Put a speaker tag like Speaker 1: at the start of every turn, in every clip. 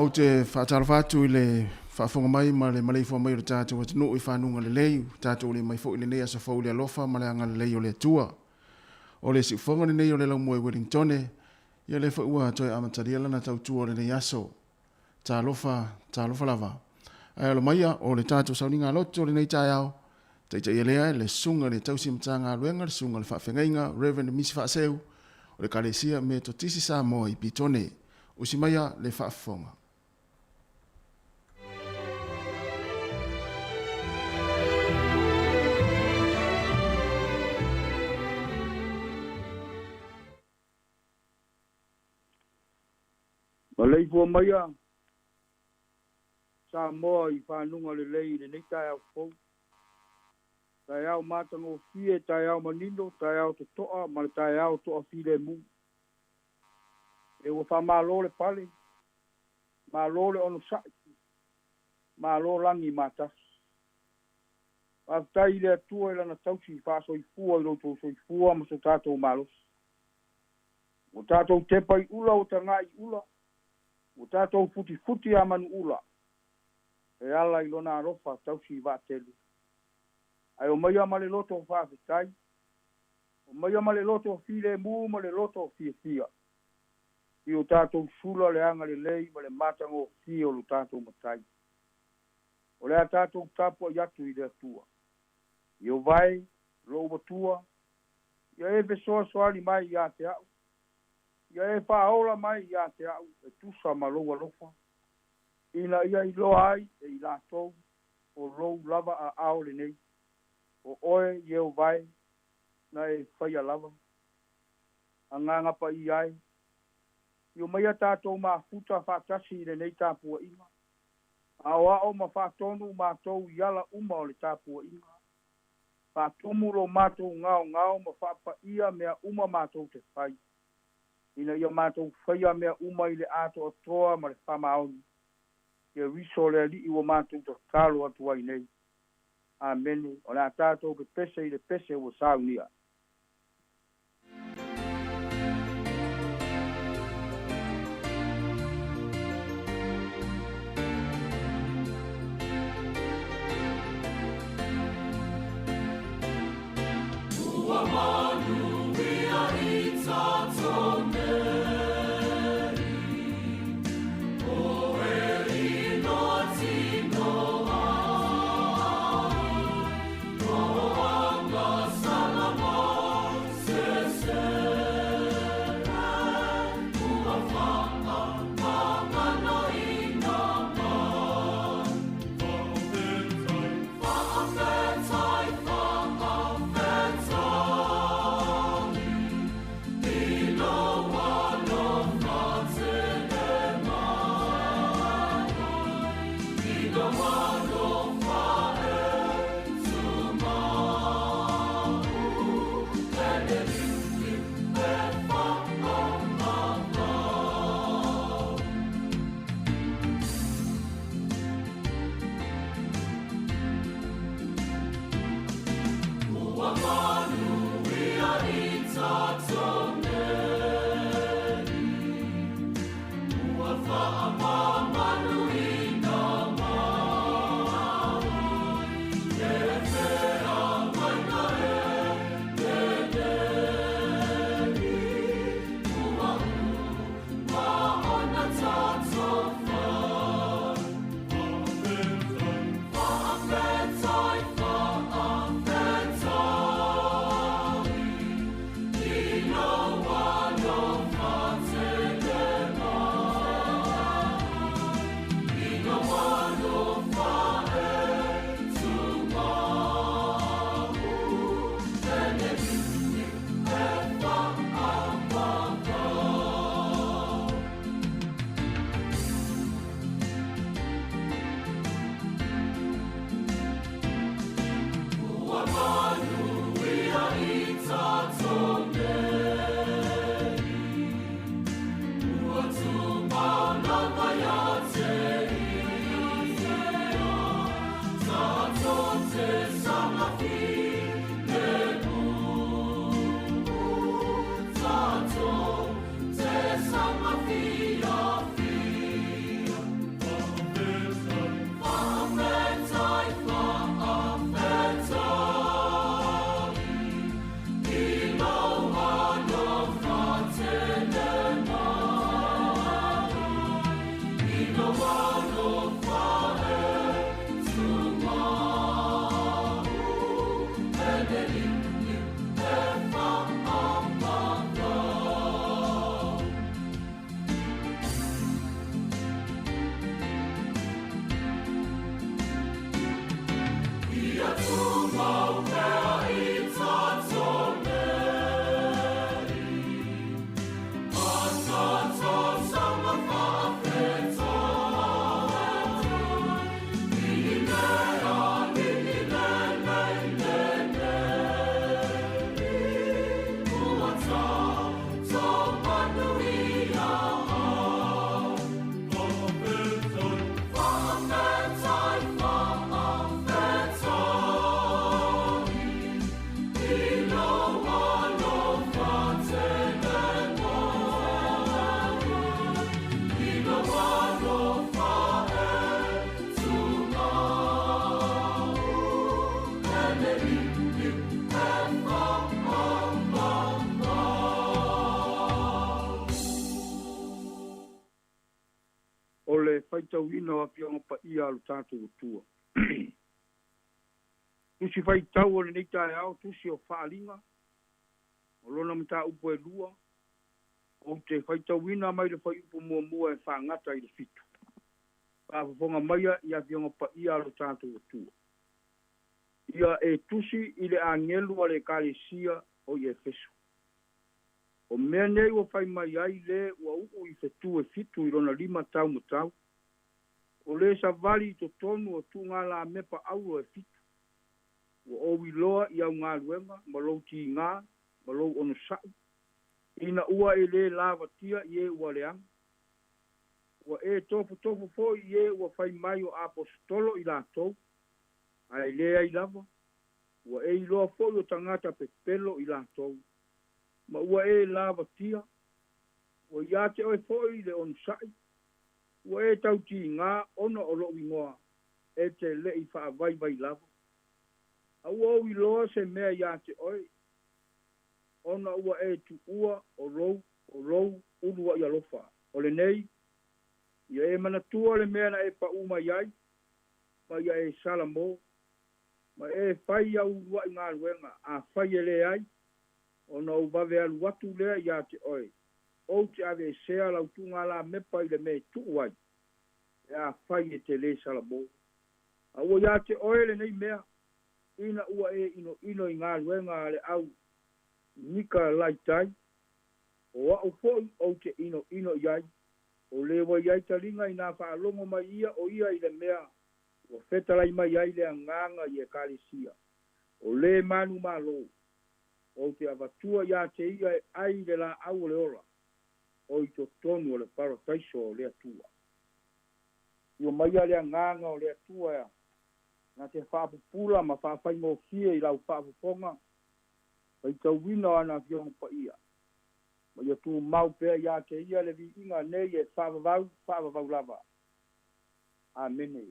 Speaker 1: Ou te faatalofa atu i le faafofoga mai ma le maleifua mai o le tatou atunuu i fanuga lelei, ua tatou le mai foi i lenei aso fou i le alofa ma le agalelei o le Atua. O le siufofoga lenei o le laumua i Wellingtone, ia lea foi ua toe amatalia lana tautua o lenei aso. Talofa, talofa lava. Ae alo maia o le tatou sauniga loto o lenei taeao, taitaia lea e le Susuga i le Tausi Matagaluega, le Susuga i le Faafeagaiga, Reverend Misi Faaseu, o le Ekalesia Metotisi Samoa i Petone. Usi maia le faafofoga.
Speaker 2: Maleifua maia Samoa i fanuga lelei i lenei taeao fou. Taeao matagofie, taeao manino, taeao totoa ma le taeao toafilemu. E ua faamalo le pale, malo le onosai, malo lagi matasi. Faafetai i le Atua i lana tausi faasoifua i lo outou soifua ma so tatou malosi. Ua tatou tepa i ula ua tagai i ula, ua tatou futifuti a manu ula, e ala i lona alofa tausi vaatele. Ae omaia ma le loto faafetai, omaia ma le loto filemu ma le loto fiafia, i o tatou sula le agalelei ma le matagofie o lo tatou Matai. O le a tatou tapuai atu i le Atua. Ieova e, lou Atua, ia e fesoasoani mai ia te au, ia e faaola mai ia te au e tusa ma lou alofa, ina ia iloa ai e i latou o lou lava aao lenei, o oe Ieova e, na e faia lava. Agaga Paia e, i omaia tatou mafuta faatasi i lenei tapuaiga, aoao ma faatonu matou i ala uma o le tapuaiga, faatumu lo matou gaogao ma faapaia mea uma matou te fai, ina ia matou faia mea uma i le atoatoa ma le faamaoni, Keriso le Alii ua matou tatalo atu ai nei. Amene. O le a tatou pepese i le pese ua saunia.
Speaker 3: Ua manuia i tatou nei, o e ino tino ai, o anga salama.
Speaker 2: faitauina o Afioga Paia a lo tatou Atua. Tusi faitau o lenei taeao, tusi o Faaaliga, o lona mataupu e 2, ou te faitauina mai le fuaiupu muamua e faagata i le 7. Faafofoga maia i Afioga Paia a lo tatou Atua. Ia e tusi i le agelu a le Ekalesia o i Efeso. O mea nei ua fai mai ai le ua uu i fetu e 7 i lona 5 taumatau, o le savali i totonu o tugalamepa auro e 7. Ua ou iloa i au galuega ma lou tigā ma lou onosai, ina ua e lē lavatia i e ua leaga. Ua e tofotofo foi i e ua fai mai o aposetolo i latou, ae leai lava, ua e iloa foi o tagata pepelo i latou, ma ua e lavatia, ua ia te oe foi le onosai, ua e tautigā ona o lou igoa, e te le'i faavaivai lava. A ua ou iloa se mea ia te oe, ona ua e tuua o lou ulua'i alofa. O lenei, ia e manatua le mea na e pa'u mai ai, ma ia e salamo, ma e fai au ulua'i galuega, afai e leai, ona ou vave alu atu lea ia te oe, ou te aveesea lau tugalamepa i le mea e tuu ai, e afai e te lē salamo. A ua ia te oe lenei mea, ina ua e inoino i galuega a le au Nika laitai, o a'u fo'i ou te inoino i ai, o lē ua i ai taliga inā faalogo mai ia o ia i le mea ua fetalai mai ai le agaga i Ekalesia, o lē manumalo, ou te avatua iā te ia e ai le laau o le ola, o i totonu o le parataiso o le Atua. Io maia le agaga o le Atua ea, na te faapupula ma faafaigofie i lau faafofoga, faitauina o ana Afioga Paia, ma ia tumau pea ia te ia le viiga nei e faavavau, faavavau lava. Amene.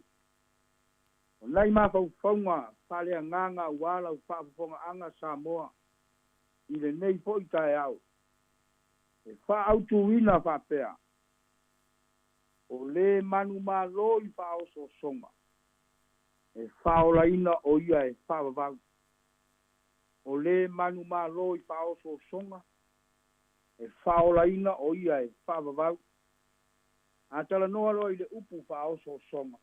Speaker 2: O nai mafaufauga faaleagaga auā lau faafofogaaga Samoa i lenei fo'i taeao, e faaautuina faapea, o lē manumalo i faaosoosoga, e faaolaina o ia e faavavau. O lē manumalo i faaosoosoga, e faaolaina o ia e faavavau. A talanoa loa i le upu faaosoosoga,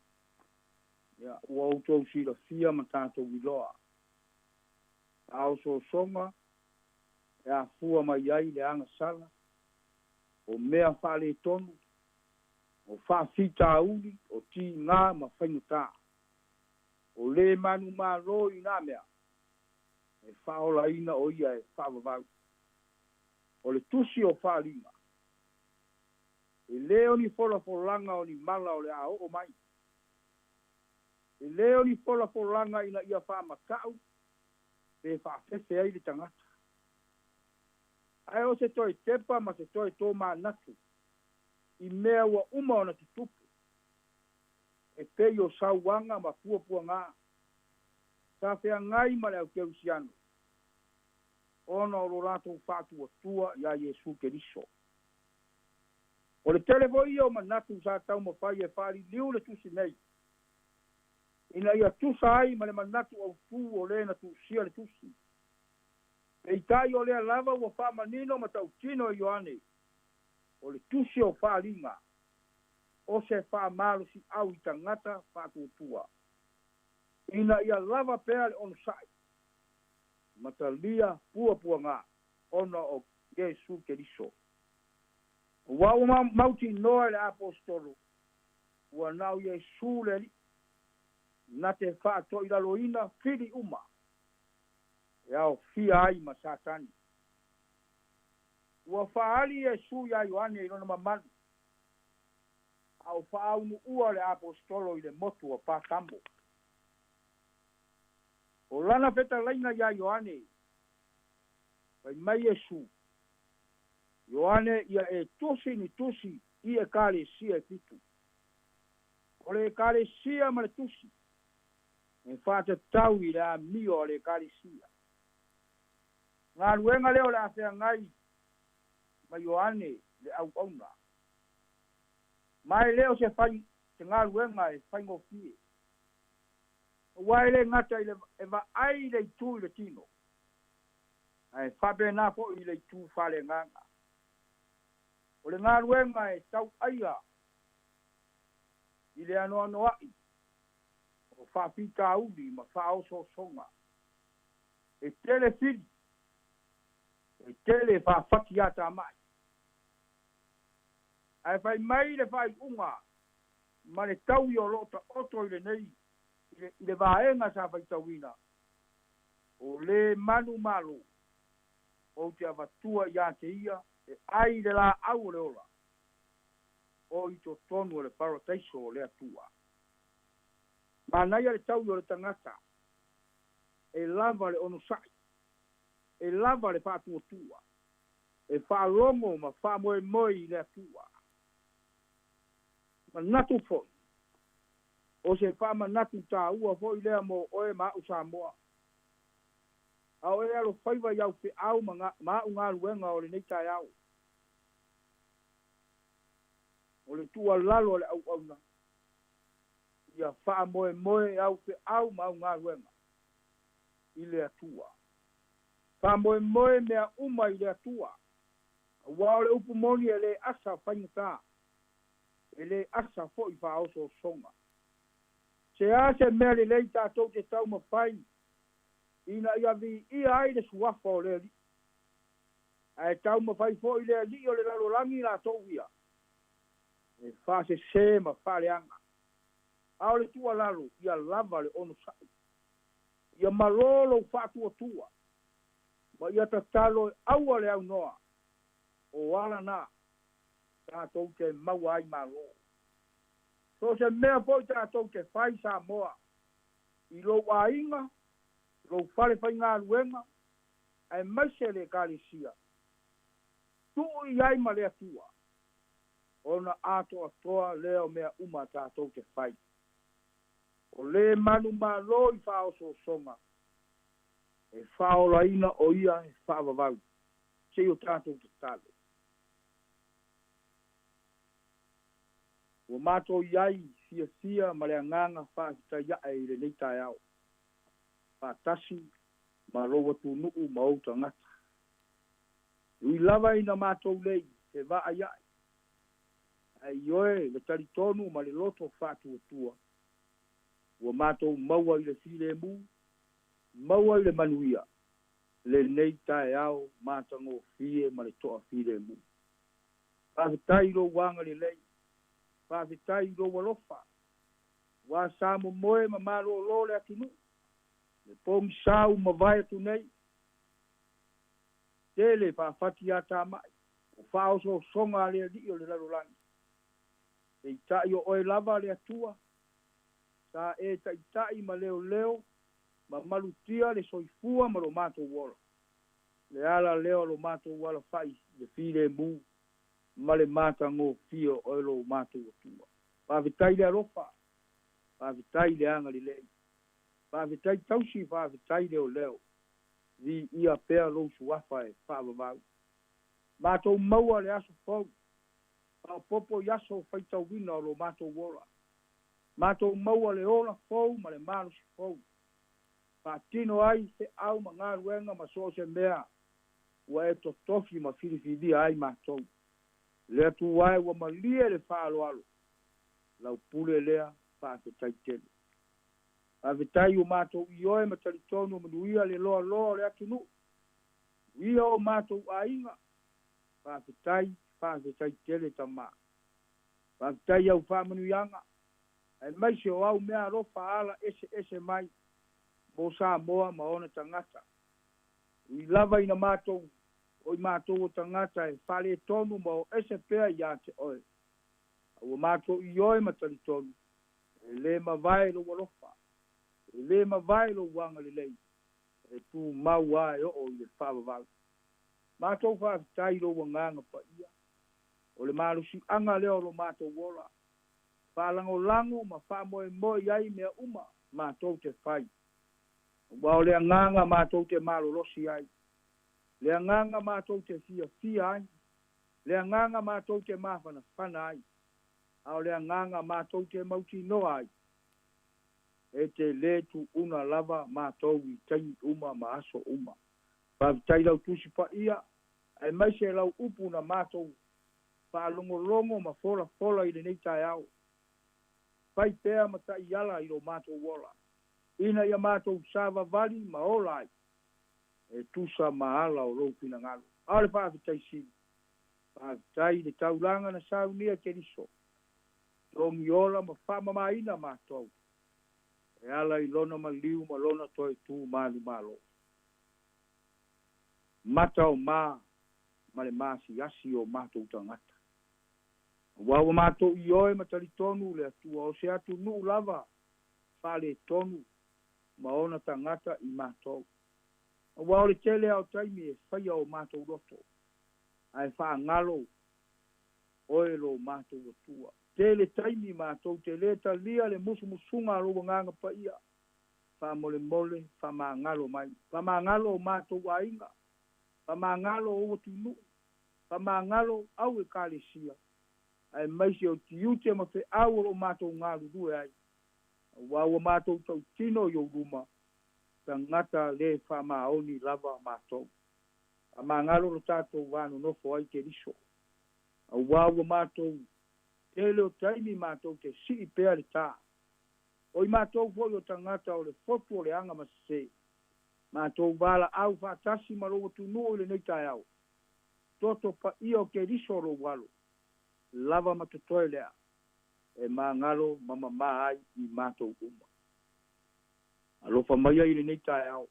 Speaker 2: ia ua outou silafia ma tatou iloa. Faaosoosoga e afua mai ai le agasala, o mea faaletonu, o faafitauli, o tigā ma faigata. O lē manumalo i nā mea, e faaolaina o ia e faavavau. O le tusi o Faaaliga, e lē o ni folafolaga o ni mala o le a oo mai. E lē o ni folafolaga ina ia faamata'u pe faafefe ai le tagata. Ae o se toe tepa ma se toe tomanatu i mea ua uma ona tutupu, e pei o sauaga ma puapuagā, sa feagai ma le au kerisiano, ona o lo latou faatuatua iā Iesu Keriso. O le tele foi ia o manatu sa taumafai e faaliliu le tusi nei, ina ia tusa ai ma le manatu autū o lē na tusia le tusi. Peitai o lea lava ua faamanino ma tautino e Ioane, o le tusi o Faaaliga, o se faamalosiau i tagata faatuatua, ina ia lava pea le onosa'i, ma talia puapuagā ona o Iesu Keriso. Auā ua mautinoa e le Aposetolo, ua na o Iesu le Alii, na te faatoilaloina fili uma, e aofia ai ma Satani. Ua faaali Iesu iā Ioane i lona mamalu, a o faaunuua le Aposetolo i le motu o Patamo. O lana fetalaiga iā Ioane, fai mai Iesu, Ioane ia e tusi ni tusi i Ekalesia e 7. O le Ekalesia ma le tusi, e faatatau i le amio a le Ekalesia. Galuega lea o le a feagai ma Ioane le auauna. Ma e lē o se Se galuega e faigofie. Auā e lē gata i le e vaai le itū i le tino, ae faapenā foʻi i le itū faaleagaga. O le galuega e tauʻaia i le anoanoaʻi o faafitauli ma faaosoosoga. E tele fili, e tele faafati atamaʻi. Ae fai mai le faaiuga ma le taui o loo taoto i lenei i le vaega sa faitauina, o lē manumalo ou te avatua iā te ia e ai le laau o le ola o i totonu o le parataiso o le Atua. Manaia le taui o le tagata e lava le onosaʻi, e lava le faatuatua, e faalogo ma faamoemoe i le Atua. Manatu foʻi o se faamanatu tāua foʻi lea mo oe ma aʻu Samoa. A o e alofaiva i au feʻau ma aʻu galuega o lenei taeao. O le tuualalo a le auauna, ia faamoemoe au feʻau ma au galuega i le Atua. Faamoemoe mea uma i le Atua. Auā o le upu moni e lē asa faigatā, e lē asa foʻi faaosoosoga. Se a se mea lelei tatou te taumafai ina ia viia ai le suafa o le Alii, ae taumafai foʻi le alii o le lalolagi latou ia e faasesē ma faaleaga. A o le tuualalo, ia lava le onosaʻi, ia malō lou faatuatua, ma ia tatalo e aua le aunoa o ala na tatou te maua ai malo. So o se mea foʻi tatou te fai Samoa i lou aiga, lou fale faigaluega, aemaise le Ekalesia, tuu i ai ma le Atua, ona atoatoa lea o mea uma tatou te fai. O lē manumalo i faaosoosoga, e faaolaina o ia e faavavau. Se i o tatou tatalo. Ua matou i ai fiafia ma le agaga faafetai aʻe i lenei taeao, faatasi ma lou atunuu ma ou tagata. E ui lava ina matou lei fevaai ae, ae ioe le talitonu ma le loto faatuatua, ua matou maua i le filemu, maua i le manuia, lenei taeao matagofie ma le toafilemu. Faafetai i lou agalelei, faafetai i lou alofa, ua sa momoe ma malōlō le atunuu, le pogisā ua mavae atu nei, tele faafati atamaʻi, o faaosoosoga a le alii o le lalolagi. Peitai o oe lava le Atua, sa e taʻitaʻi ma leoleo ma malutia le soifua ma lo matou ola. Le ala lea o lo matou alafaʻi i le filemu ma le matagofie o oe lo matou Atua. Faafetai le alofa, faafetai le agalelei, faafetai tausi, faafetai leoleo. Viia pea lou suafa e faavavau. Matou maua le aso fou, faaopoopo i aso faitauina o lo matou ola. Matou maua le ola fou ma le malosi fou. Faatino ai feʻau ma galuega ma so o se mea ua e totofi ma filifilia ai matou. Le Atua e, ua malie le faaaloalo, lau pule lea faafetai tele. Faafetai ua matou ioe ma talitonu manuia le loaloa o le atunuu, manuia o matou aiga. Faafetai, faafetai tele Tamā. Faafetai i au faamanuiaga, aemaise o au mea alofa ala eseese mai mo Samoa ma ona tagata. Ui lava ina matou o i matou o tagata e faaletonu ma o ese pea iā te oe, a ua matou ioe ma talitonu, e lē mavae lou alofa, e lē mavae lou agalelei, e tumau lava e oo i le faavavau. Matou faafetai i lou agaga paia, o le malosiaga lea o lo matou ola, faalagolago ma faamoemoe i ai mea uma matou te fai. Aua o le agaga matou te malolosi ai, le agaga matou te fiafia ai, le agaga matou te mafanafana ai. A o le agaga matou te mautinoa ai, e te lē tuuna lava matou i taimi uma ma aso uma. Faafetai i lau Tusi Paia, aemaise lau upu na matou faalogologo ma folafola i lenei taeao. Fai pea ma taiala i lo matou ola, ina ia matou savavali ma ola ai e tusa ma ala o lou finagalo. A o le faafetai sili, faafetai i le taulaga na saunia e Keriso, togiola ma faamamaina matou e ala i lona maliu ma lona toe tu manumalo. Mata o ma ma le masiasi o matou tagata. Aua ua matou ioe ma talitonu le Atua o se atunuu lava faaletonu ma ona tagata i matou. Aua o le tele lava o taimi e faia o matou loto, ae faagalo oe lo matou Atua. Tele taimi matou te lē talia le musumusuga a lou Agaga Paia, faamolemole faamagalo mai. Faamagalo o matou aiga, faamagalo ou atunuu, faamagalo au Ekalesia, aemaise o tiute ma feau o lo o matou galulue ai, aua ua matou tautino i ou luma, tagata lē faamaoni lava matou. Faamagalo lo tatou va nonofo ai Keriso, aua ua matou tele o taimi matou te sii pea le tā. O i matou foi o tagata o le fotu o le aga ma sesē, matou valaau faatasi ma lou atunuu i lenei taeao, toto paia o Keriso lou Alo, lava ma totoe lea e magalo ma mamā ai i matou uma. Alofa maia i lenei taeao,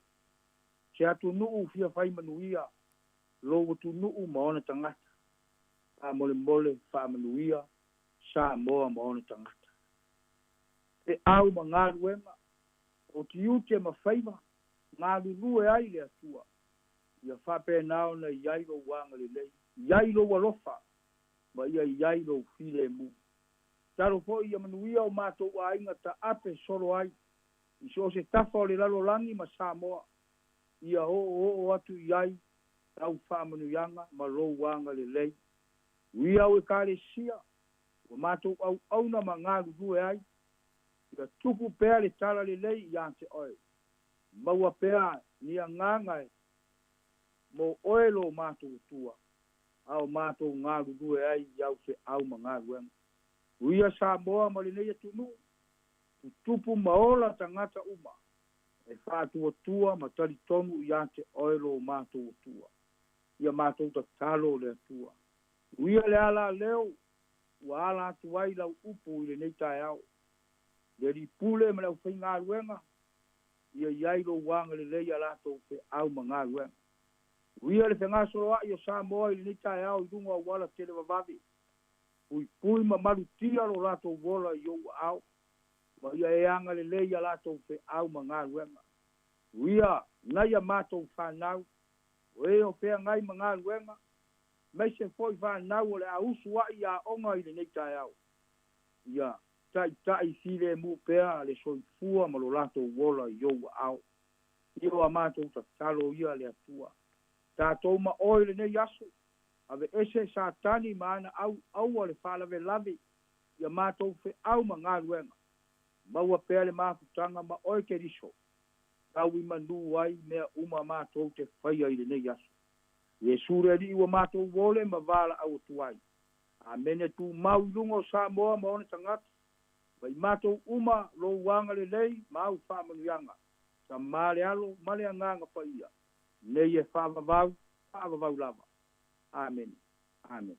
Speaker 2: se atunuu fia fai manuia, lou atunuu ma ona tagata. Faamolemole faamanuia Samoa ma ona tagata. Feau ma galuega, o tiute ma faiva, galulue ai le Atua, ia faapena ona i ai lou agalelei, i ai lou alofa, ma ia i ai lou filemu. Tatalo foi ia manuia o matou aiga taape solo ai i so o se tafa o le lalolagi ma Samoa, ia oooo atu i ai lau faamanuiaga ma lou agalelei. Uia au Ekalesia, ua matou auauna ma galulue ai, ia tupu pea le talalelei ia te oe. Maua pea ni agaga e mo oe lo matou Atua, a o matou galulue ai i au feau ma galuega. Uia Samoa ma lenei atunuu, tutupu ma ola tagata uma, e faatuatua ma talitonu ia te oe lo matou Atua. Ia matou tatalo le Atua. Uia le ala leo ua ala atu ai lau upu i lenei taeao. Le Alii Pule ma le aufaigaluega, ia i ai lou agalelei i a latou feau ma galuega. Uia le fegasoloa'i o Samoa i lenei taeao i luga o auala televavave, puipui ma malutia lo latou ola i ou aao, ma ia e agalelei i a latou feau ma galuega. Uia nai a matou fanau, o e o feagai ma galuega, aemaise foi fanau o le a usu a'i i aoga i lenei taeao, ia taitai filemu pea le soifua ma lo latou ola i ou aao. Ia o a matou tatalo ia le Atua. Tatou ma oe i lenei aso, aveese Satani ma ana au aua le faalavelave i a matou feau ma galuega. Maua pea le mafutaga ma oe Keriso, tau i manu ai mea uma matou te faia i lenei aso. Iesu le Alii ua matou ole ma valaau atu ai. Amene tumau i luga o Samoa ma ona tagata, ma i matou uma lou agalelei ma au faamanuiaga, Tama le Alo ma le Agaga Paia, nei e faavavau, faavavau lava. Amene. Amene.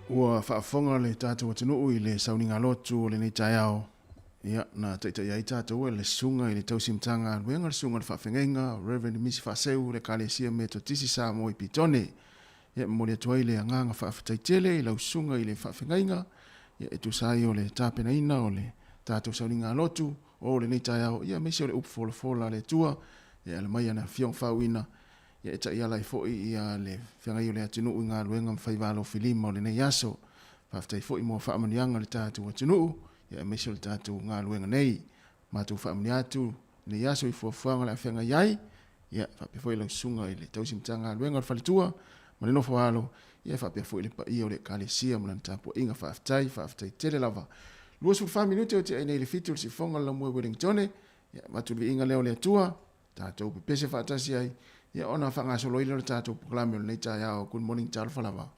Speaker 1: Ua faafofoga le tatou atunuu i le sauniga lotu o lenei taeao. Ia, na taitaia ai tatou e le Susuga i le Tausi Matagaluega, le Susuga i le Faafeagaiga, Rev. Misi Faaseu, le Ekalesia Metotisi Samoa i Pitone. Ia, e momoli atu ai le agaga faafetai tele i lau Susuga i le Faafeagaiga, ia, e tusa ai o le tapenaina o le tatou sauniga lotu o lenei taeao, ia, aemaise o le upu folafola a le Atua, ia, e ala mai ana Afioga Faauuina, ia, e taiala ai foi ia le feagai o le atunuu i galuega ma faiva alofilima o lenei aso. Faafetai foi mo faamanuiaga i le tatou atunuu, ia, aemaise o le tatou galuega nei. Matou faamanuia atu. Lenei aso i fuafuaga o le a feagai ai, ia, faapea foi lau susuga i le tausi Matagaluega o le Faletua ma le nofo alo, ia faapea foi le paia o le Ekalesia ma lana tapuaiga. Faafetai, faafetai tele lava. 24 minute o te ai nei le 7 o le siufofoga o le Laumua i Wellingtone, ia, avatu le viiga lea o le Atua, tatou pepese faatasi ai, ia ona faagasolo ai lea o le tatou polokalame o lenei taeao. Good morning, talofa lava.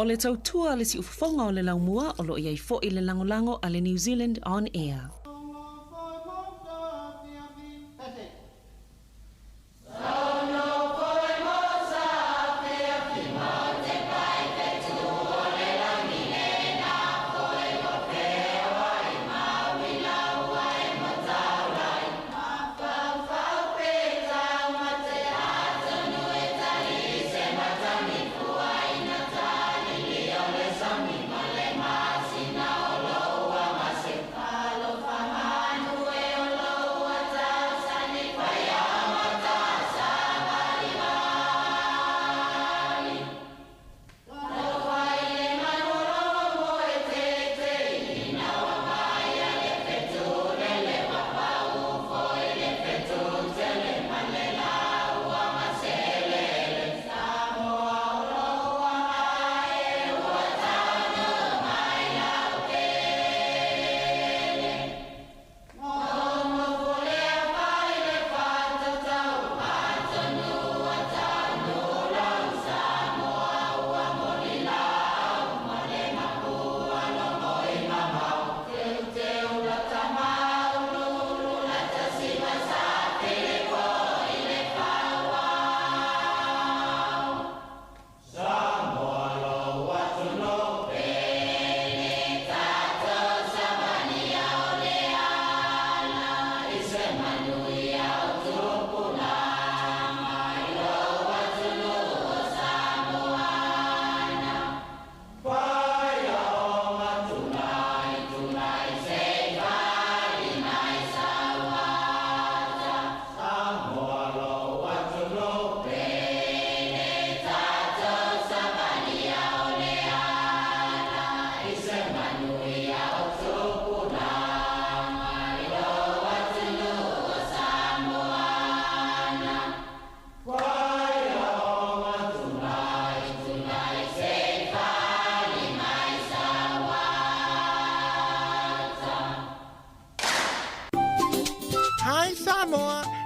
Speaker 4: O le tautua a le siufofoga o le laumua o lo o i ai foi le lagolago a le New Zealand On Air.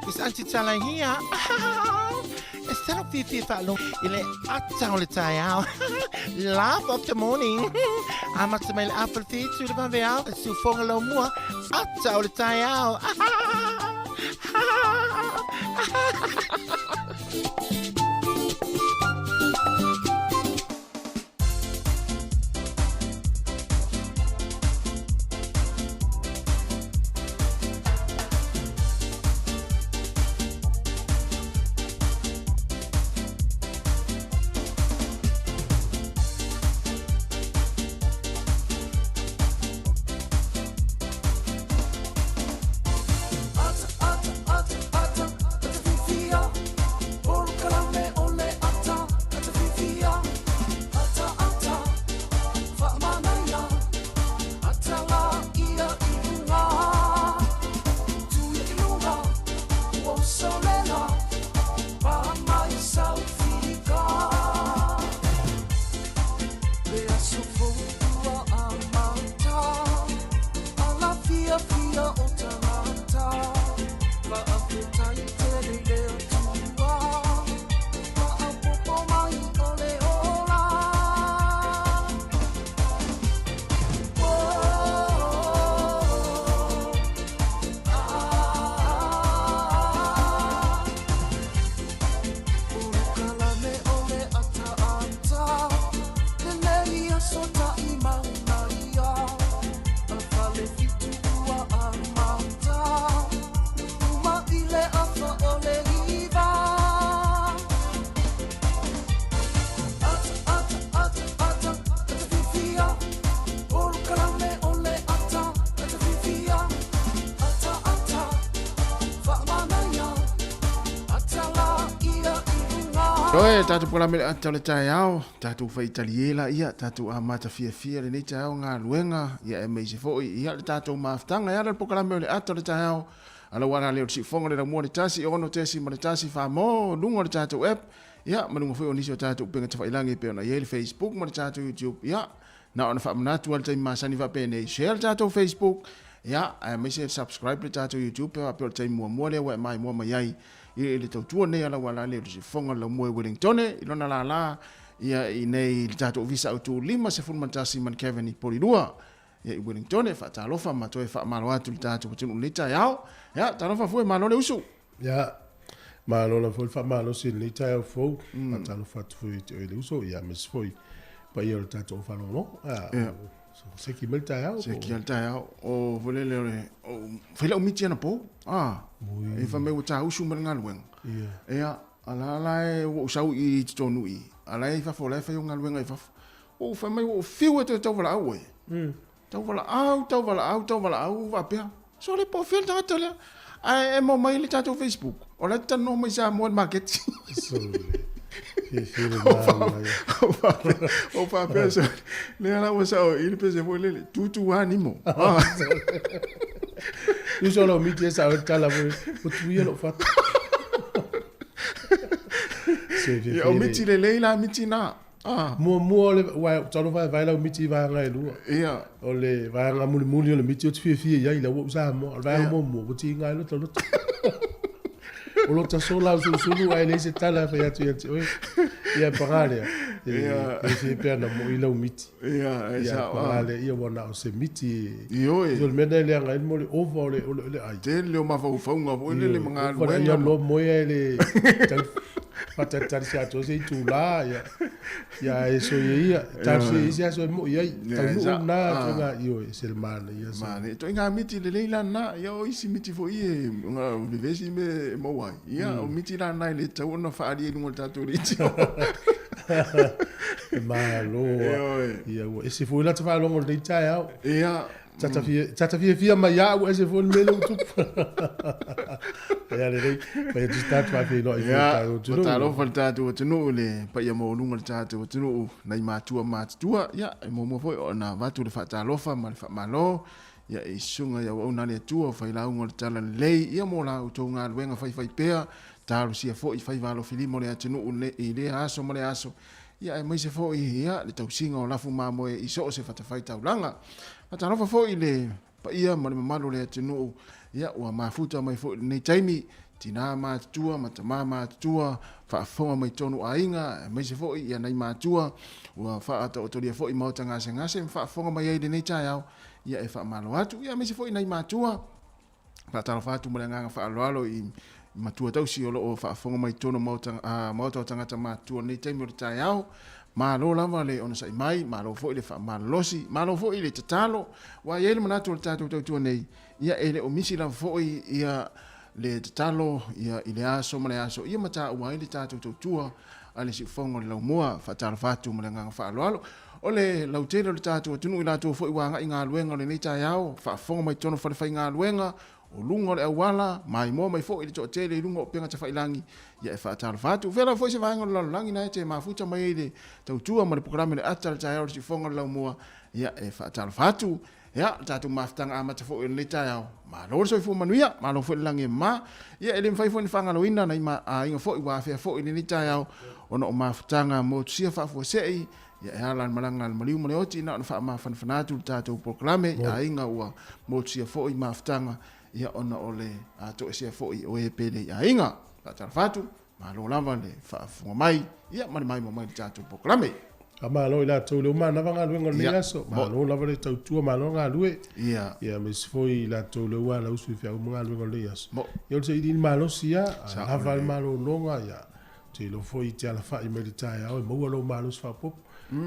Speaker 5: It's Aunty Tala here. E sala fiafia faalogo i le ata o le taeao. Laugh of the morning. Amata mai le afa le fitu le vaveao. Siufoga lau mua. Ata o le taeao.
Speaker 1: Oe, tātou pōlame le ata o le taeao, tātou whaitalie la ia, tātou amata fiafia lenei taeao galuega, ia e meise foi, ia le tātou mafutaga, e ala le polokalame o le ata o le taeao, ala ua ala lea o le siufoga le laumua le tasi, ono tesi ma le tasi wha luga o le tātou app, ia, ma luga foi o nisi o tātou upega tafailangi e pei ona i ai le Facebook ma le tātou YouTube, ia, na ona faamanatu lava le taimi masani faapenei, share le tātou Facebook, ia, aemaise subscribe le tātou YouTube, pe faapea o le taimi muamua lea ua e maimoa mai ai i le tautua nei ala ua ala lea o le siufoga le laumua i Wellingtone, i lona lālā, ia, i nei le tātou Ofisa Autu 51 ma le Kevin i Polilua. Ia i Wellingtone, faatalofa ma toe faamalo atu i le tatou atunuu i lenei taeao. Ia, talofa fua, malo le usu.
Speaker 6: Ia, malo lava foi le faamalosi i lenei taeao fou. Faatalofa atu foi i te oe le uso, ia aemaise foi paia o le tatou faalogologo. Ia, seki mai le taeao.
Speaker 1: Seki le taeao. O foi lele o le, o, fai lau miti anapo. Ah, e fai mai ua tāusu ma le galuega. Ia. Ia, a la la e ua ou sau i totonu i, a la e i fafo, la e fai o galuega i fafo. Ua ou fai mai ua ou fiu e toe tauvalaau oe. Tauvalaau, tauvalaau, tauvalaau, ou faapea, sole po o fea le tagata lea. Ae e maua mai le tatou Facebook, o la e talanoa mai Samoa i le maketi.
Speaker 6: Sole. Fiafia le manaia.
Speaker 1: Ou faapea, sole, lea la ua sao i le pese foi lele, tutu lava nimo.
Speaker 6: Uso lau miti e sao e tala foi, o tuia lou fatu.
Speaker 1: Ia, o miti lelei la miti na.
Speaker 6: Ah. Muamua o le, aua ou te vaevae lau miti i vaega e lua.
Speaker 1: Ia.
Speaker 6: O le vaega mulimuli o le miti ou te fiafia i ai, la ua ou Samoa. O le vaega muamua, ua tiga ai lota loto. O lota sola au sulusulu ae leai se tala e fai atu ia te oe. Ia paga lea, e fiafia pea na moi lau miti.
Speaker 1: Ia, e
Speaker 6: sao. Paga lea, ia ua na o se miti.
Speaker 1: Ioe.
Speaker 6: O le mea lena e leaga ai mo le ova o le, o le ai.
Speaker 1: Tele o mafaufauga foi lele ma galuega.
Speaker 6: Ia loa moe ai le tau faatalitali se atoa se itulā ia ia e soi ia talosia i isi aso e mo'i ai taunuu lena ituaiga ioe e se le manaia se
Speaker 1: Manaia ituaiga miti lelei la lena ia o isi miti foi e vevesi mea e maua ai ia o miti la lena e le tatau ona faaalia i luga o le tatou leitio.
Speaker 6: E malo ia ua ese foi lata faalogo i lenei taeao.
Speaker 1: Ia
Speaker 6: Tata fiafia mai ia au ese foi le mea lea ua tupu. Ia lelei, fai atu se tatou faafeiloai foi i le tatou atunuu.
Speaker 1: Talofa i le tatou atunuu i le paia maualuga o le tatou atunuu nai matua matutua. Ia, e muamua foi ona avatu le faatalofa ma le faamalo ia i susuga i auauna a le Atua o failauga o le Talalelei, ia mo la outou galuega faifaipea, talosia foi faiva alofilima o le atunuu i lea aso ma lea aso. Ia aemaise foi ia le tausiga o lafu mamoe i so o se fatafaitaulaga. Faatalofa foi i le paia ma le mamalu o le atunuu, ia ua mafuta mai foi i lenei taimi. tinā matutua ma tamā matutua, faafofoga mai totonu o aiga, aemaise foi ia nai matua ua faataotolia foi i maota gasegase ma faafofoga mai ai i lenei taeao, ia e faamalo atu. Ia aemaise foi nai matua, faatalofa atu ma le agaga faaaloalo i matua tausi o lo o faafofoga mai totonu o maota, maota o tagata matutua i lenei taimi o le taeao. Malo lava le onosai mai, malo foi le faamalolosi, malo foi le tatalo. Ua i ai le manatu o le tatou tautua nei, ia e le o misi lava foi ia le tatalo ia i le aso ma le aso ia ma taua ai le tatou tautua a le siufofoga o le laumua. Faatalofa atu ma le agaga faaaloalo. O le lautele o le tatou atunuu i latou foi ua agai i galuega o lenei taeao, faafofoga mai totonu o falefaigaluega, o luga o le auala, maimoa mai foi le toatele i luga o upega tafailagi, ia e faatalofa atu. O fea lava foi se vaega o le lalolagi na e te mafuta mai ai i le tautua ma le polokalame o le ata o le taeao o le siufofoga o le laumua, ia e faatalofa atu. Ia, le tatou mafutaga amata foi o lenei taeao, malo le soifua manuia, malo foi le lagi e mama. Ia, e le mafai foi ona faagaloina nai aiga foi ua afea foi i lenei taeao ona o mafutaga motusia faafuasei, ia e ala i le malaga a le maliu ma le oti, na ona faamafanafana atu le tatou polokalame i aiga ua motusia foi mafutaga, ia ona o le toesea foi o e pele i aiga. Faatalofa atu. Malo lava le faafofoga mai, ia ma le maimoa mai i le tatou polokalame.
Speaker 6: Faamalo i latou le uma manava galuega o lenei aso. Malo lava le tautua, malo le galue. Ia, aemaise foi i latou le ua alausu i feau ma galuega o lenei aso. Ia o le sailiili malosi ia, a lava le malologa, ia, ou te iloa foi e te alafai mai i le taeao e maua lou malosi faaopoopo.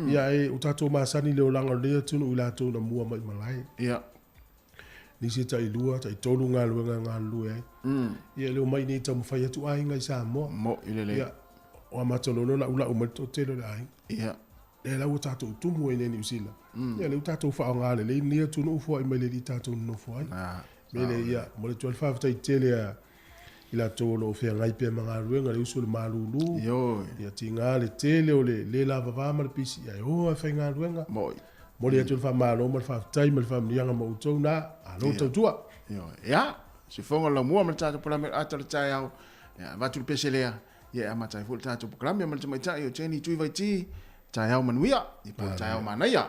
Speaker 6: Ia, ae ua tatou masani i le olaga o lenei atunuu i latou na mua mai i malae. Nisi e tailua, taitolu galuega e galulue ai. Ia e le omai iinei e taumafai atu aiga i Samoa.
Speaker 1: Mo'i lelei.
Speaker 6: Ia, o amata loa ona laulau mai le toatele o le aiga. Lea la ua tatou tumu ai iinei i Niu Sila. Ia lea ua tatou faaaoga lelei lenei atunuu foai mai le alii tatou nonofo ai. Mea lea, ia, momoli atu ai le faafetai tele a i latou o lo o feagai pea ma galuega, le uso i le malulu, ia tiga le tele o le le lavava ma le pisi, ae o lava e faigaluega.
Speaker 1: Mo'i.
Speaker 6: Momoli atu le faamalo ma le faafetai ma le faamanuiaga ma outou na, malo le tautua.
Speaker 1: Ioe. Ia, sifoga o le laumua ma le tatou polokalame o le ata o le taeao. Ia, avatu le pese lea, ia e amata ai foi le tatou polokalame ma le tamaitai o Jenny Tuivaiti, taeao manuia, ia po o le taeao manaia.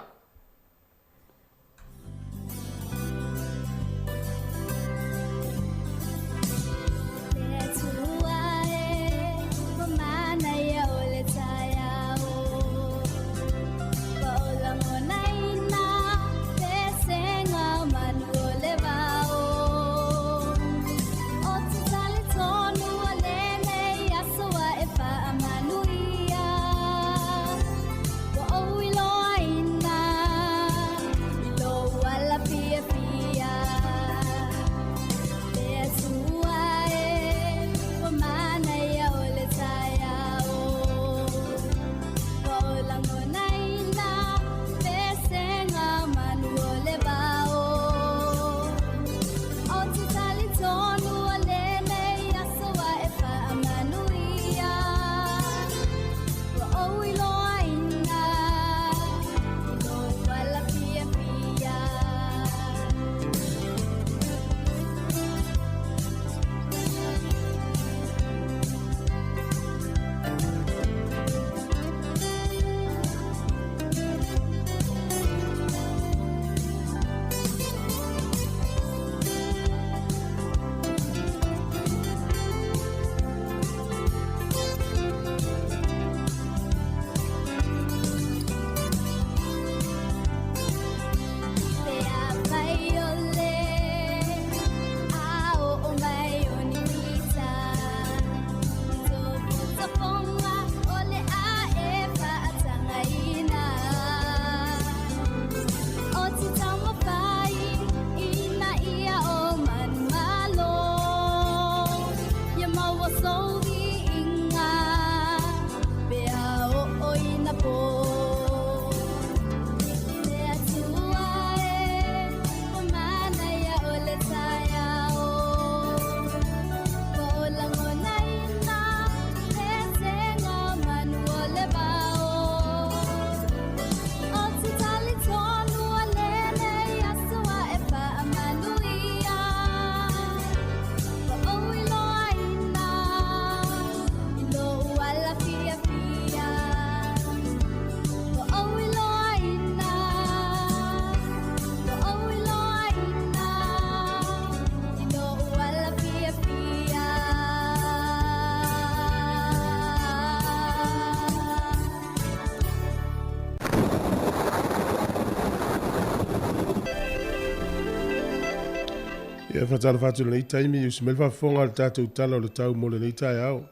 Speaker 6: Ia faatalofa atu i lenei taimi i usi mai le faafofoga o le tatou Tala o le Tau mo lenei taeao.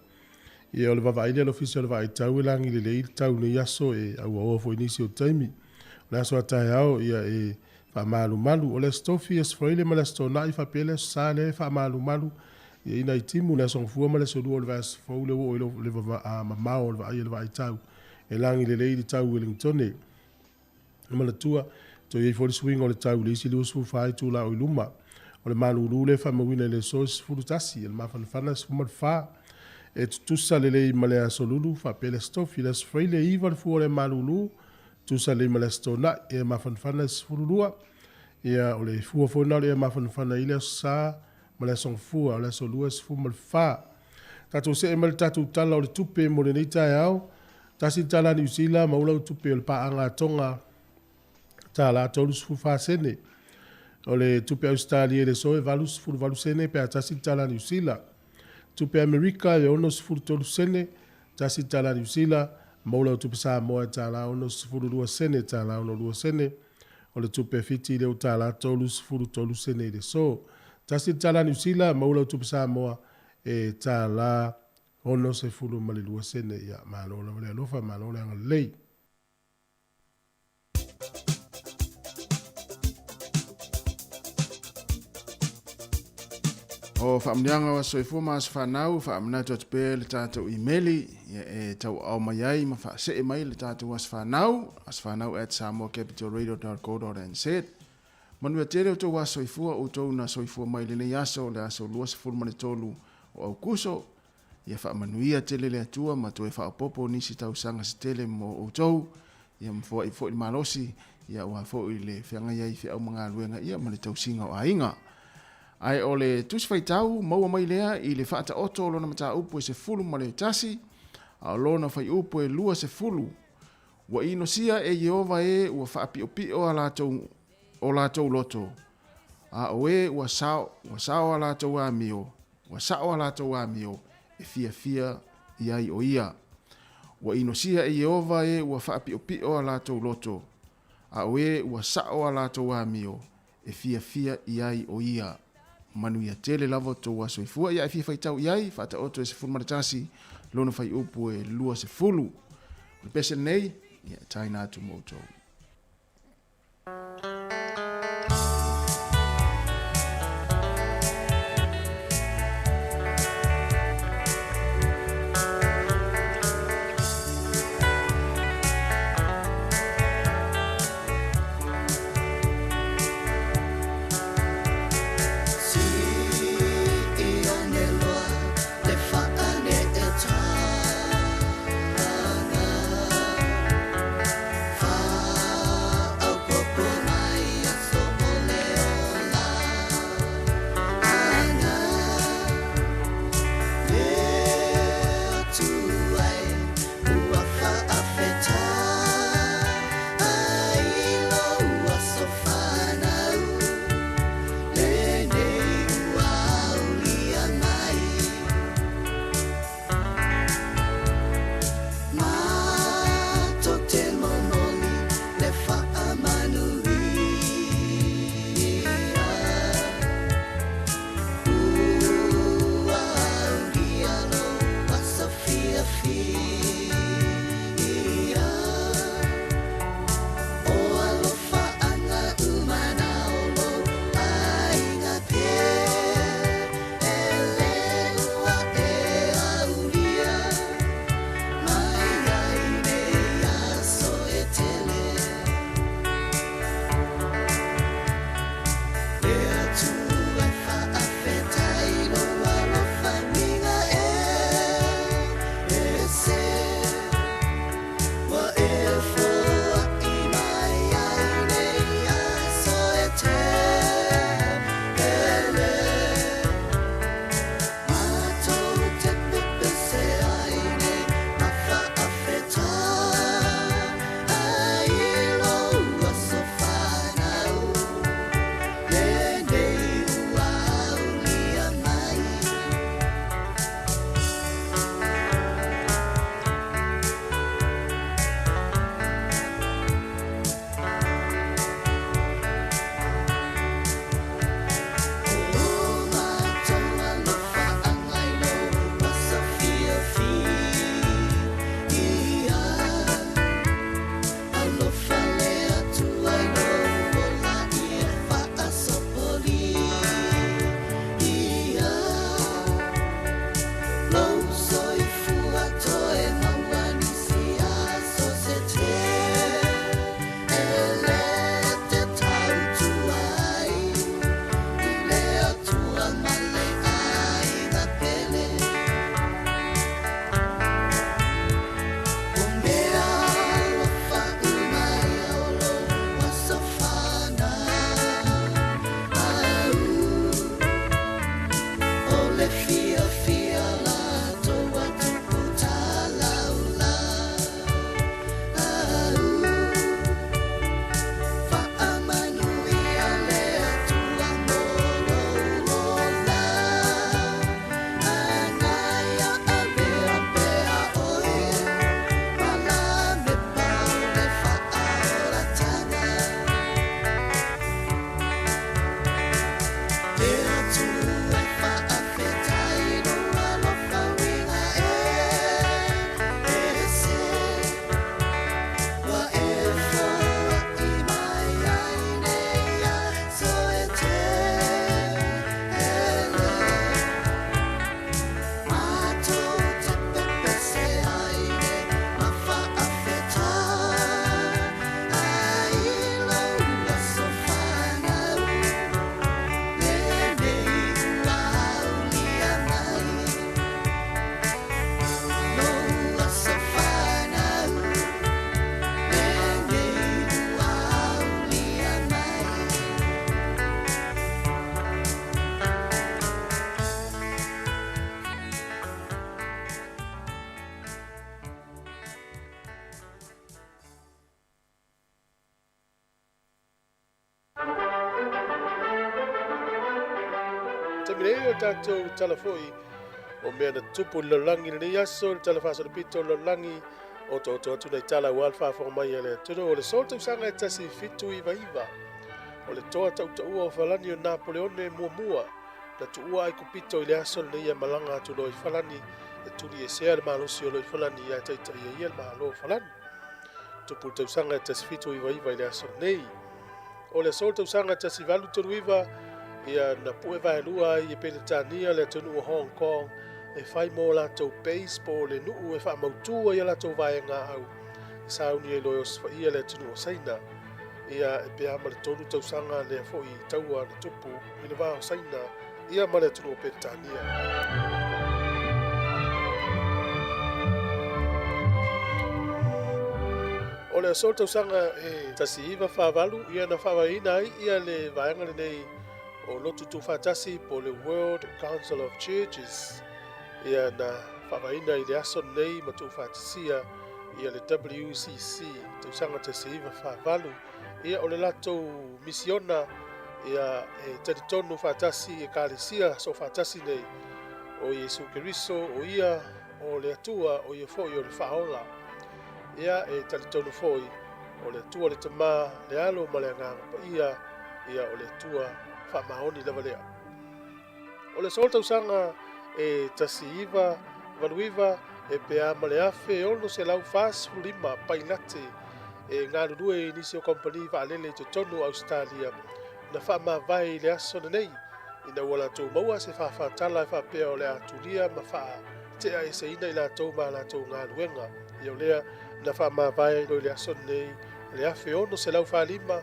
Speaker 6: Ia o le vaavaai lea a le Ofisa o le Vaai Tau e lagi lelei le tau i lenei aso e auaoa foi i nisi o taimi. O le aso a taeao ia e faamalumalu. O le Aso Tofi, Aso Faraile ma le Aso Toonai faapea le Aso Sa lea e faamalumalu i nai timu, le Aso Gafua ma le Aso Lua o le vaiaso fou lea ua oo i le mamao o le vaai a le Vaai Tau e lagi lelei le tau i Ueligitone. E manatua, toe i ai foi le suiga o le tau i le isi 24 itula o i luma. O le malulu lea e faamauina i le aso e 11, o le mafanafana e 14. E tutusa lelei ma le Aso Lulu faapea le Aso Tofi. Le Aso Faraile e 9 le fua o le malulu, tutusa lelei ma le Aso Toonai, ea mafanafana e 12. Ia, o le fua foi lena o le ea mafanafana i le Aso Sa ma le Aso Gafua, o le Aso Lua e 14. Tatou see mai le tatou Tala o le Tupe mo lenei taeao. Tasi le tala a Niu Sila ma ula tupe o le paaga a Tonga tala 34 sene. O le tupe Ausetalia i le aso e 88 sene pe a tasi le tala a Niu Sila. Tupe Amerika e 63 sene, tasi le tala a Niu Sila, ma ula tupe Samoa e tala 62 sene, tala 62 sene. O le tupe Fiti i le tala 33 sene i le aso. Tasi le tala a Niu Sila ma ula tupe Samoa e tala 62 sene. Ia, malo lava le alofa, malo le agalelei.
Speaker 1: O faamuniaga o aso soifua ma aso fanau, faamanatu atu pea le tatou imeli ia e tauaao mai ai ma faasee mai le tatou aso fanau, asofanau@samoacapitalradio.co.nz. Manuia tele outou aso soifua, outou na soifua mai lenei aso, le aso 23 o Aukuso. Ia faamanuia tele le Atua ma toe faaopoopo nisi tausaga se tele mo outou, ia ma foai foi le malosi, ia aua foi le feagai ai i feau ma galuega ia ma le tausiga o aiga. Ae o le Tusi Faitau maua mai lea i le Faataoto o lona mataupu e 11, a o lona fuaiupu e 20, Ua inosia e Ieova e ua faapiopio a latou, o latou loto, a o e ua sao, ua sao a latou amio, ua sao a latou amio e fiafia i ai o ia. Ua inosia e Ieova e ua faapiopio a latou loto, a o e ua sao a latou amio e fiafia i ai o ia. Manuia tele lava o tou aso soifua ia e fia faitau i ai, Faataoto e 11, lona fuaiupu e 20. O le pese lenei, ia e taina atu mo outou.
Speaker 6: lenei o tatou tala foi o mea na tutupu i le lalolagi i lenei aso, le tala faasolopito o le lalolagi, otooto atu nai tala aua le faafofoga mai a le atunuu. O le solo tausaga e 1799, o le toa tautaua o Falani o Napoleone muamua na tuua Aikupito i le aso lenei e malaga atu loa i Falani e tuliesea le malosi o lo i Falani ae taitaia ia le Malo o Falani. Tupu le tausaga e 1799 i le aso lenei. O le aso le tausaga e 1839, ia na pue vaelua ai e Peretania le atunuu o Hong Kong e fai mo latou base po o le nuu e faamautu ai a latou vaega au e sauni ai loa e osofaia le atunuu o Saina. Ia e pe a ma le 3 tausaga lea foi taua na tupu i le va o Saina ia ma le atunuu o Peretania. O le aso tausaga e 1948 ia na faavaeina ai ia le vaega lenei o Lotu Tuufaatasi po o le World Council of Churches ia na faavaeina i le aso lenei ma tuufaatasia ia le WCC tausaga 1948. Ia o le latou misiona ia e talitonu faatasi ekalesia soofaatasi nei o Iesu Keriso, o ia o le Atua, o ia foi o le Faaola. Ia e talitonu foi o le Atua le Tamā, le Alo ma le Agaga Paia, ia o le Atua faamaoni lava lea. O le aso tausaga e 1989 e pe a ma le 1645 pailate e galulue i nisi o kamupani vaalele i totonu o Ausetalia na faamavae i le aso lenei ina ua latou maua se fāfātala e faapea o le a tulia ma faateaeseina i latou ma latou galuega. Ia o lea na faamavae ai loa i le aso lenei le 1645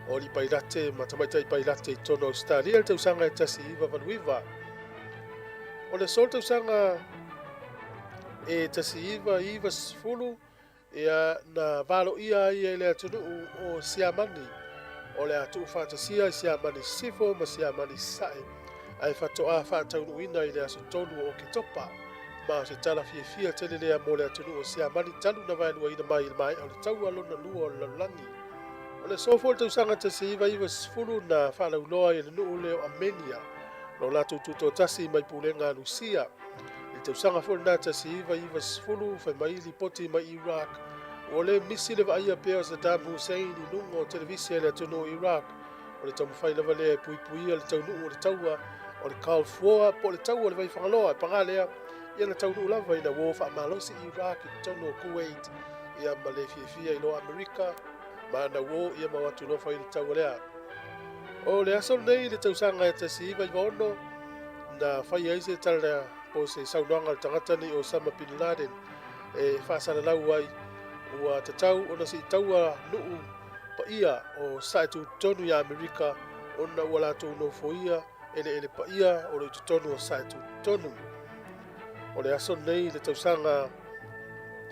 Speaker 6: o alii pailate ma tamaitai pailate i totonu o Ausetalia i le tausaga e 1989. O le aso tausaga e 1990 ia na valoia ai e le atunuu o Siamani o le a tuufaatasia i Siamani Sisifo ma Siamani Sasae ae faatoa faataunuuina i le aso 3 o Oketopa. Ma o se tala fiafia tele lea mo le atunuu o Siamani talu na vaeluaina mai i le maea o le taua lona lua o le lalolagi. O le aso foi o le tausaga 1990 na faalauiloa ai e le nuu lea o Amenia lo latou tutoatasi mai pulega a Lusia. I le tausaga foi lena 1990 fai mai lipoti mai Iraq ua le misi le vaaia pea o Saddam Hussein i luga o televise a le atunuu o Iraq. O le taumafai lava lea e puipuia le taunuu o le taua o le Gulf War po o le taua o le Vaifagaloa. E paga lea ia na taunuu lava ina ua o faamalosi Iraq i totonu o Kuwait ia ma le fiafia i loa Amerika ma na uo ia ma o atu loa fai le taua lea. O le aso lenei i le tausaga e 1996 na fai ai se tala po o se saunoaga a le tagata nei o Osama Bin Laden e faasalalau ai ua tatau ona siitaua nuu paia o sae tutotonu iā Amerika ona ua latou nofoia eleele paia o lo o i totonu o sae tutotonu. O le aso lenei i le tausaga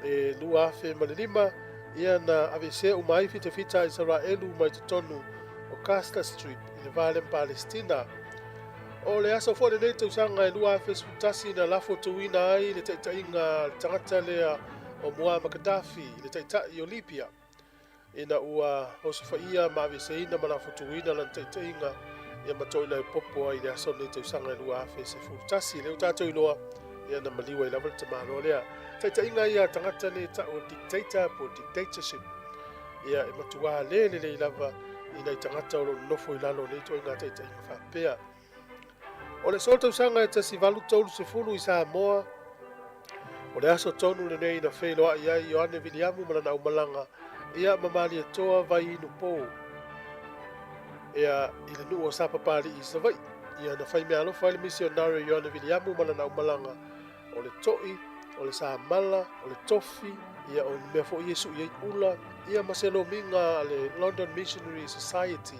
Speaker 6: e 2005 ia na aveesea uma ai fitafita a Isaraelu mai totonu o Gaza Strip i le va lea ma Palestina. O le aso foi lenei tausaga e 2011 na lafo tuuina ai le taitaiga a le tagata lea o Muammar Gaddafi, le taitai o Libia, ina ua osofaia ma aveeseina ma lafo tuuina lana taitaiga ia ma toilai popo ai i le aso lenei tausaga e 2011. Lea ua tatou iloa ia na maliu ai lava le tamaloa lea. Taitaiga ia a tagata nei e tau o dictator po o dictatorship. Ia e matuā le lelei lava i nai tagata o lo o nonofo i lalo o nei ituaiga taitaiga faapea. O le aso tausaga e 1830 i Samoa, o le aso tonu lenei na feiloai ai Ioane Viliamu ma lana aumalaga ia ma Malietoa Vaiinupo ia i le nuu o Sapapalii i Savaii. Ia na fai meaalofa ai le misionario Ioane Viliamu ma lana aumalaga o le to'i, o le samala, o le tofi, ia o ni mea foi ia e sui ai ula, ia ma se lomiga a le London Missionary Society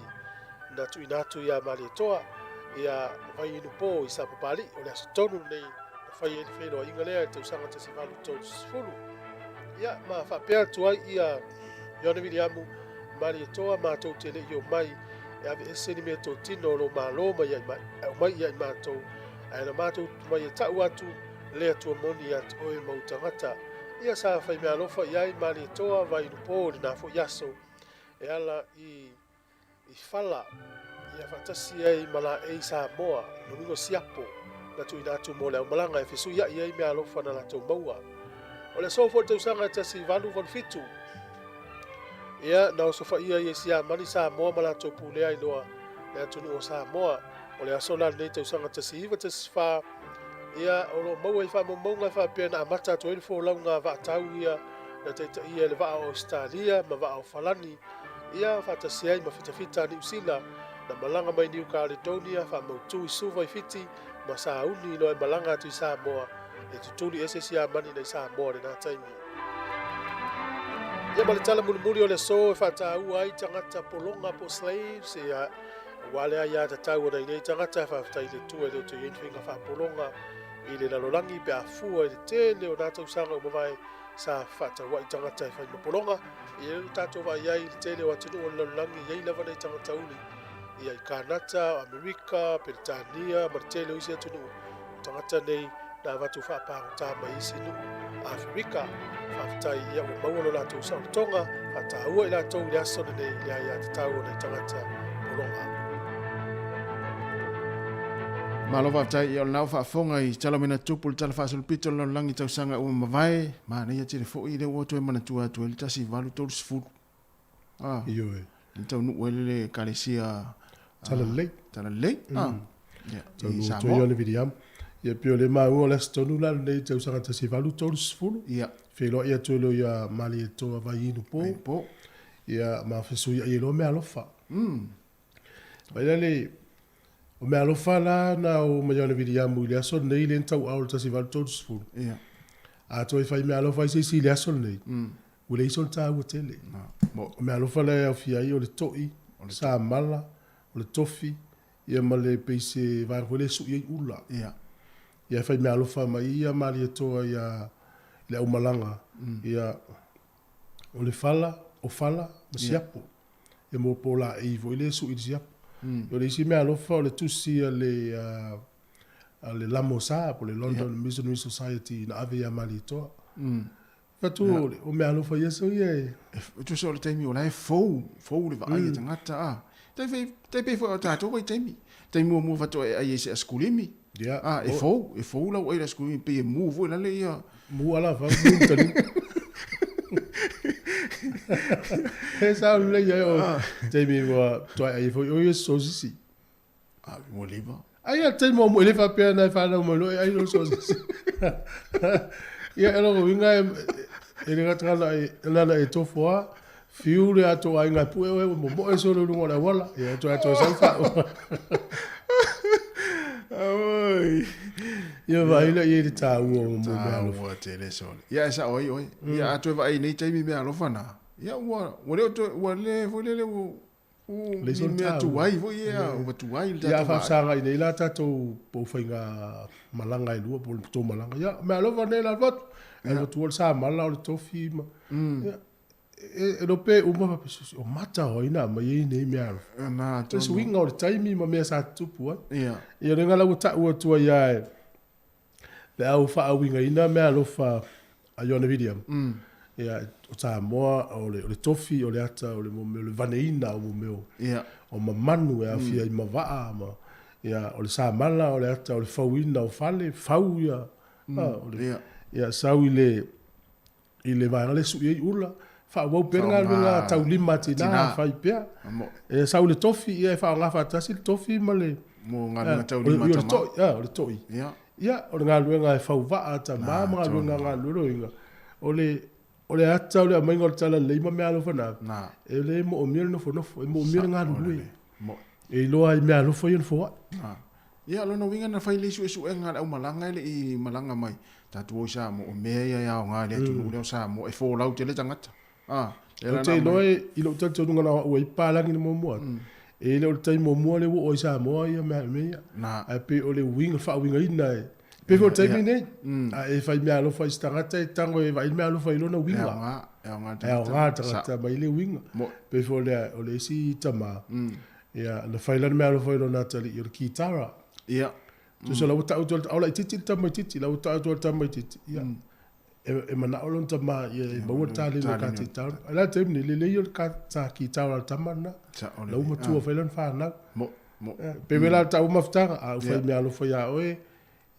Speaker 6: na tuuina atu iā Malietoa, ia Vaiinupo i Sapapalii. O le aso tonu lenei na fai ai le feiloaiga lea i le tausaga 1830. Ia, ma faapea atu ai ia Ioane Viliamu, Malietoa, matou te le i omai e aveese ni meatotino o lou Malo mai ia aumai ia i matou, ae na matou mai e ta'u atu le Atua moni ia te oe ma ou tagata. Ia sa faimeaalofa i ai Malietoa Vaiinupo i lena foi aso e ala i i fala. Ia faatasi ai ma laei Samoa, lona uiga o siapo na tuuina atu mo le aumalaga e fesuia'i ai meaalofa na latou maua. O le aso foi i le tausaga e 1887, ia, na osofaia ai e Siamani Samoa ma latou pulea ai loa le atunuu o Samoa. O le aso la lenei tausaga 1914, ia, o lo o maua i faamaumauga e faapea na amata atu ai le folauga a vaatau ia na taitaia e le vaa o Ausetalia ma vaa o Falani, ia, faatasi ai ma fitafita a Niu Sila na malaga mai Niu Kaledonia, faamautu i Suva i Fiti ma sauni loa e malaga atu i Samoa e tutuli ese Siamani nai Samoa i lena taimi. Ia ma le tala mulimuli o le aso e faataua ai tagata pologa po o slaves, ia, aua le aiatatau a nai nei tagata, faafetai i le Atua e le o toe i ai ni faiga faapologa i le lalolagi pe a fua i le tele o na tausaga ua mavae sa fefaatauai tagata e fai ma pologa. Ia lea ua tatou vaai ai i le tele o atunuu o le lalolagi e i ai lava nai tagata uli, ia i Kanata, o Amerika, Peretania ma le tele o isi atunuu. O tagata nei na avatu faapagota mai isi nuu Aferika. Faafetai ia ua maua lo latou saolotoga, faataua i latou i le aso lenei i le aiatatau o nai tagata pologa.
Speaker 1: Malo faafetai ia o lena ua faafofoga i tala mena tupu le tala faasolopito o le lalolagi tausaga ua mavae, manaia tele foi lea ua toe manatua atu ai le 1830. Ah.
Speaker 6: Ioe.
Speaker 1: Le taunuu ai le ekalesia
Speaker 6: Talalelei.
Speaker 1: Talalelei. Ah. Ia, i
Speaker 6: Taunuu atu ai
Speaker 1: Samoa.
Speaker 6: Ioane Viliamu. Ia pei o le maua o le aso tonu la lenei i tausaga 1830.
Speaker 1: Ia.
Speaker 6: Feiloai atu ai loa ia Malietoa Vaiinupo.
Speaker 1: Vaiinupo.
Speaker 6: Ia ma fesuiai ai loa meaalofa. Mai la le, o meaalofa la na o mai Ioane Viliamu i le aso lenei lea na tauao i le 1830.
Speaker 1: Ia.
Speaker 6: A toe fai meaalofa ai se isi i le aso lenei, ua leai sona taua tele. O meaalofa la e aofia ai o le to'i, samala, o le tofi, ia ma le pei se vaega foi lea e sui ai ula.
Speaker 1: Ia.
Speaker 6: Ia e fai meaalofa mai ia Malietoa ia i le aumalaga, ia o le fala, o fala ma siapo. Ia mo po laei foi lea e sui i le siapo. O le isi meaalofa o le tusi a le a le Lamosa po o le London Missionary Society na ave ia Malietoa. Fatu o meaalofa ia so ia e.
Speaker 1: E tusa o le taimi o la e fou, fou le vaai a tagata a. Tai fai, tai pei foi o tatou vaitaimi. Taimi muamua faatoa e ai ai se asikulimi.
Speaker 6: Ia.
Speaker 1: A, e fou, e fou lau ai le asikulimi pei e mu foi lale ia.
Speaker 6: Mu ala fau, mu tali. He sao lelei ai o taimi ua toe ai foi o ia sosisi.
Speaker 1: A, ua leva.
Speaker 6: Ai a taimi muamua e le faapea na e fanau mai loa e ai loa sosisi. Ia e lona uiga e e le gata na e na e tofo a fiu le ato aiga e pue oe ua momoe solo i luga o le auala. Ia toe atoa sau faaoa.
Speaker 1: Oi.
Speaker 6: Ia vaai la i ai le taua o mo meaalofa.
Speaker 1: Taua tele sole. Ia e sao ai oe. Ia a toe vaai i nei taimi meaalofa na. Ia ua ua le o toe ua le foi lele ua
Speaker 6: Lei
Speaker 1: ni
Speaker 6: sona
Speaker 1: mea
Speaker 6: taua.
Speaker 1: tuai foi ia ua tuai le
Speaker 6: Ia a
Speaker 1: tatou vaai.
Speaker 6: faafesagai nei la tatou po o faiga malaga e lua po o le tou malaga. Ia meaalofa nei la alu atu. Alu atu le samala o le tofi ma ia e e pe uma faapea se o mata o ai na aumai ai nei meaalofa.
Speaker 1: Na
Speaker 6: O le
Speaker 1: tonu.
Speaker 6: suiga o le taimi ma mea sa tutupu ai.
Speaker 1: Ia.
Speaker 6: Ia le la ua ta'u atu ai lava e pe a ua faauigaina meaalofa a Ioane Viliamu. Ia o Samoa o le o le tofi o le ata o le mo mea o le vaneina o mo mea o
Speaker 1: Ia.
Speaker 6: o mamanu e aofia ai ma vaa ma ia o le samala o le ata o le fauina o fale, fau ia o le
Speaker 1: Ia.
Speaker 6: ia sau i le i le vaega lea e sui ai ula, faaauau pea le galuega
Speaker 1: Faaaoga
Speaker 6: taulima a tinā
Speaker 1: tinā.
Speaker 6: fai pea.
Speaker 1: Mo
Speaker 6: E sau i le tofi, ia e faaaoga faatasi le tofi ma le
Speaker 1: mo galuega
Speaker 6: o
Speaker 1: taulima
Speaker 6: le
Speaker 1: tama.
Speaker 6: to'i, o le to'i.
Speaker 1: Ia.
Speaker 6: Ia, o le galuega e fauvaa a tamā ma galuega a galueloina. O le o le ata o le aumaiga o le talalelei ma meaalofa na,
Speaker 1: Na.
Speaker 6: e le moomia le nofonofo, e moomia le galulue.
Speaker 1: Mo
Speaker 6: E iloa ai meaalofa ia na foai.
Speaker 1: Na. Ia, lona uiga na fai le suesuega a le aumalaga e le i malaga mai. Tatou o i Samoa, o mea ia e aoga i le atunuu lea o Samoa, e folau tele tagata. A, lea
Speaker 6: Ou
Speaker 1: la
Speaker 6: te
Speaker 1: na
Speaker 6: iloa
Speaker 1: aumai.
Speaker 6: e, i lou talitonuga na o au ai palagi le muamua atu, e le o le taimi muamua lea ua oo ai Samoa ia mea mea ia.
Speaker 1: Na.
Speaker 6: Ae pei o le uiga, le faauigaina e, pei foi o le taimi lenei, a e fai meaalofa i se tagata e tago e vaai le meaalofa i lona
Speaker 1: E
Speaker 6: uiga.
Speaker 1: aoga, e aoga le
Speaker 6: E aoga le
Speaker 1: tagata.
Speaker 6: tagata mai le uiga.
Speaker 1: Mo.
Speaker 6: Pei foi o le, o le isi tamā, ia, na fai lana meaalofa i lona atalii o le kitara.
Speaker 1: Ia.
Speaker 6: Tusa la ua ta'u atu ai le laitiiti le tamaitiiti, la ua ta'u atu ai le tamaitiiti, ia, e, e mana'o lona tamā ia e maua le taleni o le ka kitara. Ae o le a le taimi nei, lelei o le ka, ta kitara a le tama lena.
Speaker 1: Sa'o
Speaker 6: La ua
Speaker 1: lelei.
Speaker 6: matua fai lana fanau.
Speaker 1: Mo.
Speaker 6: Pe wela le ta'u mafutaga, a ou fai meaalofa iā oe,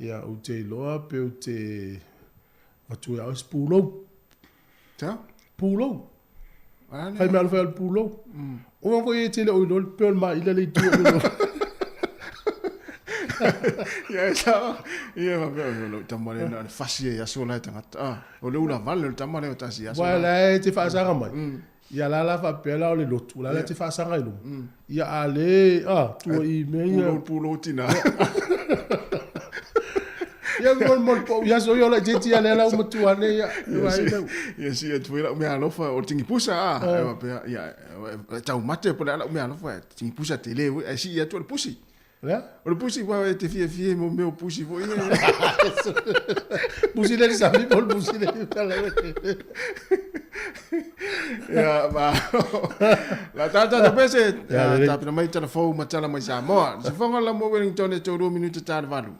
Speaker 6: ia, ou te iloa pe ou te avatua iā oe se pulou.
Speaker 1: Sa?
Speaker 6: Pulou. Fai meaalofa iā le pulou. Ona foi e te le o iloa le pe o le maila le itu o iloa.
Speaker 1: Ia e sao. Ia faapea o lou tama lea na o le fasi ai aso la e tagata. Ah, o le ula vale o le tama lea o tasi aso.
Speaker 6: Wa la e te faasaga mai. Ia la la faapea la o le lotu, la la te faasaga i luma. Ia a le, a, tua i mea ia.
Speaker 1: Pulou, pulou tina.
Speaker 6: Ia mo mo po ia so ia la te tia le la uma tua ne ia.
Speaker 1: Ia si e tui lau mea alofa o tingi pusa a. E faapea ia e taumate po le a lau mea alofa e tingi pusa tele ae sii atu o le pusi.
Speaker 6: Lea?
Speaker 1: O le pusi ua e te fiafia i mo mea o pusi foi ia.
Speaker 6: Pusi le sami po le pusi le tala.
Speaker 1: Ia ma. La tata to pese tapena mai tala fou ma tala mai Samoa. Se fonga la mo Wellington e 3 minuta ta le valu.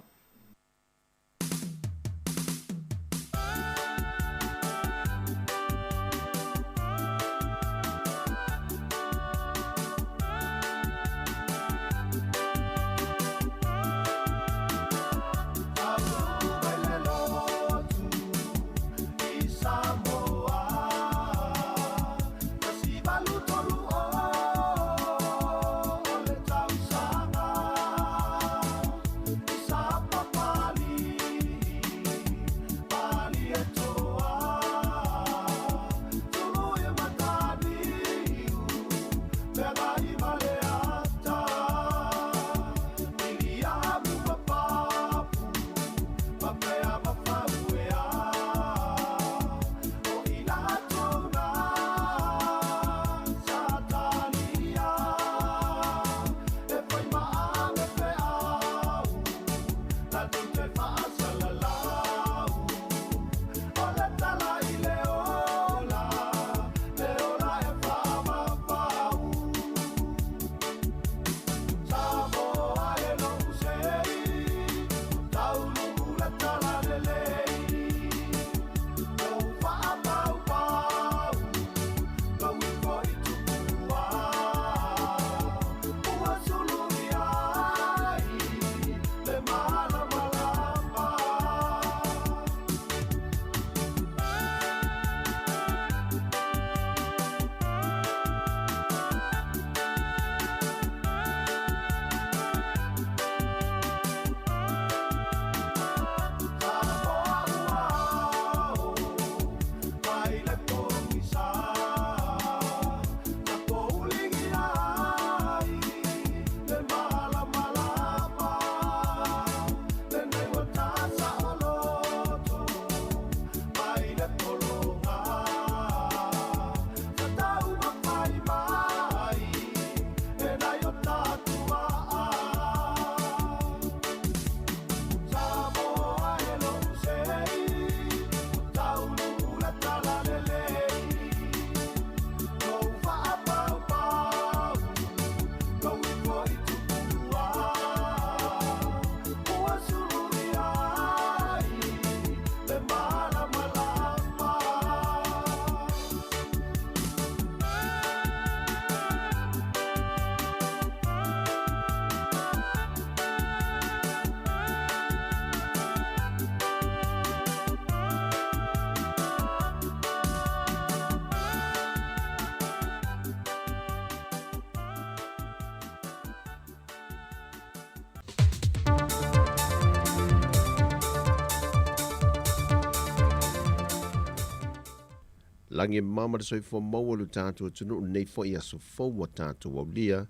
Speaker 7: Lagi e mama le soifua maua lo tatou atunuu lenei foi aso fou ua tatou aulia,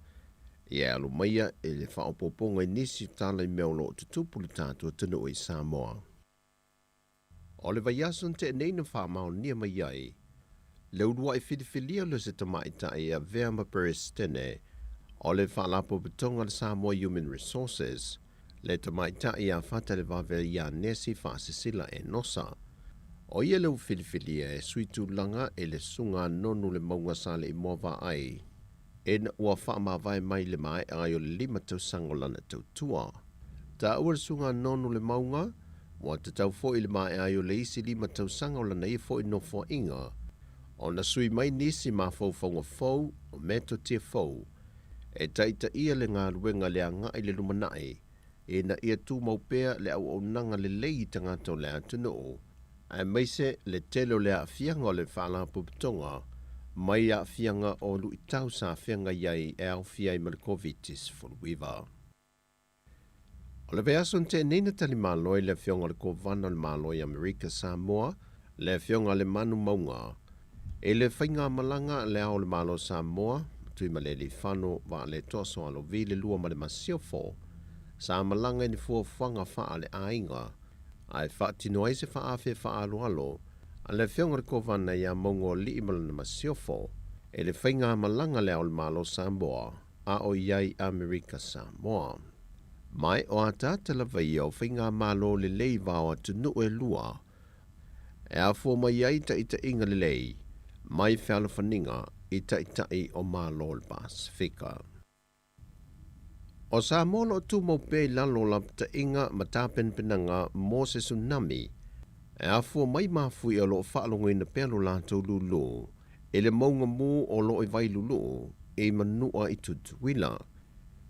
Speaker 7: ia e alo maia e le faaopoopoga i nisi o tala i mea o lo o tutupu i le tatou atunuu i Samoa. O le vaiaso na tea nei na faamaonia mai ai le uluai filifilia o se tamaitai e avea ma Peresetene o le Faalapotopotoga a le Samoa Human Resources, le tamaitai ia Fatalevave ia Nesi Faasisila Enosa. O ia le ua filifilia e sui tulaga e le Susuga a Nonu le Mauga Saleimoa Vaai, ina ua faamavae mai i le maea ai o le 5 tausaga o lana tautua. Taua le Susuga a Nonu le Mauga, ua tatau foi i le maea ai o le isi 5 tausaga o lana ia foi nofoaiga, ona sui mai nisi mafaufauga fou o metotia fou. e taitaia le galuega i le agai i le lumanai ina ia tumau pea le auaunaga lelei i tagata o le atunuu, aemaise le tele o le aafiaga o le Faalapotopotoga mai aafiaga o luitau sa feagai ai e aofia ai ma le Koviti-19. O le vaiaso na tea nei na talimalo ai le Afioga o le Kovana o le Malo i Amerika Samoa, le Afioga a Lemanu Mauga, i le faigamalaga a Le Ao o le Malo o Samoa, Tuimalealiifano Vaaletoa Sualauvi le lua ma le Masiofo, sa malaga i ni fuafuaga faale-aiga ae faatino ai se faaafe faaaloalo a le Afioga i le Kovana ia Maugaoalii ma lana Masiofo i le faigamalaga a Le Ao o le Malo o Samoa a o i ai Amerika Samoa. Ma o ataata lava ia o faigamalo lelei vao atunuu e lua e afua mai ai taitaiga lelei mai fealofaniga i taitai o Malo o le Pasefika. O Samoa o lo o tumau pea i lalo o lapataiga ma tapenapenaga mo se tsunami e afua mai mafuie o lo o faalogoina pea lo latou lūlū i le mauga mū o lo o i Vailulu'u i Manua i Tutuila.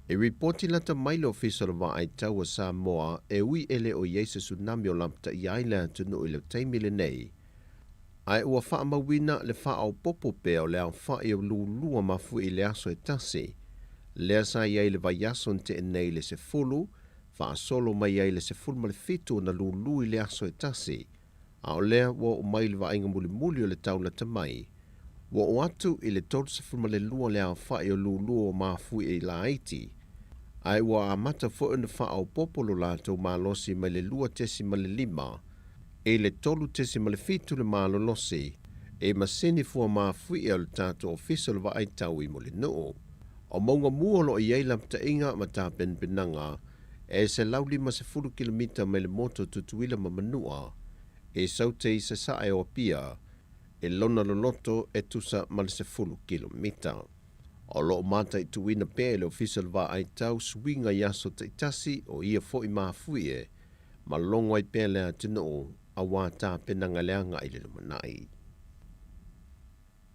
Speaker 7: I ripoti lata mai le Ofisa o le Vaai Tau a Samoa e ui e le o i ai se tsunami o lapataia ai le atunuu i le taimi lenei, ae ua faamauina le faaopoopo pea o le aofai o lulua mafuie i le aso e tasi, lea sa i ai i le vaiaso na tea nei i le 10, faasolo mai ai i le 17 ona lulu i le aso e tasi, a o lea ua oo mai i le vaaiga mulimuli o le tau lata mai, ua oo atu i le 32 le aofai o lulua ua mafuie i laiti, ae ua amata foi ona faaopoopo lo latou malosi mai le 2.5 i le 3.7 le malolosi i masini fua mafuie o le tatou Ofisa o le Vaai Tau i Mulinuu. O mauga mu o lo o i ai lapataiga ma tapenapenaga e 150 kilomita mai le motu o Tutuila ma Manua i Saute i sasae o Apia i lona loloto e tusa ma le 10 kilomita. O lo o mataituina pea e le Ofisa o le Vaai Tau suiga i aso taitasi o ia foi mafuie ma logo ai pea le atunuu auā tapenaga le agai i le lumanai.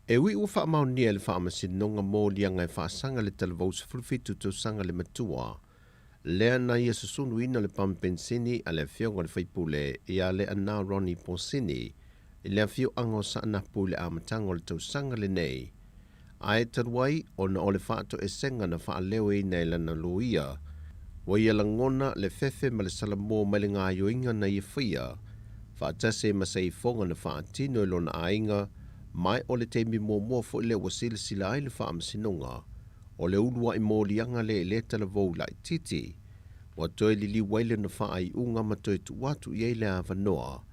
Speaker 7: E ui ua faamaonia e le Faamasinoga moliaga e faasaga le talavou 17 tausaga le matua, lea na ia susunuina le pamu penisini a le Afioga i le Faipule ia Leaana Ronnie Posini i le afioaga o Saanapu i le amataga o le tausaga lenei, ae talu ai ona o le faatoesega na faaleoina e lana loia, ua ia lagona le fefe ma le salamo mai le gaoioiga na ia faia, faatasi ai ma se ifoga na faatino e lona aiga, ma o le taimi muamua foi lea ua silasila ai le Faamasinoga o le uluai moliaga lea i lea talavou laitiiti, ua toe liliu ai lona faaiuga ma toe tuu atu i ai le avanoa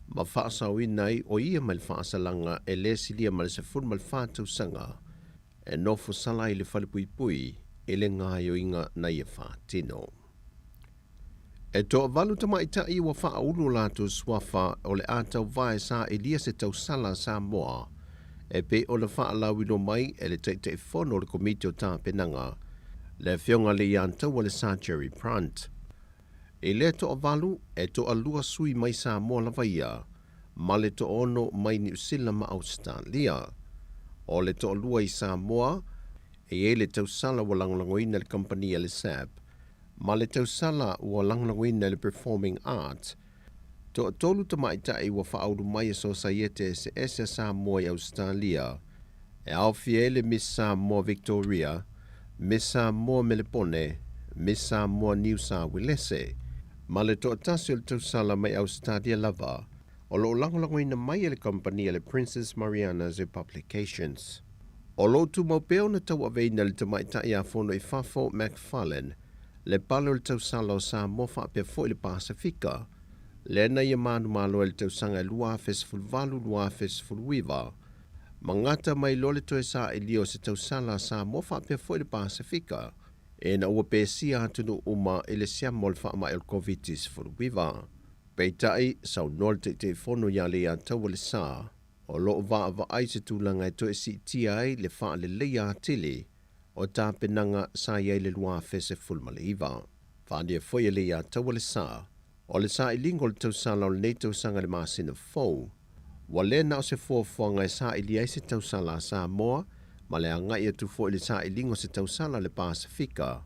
Speaker 7: ma faasaoina ai o ia mai le faasalaga e le silia ma le 14 tausaga e nofo sala ai i le falepuipui i le gaoioiga na ia faatino. E toavalu tamaitai ua faaulu o latou suafa o le a tauvae sailia se tausala a Samoa e pei ona faalauiloa mai e le Taitaifono o le Komiti o Tapenaga, le Afioga Leiataua le Sir Jerry Prant. I lea toavalu, e toalua sui mai Samoa lava ia, ma le toaono mai Niu Sila ma Ausetalia. O le toalua i Samoa, e i ai le tausala ua lagolagoina e le kamupani a le SAB, ma le tausala ua lagolagoina e le Performing Arts. Toatolu tamaitai ua faaulu mai e Sosaiete Eseese a Samoa i Ausetalia, e aofia ai le Miss Samoa Victoria, Miss Samoa Melepone, Miss Samoa Niu Sa Uelese, ma le toatasi o le tausala mai Ausetalia lava, o lo o lagolagoina mai e le kamupani a le Princess Mariana's Publications. O lo o tumau pea ona tauaveina e le tamaitai a Fono i Fafo McFarlane le pale o le tausala o Samoa faapea foi le Pasefika, lea na ia manumalo ai i le tausaga e 2018, 2019, ma gata mai loa le toe sailia o se tausala a Samoa faapea foi le Pasefika, ina ua pesia atunuu uma i le siama o le faamai o le Koviti-19. Peitai, saunoa le Taitaifono ia Leiataua Lesa, o lo o vaavaai se tulaga e toe siitia ai le faaleleia atili o tapenaga sa i ai le 2019. Faaalia foi e Leiataua Lesa, o le sailiga o le tausala o lenei tausaga i le masina fou, ua le na o se fuafuaga e sailia ai se tausala a Samoa ma le agai atu foi i le sailiga o se tausala a le Pasefika,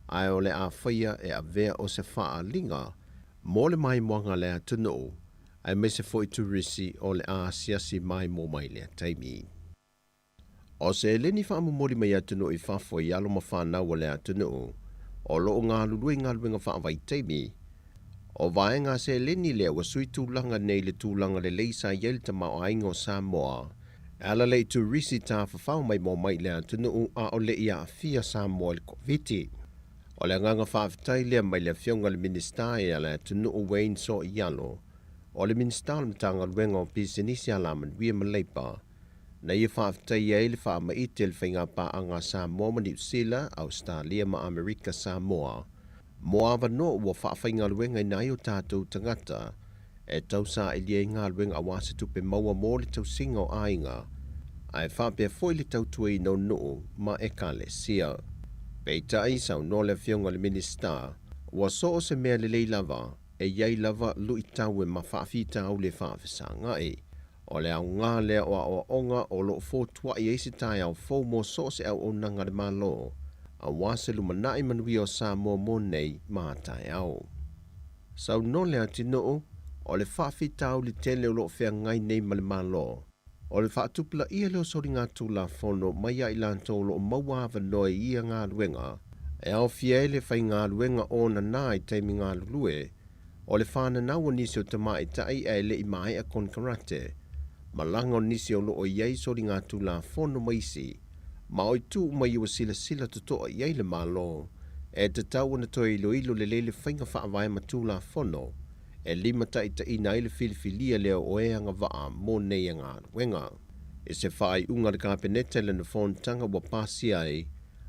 Speaker 7: ae o le a faia e avea o se faaaliga mo le maimoaga a le atunuu, aemaise foi turisi o le a asiasi maimoa mai i lea taimi. O se eleni faamomoli mai atunuu i fafo i alo ma fanau a le atunuu o lo o galulue i galuega faavaitaimi. O vaega a seleni lea ua sui tulaga nei i le tulaga lelei sa i ai le tamaoaiga o Samoa e ala lea i turisi tafafao maimoa mai i le atunuu a o le i aafia Samoa i le Koviti. O le agaga faafetai lea mai le Afioga i le Minisita e a le atunuu Wayne Soialo, o le Minisita o le Matagaluega o Pisinisi Alamanuia ma Leipa, na ia faafetaia ai le faamaite i le faigapaaga a Samoa ma Niu Sila, Ausetalia ma Amerika Samoa mo avanoa ua faafaigaluegaina ai o tatou tagata e tausaili ai galuega aua se tupe maua mo le tausiga o aiga, ae faapea foi le tautuaina o nuu ma ekalesia. Peitai, saunoa le Afioga i le Minisita, ua so o se mea lelei lava, e i ai lava luitau e mafaafitauli e faafesagai. O le aoga lea o aoaoga o lo o fotuai ai se taeao fou mo so o se auaunaga a le Malo, aua se lumanai manuia o Samoa mo nei ma taeao. Saunoa Leatinuu, o le faafitauli tele o lo o feagai nei ma le Malo, o le faatupulaia lea o soligatulafono mai ia i latou o lo o maua avanoa i ia galuega, e aofia ai le faigaluega onana i taimi galulue, O le fananau o nisi o tamaitai ae le i maea konekarate, malaga o nisi o lo o i ai soligatulafono ma isi, ma o itu uma ia ua silasila totoa i ai le Malo, e tatau ona toe iloilo lelei le faiga faavae ma tulafono e limataitaiina ai le filifilia lea o e agavaa mo nei galuega. I se faaiuga a le Kapeneta i lana fonotaga ua pasia ai,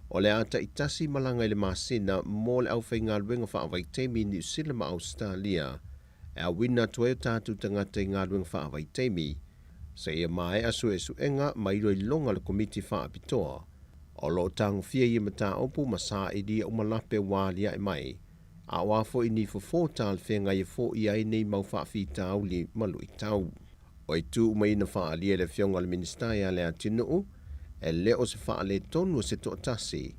Speaker 7: O le a taitasi malaga i le masina mo le aufaigaluega faavaitaimi i Niu Sila ma Ausetalia e auina atu ai o tatou tagata i galuega faavaitaimi seia maea suesuega ma iloiloga a le Komiti Faapitoa o lo o tagofia ia mataupu ma sailia uma lape ua aliae mai a o a foi ni fofo talafeagai e foia ai nei mau faafitauli ma luitau. O itu uma ia na faaalia e le Afioga i le Minisita ia Leatinuu, e le o se faaletonu o se toatasi,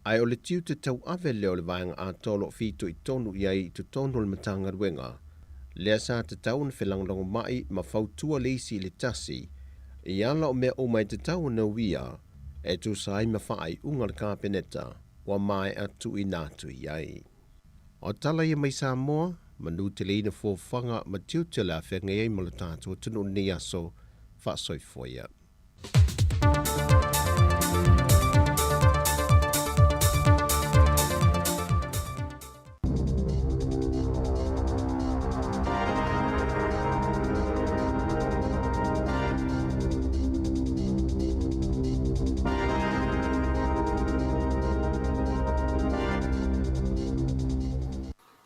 Speaker 7: ae o le tiute tauave lea o le vaega atoa o lo o fitoitonu i ai i totonu o le Matagaluega, lea sa tatau ona felagolagomai ma fautua le isi i le tasi i ala o mea uma e tatau ona uia e tusa ai ma faaiuga a le Kapeneta ua maea tuuina atu i ai. O tala ia mai Samoa, manuteleina fofoga ma tiute o le a feagai ai ma lo tatou atunuu i lenei aso faasoifua ia.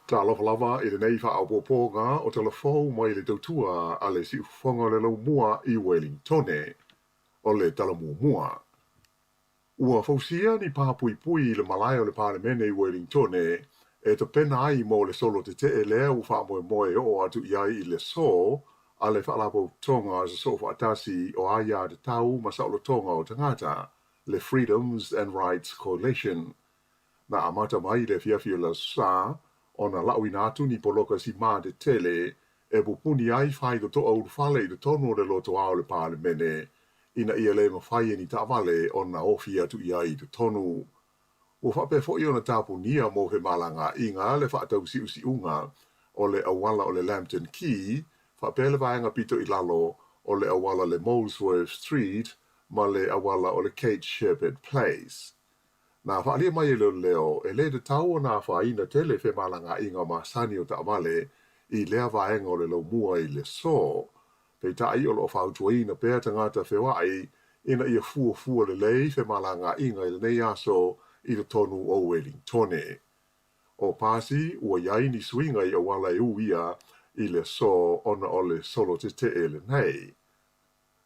Speaker 8: Talofa lava i lenei faaopoopoga o tala fou mai le tautua a le siufofoga o le laumua i Welingtone. O le tala muamua, ua fausia ni pā puipui i le malae o le Palemene i Welingtone e tapena ai mo le solo tetee lea ua faamoemoe e oo atu i ai i le aso a le Faalapotopotoga Sosoofaatasi o Aia Tatau ma Saolotoga o Tagata, le Freedoms and Rights Coalition. Na amata mai i le afiafi o le Aso Sa ona lauina atu ni poloka simā tetele e pupuni ai faitotoa ulufale i totonu o le lotoa o le Palemene ina ia le mafai e ni taavale ona ofi atu i ai i totonu. Ua faapea foi ona tapunia mo femalagaaiga le faatausiusiuga o le auala o le Lambton Quay faapea le vaega pito i lalo o le auala le Molesworth Street ma le auala o le Kate Sheppard Place. Na faaalia mai e leoleo, e le tatau ona afaina tele femalagaaiga masani o taavale i lea vaega o le laumua i le aso. Peitai, o lo o fautuaina pea tagata feoai ina ia fuafua lelei femalagaaiga i lenei aso i totonu o Welingtone. O pasi, ua i ai ni suiga i auala e uia i le aso ona o le solo tetee lenei.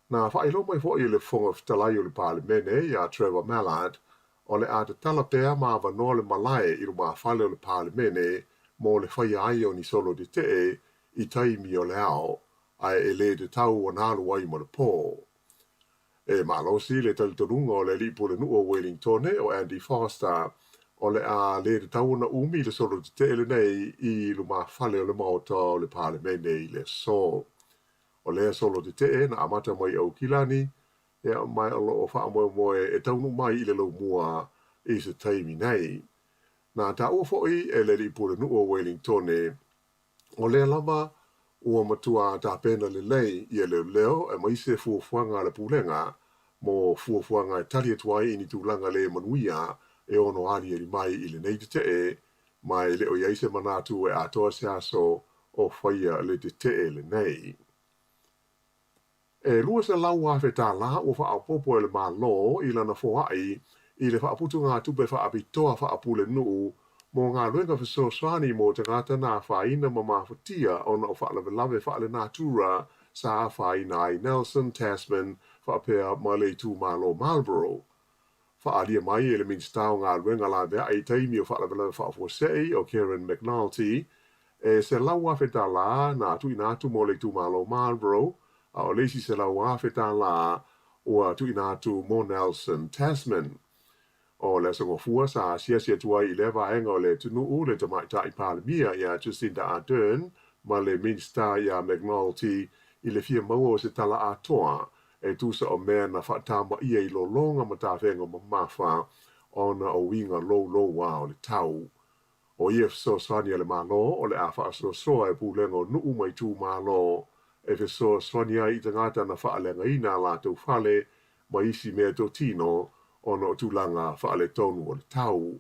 Speaker 8: Na faailoa mai foi e le Fofoga Fetalai o le Palemene iā Trevor Mallard, o le a tatala pea ma avanoa le malae i lumafale o le Palemene mo le faia ai o ni solo tetee i taimi o le ao, ae e le tatau ona alu ai ma le pō. E malosi le talitonuga o le alii pulenuu o Wellingtone o Andy Foster, o le a le tatau ona umi le solo tetee lenei i lumafale o le Maota o le Palemene i le aso. O lea solo tetee na amata mai Aukilani, ia, ma o lo o faamoemoe e taunuu mai i le laumua i se taimi nei. Na taua foi e le alii pulenuu o Wellingtone, O lea lava ua matua tapena lelei ia leoleo aemaise fuafuaga a le Pulega mo fuafuaga e tali atu ai i ni tulaga le manuia e ono aliali mai i lenei tetee, ma e le o i ai se manatu e atoa se aso o faia le tetee lenei. E $200,000 tālā ua faaopoopo e le Malo i lana foai i le faaputugatupe faapitoa faapulenuu mo galuega fesoasoani mo tagata na afaina ma mafatia ona o faalavelave faalenatura sa afaina ai Nelson, Tasman faapea ma le itumalo Marlborough. Faaalia mai e le Minisita o Galuega Laveai i taimi o faalavelave faafuasei o Karen McNulty, e $100,000 na tuuina atu mo le itumalo Marlborough, a o le isi $100,000 ua tuuina atu mo Nelson Tasman. O le Aso Gafua sa asiasi atu ai i lea vaega o le atunuu le Tamaitai Palemia ia Jacinda Ardern ma le Minisita ia McNulty i le fia maua o se tala atoa e tusa o mea na faatamaia i lologa ma tafega mamafa ona o uiga louloua o le tau. O ia fesoasoani a le Malo o le a faasoasoa e pulega o nuu ma itumalo e fesoasoani ai i tagata na faaleagaina a latou fale ma isi mea totino ona o tulaga faaletonu o le tau.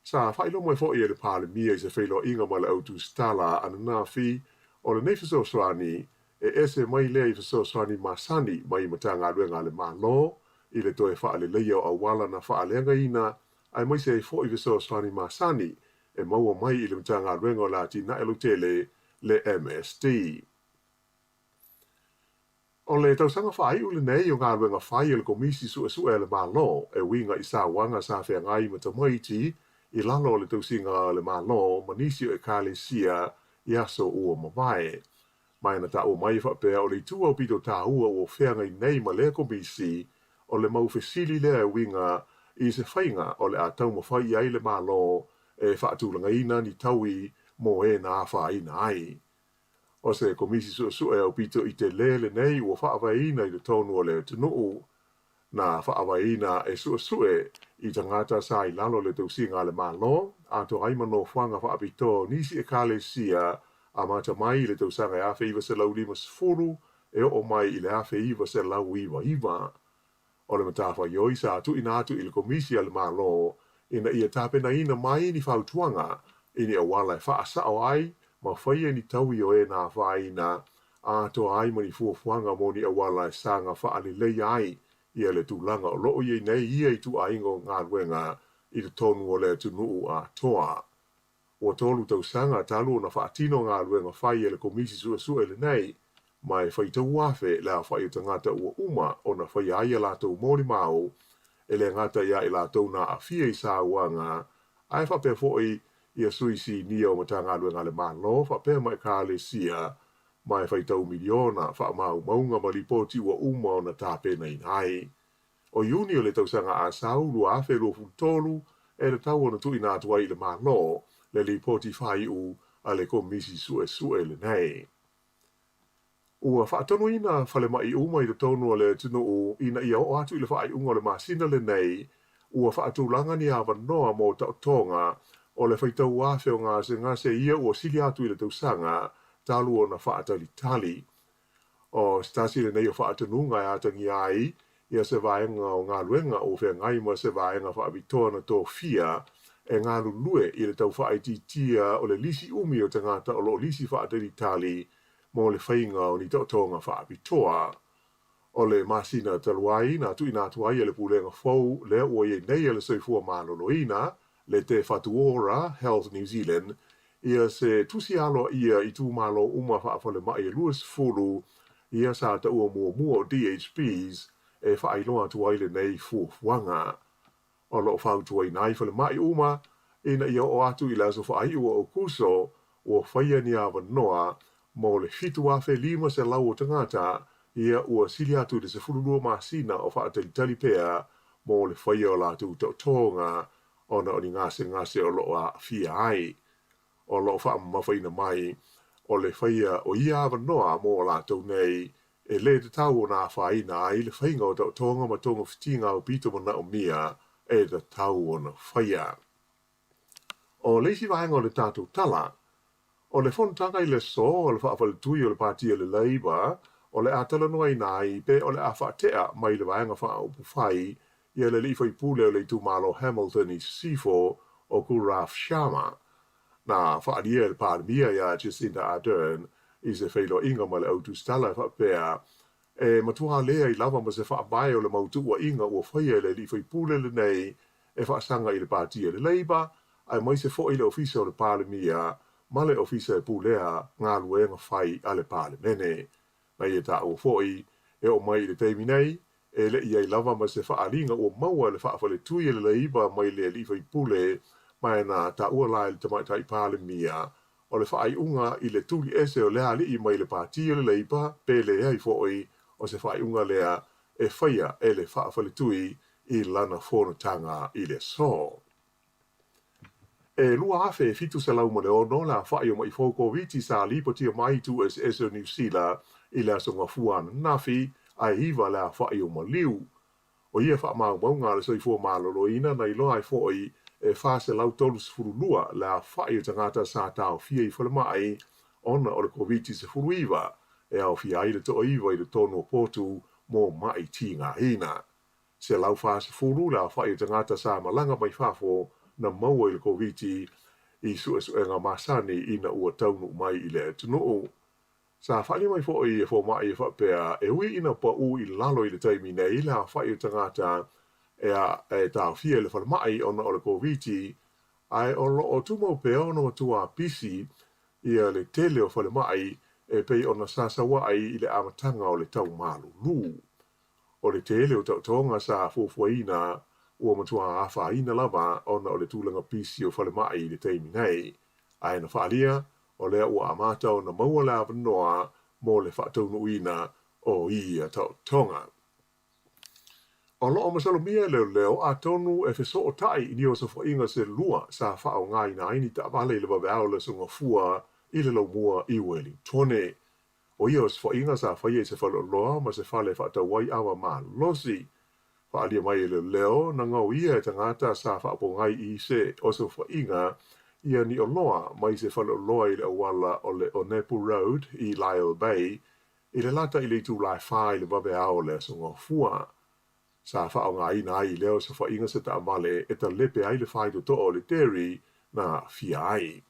Speaker 8: Sa faailoa mai foi e le Palemia i se feiloaiga ma le Au Tusitala ananafi, o lenei fesoasoani, e ese mai lea i fesoasoani masani mai Matagaluega a le Malo i le toe faaleleia o auala na faaleagaina, aemaise ai foi fesoasoani masani e maua mai i le Matagaluega o le Atinae Lautele, le MSD. O le tausaga faaiu lenei o galuega fai a le Komisi Suesue a le Malo e uiga i sauaga sa feagai ma tamaiti i lalo o le tausiga a le Malo ma nisi o Ekalesia i aso ua mavae. Ma e na taua mai e faapea o le itu aupito taua ua feagai nei ma lea Komisi o le mau fesili lea e uiga i se faiga o le a taumafai i ai le Malo e faatulagaina ni taui mo e na afaina ai. O se Komisi Suesue aupito i telē lenei ua faavaeina i totonu o le atunuu. Na faavaeina e suesue i tagata sa i lalo o le tausiga a le Malo, atoa ai ma nofoaga faapitoa o nisi Ekalesia amata mai i le tausaga e 1950 e oo mai i le 1999. O le matafaioi sa tuuina atu i le Komisi a le Malo ina ia tapenaina mai ni fautuaga i ni auala e faasao ai ma faia ni taui o e na afaina, atoa ai ma ni fuafuaga mo ni auala e saga faaleleia ai ia le tulaga o lo o i ai nei ia ituaiga o galuega i totonu o le atunuu atoa. Ua tolu tausaga talu ona faatino galuega fai e le Komisi Suesue lenei, ma e faitau afe le aofai o tagata ua uma ona faia ai a latou molimau, e le gata ia i latou na aafia i sauaga, ae faapea foi ia sui sinia o Matagaluega a le Malo faapea ma Ekalesia, ma e faitau miliona faamaumauga ma lipoti ua uma ona tapenaina ai. O Iuni o le tausaga asau 2023 e tatau ona tuuina atu ai i le Malo le lipoti faaiu a le Komisi Suesue lenei. Ua faatonuina falemai uma i totonu o le atunuu ina ia oo atu i le faaiuga o le masina lenei ua faatulaga ni avanoa mo taotoga o le faitau afe o gasegase ia ua sili atu i le tausaga talu ona faatalitali. O se tasi lenei o faatonuga e atagia ai ia se vaega o galuega ua feagai ma se vaega faapitoa na tofia e galulue i le tau faaitiitia o le lisi umi o tagata o lo o lisi faatalitali mo le faiga o ni taotoga faapitoa. O le masina talu ai na tuuina atu ai e le Pulega fou lea ua i ai nei a le Soifua Maloloina, le Te Whatu Ora, Health New Zealand, ia se tusi aloaia i itumalo uma faafalemai e 20 ia sa taua muamua o DHBs e faailoa atu ai lenei fuafuaga. O lo o fautuaina ai falemai uma ina ia oo atu i le aso faaiu o Aokuso ua faia ni avanoa mo le 7,500 o tagata Ia, ua sili atu i le 12 masina o faatalitali pea mo le faia o latou taotoga ona o ni gasegase o lo o aafia ai. O lo o faamamafaina mai o le faia o ia avanoa mo latou nei e lē tatau ona afaina ai le faiga o taotoga ma togafitiga aupito manaomia e tatau ona faia. O le isi vaega o le tatou tala, o le fonotaga i le aso o le faafaletui o le Pati a le Labour o le a talanoaina ai pe o le a faatea mai le Vaega Faaupufai ia le alii faipule o le itumalo Hamilton i Sisifo o Gaurav Sharma. Na faaalia e le Palemia ia Jacinda Ardern i se feiloaiga ma le au tusitala e faapea, E matua leai lava ma se faavae o le mau tuuaiga ua faia e le alii faipule lenei e faasaga i le Pati a le Labour, aemaise foi le Ofisa o le Palemia ma le Ofisa e pulea galuega fai a le Palemene. Na ia taua foi, e oo mai i le taimi nei, e le i i ai lava ma se faaaliga ua maua e le faafaletui a le Leipa mai le alii faipule, ma na taua la e le Tamaitai Palemia o le faaiuga i le tuli ese o lea alii mai le Pati a le Leipa pe leai foi o se faaiuga lea e faia e le faafaletui i lana fonotaga i le aso. E 2,706 le aofai o maʻi fou Koviti sa lipotia mai i itu eseese o Niu Sila i le aso Gafua ananafi, ae 9 le aofai o maliu. O ia faamaumauga a le Soifua Maloloina na iloa ai foi e 432 le aofai o tagata sa taofia i falemai ona o le Koviti-19, e aofia ai le toaiva i totonu o potu mo maʻi tigaina. 140 le aofai o tagata sa malaga mai fafo na maua i le Koviti i suesuega masani ina ua taunuu mai i le atunuu. Sa faaalia mai foi e fomai e faapea e ui ina paū i lalo i le taimi nei le aofai o tagata e taofia i le falemai ona o le Koviti, ae o lo o tumau pea ona matua pisi ia le tele o falemai e pei ona sa sauaʻi i le amataga o le tau malulu. O le tele o taotoga sa fuafuaina ua matua afaina lava ona o le tulaga pisi o falemai i le taimi nei, ae na faaalia o lea ua amata ona maua le avanoa mo le faataunuuina o ia taotoga. O lo o masalomia e leoleo atonu e fesootai i ni osofaiga se lua sa faaaogaina ai ni taavale i le vaveao o le Aso Gafua i le Laumua i Uelintone. O ia osofaiga sa faia i se faleoloa ma se fale e faatau ai ava malosi. Faaalia mai e leoleo, na gaoia e tagata sa faapogai i se osofaiga ia ni oloa mai se faleoloa i le auala o le Onepu Road i Lyall Bay i le lata i le itula e 4 i le vaveao o le Aso Gafua. Sa faaaogaina ai i lea osofaiga se taavale e talepe ai le faitotoa o le dairy na aafia ai.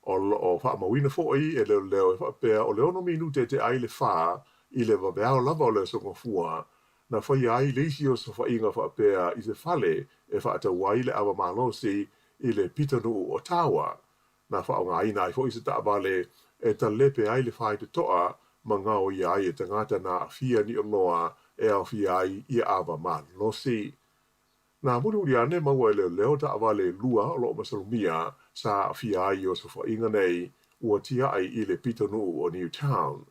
Speaker 8: O lo o faamauina foi e leoleo e faapea o le 6 minute e tea ai le 4 i le vaveao lava o le Aso Gafua na faia ai le isi osofaiga faapea i se fale e faatau ai le ava malosi i le pitonuu o Tawa. Na faaaogaina ai foi se taavale e talepe ai le faitotoa ma gaoia ai e tagata na aafia ni oloa e aofia ai ia ava malosi. Na mulimuli ane maua e leoleo taavale e lua o lo o masalomia sa aafia ai i osofaiga nei ua tiai i le pitonuu o Newtown.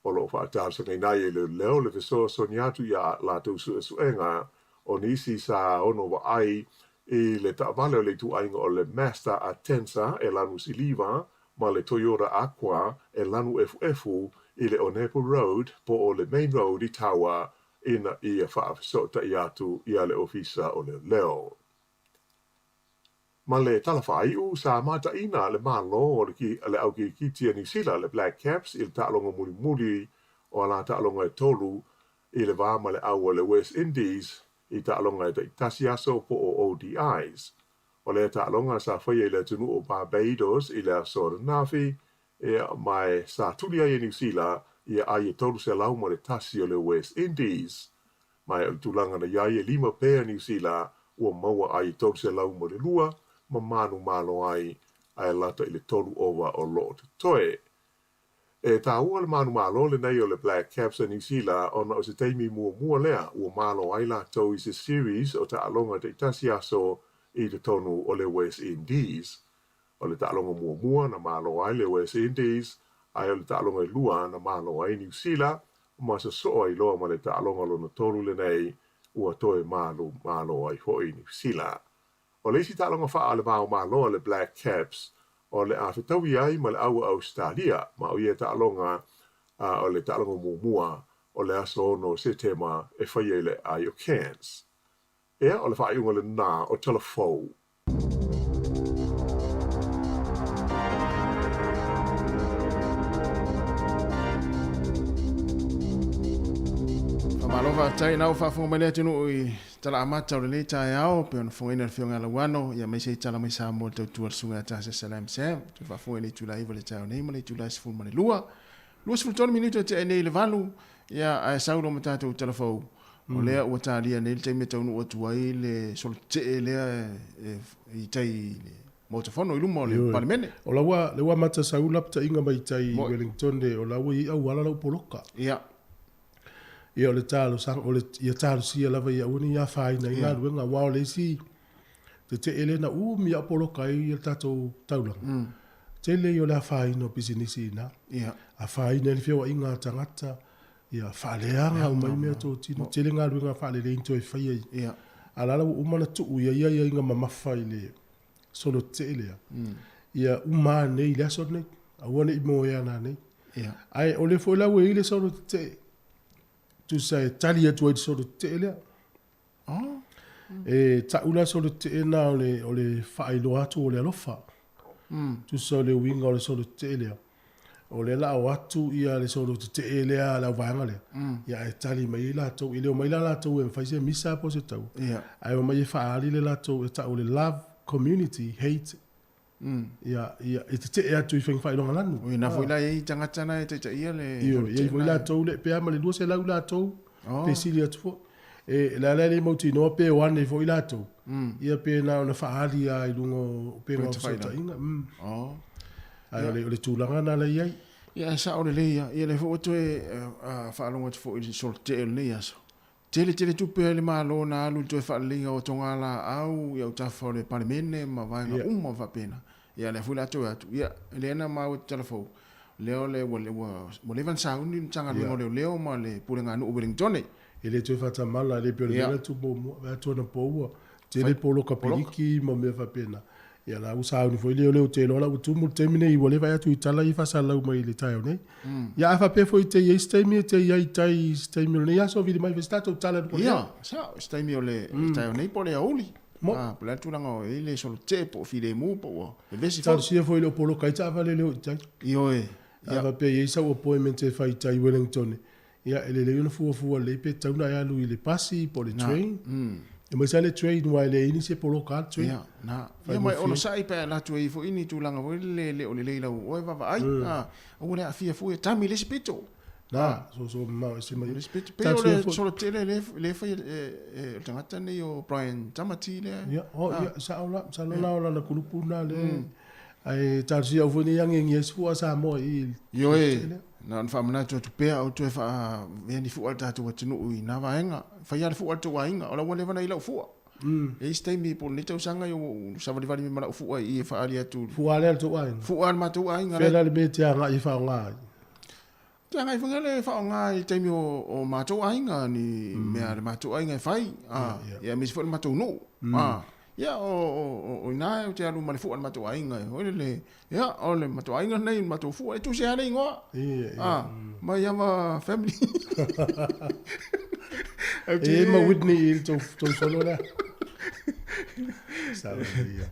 Speaker 8: O lo o faatalosagaina ai e leoleo le fesoasoani atu i a latou suesuega o nisi sa ono vaai i le taavale o le ituaiga o le Mazda Atenza e lanu siliva ma le Toyota Aqua e lanu efuefu i le Onepu Road po o le Main Road i Tawa ina ia faafesootai atu iā le Ofisa o Leoleo. Ma le tala faaiu, sa mataina le Malo o le Au Kirikiti a Niu Sila, le Black Caps, i le taaloga mulimuli o ala taaloga e tolu i le va ma le au a le West Indies i taaloga e taitasi aso po o ODIs. O lea taaloga sa faia i le atunuu o Barbados i le aso ananafi, Ea, ma e sa tuli ai e Niu Sila ia ai e 301 o le West Indies. Ma e o le tulaga na i ai e lima pea Niu Sila ua maua ai e 302 ma manumalo ai ae lata i le tolu ova o lo o totoe. E taua le manumalo lenei o le Black Caps a Niu Sila ona o se taimi muamua lea ua malo ai latou i se series o taaloga taitasi aso i totonu o le West Indies. O le taaloga muamua na malo ai le West Indies, ae o le taaloga e lua na malo ai Niu Sila, ma sosoo ai loa ma le taaloga lona tolu lenei ua toe malu malo ai foi Niu Sila. O le isi taaloga faa a le va o Malo a le Black Caps o le a fetaui ai ma le au a Ausetalia, ma o ia taaloga o le taaloga muamua o le aso 6 o Setema e faia i le aai o Cairns. Ea, o le faaiuga lena o Tala Fou.
Speaker 1: Faamalo faafetai na ua faafofoga mai le atunuu i tala amata o lenei taeao pei ona fofogaina le Afioga ia Lauano ia aemaise ai tala mai Samoa le tautua le Susuga ia Tasesa Salam Sam. Toe faafofoga i le itula e 9 i le taeao nei ma le itula e 12. 23 minute e tea nei i le 8, ia ae sau loa ma tatou tala fou. O lea ua talia nei le taimi e taunuu atu ai le solo tetee lea i tai i le Maota Fono i luma o le Palemene.
Speaker 6: O la ua, lea ua amata sau lapataiga mai tai i Wellington o la ua i ai auala la ua poloka.
Speaker 1: Ia.
Speaker 6: Ia o le talosaga, o le, ia talosia lava ia aua ne i afaina ai galuega, aua o le isi tetee lea na umi lava o poloka ai le tatou taulaga, tele ia o le afaina o pisinisi i ina. Afaina ai le feoaiga a tagata, ia faaleaga uma ai meatotino, tele galuega faalelei na toe faia i. A o la la ua uma ona tuu i ai aiaiga mamafa i le solo tetee lea, ia uma anei i le aso lenei, aua ne i moea nanei. Ae o lea foi la ua i ai le solo tetee, tusa e tali atu ai i le solo tetee lea. E tau la solo tetee na o le, o le faailoa atu o le alofa. Tusa o le uiga o le solo tetee lea, o lea la o atu ia le solo tetee lea a le auvaega lea, ia ae tali mai ai latou. E le omai la latou e fai se misa po o se taua, ae omai e faaali le latou e tau o le love community hate ia, ia, e tetee atu i faiga faailoga lanu.
Speaker 1: Oi, na foi la e i ai tagata na e taitaia le
Speaker 6: Ioe, e i ai foi latou le, pe a ma le 200 latou, pe sili atu foi. E, le ala e le mautinoa pe o ane foi latou, ia pe na ona faaali lava i luga o upega o fesootaiga. Ae o le, o le tulaga na la i ai.
Speaker 1: Ia, e sao lelei lava. Ia, lea foi ua toe faalogo atu foi i le solo tetee o lenei aso. Tele tele tupe a le Malo na alu i le toe faaleleiga o togalaau i autafa o le Palemene ma vaega uma faapena. Ia lea foi la toe atu, ia lea na maua i le tala fou, lea o le ua ua leva ona sauni le Matagaluega o Leoleo ma le Pulega a Nuu o Welingtone.
Speaker 6: E le toe faatamala, e le pei o le mea la e tupu muamua, vaai atu anapo ua tele poloka piliki ma mea faapena. Ia la ua sauni foi leoleo ou te iloa la ua tumu le taimi nei ua leva atu i tala ia faasalalau mai i le taeao nei. Ia a faapea foi te i ai se taimi e te i ai i tai i se taimi o lenei aso vili mai fai se tatou tala i luga o
Speaker 1: lea. Ia, sao, se taimi o le taeao nei po o le aoauli. Mo. Ah, po o le a le tulaga o i ai le solo tetee po o filemu po ua vevesi foi.
Speaker 6: Talosia foi i lou poloka ai taavale leo i tai.
Speaker 1: Ioe.
Speaker 6: A faapea e i ai sau appointment e fai i tai i Wellington, Ia, e lelei ona fuafua lelei pe tatau ona e alu i le pasi po o le train. Aemaise lava le train aua e leai nisi e poloka lava le train.
Speaker 1: Ia, na. Ia ma e onosai pe a alu atu ai foi ni tulaga foi lele le o lelei lau oe vaavaai. Aua le aafia fua, tami i le isi pito.
Speaker 6: Na, soso mamao ese mai.
Speaker 1: Le isi pito. Pei o le solo tele lea e fai e le tagata nei o Brian Tamati lea.
Speaker 6: Ia, oh, ia, sao la, masalo la o lana kulupu lena lea. Ae talosia au foi nei agiagi ai se fua a Samoa i i.
Speaker 1: Ioe, na ona faamanatu atu pea o toe faaavea ni fua a le tatou atunuu i na vaega. Fai lava le fua a le tou aiga, o la ua leva ona i ai lau fua. E i ai se taimi po o lenei tausaga ua ou savalivali mai ma lau fua i i e faaali atu.
Speaker 6: Fua lea a le tou aiga?
Speaker 1: Fua a le matou aiga.
Speaker 6: Fea la le mea e te agai e faaaoga ai?
Speaker 1: Te agai foi le faaaoga i le taimi o matou aiga, ni mea a le matou aiga e fai, ia aemaise foi le matou nuu. Ia o ina ou te alu ma le fua a le matou aiga foi lele, ia o le matou aiga lenei, le matou fua, e tusi lava le igoa. My Ava family.
Speaker 6: E i ai ma Whitney i le tou solo lea. Sao ia.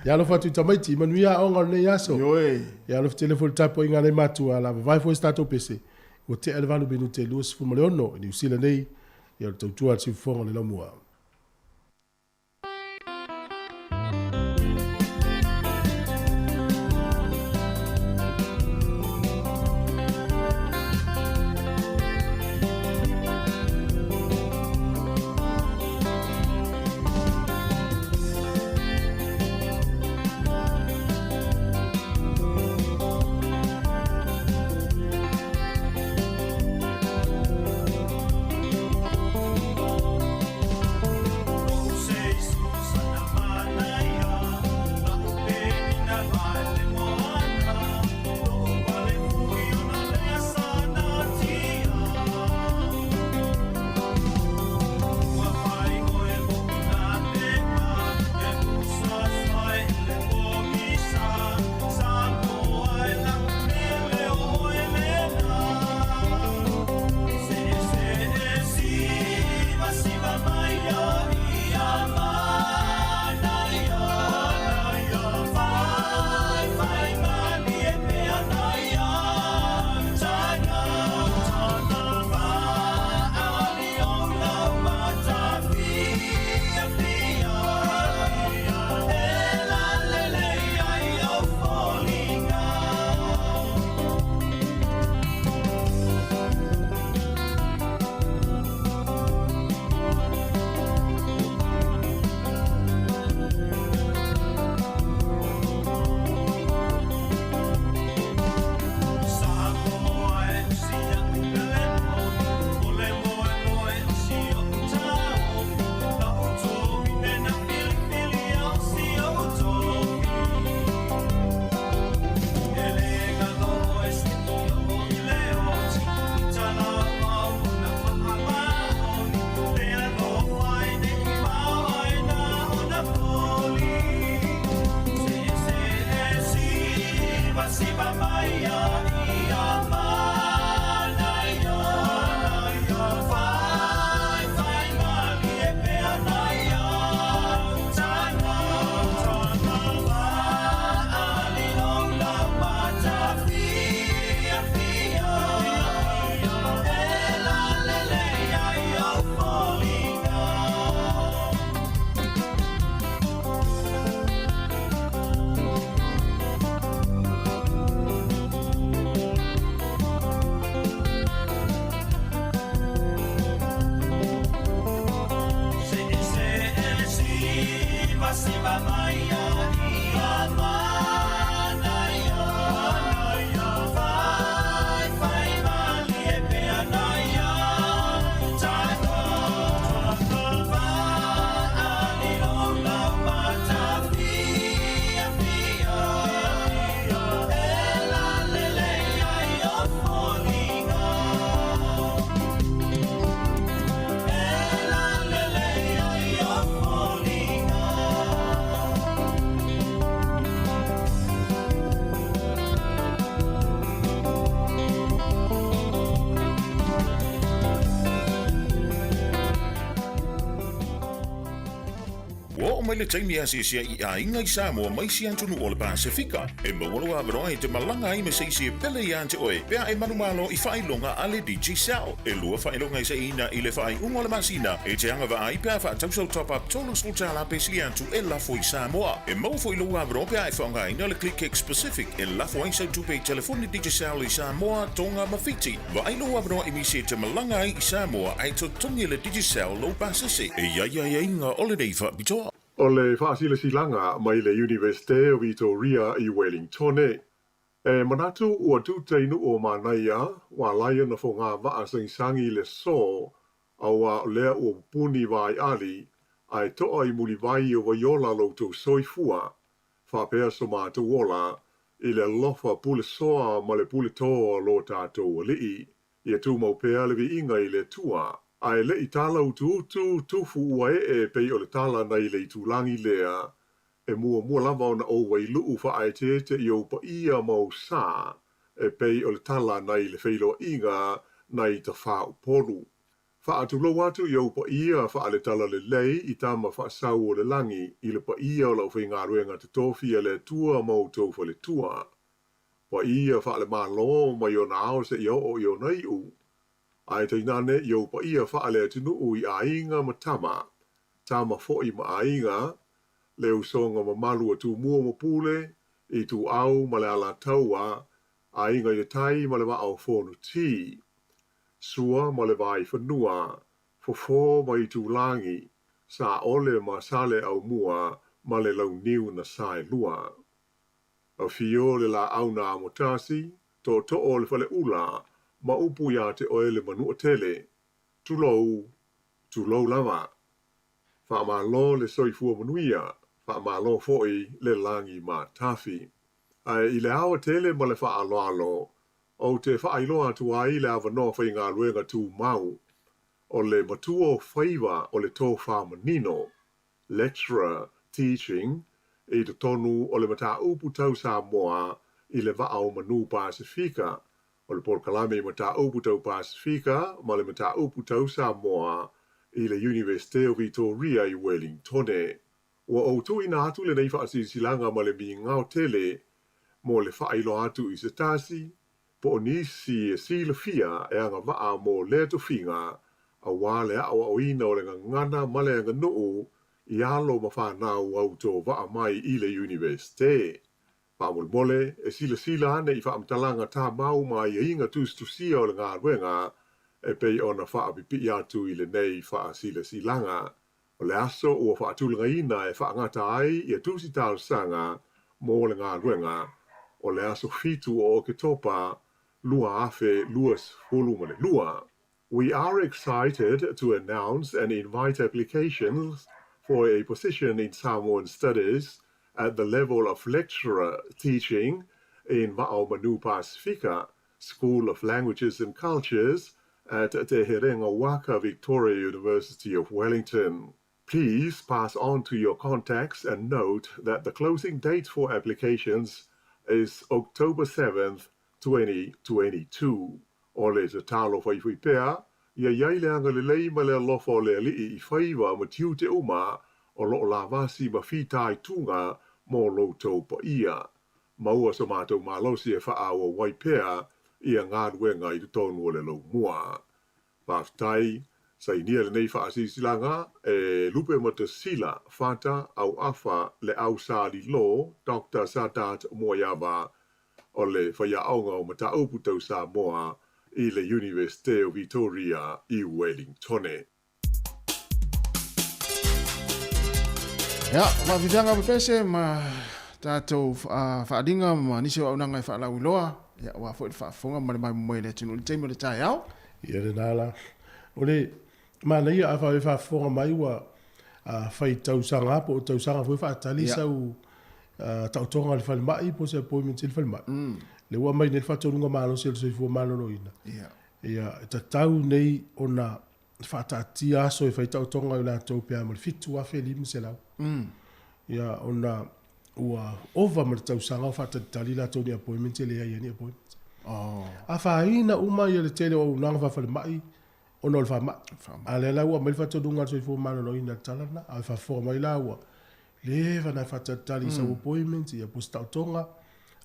Speaker 6: Ia alofa atu i tamaiti, manuia aoga o lenei aso.
Speaker 1: Ioe.
Speaker 6: Ia alofa tele foi le tapuaiga a nai matua, la vavae foi se tatou pese. Ua tea le 8 minute 26 i Niu Sila nei, ia o le tautua a le siufofoga o le laumua.
Speaker 9: Ua oo mai le taimi e asiasi ai i aiga i Samoa mai isi atunuu o le Pasefika. E maua lou avanoa e te malaga ai ma se isi e pele iā te oe pe a e manumalo i faailoga a le Digicel. E lua faailoga e saiina i le faaiuga o le masina e te agavaa ai pe a faatau sau top-up $30 pe sili atu e lafo i Samoa. E maua foi lou avanoa pe a e faaaogaina le ClickX Pacific e lafo ai sau tupe i telefoni Digicel i Samoa, Tonga ma Fiti. Vaai lou avanoa i nisi e te malaga ai i Samoa ae totogi e le Digicel lou pasese. E i ai aiaiga o lenei faapitoa.
Speaker 8: O le faasilasilaga mai le Iunivesite o Vitoria i Welingtone, e manatu ua tuta i nuu o Manaia ua ala ai ona fogavaa sagisagi i le aso, auā o lea ua pupuni vaaiali ae toa i mulivai o Vaiola lo outou soifua, faapea so matou ola i le alofa pulesoa ma le puletō a lo tatou Alii. Ia tumau pea le viiga i le Atua, ae le i tala utuutu tufu ua ee pei o le tala nai le itulagi lea, e muamua lava ona ou wailuu faaeteete i ou paia ma ou sa, e pei o le tala nai le feiloaiga nai Tafaupolu. Faatulou atu i ou paia faale-talalelei i tama faasau o le lagi, i le paia o le aufaigaluega totofi a le Atua ma outou faletua. Paia faale-Malo mai ona ao seia oo i ona iu, ae tainane i ou paia faale-atunuu i aiga ma tama, tama foi ma aiga, le usoga mamalu a Tumua ma Pule, Ituau ma le Alataua, Aiga i le Tai ma le Vaa o Fonoti, Sua ma le Vaifanua, Fofo ma Itulagi, Saole ma Saleaaumua ma le Launiu na Saelua. Afio le Laau na Amotasi, Tootoo o le Faleula, ma upu iā te oe le Manuatele. Tulou, tulou lava. Faamalo le soifua manuia, faamalo foi le lagi matafi. Ae i le aoatele ma le faaaloalo, ou te faailoa atu ai le avanoa faigaluega tumau o le matua o faiva o le tofa manino, lecturer teaching, i totonu o le mataupu tau Samoa i le Vaa o Manu Pasefika, o le polokalame i mataupu tau Pasefika ma le mataupu tau Samoa i le Iunivesite o Vitoria i Welingtone. Ua ou tuuina atu lenei faasilasilaga ma le migao tele mo le faailoa atu i se tasi po o nisi e silafia e agavaa mo lea tofiga aua le aoaoina o le gagana ma le aganuu i alo ma fanau autovaa mai i le Iunivesite. Faamolemole, e silasila ane i faamatalaga tamau ma aiaiga tusitusia o le galuega e pei ona faapipii atu i lenei faasilasilaga. O le aso ua faatulagaina e faagata ai ia tusi talosaga mo le galuega, o le aso 7 o Oketopa 2022. We are excited to announce and invite applications for a position in Samoan Studies at the level of lecturer teaching in Vaa o Manu Pasifika, School of Languages and Cultures at Te Herenga Waka Victoria University of Wellington. Please pass on to your contacts and note that the closing date for applications is October 7th, 2022. O le tatalo faifai pea, ia i ai le agalelei ma le alofa o le Alii i faiva ma tiute uma o lo o lavasi ma fitaituga mo lo outou paia. Maua so matou malosi e faaauau ai pea ia galuega i totonu o le laumua. Faafetai, sainia lenei faasilasilaga e Lupematasila Fata Auafa Leau Sa Lilo Doctor Sadat Muaiava o le faiaoga o mataupu tau Samoa i le Iunivesite o Vitoria i Welingtone.
Speaker 1: Ia, faafiafiaga pepese ma tatou faaaliga ma nisi o auaunaga e faalauiloa, ia, aua foi le faafofoga ma le maimoa mai a le atunuu i le taimi o le taeao.
Speaker 6: Ia lena la. O le manaia a faapea e faafofoga mai ua fai tausaga po o tausaga foi faatali sau taotoga i le falemai po o se appointment i le falemai. Lea ua aumai nei le faatonuga malosi a le Soifua Maloloina. Ia, e tatau nei ona faataatia aso e fai taotoga i latou pe a ma le 7,500. Ia, ona ua ova ma le tausaga o faatalitali latou i ni appointment e leai ai ni appointment. Afaina uma ia le tele o auaunaga faafalemai ona o le faamai. A o lea la ua aumai le faatonuga a le Soifua Maloloina i le tala lena, a o faafofoga mai la ua leva ona faatalitali i sau appointment ia po o se taotoga,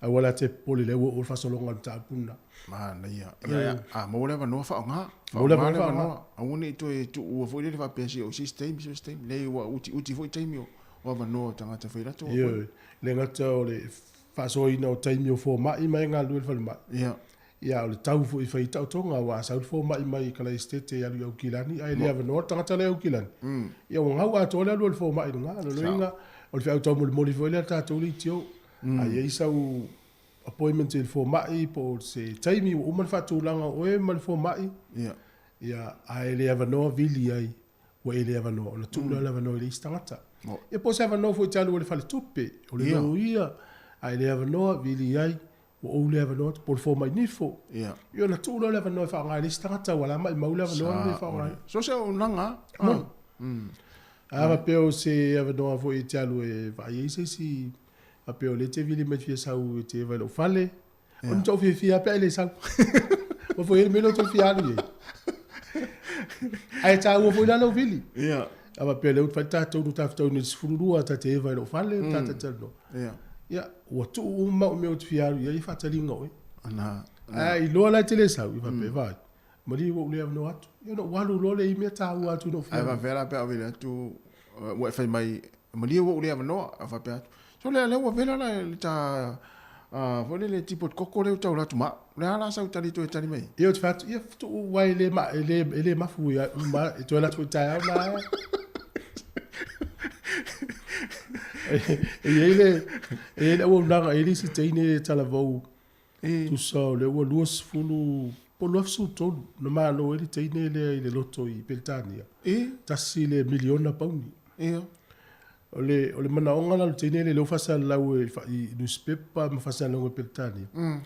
Speaker 6: aua la te popole lea ua oo le faasologa o le mataupu lena.
Speaker 1: Manaia. Ia, a maua le avanoa faaaoga. Maua le avanoa. Aua ne i toe tuua foi lele faapea se o se isi taimi, se isi taimi. Leai ua utiuti foi taimi o avanoa o tagata fai latou
Speaker 6: appointment. Ioe. Le gata o le faasoaina o taimi o fomai ma e galulue i le falemai.
Speaker 1: Ia.
Speaker 6: Ia, a o le tau foi e fai ai taotoga, aua a sau le fomai mai Kalaesetete e alu i Aukilani, ae le avanoa le tagata la e Aukilani, ia ua gau atoa le alu a le fomai i luga. O lona uiga, o le feau taumolimoli foi lea a tatou leitio. A i ai sau appointment i le fomai po o se taimi ua uma le faatulaga o oe ma le fomai, ia, ae le avanoa vili ai, ua e le avanoa, ona tuu lea o le avanoa i le isi tagata. Ia po o se avanoa foi e te alu ai i le faletupe, o le loia, ae le avanoa, vili ai, Ua ou le avanoa atu po o le fomai nifo.
Speaker 1: Ia.
Speaker 6: Ia ona tuu lea o le avanoa e faaaoga ai le isi tagata ua la maimau le avanoa lenei e faaaoga ai.
Speaker 1: So se auaunaga
Speaker 6: a. Moni. A faapea o se avanoa foi e te alu e vaai ai se isi, faapea o lea e te vili mai e te fia sau e te eva i lou fale. O ni tou fiafia lava pe a e le sau. Ua foi ai le mea lea tou fia alu i ai. Ae taua foi la lou vili.
Speaker 1: Ia.
Speaker 6: A faapea o lea ua fai tatou nu tafetau nei i le 12 ta te eva i lou fale, ta te talanoa.
Speaker 1: Ia.
Speaker 6: Ia, ua tuu uma au mea ou te fia alu i ai i faataliga o oe.
Speaker 1: Ana.
Speaker 6: Ae iloa la e te le sau, ia faapea, vaai, malie ua ou le avanoa atu. Ia ona ou alu loa lea i mea taua atu na ou fia
Speaker 1: alu. Ae faapefea la pe a ou vili atu, ua e fai mai, malie ua ou le avanoa, a faapea atu, sole a lea ua vela la le ta, foi lele tipoti koko lea ua taula atu ma au. O le a la sau tali toe tali mai ai?
Speaker 6: Ia ou te fai atu, ia tuu aua e le, e le, e le mafu ia uma, e toe alu atu foi i taeao na. E i ai le, e i ai le auaunaga, e i ai le isi teine e talavou, tusa o lea ua 20, po o 23, na malo ai le teine lea i le loto i Peretania. Tasi le miliona pauni.
Speaker 1: Ia.
Speaker 6: O le, o le manaoga la o le teine lea, lea ua faasalalau e, i nusipepa ma faasalalauga i Peretania,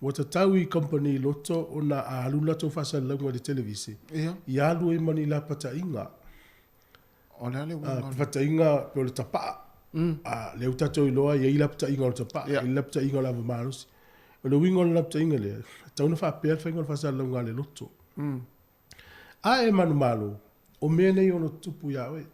Speaker 6: ua tatau i kamupani loto ona a alu le latou faasalalauga i le televise, ia alu ai ma ni lapataiga.
Speaker 1: O le a le uiga o le.
Speaker 6: Lapataiga pei o le tapaa. A, lea ua tatou iloa e i ai lapataiga o le tapaa, e i ai lapataiga o le ava malosi. O le uiga o le lapataiga lea, e tatau ona faapea le faiga o le faasalalauga a le loto. A e manumalo, o mea nei o lo tutupu iā oe.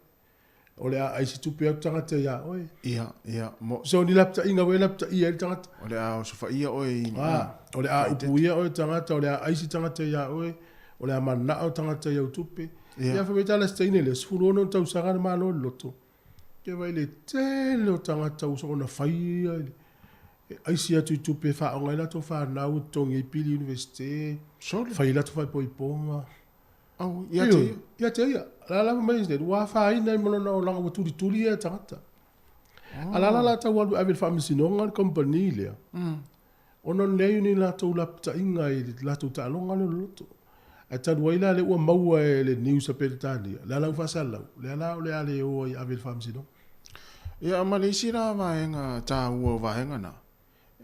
Speaker 6: O le a ai se tupe atu tagata iā oe.
Speaker 1: Ia, ia,
Speaker 6: mo. So ni lapataiga foi e lapataia ai le tagata.
Speaker 1: O le a osofaia oe
Speaker 6: i. A, o le a upuia oe tagata, o le a ai se tagata iā oe, o le a manao tagata i au tupe. Ia, ia fai mai tala se teine lea, 16 tausaga na malo i le loto. Ia vaai le tele o tagata ua soona fai ia i le e aisi atu i tupe e faaaoga ai latou fanau e totogi ai pili Universite, fai ai latou faaipoipoga.
Speaker 1: Au, ia te ia.
Speaker 6: Ia te ia. La la mai le ua afaina ai ma lona olaga ua tulituli ia e tagata. A la la latou alu e ave i le faamasinoga le kamupani lea, ona o le leai o ni latou lapataiga i le latou taaloga lea o le loto. Ae talu ai la lea ua maua e le news a Peretania, lea la ua faasalalau, lea la o le a le o ai e ave i le faamasinoga.
Speaker 1: Ia, ma le isi la vaega taua o vaega na,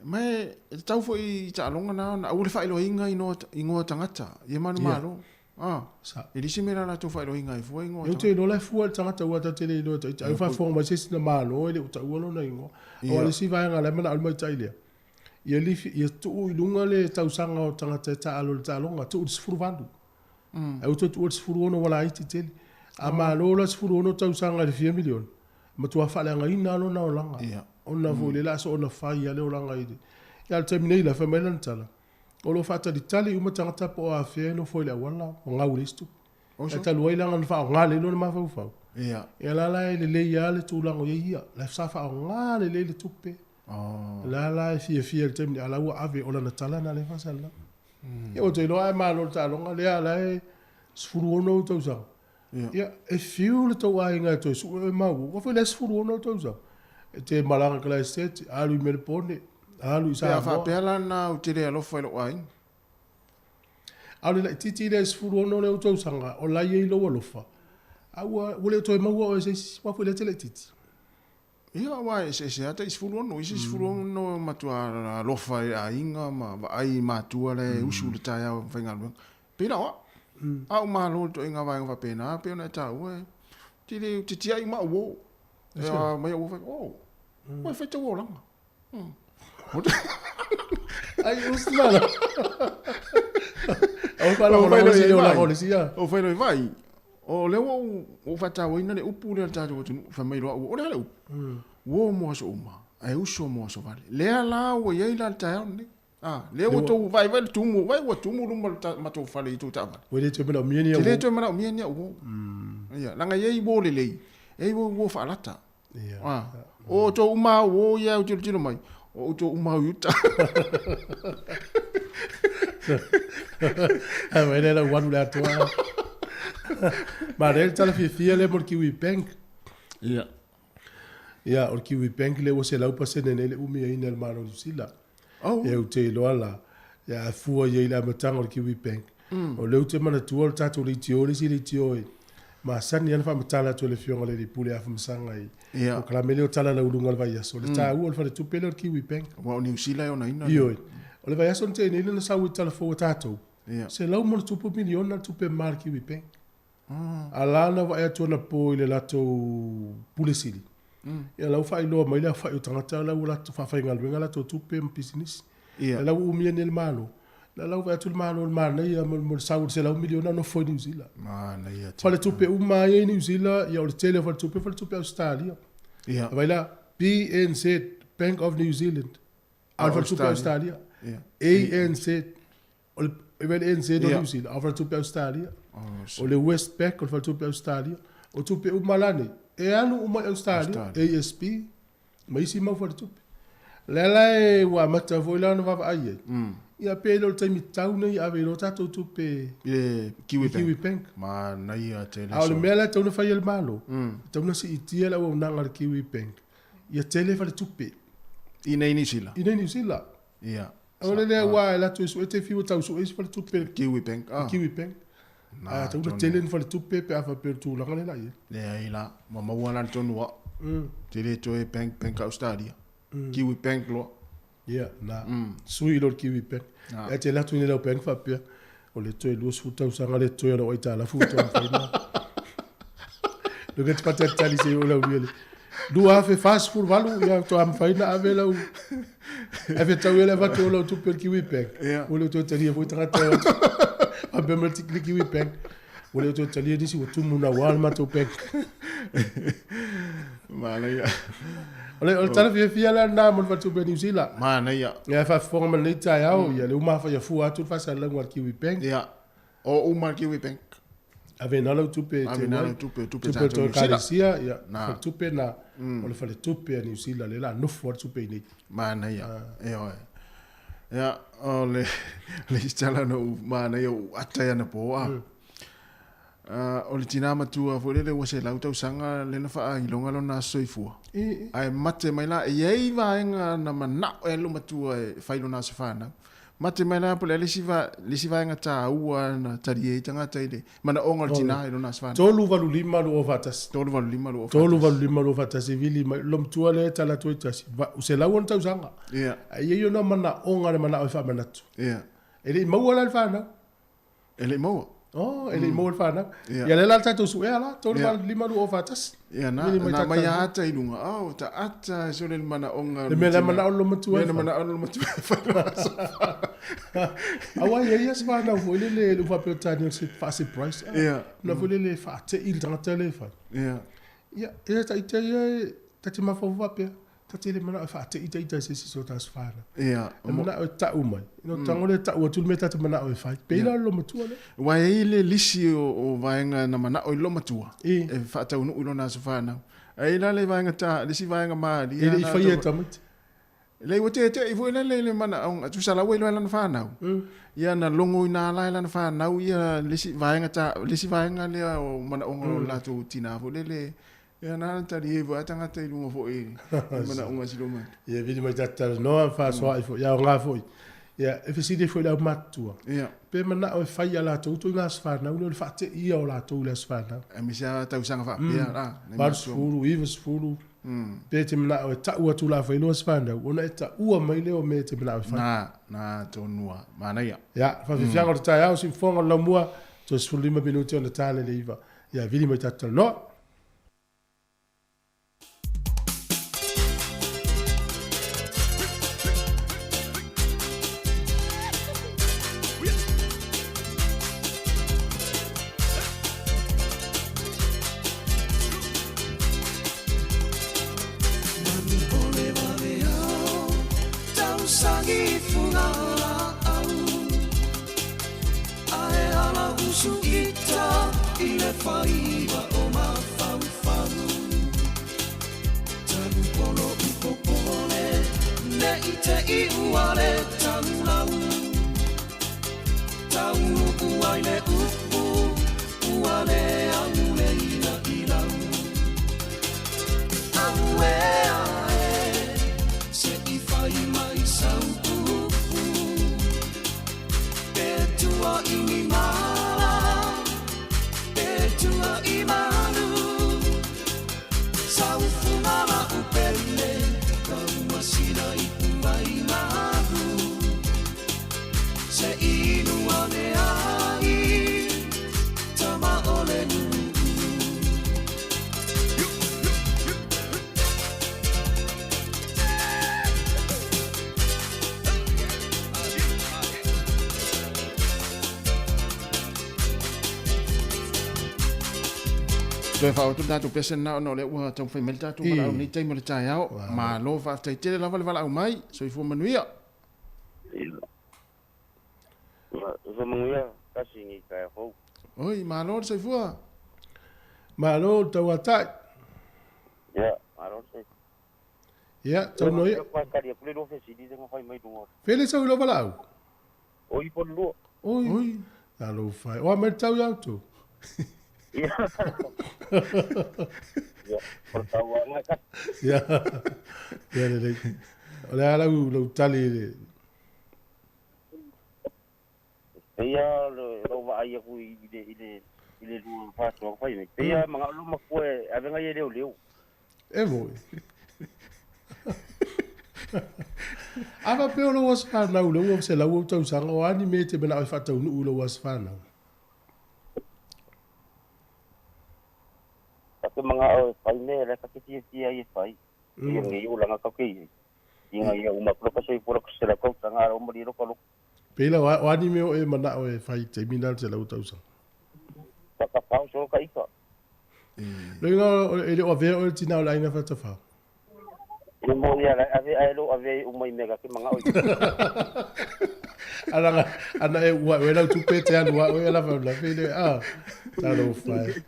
Speaker 1: ma e tatau foi i taaloga na ona aua le faailoaina igoa tagata ia manumalo. Ah, e le isi mea la latou faailoaina ai fua igoa
Speaker 6: tagata. Ou te iloa la e fua i le tagata aua ta te le iloa ita. Ai faafofoga mai se isi na malo e le o taua lona igoa. Aua o le isi vaega la e manao le maitai lea, ia lifi, ia tuu i luga le tausaga o tagata e taalo i le taaloga, tuu i le 18. Ae ua toe tuua i le 16 ua laiti tele. A malo la le 16 tausaga i le fia miliona, matua faaleagaina lava lona olaga. Ona foi lea o le a soona fai lava le olaga i le... Ia a o le taimi nei la, fai mai lana tala, o lo o faatalitali uma tagata po o afea e nofo ai i le auala, ua gau i le isi tupe. Ae talu ai leaga na faaaoga lelei lona mafaufau, ia la la e lelei lava le tulaga o i ai ia. La sa faaaoga lelei le tupe. La la e fiafia i le taimi nei, a o la ua ave, o lana tala lena lea e faasalalau. Ia ua toe iloa a e malo i le taaloga lea, la e 16 ou tausaga. Ia, e fiu le tou aiga e toe sue oe ma uo. Ua foi le 16 ou tausaga. E te malaga i Christchurch, alu i Melbourne, alu i
Speaker 1: Pe a
Speaker 6: Samoa.
Speaker 1: faapea la na ou te le alofa i lou aiga.
Speaker 6: A o le laitiiti lea e 16 lea ou tausaga, o la e i ai lou alofa, a ua, ua le toe maua oe e se isi, aua foi lea e te laitiiti.
Speaker 1: Ia, aua e eseese lava tai 16, isi 16 e matua alofa i aiga ma vaai i matua la e usu i le taeao e faigaluega. Pei la o au. A ou malo i le ituaiga vaega faapena, pei ona e taua, ou te le, ou te tiai uma au uo. E a mai au uo fai, oh, ua e fai tau olaga.
Speaker 6: Ai, usi mala. Au faalagolago le isi olaga o le isi, a.
Speaker 1: Ou fai loa i vai, o lea ua ou, ua ou faatauaina le upu lea a le tatou atunuu, fai mai loa au, o le a le upu? Uo mo aso uma, ae uso mo aso vale. Lea la ua i ai la le taeao lenei. A, lea ua tou vaivai le tumu, vai ua tumu luma o le matou fale i tou taavale.
Speaker 6: Ua le toe manaomia ni
Speaker 1: au uo. Te le toe manaomia ni au uo. Ia, leaga e i ai uo lelei, e i ai uo faalata.
Speaker 6: Ia.
Speaker 1: A, o outou uma au uo ia e tilotilo mai, o outou uma au i uta.
Speaker 6: Ae mai lea lau alu le atoa. Manaia le tala fiafia lea mo le Kiwi Bank.
Speaker 1: Ia.
Speaker 6: Ia, o le Kiwi Bank lea ua 100% nei le umiaina e le Malo o Niu Sila.
Speaker 1: Oh.
Speaker 6: Ia, ou te iloa la, ia, a fua i ai i le amataga o le Kiwi Bank. O lea ou te manatua o le tatou leitio, le isi leitio e masani lava ona faamatala atu e le Afioga i le Alii Pule Afamasaga i polokalame lea o Tala Lauuluga o le Vaiaso, le taua o le faletupe lea o le Kiwi Bank.
Speaker 1: Aua o Niu Sila e onaina.
Speaker 6: Ioe. O le vaiaso na tea nei lea na sau ai tala fou a tatou, $100+ miliona le tupe ma le Kiwi Bank. A la na vaai atu anapo i le latou Pule Sili, ia la ua faailoa mai le aofai o tagata la ua latou faafaigaluega latou tupe ma pisinisi. Ia la ua umia nei e le Malo. La la ua vaai atu le Malo i le manaia mo le sau o le $100 miliona nofo i Niu Sila.
Speaker 1: Manaia tele.
Speaker 6: Faletupe uma lava ia i Niu Sila, ia o le tele o faletupe, faletupe Ausetalia.
Speaker 1: Ia.
Speaker 6: Vaai la, BNZ, Bank of New Zealand, a o le faletupe Ausetalia. ANZ, O le, e vai le NZ o New Zealand, a o faletupe Ausetalia. O le Westpac o le faletupe Ausetalia. O tupe uma la nei, e alu uma i Ausetalia, ASB, ma isi mau faletupe. Lea la e ua amata foi la ona vaavaai ai. Ia pe le o le taimi tatau nei e ave ai loa tatou tupe
Speaker 1: I le Kiwi
Speaker 6: i
Speaker 1: Bank.
Speaker 6: Kiwi Bank.
Speaker 1: Manaia tele.
Speaker 6: A o le mea la e tatau ona fai e le Malo, e tatau ona siitia le auaunaga a le Kiwi Bank, ia tele faletupe.
Speaker 1: I nei Niu Sila.
Speaker 6: I nei Niu Sila.
Speaker 1: Ia.
Speaker 6: O le lea aua e alu atu e sue te fiu e tau sue isi faletupe.
Speaker 1: Kiwi Bank.
Speaker 6: Ah. Kiwi Bank.
Speaker 1: Na,
Speaker 6: A tau na tele ni faletupe pe a faapea o le tulaga lea la i ai.
Speaker 1: Leai la, ua maua la le tonu au. Te le toe bank, bank Australia. Kiwi Bank loa.
Speaker 6: Ia, na. Sui i lo le Kiwi Bank.
Speaker 1: Na.
Speaker 6: Ae te alu atu i lau bank faapea, o le toe 20 tausaga le totoe o lau aitalafu ua toe mafai na. Luga te patalitali se i oo lau le 2048 ia faatoa mafai ona ave lau ae fetau ia le avatu o lau tupe i le Kiwi Bank. Ua le o toe talia foi tagata e o atu. Faapea mai le Kiwi Bank, ua le o toe talia nisi ua tumu naua le matou bank.
Speaker 1: Manaia.
Speaker 6: O le, o le tala fiafia la lena mo le faletupe a Niu Sila.
Speaker 1: Manaia.
Speaker 6: Ia e faafofoga mai lenei taeao, ia lea ua mafaia fua atu le faasalalauga a le Kiwi Bank.
Speaker 1: Ia, o uma le Kiwi Bank.
Speaker 6: Ave na lau tupe e
Speaker 1: Ave
Speaker 6: teu
Speaker 1: na
Speaker 6: ai.
Speaker 1: lau tupe, tupe
Speaker 6: Tupe o
Speaker 1: tatou
Speaker 6: le
Speaker 1: Niu Sila.
Speaker 6: ekalesia, ia,
Speaker 1: Na.
Speaker 6: faletupe na, o le faletupe a Niu Sila lea o le a nofo ai le tupe i inei.
Speaker 1: Manaia, ioe. Ia, o le, le isi tala na ou manaia ou ata i anapo, a. O le tina matua foi lele ua 100 tausaga lea na faailoga lona aso soifua. Ae mate mai la, e i ai vaega na manao i ai le loomatua e fai lona aso fanau. Mate mai la po o le a le isi, le isi vaega taua na talia ai tagata i le manaoga o le tina i lona aso fanau.
Speaker 6: 385 241.
Speaker 1: 385 241.
Speaker 6: 385 241 vili mai loomatua lea e tala atu ai tasi, 100 ona tausaga.
Speaker 1: Ia.
Speaker 6: Ae i ai ona manaoga le manao e faamanatu.
Speaker 1: Ia.
Speaker 6: E le i maua la le fanau.
Speaker 1: E le i maua.
Speaker 6: Oh, e le i maua le fanau.
Speaker 1: Ia.
Speaker 6: Ia lea la le tatou suea la,
Speaker 1: Ia.
Speaker 6: 385 241.
Speaker 1: Ia, na,
Speaker 6: Vili mai
Speaker 1: na
Speaker 6: tatou
Speaker 1: mai
Speaker 6: tala.
Speaker 1: ata i luga. Oh, ta ata e sole le manaoga.
Speaker 6: Le mea la manao le matua
Speaker 1: Mea
Speaker 6: e
Speaker 1: na
Speaker 6: fai.
Speaker 1: manao le matua e fai lona aso fanau.
Speaker 6: Aua e i ai lava se fanau foi lele le faapea o tani o se faa-surprise. Ah,
Speaker 1: Ia.
Speaker 6: Na foi lele faate'i le tagata lea e fai.
Speaker 1: Ia.
Speaker 6: Ia, e ta ita ia e, ta te mafaufau faapea, ta te le manao e faate'i ta ita i se isi o tatou fanau.
Speaker 1: Ia.
Speaker 6: E manao e ta'u mai. Ina o tago lea e ta'u atu le mea ta te manao e fai. Pei la o le loomatua lea.
Speaker 1: Aua e i ai le lisi o vaega na manao i le loomatua
Speaker 6: I.
Speaker 1: e faataunuu i lona aso fanau. Ae i ai la le vaega ta, le isi vaega malie
Speaker 6: E le i
Speaker 1: na
Speaker 6: faia e
Speaker 1: tau-
Speaker 6: tamaiti.
Speaker 1: Leai ua tete'i foi lele i le manaoga, tusa la ua iloa e lana fanau. Ia na logoina la e lana fanau ia le isi vaega ta, le isi vaega lea o manaoga o le latou tina foi lele. Ia na na tali ai foi a tagata i luga foi i manaoga o si loma.
Speaker 6: Ia vili mai tatou talanoa ma faasoa'i foi, ia aoga foi. Ia e fesili ai foi i le aumatutua, pe manao e fai ia latou ituaiga aso fanau lea o le faateia o latou i le aso fanau.
Speaker 1: Aemaise lava tausaga faapea la,
Speaker 6: nai matua. 80, 90, Pe e te manao e tau atu la fai loa se fanau, ona e taua mai lea o mea e te manao e fai.
Speaker 1: Na, na tonu a, manaia.
Speaker 6: Ia, faafiafiaga o le taeao, siufofoga o le laumua, toe 15 minute ona ta lea le 9. Ia, vili mai tatou talanoa.
Speaker 1: Toe faaauau atu le tatou pese lena ona o lea ua taumafai mai le tatou valaau i lenei taimi o le taeao. Malo faafetai tele lava le valaau mai. Soifua manuia.
Speaker 10: Soifua manuia tasi ni taeao fou.
Speaker 1: Oi, malo le soifua.
Speaker 6: Malo le tauatai.
Speaker 10: Ia, malo le soifua.
Speaker 6: Ia, tau noia. Fele sau i lou valaau?
Speaker 10: Oi, po lua.
Speaker 6: Oi. Oi. Talofa e. Oa mai le tau ia outou.
Speaker 10: Ia. Ia, o le tau ana ka.
Speaker 6: Ia. Ia lelei. O le a lau, lau tali i le...
Speaker 10: Pei lava lou vaai atu i le i le i le lua faasoa fai mai. Pei lava manao lou matua e ave nai e leoleo.
Speaker 6: E moi. A faapea o lou aso fanau lea ua 100 ou tausaga, o a ni mea e te manao e faataunuu i lou aso fanau?
Speaker 10: Ta te manao e fai mea la ta te fiafia ai e fai. Ia nei olaga kau ke i ai. Ina ia uma atu loka soifua loka 100 tausaga a o malie loka loto.
Speaker 6: Pei la, o a ni mea o e manao e fai i taimi na o le 100 tausaga?
Speaker 10: Faatafao solo ka ika.
Speaker 6: Loiga e le o avea oe le tina o le aiga faatafao?
Speaker 10: E moni a la e ave ae lo ave ai uma i mea ka te manao i.
Speaker 6: Ana ana e ua oe lau tupe e te alu a oe ala fa la fe le a. Talofa e.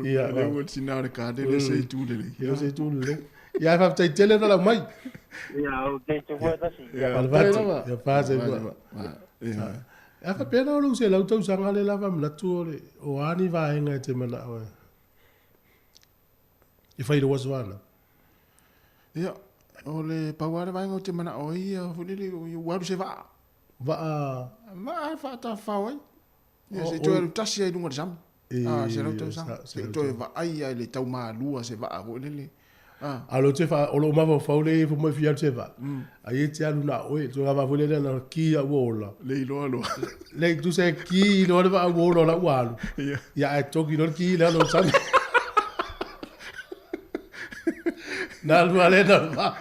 Speaker 1: Ia. Le ua tina o le kade le se itu lelei.
Speaker 6: Ia se itu lelei. Ia e faafetai tele na lau mai.
Speaker 10: Ia, o te te fua tasi.
Speaker 6: Ia, Alvati. Ia pa se fua. Ia. A faapea na o lou 100 tausaga le lava manatu o le o a ni vaega e te manao e e fai i lou aso fanau.
Speaker 1: Ia, o le pau lava le vaega ou te manao ai ia foi lele ua alu se vaa.
Speaker 6: Vaa.
Speaker 1: Vaa faatafafao ai. Ia, se i toe alu tasi ai i luga o le sami. A, 100 tausaga. Se i toe vaai ai le taumalua se vaa foi lele.
Speaker 6: A. A lo te fa o lo mafaufau le ifo mai fia alu se vaa. Ai e te alu na oe, tulaga vaa foi lele na ki a ua ola.
Speaker 1: Le iloa loa.
Speaker 6: Le tusa e ki loa le vaa ua ola la ua alu.
Speaker 1: Ia.
Speaker 6: Ia ae toki loa le ki le alo sami. Na alu ale na vaa.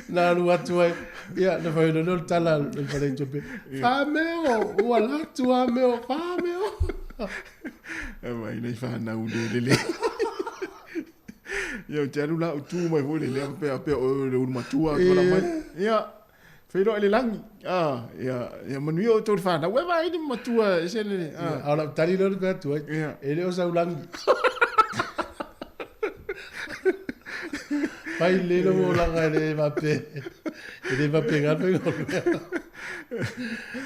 Speaker 6: Na alu atu ai. Ia, na fai loa lea o le tala a le faletupe. Faameo, ua alu atu a meo, faameo.
Speaker 1: Mai nei whanau le lele. Ia, ou te alu la, ou tu mai foi le lea, pea, pea, o le ulu matua, atu ala mai. Ia, feiloai le lagi. Ah, ia, ia manuia outou le whanau. E vai le matua, e se le,
Speaker 6: ah. A o lau tali lea o le fai atu ai, e le o sau lagi. Fai lelei lou olaga e le faapea e le faapena le faiga o le mea.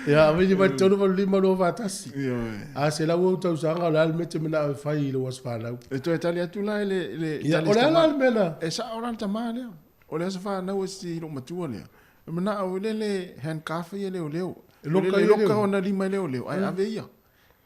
Speaker 6: Ia, aumai mai 3, 8, 5, 2, 4, 1.
Speaker 1: Ioe.
Speaker 6: A 100 ou tausaga, o le a le mea e te manao e fai i lou aso fanau?
Speaker 1: E toe tali atu la i le, i le
Speaker 6: Ia,
Speaker 1: tali
Speaker 6: o le a la
Speaker 1: tama.
Speaker 6: le mea na?
Speaker 1: E sao la le tama lea. O le aso fanau o si loomatua lea. E manao i le le handcuff ia leoleo.
Speaker 6: E loka
Speaker 1: Le
Speaker 6: ia
Speaker 1: loka
Speaker 6: leoleo.
Speaker 1: ona lima i leoleo, ae ave ia.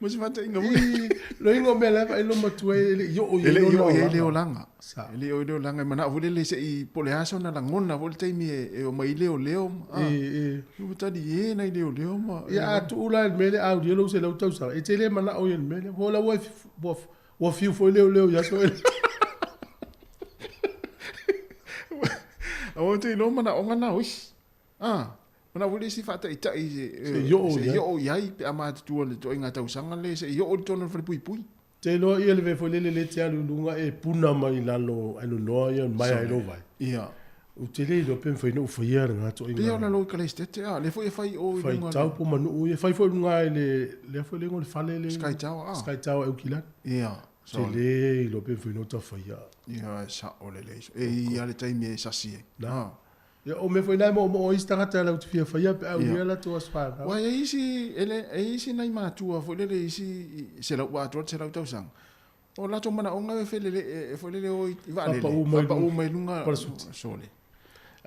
Speaker 1: Mo se faataʻiga foi.
Speaker 6: Loiga o mea la e vaai loomatua e le i oo i
Speaker 1: E
Speaker 6: ai
Speaker 1: le i
Speaker 6: lona
Speaker 1: oo i ai le
Speaker 6: olaga.
Speaker 1: olaga.
Speaker 6: Sao.
Speaker 1: E le i oo i le olaga. E manao foi lele se i po o le a sona lagona foi le taimi e e omai ai leoleo ma a.
Speaker 6: E, e.
Speaker 1: Ua tali e nai leoleo ma.
Speaker 6: Ia, a tuu la i le mea lea, a aulia lou 100 tausaga, e te le manao ia i le mea lea. Ua la ua ua ua fiu foi leoleo i aso ele.
Speaker 1: Aua ou te iloa manaoga na o isi. A, manao foi le isi faataʻitaʻi se
Speaker 6: Se i oo
Speaker 1: se
Speaker 6: i
Speaker 1: i
Speaker 6: ai.
Speaker 1: oo i ai pe a matutua i le ituaiga tausaga le se i oo i totonu o le falepuipui.
Speaker 6: Te iloa ia le mea foi lele le te alu i luga e puna mai i lalo ai nonoa ia maea ai lou vai.
Speaker 1: Ia.
Speaker 6: Ou te le iloa pe mafai ona ou faia lena
Speaker 1: Pei o
Speaker 6: ituaiga.
Speaker 1: lalo i Kalaistete a, lea foi e fai o i luga.
Speaker 6: Faitau po o manuu ia. Fai foi i luga i le, lea foi le igoa o le fale le.
Speaker 1: Sky Tower a.
Speaker 6: Sky Tower e Aukilani.
Speaker 1: Ia.
Speaker 6: Te le iloa pe mafai ona ou tafaia.
Speaker 1: Ia, e sao lelei. E i ai le taimi e sasi ai.
Speaker 6: Na. Ia, o mea foi na e moomoo ai isi tagata latou te fia faia pe a aulia latou aso fanau.
Speaker 1: Ua e ai isi, e le, e ai isi nai matua foi lele isi 100 ua atoa le 100 tausaga. O latou manaoga e felele, e foi lele o i vaalele,
Speaker 6: Faapau mai
Speaker 1: faapau mai luga,
Speaker 6: parasuti.
Speaker 1: Sole.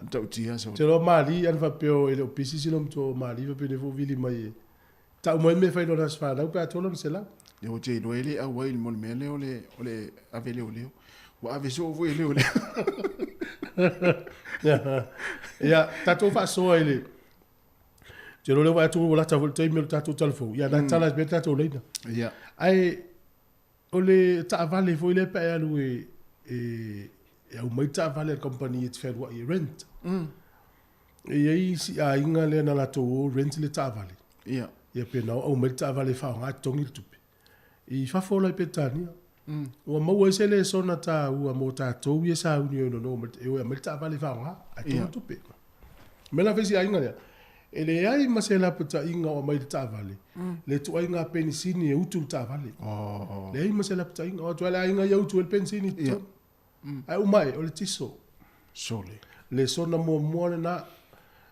Speaker 1: Matautia sole.
Speaker 6: Te iloa mali ana faapea e le o pisi si loomatua o mali faapea nei foi vili mai e tau mai mea e fai lona aso fanau pe a atoa lona 100.
Speaker 1: Ia ou te iloa e le auai mo le mea lea o le, o le ave leoleo. Ua ave soo foi e leoleo.
Speaker 6: Ia, tatou faasoa i le te iloa lea ua vaai atu ua lata foi le taimi o le tatou talafou. Ia, na tala atu pea le tatou laina.
Speaker 1: Ia.
Speaker 6: Ae o le taavale foi lea pe a e alu e, e, e aumai taavale a le kamupani e te fealuai e rent. E i ai isi aiga lea na latou o rent le taavale.
Speaker 1: Ia.
Speaker 6: Ia pe na o aumai le taavale e faaaoga e totogi le tupe. I fafo la i Peretania, ua maua ai se lesona taua mo tatou ia sauni e nono mai e o e aumai le taavale e faaaoga ae totogi le tupe. O le mea la fai si aiga lea, e leai ma se lapataiga o aumai le taavale, le ituaiga penisini e utu le taavale. Leai ma se lapataiga, o atu ai le aiga ia utu ai le penisini i totonu. Ae uma ae, o le tiso.
Speaker 1: Sole.
Speaker 6: Lesona muamua lena,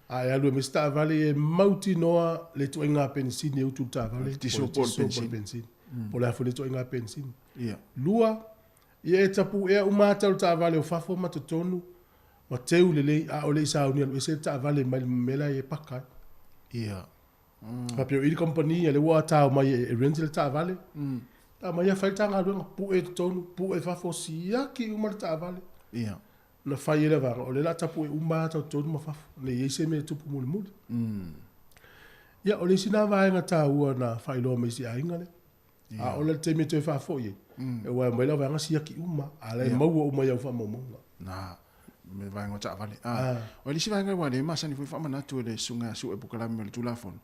Speaker 6: a e alu e aumai se taavale e mautinoa le ituaiga penisini e utu le taavale,
Speaker 1: Le tiso
Speaker 6: po o le
Speaker 1: po o le penisini.
Speaker 6: penisini. Po o le a foi le ituaiga penisini.
Speaker 1: Ia.
Speaker 6: Lua, ia e tapuʻea uma ata o le taavale o fafo ma totonu, ma teu lelei, a o le i sauni alu ese le taavale mai le mea la e paka ai.
Speaker 1: Ia.
Speaker 6: Faapea o i le kamupani ia lea ua tao mai e rent le taavale. Ta mai ia fai le ta galuega, pue totonu, pue fafo, siaki uma le taavale.
Speaker 1: Ia.
Speaker 6: Na fai e le vaega, o lea o le a tapue uma ata o totonu ma fafo, ne i ai se mea e tupu mulimuli. Ia, o le isi na vaega taua na faailoa mai i si aiga lea. A o le taimi e toe faafoi ai, e aua e aumai lau vaega siaki uma, a la e maua uma i au faamaumauga.
Speaker 1: Na, me vaega o taavale. A, o le isi vaega ua le masani foi faamanatu e le susuga a Sue Pukalame o le Tulafono.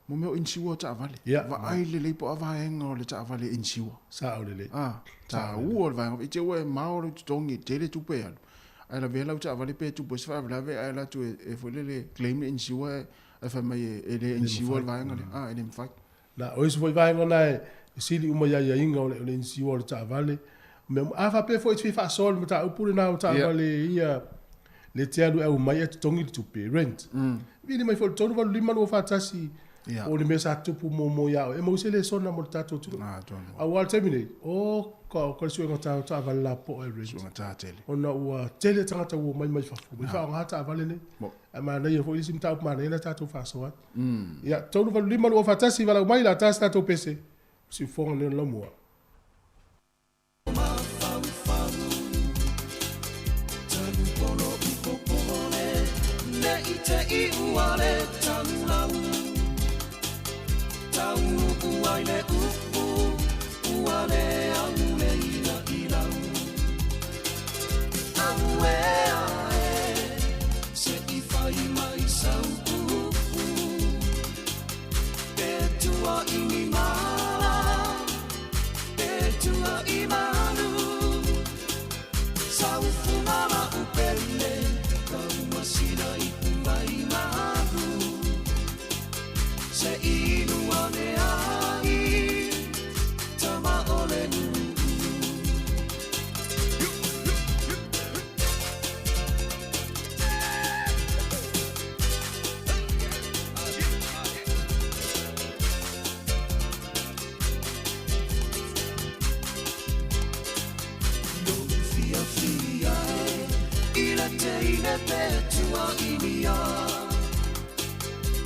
Speaker 1: Mo mea o inisiua o taavale.
Speaker 6: Ia.
Speaker 1: Vaai lelei po o a vaega o le taavale e inisiua.
Speaker 6: Sao lelei.
Speaker 1: A, taua o le vaega. I te ua e mao lou totogi, e tele tupe e alu. Ae lavea lau taavale pe tupu ai se faalavelave ae alu atu e foi lele claim le inisiua e fai mai e le inisiua le vaega lea. A, e le mafai.
Speaker 6: Na, o isi foi vaega na e sili uma i aiaiga o le, o le inisiua o le taavale. Mea uma, a faapea foi e te fia faasoa i le mataupu lena o taavale ia le te alu e aumai ae totogi le tupe, rent. Vili mai foi i le 3, 8, 5, 2, 4, 1,
Speaker 1: Ia.
Speaker 6: o le mea sa tupu muamua ia oe. E maua se lesona mo le tatou atunuu.
Speaker 1: Ah, tonu.
Speaker 6: Aua le taimi nei, o ka, ka le suega ta o taavale lapoa e rent.
Speaker 1: Suega tā tele.
Speaker 6: Ona ua tele tagata ua omai mai fafo, mai faaaoga taavale nei.
Speaker 1: Mo.
Speaker 6: Ae manaia foi le isi mataupu manaia na tatou faasoa atu. Ia, 3, 8, 5, 2, 4, 1, valaau mai la tasi tatou pese. Siufoga nei o le laumua.
Speaker 3: te ine pe tua inia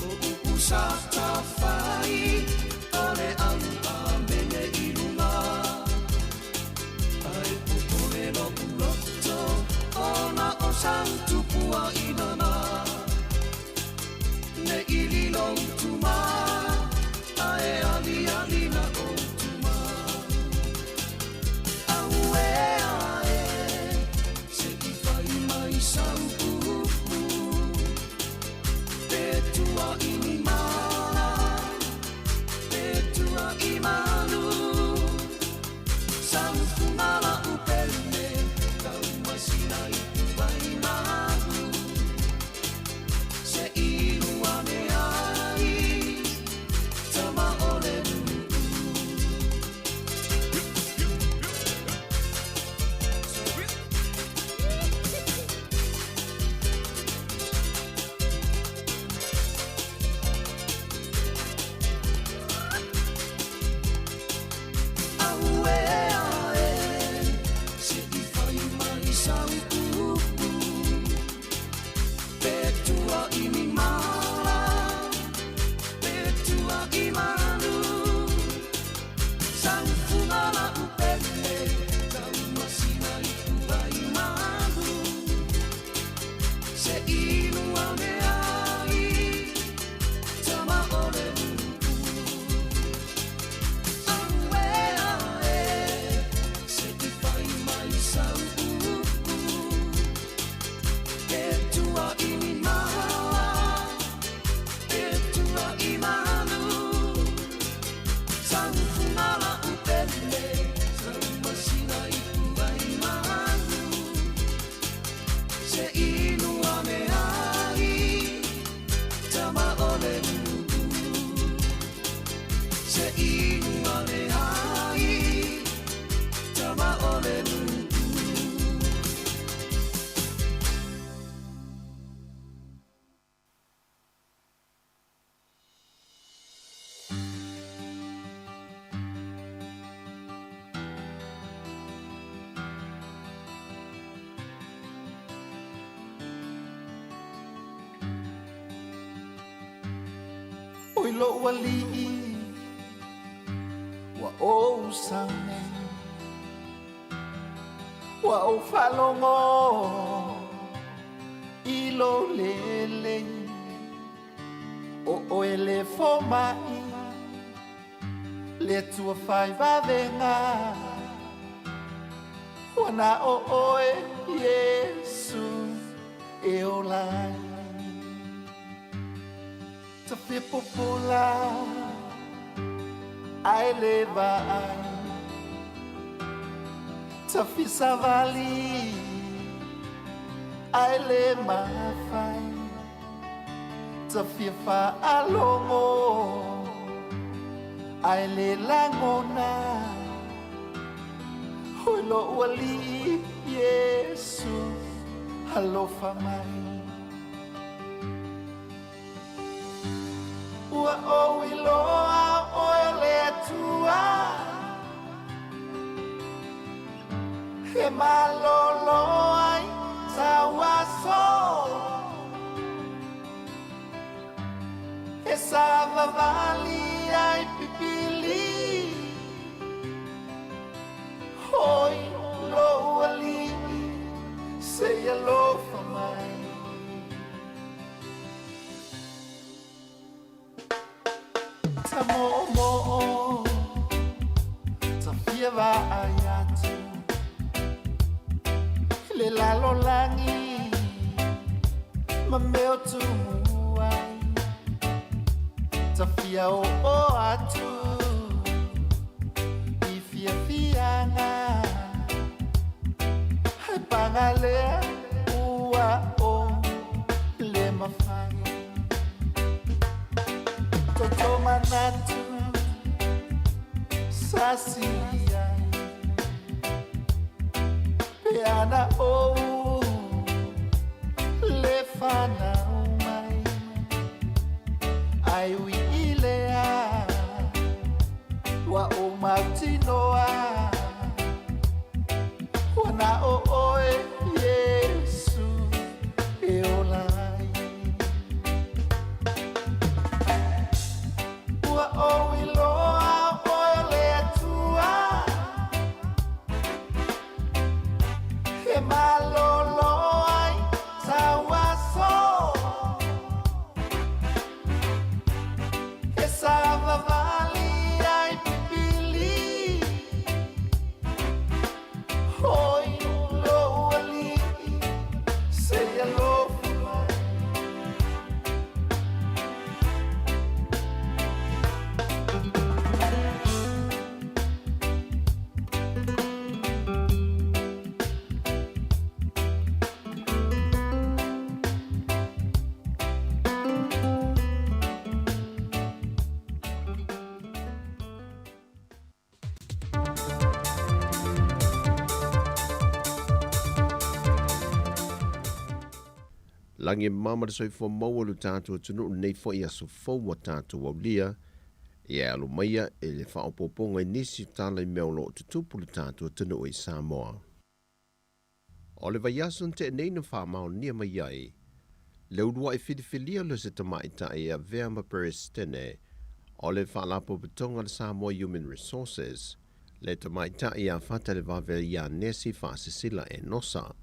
Speaker 3: O upu sa tawhai A le au a mene i lunga Ai popole lo uloto Ona o sau tupua inana Ne ili lo utuma Ae ali ali na o utuma Aue ae Se i fai mai sau upu Pe tua ini mala Pe tua i malu Sau fungala upele Tau masina i tuai mahu Se ilu ane ai Tama o le Aue ae Se i fai mai sau upu Pe tua i ni mala Pe tua i malu Sau fungala upele Tau masina i tuai malu Se inu ane ai Tama o le Aue ae Se i fai mai sau upu Pe tua i ni mala Pe tua i malu Sau fungala upele Sau masina i tuai malu Se inu ane ai Tama o le Se inu ane ai Tama o le
Speaker 5: Oi lo ali'i Ua ou sau nei Ua ou faalogo I lou lelei O oe le foma'i Le Atua fai vavega Ua na o oe Iesu E ola ai Tafia popola Ae le vaai Tafia savali Ae le mafai Tafia faalogo Ae le lagona Oi lo'u Alii Iesu Alofa mai Ua ou iloa o oe le Atua E malolo ai sau aso E savavali ai pipili Oi lo'u Alii Se i alofa mai Ta moomoo Ta fia vaai atu I le lalolagi Ma mea o tumu ai Ta fia oo atu I fiafiaga Ae paga lea ua ou le mafai Toto manatu Sa sili ai Pe ana ou Le fanau mai Ae ui i lea Ua ou mautinoa Ua na o oe Iesu
Speaker 3: E malolo ai sau aso E savavali ai pipili Oi lou alii se i alofa mai.
Speaker 7: Lagi e mama le soifua maua lo tatou atunuu lenei foi aso fou ua tatou aulia, ia e alo maia i le faaopoopoga i nisi o tala i mea o lo o tutupu i lo tatou atunuu i Samoa. O le vaiaso na tea nei na faamaonia mai ai le uluai filifilia o se tamaitai e avea ma Peresetene o le Faalapotopotoga a le Samoa Human Resources, le tamaitai ia Fatalevave ia Nesi Faasisila Enosa.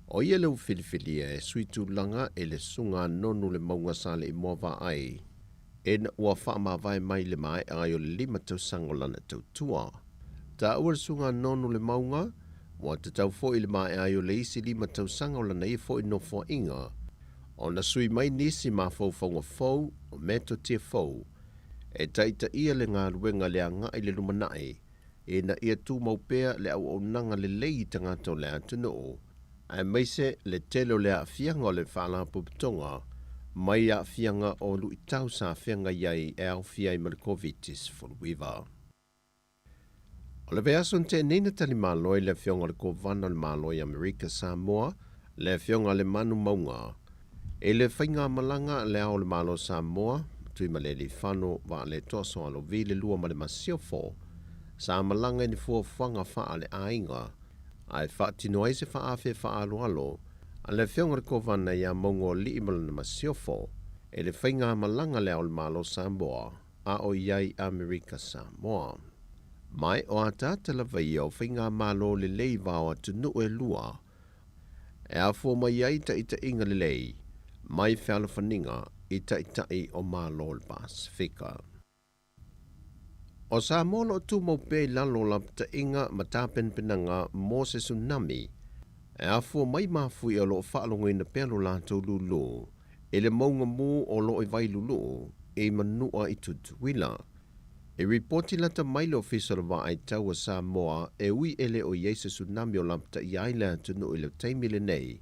Speaker 7: O ia le ua filifilia e sui tulaga i le Susuga a Nonu le Mauga Saleimoa Vaai ina ua faamavae mai i le maea ai o le 5 tausaga o lana tautua. Taua le Susuga a Nonu le Mauga, ua tatau foi i le maea ai o le isi 5 tausaga o lana ia foi nofoaiga ona sui mai nisi mafaufauga fou o metotia fou e taitaia le galuega le agai i le lumanai ina ia tumau pea le auaunaga lelei i tagata o le atunuu, aemaise le tele o le aafiaga o le Faalapotopotoga mai aafiaga o luitau sa feagai ai e aofia ai ma le Koviti-19. O le vaiaso na tea nei na tali malo ai le Afioga o le Kovana o le Malo i Amerika Samoa, le Afioga a Lemanu Mauga, i le faigamalaga a Le Ao o le Malo o Samoa, Tuimalealiifano Vaaletoa Soalovi le Lua ma le Masiofo, sa malaga i ni fuafuaga faale-aiga ae faatino ai se faaafe faaaloalo a le Afioga i le Kovana ia Maugaoalii ma lana Masiofo i le faigamalaga a Le Ao o le Malo o Samoa a o i ai Amerika Samoa. Mai o ataata lava ia o faigamalo lelei vao atunuu e lua e afua mai ai taitaiga lelei mai fealofaniga i taitai o Malo o le Pasefika. O Samoa o lo o tumau pea i lalo o lapataiga ma tapenapenaga mo se tsunami e afua mai mafuie o lo o faalogoina pea lo latou lūlū i le mauga mū o lo o i Vailulu'u i Manua i Tutuila. I ripoti lata mai le Ofisa o le Vaai Tau a Samoa e ui e le o i ai se tsunami o lapataia ai le atunuu i le taimi lenei,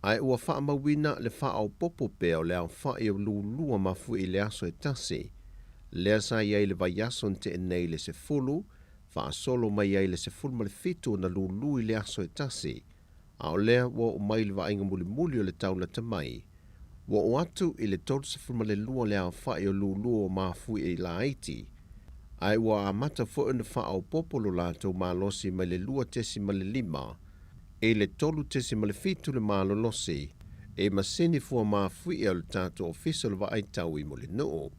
Speaker 7: ae ua faamauina le faaopoopo pea o le aofai o lulua mafuie i le aso e tasi, lea sa i ai i le vaiaso na tea nei i le 10, faasolo mai ai i le 17 ona lulu i le aso e tasi, a o lea ua oo mai i le vaaiga mulimuli o le tau lata mai, ua oo atu i le 32 le aofai o lulu o mafuie i laiti, ae ua amata foi ona faaopoopo lo latou malosi mai le 2.5 i le 3.7 le malolosi i masini fua mafuie o le tatou Ofisa o le Vaai Tau i Mulinuu.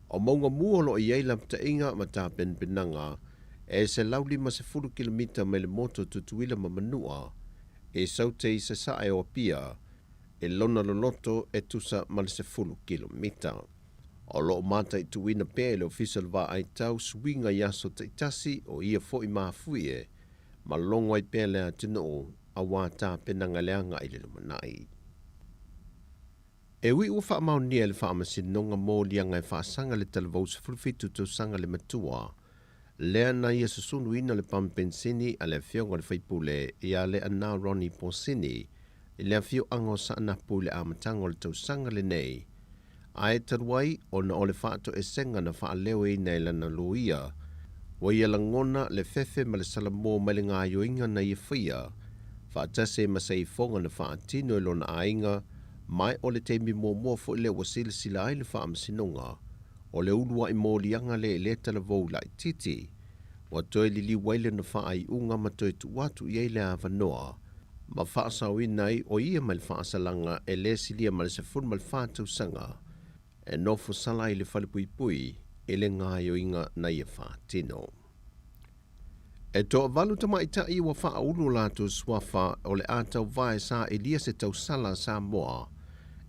Speaker 7: O mauga mu o lo o i ai lapataiga ma tapenapenaga e 150 kilomita mai le motu o Tutuila ma Manua i Saute i Sasae o Apia i lona loloto e tusa ma le 10 kilomita. O lo o mataituina pea e le Ofisa o le Vaai Tau suiga i aso taitasi o ia foi mafuie ma logo ai pea le atunuu auā tapenaga le agai i le lumanai. E ui ua faamaonia e le Faamasinoga moliaga e faasaga le talavou 17 tausaga le matua lea na ia susunuina le pamu penisini a le afioga o le faipule ia Leanā Ronnie Posini i le afioaga o Saanapu i le amataga o le tausaga lenei ae talu ai ona o le faatoesega na faaleoina e lana loia ua ia lagona le fefe ma le salamo mai le gaoioiga na ia faia faatasi ai ma se ifoga na faatino e lona aiga mai o le taimi muamua foi lea ua silasila ai le Faamasinoga o le uluai moliaga lea i lea talavou laitiiti ua toe liliu ai lona faaiuga ma toe tuu atu i ai le avanoa ma faasaoina ai o ia mai le faasalaga e le silia ma le 14 tausaga e nofo sala ai i le falepuipui i le gaoioiga na ia faatino. E toavalu tamaitai ua faaulu o latou suafa o le a tauva e sailia se tausala a Samoa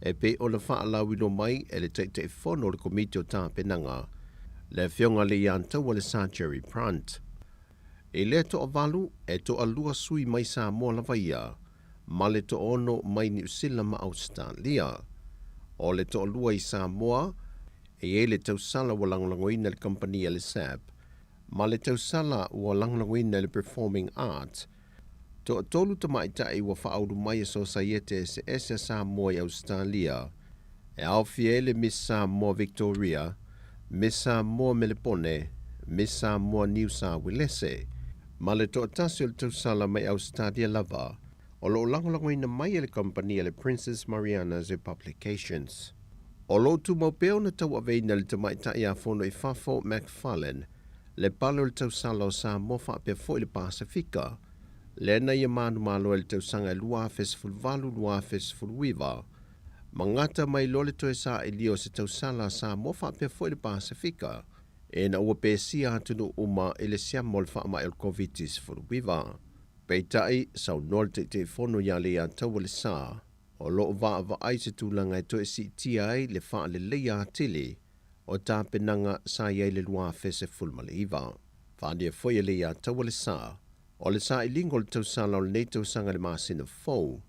Speaker 7: e pei ona faalauiloa mai e le Taitaifono o le Komiti o Tapenaga, le Afioga Leiataua le Sir Jerry Prant. I lea toavalu, e toalua sui mai Samoa lava ia, ma le toaono mai Niu Sila ma Ausetalia. O le toalua i Samoa, e i ai le tausala ua lagolagoina e le kamupani a le SAB, ma le tausala ua lagolagoina e le Performing Arts. Toatolu tamaitai ua faaulu mai e sosaiete eseese a Samoa i Ausetalia, e aofia ai le Miss Samoa Victoria, Miss Samoa Melepone, Miss Samoa Niu Sa Uelese, ma le toatasi o le tausala mai Ausetalia lava, o lo o lagolagoina mai e le kamupani a le Princess Mariana's Publications. O lo o tumau pea ona tauaveina e le tamaitai a Fono i Fafo McFarlane le pale o le tausala o Samoa faapea foi le Pasefika, lea na ia manumalo ai i le tausaga e 2018, 2019, ma gata mai loa le toe sailia o se tausala a Samoa faapea foi le Pasefika, ina ua pesia atunuu uma i le siama o le faamai o le Koviti-19. Peitai, saunoa le Taitaifono ia Leiataua Lesa, o lo o vaavaai se tulaga e toe siitia ai le faaleleia atili o tapenaga sa i ai i le 2019. Faaalia foi e Leiataua Lesa, o le sailiga o le tausala o lenei tausaga i le masina fou,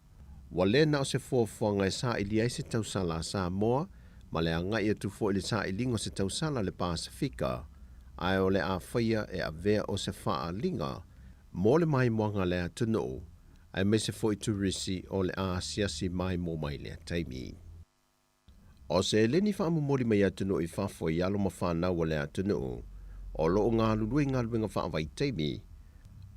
Speaker 7: ua le na o se fuafuaga e sailia ai se tausala a Samoa ma le agai atu foi i le sailiga o se tausala a le Pasefika, ae o le a faia e avea o se faaaliga mo le maimoaga a le atunuu, aemaise foi turisi o le a asiasi maimoa mai i lea taimi. O seleni faamomoli mai atunuu i fafo i alo ma fanau a le atunuu o lo o galulue i galuega faavaitaimi.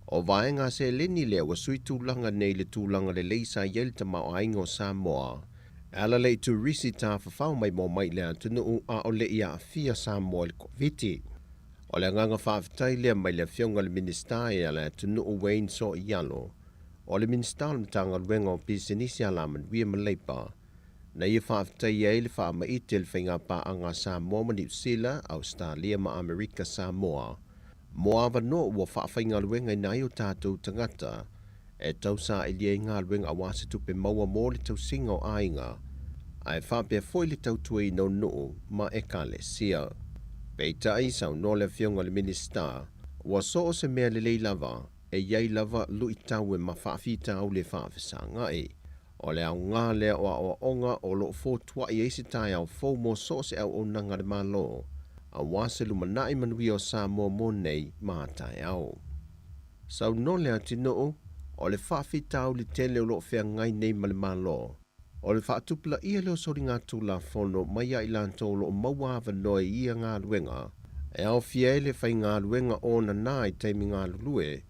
Speaker 7: O vaega seleni lea ua sui tulaga nei i le tulaga lelei sa i ai le tamaoaiga o Samoa e ala lea i turisi tafafao maimoa mai i le atunuu a o le i aafia Samoa i le Koviti. O le agaga faafetai lea mai le Afioga i le Minisita e a le atunuu Wayne Soialo, o le Minisita o le Matagaluega o Pisinisi Alamanuia ma Leipa, na ia faafetaia ai le faamaite i le faigapaaga a Samoa ma Niu Sila, Ausetalia ma Amerika Samoa mo avanoa ua faafaigaluegaina ai o tatou tagata e tausaili ai galuega aua se tupe maua mo le tausiga o aiga, ae faapea foi le tautuaina o nuu ma ekalesia. Peitai, saunoa le Afioga i le Minisita, ua so o se mea lelei lava, e i ai lava luitau e ma faafitauli e faafesagai. O le aoga lea o aoaoga o lo o fotuai ai se taeao fou mo so o se auaunaga a le Malo, aua se lumanai manuia o Samoa mo nei ma taeao. Saunoa le atunuu, o le faafitauli tele o lo o feagai nei ma le Malo, o le faatupulaia lea o soligatulafono mai ia i latou o lo o maua avanoa i ia galuega, e aofia ai le faigaluega onana i taimi galulue,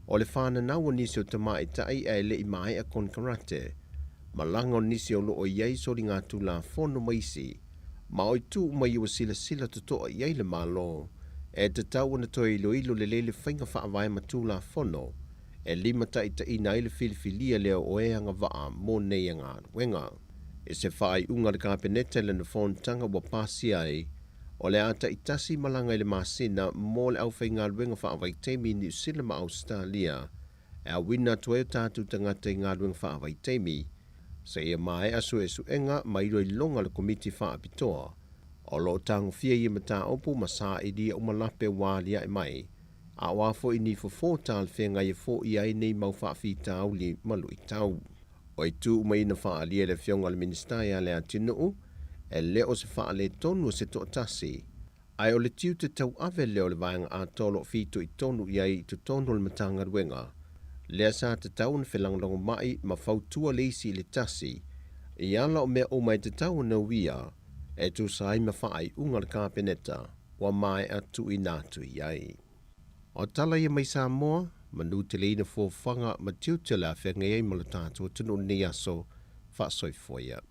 Speaker 7: o le fananau o nisi o tamaitai ae le i maea konekarate, malaga o nisi o lo o i ai soligatulafono ma isi, ma o itu uma ia ua silasila totoa i ai le Malo, e tatau ona toe iloilo lelei le faiga faavae ma Tulafono e limataitaiina ai le filifilia lea o e agavaa mo nei galuega. I se faaiuga a le Kapeneta i lana fonotaga ua pasia ai, o le a taitasi malaga i le masina mo le aufaigaluega faavaitaimi i Niu Sila ma Ausetalia e auina atu ai o tatou tagata i galuega faavaitaimi seia maea suesuega ma iloiloga a le Komiti Faapitoa o lo o tagofia ia mataupu ma sailia uma lape ua aliae mai, a o a foi ni fofo talafeagai e foia ai nei mau faafitauli ma luitau. O itu uma ia na faaalia e le Afioga i le Minisita ia Leatinuu, e le o se faaletonu o se toatasi, ae o le tiute tauave lea o le vaega atoa o lo o fitoitonu i ai i totonu o le Matagaluega, lea sa tatau ona felagolagomai ma fautua le isi i le tasi i ala o mea uma e tatau ona uia e tusa ai ma faaiuga a le Kapeneta ua maea tuuina atu i ai. O tala ia mai Samoa, manu teleina fuafuaga ma tiute o le a feagai ai ma lo tatou atunuu i lenei aso, faasoifua ia.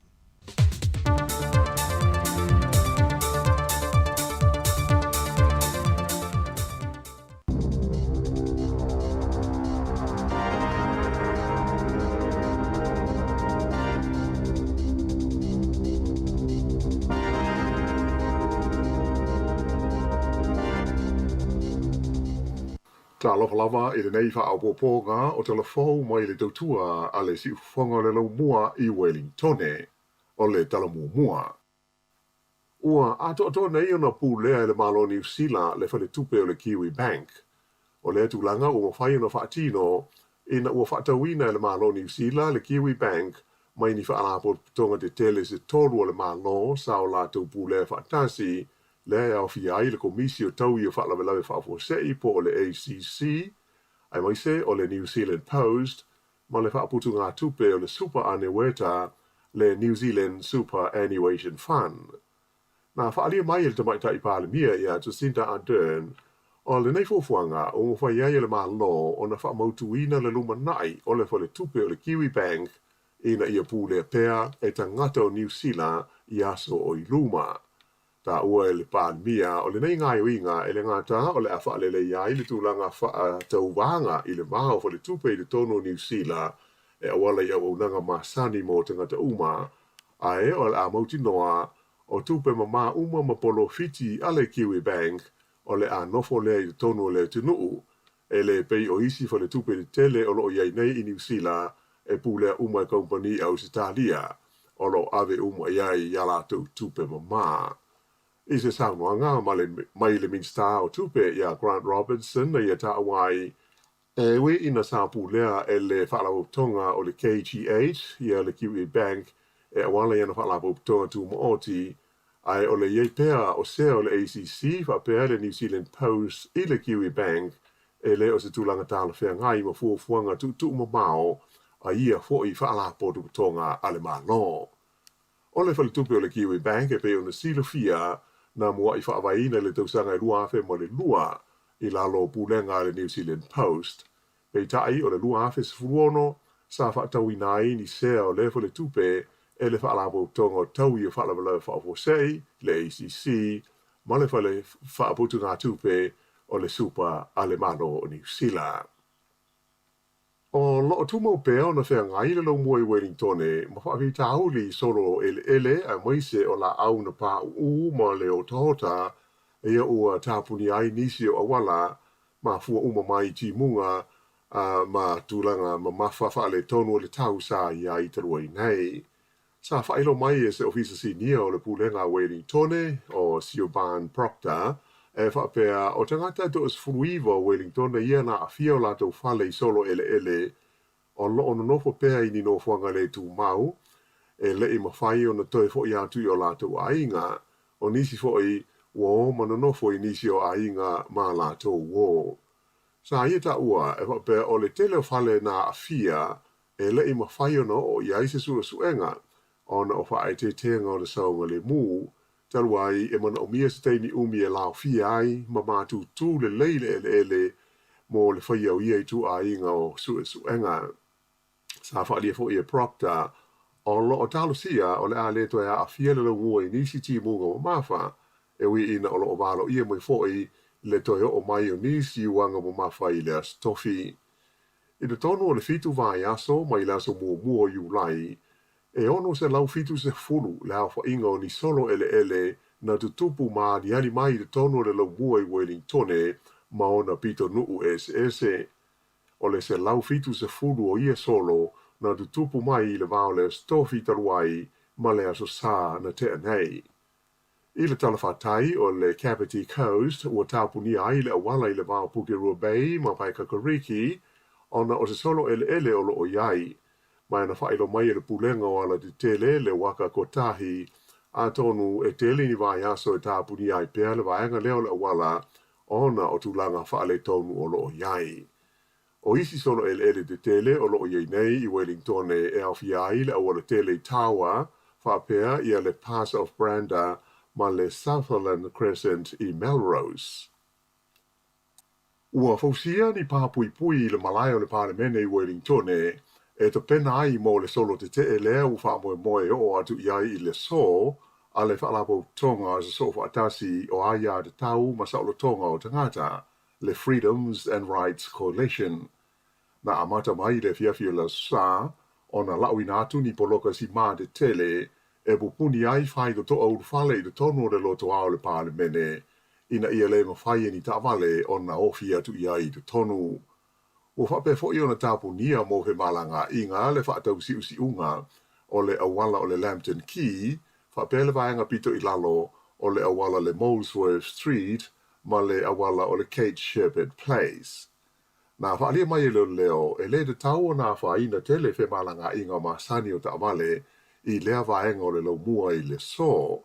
Speaker 8: Talofa lava i lenei faaopoopoga o tala fou mai le tautua a le Siufofoga o le Laumua i Welingtone. O le tala muamua. Ua atoatoa nei ona pulea e le Malo o Niu Sila le faletupe o le Kiwi Bank. O lea tulaga ua mafai ona faatino ina ua faatauina e le Malo o Niu Sila le Kiwi Bank mai ni faalapotopotoga tetele se tolu a le Malo sa o latou pulea faatasi, lea e aofia ai le Komisi o Taui o Faalavelave Faafuasei po o le ACC, aemaise o le New Zealand Post ma le faaputugatupe o le Supa Aneueta, le New Zealand Superannuation Fund. Na faaalia mai e le Tamaitai Palemia ia Jacinda Ardern, o lenei fuafuaga ua mafai ai e le Malo ona faamautuina le lumanai o le faletupe o le Kiwi Bank ina ia pulea pea e tagata o Niu Sila i aso o i luma. Taua e le Palemia, o lenei gaoioiga e le gata o le a faaleleia ai le tulaga faatauvaga i le va o faletupe i totonu o Niu Sila e auala i auaunaga masani mo tagata uma, ae o le a mautinoa o tupe mamā uma ma polofiti a le Kiwi Bank o le a nofo lea i totonu o le atunuu, e le pei o isi faletupe tetele o lo o i ai nei i Niu Sila e pulea uma e kamupani Ausetalia o lo o ave uma i ai a latou tupe mamā. I se saunoaga mai le Minisita o Tupe iā Grant Robertson na ia taua ai, e ui ina sa pulea e le Faalapotopotoga o le KGH ia le Kiwi Bank e auala i ana faalapotopotoga tumaoti, ae o le i ai pea o sea o le ACC faapea le New Zealand Post i le Kiwi Bank e le o se tulaga talafeagai ma fuafuaga tuutuumamao a ia foi faalapotopotoga a le Malo. O le faletupe o le Kiwi Bank e pei ona silafia, na muaʻi faavaeina i le tausaga e 2002 i lalo o pulega a le New Zealand Post. Peitai, o le 2016 sa faatauina ai ni sea o lea faletupe e le Faalapotopotoga o Taui o Faalavelave Faafuasei, le ACC, ma le Fale Faaputugatupe o le Supa a le Malo o Niu Sila. O lo o tumau pea ona feagai le laumua i Welingtone ma faafitauli solo eleele aemaise o laau na pauu ma le otaota ia ua tapunia ai nisi o auala mafua uma mai i timuga ma tulaga mamafa faaletonu o le tau sa i ai talu ai nei. Sa faailoa mai e se Ofisa Sinia o le Pulega a Welingtone, o Siobhan Proctor, e faapea, o tagata e toa-19 o Welingtone ia na aafia o latou fale i solo eleele o lo o nonofo pea i ni nofoaga le tumau, e le i mafai ona toe foʻi atu i o latou aiga. O nisi foi ua o ma nonofo i nisi o aiga ma latou uō. Sa ia taua e faapea o le tele o fale na aafia e le i mafai ona oo i ai se suesuega ona o faaeteetega o le saogalemu, talu ai e manaomia se taimi umi e laofia ai ma matutu lelei le eleele mo le faia o ia ituaiga o suesuega. Sa faaalia foi e Proctor, o lo o talosia o le a le toe aafia le laumua i nisi timuga mamafa, e ui ina o lo o valoia mai foi le toe oo mai o nisi uaga mamafa i le Aso Tofi. I totonu o le fitu vaiaso mai le aso muamua o Iulai, e 670 le aofaiga o ni solo eleele na tutupu ma aliali mai i totonu o le laumua i Welingtone ma ona pitonuu eseese. O le 170 o ia solo na tutupu mai i le va o le Aso Tofi talu ai ma le Aso Sa na tea nei. I le talafatai o le Kapiti Coast ua tapunia ai le auala i le va o Pukerua Bay ma Paekakariki ona o se solo eleele o lo o i ai. Ma na faailoa mai e le Pulega o Alatetele le Waka Kotahi, atonu e tele ni vaiaso e tapunia ai pea le vaega lea o le auala ona o tulaga faaletonu o lo o i ai. O isi solo eleele tetele o lo o i ai nei i Welingtone e aofia ai le aualatele i Tawa, faapea ia le Pass of Brander ma le Sutherland Crescent i Melrose. Ua fausia ni pā puipui i le malae o le Palemene i Welingtone e tapena ai mo le solo tetee lea ua faamoemoe e oo atu i ai i le aso a le Faalapotopotoga o Sosoofaatasi o Aiatatau ma Saolotoga o Tagata, le Freedoms and Rights Coalition. Na amata mai i le afiafi o le Aso Sa ona lauina atu ni poloka simā tetele e pupuni ai faitotoa ulufale i totonu o le lotoa o le Palemene ina ia le mafai e ni taavale ona ofi atu i ai i totonu. Ua faapea foi ona tapunia mo femalagaaiga le faatausiusiuga o le auala o le Lambton Quay faapea le vaega pito i lalo o le auala le Molesworth Street ma le auala o le Kate Sheppard Place. Na faaalia mai e leoleo, e le tatau ona afaina tele femalagaaiga masani o taavale i lea vaega o le laumua i le aso.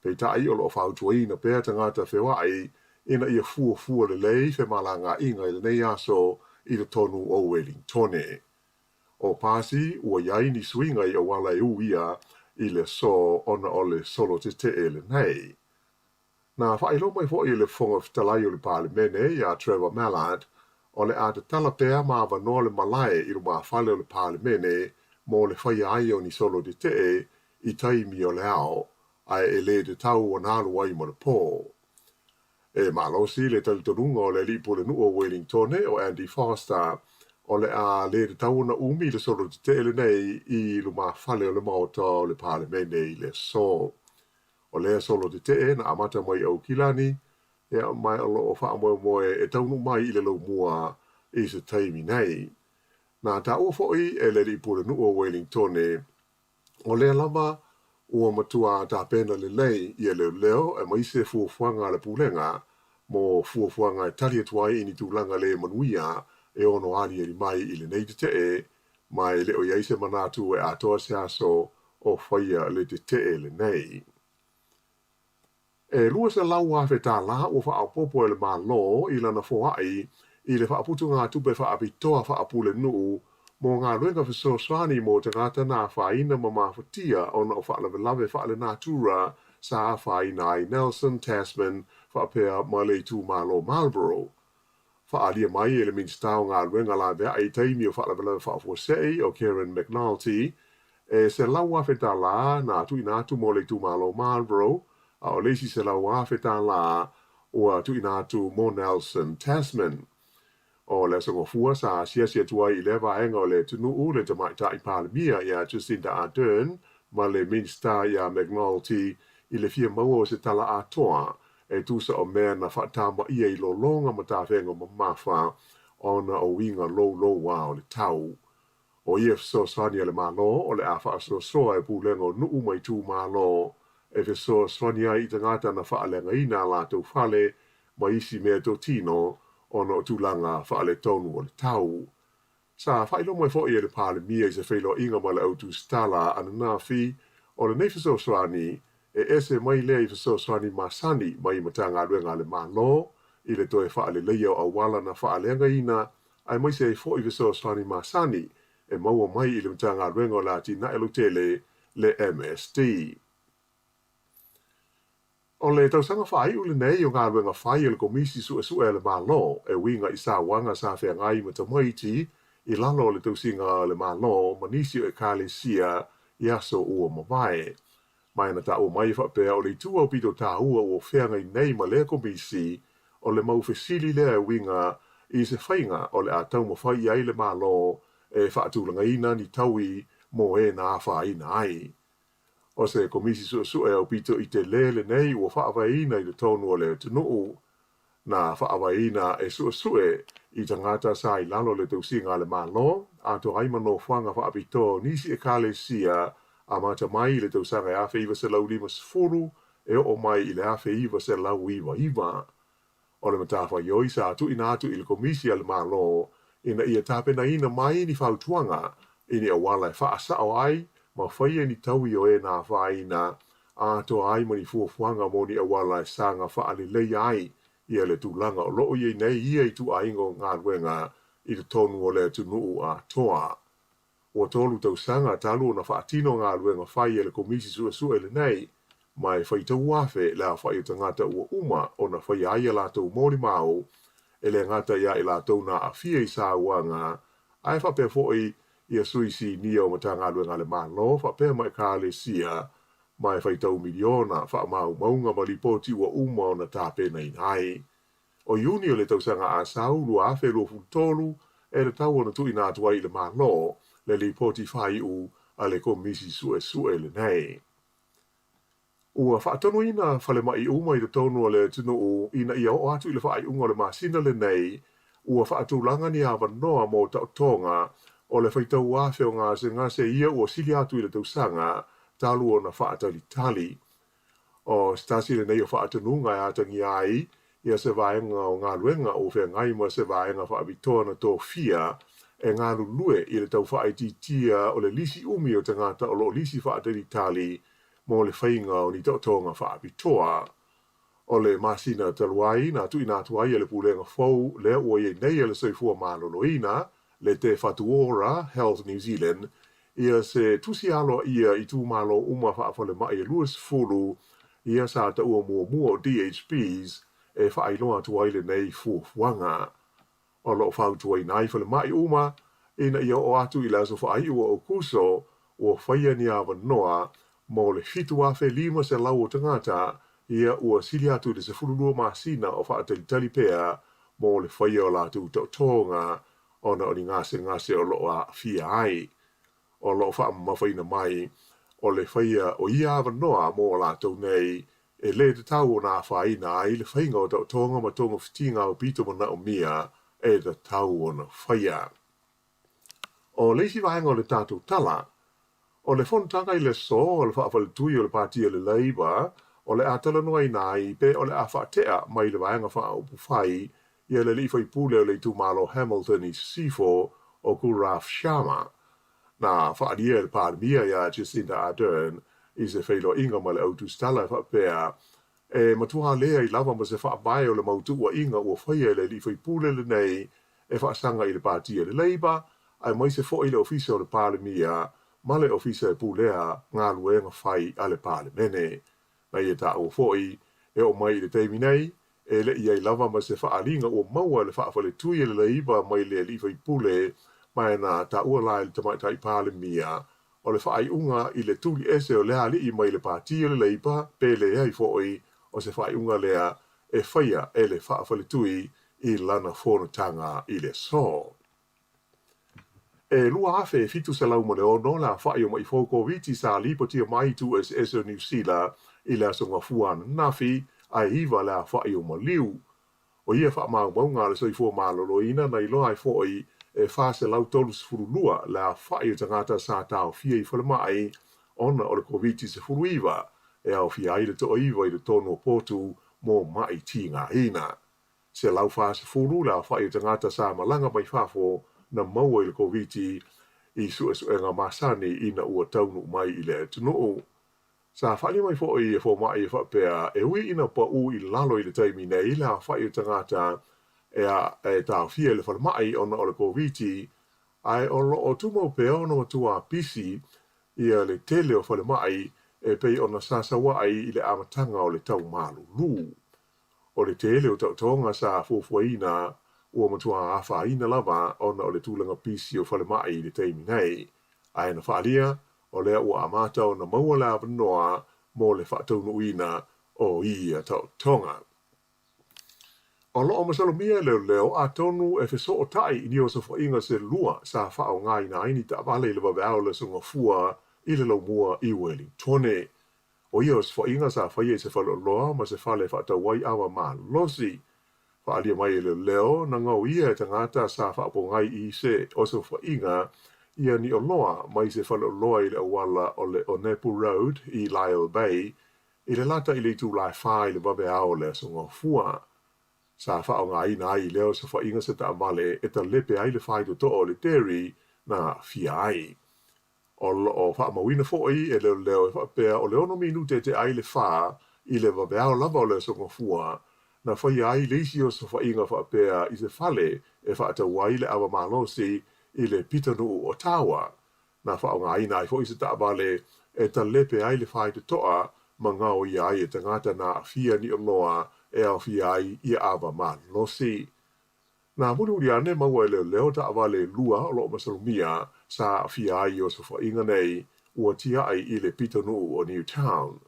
Speaker 8: Peitai, o lo o fautuaina pea tagata feoai ina ia fuafua lelei femalagaaiga i lenei aso i totonu o Welingtone. O pasi, ua i ai ni suiga i auala e uia i le aso ona o le solo tetee lenei. Na faailoa mai foi e le Fofoga Fetalai o le Palemene ia Trevor Mallard, o le a tatala pea ma avanoa le malae i lumafale o le Palemene mo le faia ai o ni solo tetee i taimi o le ao, ae e le tatau ona alu ai ma le po. E malosi le talitonuga o le alii pulenuu o Welingtone o Andy Foster, o le a le tatau ona umi le solo tetee lenei i lumafale o le Maota o le Palemene i le aso. O lea solo tetee na amata mai i Aukilani, ia, ma o lo o faamoemoe e taunuu mai i le laumua i se taimi nei. Na taua foi e le alii pulenuu o Welingtone, o lea lava ua matua tapena lelei ia leoleo aemaise fuafuaga a le Pulega mo fuafuaga e tali atu ai i ni tulaga le manuia e ono aliali mai i lenei tetee, ma e le o i ai se manatu e atoa se aso o faia le tetee lenei. E $200,000 tālā ua faaopoopo e le Malo i lana foai i le faaputugatupe faapitoa faapulenuu mo galuega fesoasoani mo tagata na afaina ma mafatia ona o faalavelave faalenatura sa afaina ai Nelson, Tasman faapea ma le itumalo Marlborough. Faaalia mai e le Minisita o Galuega Laveai i taimi o faalavelave faafuasei o Karen McNulty, e $100,000 na tuuina atu mo le itumalo Marlborough, a o le isi $100,000 ua tuuina atu mo Nelson Tasman. O le Aso Gafua sa asiasi atu ai i lea vaega o le atunuu le Tamaitai Palemia ia Jacinda Ardern ma le Minisita ia McNulty i le fia maua o se tala atoa e tusa o mea na faatamaia i lologa ma tafega mamafa ona o uiga louloua o le tau. O ia fesoasoani a le Malo o le a faasoasoa e pulega o nuu ma itumalo e fesoasoani ai i tagata na faaleagaina a latou fale ma isi mea totino ona o tulaga faaletonu o le tau. Sa faailoa mai foi e le Palemia i se feiloaiga ma le Au Tusitala ananafi, o lenei fesoasoani, e ese mai lea i fesoasoani masani mai Matagaluega a le Malo i le toe faaleleia o auala na faaleagaina, aemaise ai foi fesoasoani masani e maua mai i le Matagaluega o le Atinae Lautele, le MSD. O le tausaga faaiu lenei o galuega fai a le Komisi Suesue a le Malo e uiga i sauaga sa feagai ma tamaiti i lalo o le tausiga a le Malo ma nisi o Ekalesia i aso ua mavae. Ma e na taua mai e faapea o le itu aupito taua ua feagai nei ma lea Komisi o le mau fesili lea e uiga i se faiga o le a taumafai i ai le Malo e faatulagaina ni taui mo e na afaina ai. O se Komisi Suesue aupito i telē lenei ua faavaeina i totonu o le atunuu. Na faavaeina e suesue i tagata sa i lalo o le tausiga a le Malo, atoa ai ma nofoaga faapitoa o nisi Ekalesia amata mai i le tausaga e 1950 e oo mai i le 1999. O le matafaioi sa tuuina atu i le Komisi a le Malo ina ia tapenaina mai ni fautuaga i ni auala e faasao ai ma faia ni taui o e na afaina, atoa ai ma ni fuafuaga mo ni auala e saga faaleleia ai ia le tulaga o lo o i ai nei ia ituaiga o galuega i totonu o le atunuu atoa. Ua tolu tausaga talu ona faatino galuega fai e le Komisi Suesue lenei, ma e faitau afe le aofai o tagata ua uma ona faia ai a latou molimau, e le gata ia i latou na aafia i sauaga, ae faapea foi ia sui sinia o Matagaluega a le Malo faapea ma Ekalesia, ma e faitau miliona faamaumauga ma lipoti ua uma ona tapenaina ai. O Iuni o le tausaga asau 2023 e tatau ona tuuina atu ai i le Malo le lipoti faaiu a le Komisi Suesue lenei. Ua faatonuina falemai uma i totonu o le atunuu ina ia oo atu i le faaiuga o le masina lenei, ua faatulaga ni avanoa mo taotoga o le faitau afe o gasegase ia ua sili atu i le tausaga talu ona faatalitali. O se tasi lenei o faatonuga e atagia ai ia se vaega o galuega ua feagai ma se vaega faapitoa na tofia e galulue i le tau faaitiitia o le lisi umi o tagata o lo o lisi faatalitali mo le faiga o ni taotoga faapitoa. O le masina talu ai na tuuina atu ai e le Pulega fou lea ua i ai nei a le Soifua Maloloina, le Te Whatu Ora, Health New Zealand, ia se tusi aloaia i itumalo uma faafalemai e 20 ia sa taua muamua o DHBs e faailoa atu ai lenei fuafuaga. O lo o fautuaina ai falemai uma ina ia oo atu i le aso faaiu o Aokuso ua faia ni avanoa mo le 7,500 o tagata ia ua sili atu i le 12 masina o faatalitali pea mo le faia o latou taotoga ona o ni gasegase o lo o aafia ai. O lo o faamamafaina mai o le faia o ia avanoa mo latou nei e lē tatau ona afaina ai le faiga o taotoga ma togafitiga aupito manaomia e tatau ona faia. O le isi vaega o le tatou tala, o le fonotaga i le aso o le faafaletui o le Pati a le Labour o le a talanoaina ai pe o le a faatea mai le Vaega Faaupufai ia le alii faipule o le itumalo Hamilton i Sisifo o Gaurav Sharma. Na faaalia e le Palemia ia Jacinda Ardern i se feiloaiga ma le au tusitala e faapea, E matua leai lava ma se faavae o le mau tuuaiga ua faia e le alii faipule lenei e faasaga i le Pati a le Labour, aemaise foi le Ofisa o le Palemia ma le Ofisa e pulea galuega fai a le Palemene. Na ia taua foi, e oo mai i le taimi nei, e le i i ai lava ma se faaaliga ua maua e le faafaletui a le Labour mai le alii faipule, ma na taua la e le Tamaitai Palemia o le faaiuga i le tuli ese o lea alii mai le Pati a le Leipa pe leai foi o se faaiuga lea e faia e le faafaletui i lana fonotaga i le aso. E 2,706 le aofai o ma'i fou Koviti sa lipotia mai i itu eseese o Niu Sila i le aso Gafua ananafi, ae 9 le aofai o maliu. O ia faamaumauga a le Soifua Maloloina na iloa ai foi e 432 le aofai o tagata sa taofia i falemai ona o le Koviti-19, e aofia ai le toaiva i totonu o potu mo ma'i tigaina. 140 le aofai o tagata sa malaga mai fafo na maua i le Koviti i suesuega masani ina ua taunuu mai i le atunuu. Sa faaalia mai foi e fomai e faapea, e ui ina paū i lalo i le taimi nei le aofai o tagata e e taofia i le falemai ona o le Koviti, ae o lo o tumau pea ona matua pisi ia le tele o falemai e pei ona sasauaʻi i le amataga o le tau malulu. O le tele o taotoga sa fuafuaina ua matua afaina lava ona o le tulaga pisi o falemai i le taimi nei, ae na faaalia o lea ua amata ona maua le avanoa mo le faataunuuina o ia taotoga. O lo o masalomia e leoleo atonu e fesootai i ni osofaiga se lua sa faaaogaina ai ni taavale i le vaveao o le Aso Gafua i le Laumua i Uelintone. O ia osofaiga sa faia i se faleoloa ma se fale e faatau ai ava malosi. Faaalia mai e leoleo na gaoia e tagata sa faapogai i se osofaiga ia ni oloa mai se faleoloa i le auala o le Onepu Road i Lyall Bay i le lata i le itula e 4 i le vaveao o le Aso Gafua. Sa faaaogaina ai i lea osofaiga se taavale e talepe ai le faitotoa o le dairy na aafia ai. O lo o faamauina foi e leoleo e faapea o le 6 minute e tea ai le 4 i le vaveao lava o le Aso Gafua na faia ai le isi osofaiga faapea i se fale e faatau ai le ava malosi i le pitonuu o Tawa. Na faaaogaina ai foi se taavale e talepe ai le faitotoa ma gaoia ai e tagata na aafia ni oloa e aofia ai ia ava malosi. Na mulimuli ane maua e leoleo taavale e lua o lo o masalomia sa aafia ai i osofaiga nei ua tiai i le pitonuu o Newtown.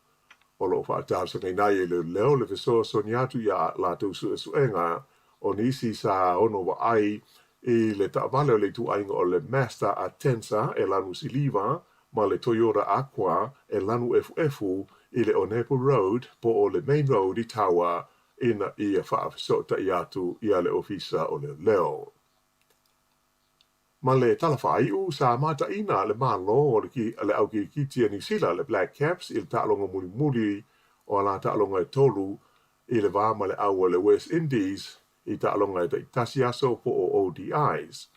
Speaker 8: O lo o faatalosagaina ai e leoleo le fesoasoani atu i a latou suesuega o nisi sa ono vaai i le taavale o le ituaiga o le Mazda Atenza e lanu siliva ma le Toyota Aqua e lanu efuefu i le Onepu Road po o le Main Road i Tawa ina ia faafesootai atu iā le Ofisa o Leoleo. Ma le tala faaiu, sa mataina le malo o le le au kirikiti a Niu Sila, le Black Caps, i le taaloga mulimuli o a la taaloga e tolu i le va ma le au a le West Indies i taaloga e taitasi aso po o ODIs.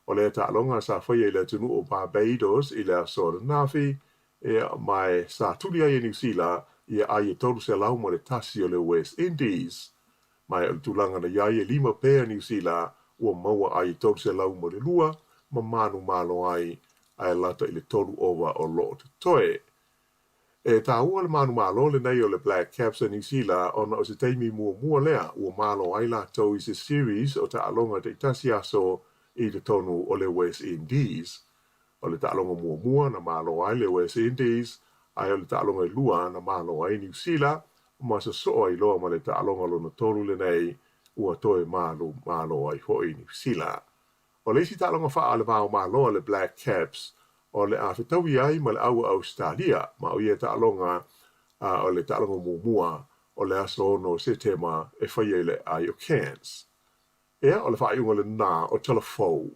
Speaker 8: O lea taaloga sa faia i le atunuu o Barbados i le aso ananafi, ea, ma e sa tuli ai e Niu Sila ia ai e 301 o le West Indies. Ma e o le tulaga na i ai e lima pea Niu Sila ua maua ai e 302 ma manumalo ai ae lata i le tolu ova o lo o totoe. E tāua le manumalo lenei o le Black Caps a Niu Sila ona o se taimi muamua lea ua malo ai latou i se series o taaloga taitasi aso i totonu o le West Indies. O le taaloga muamua na malo ai le West Indies, ae o le taaloga e lua na malo ai Niu Sila, ma sosoo ai loa ma le taaloga lona tolu lenei ua toe malu malo ai foi Niu Sila. O le isi taaloga faa le va o Malo a le Black Caps o le a fetaui ai ma le au a Ausetalia, ma o ia taaloga o le taaloga muamua o le aso 6 o Setema e faia i le aai o Cairns. Ea, o le faaiuga lenā o Tala Fou.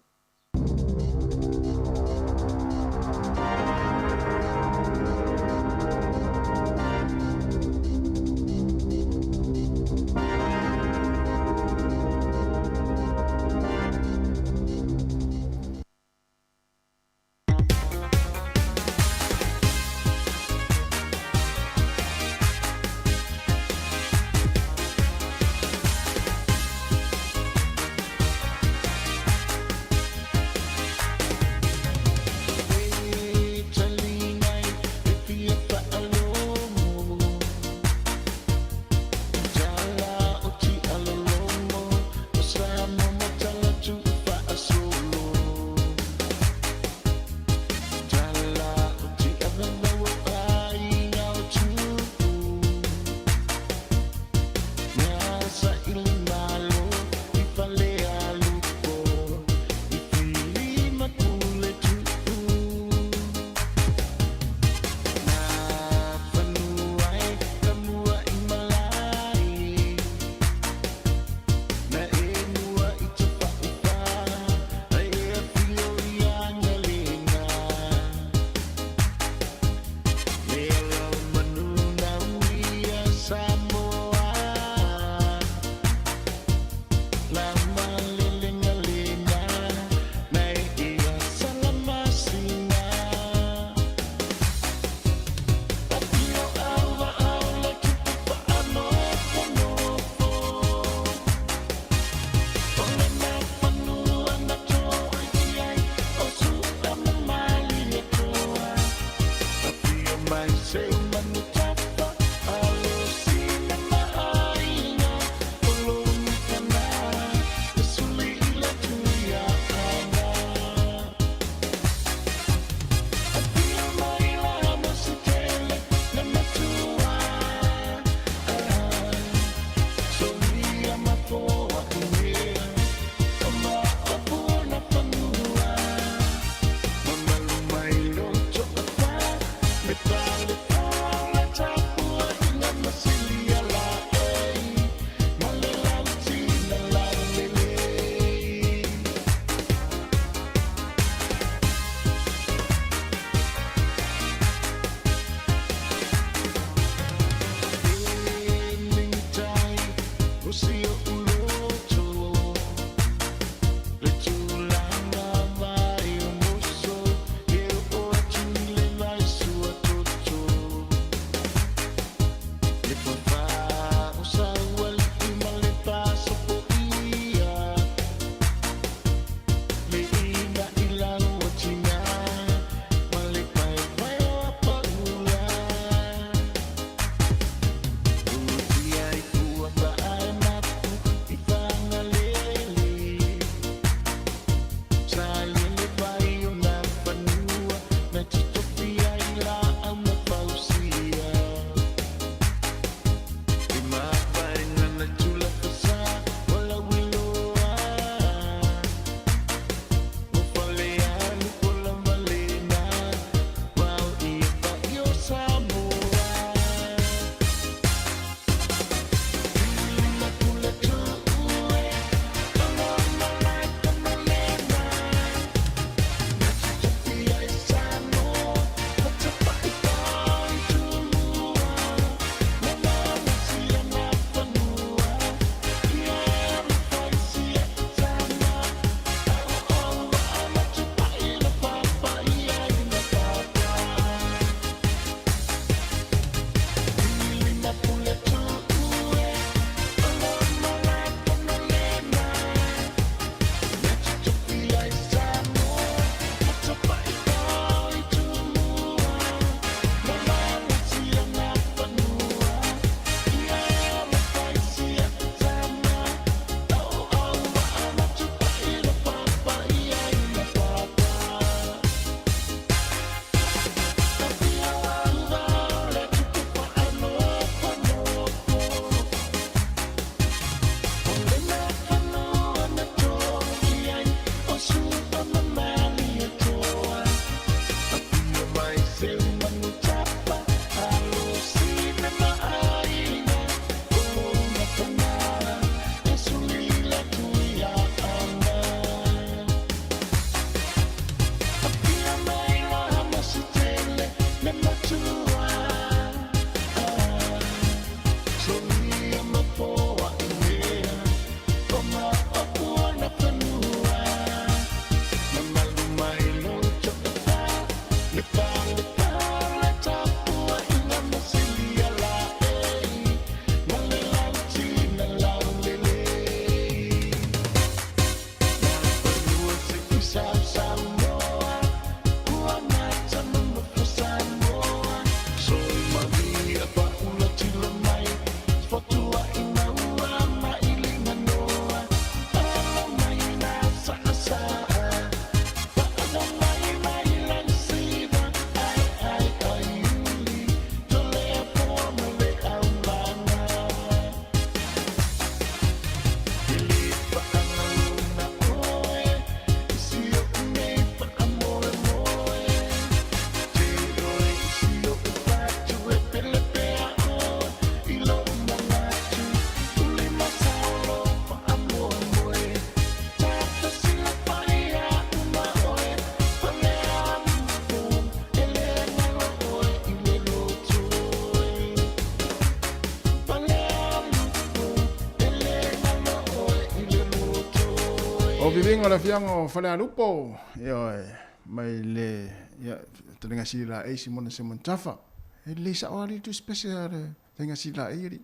Speaker 1: Tapuaiga o le afioaga o Falealupo, ioe, mai le, ia, fetalaiga sili laei Simona Simon Tafa. E lelei sao lava le tusi pese a le fetalaiga sili laei alii.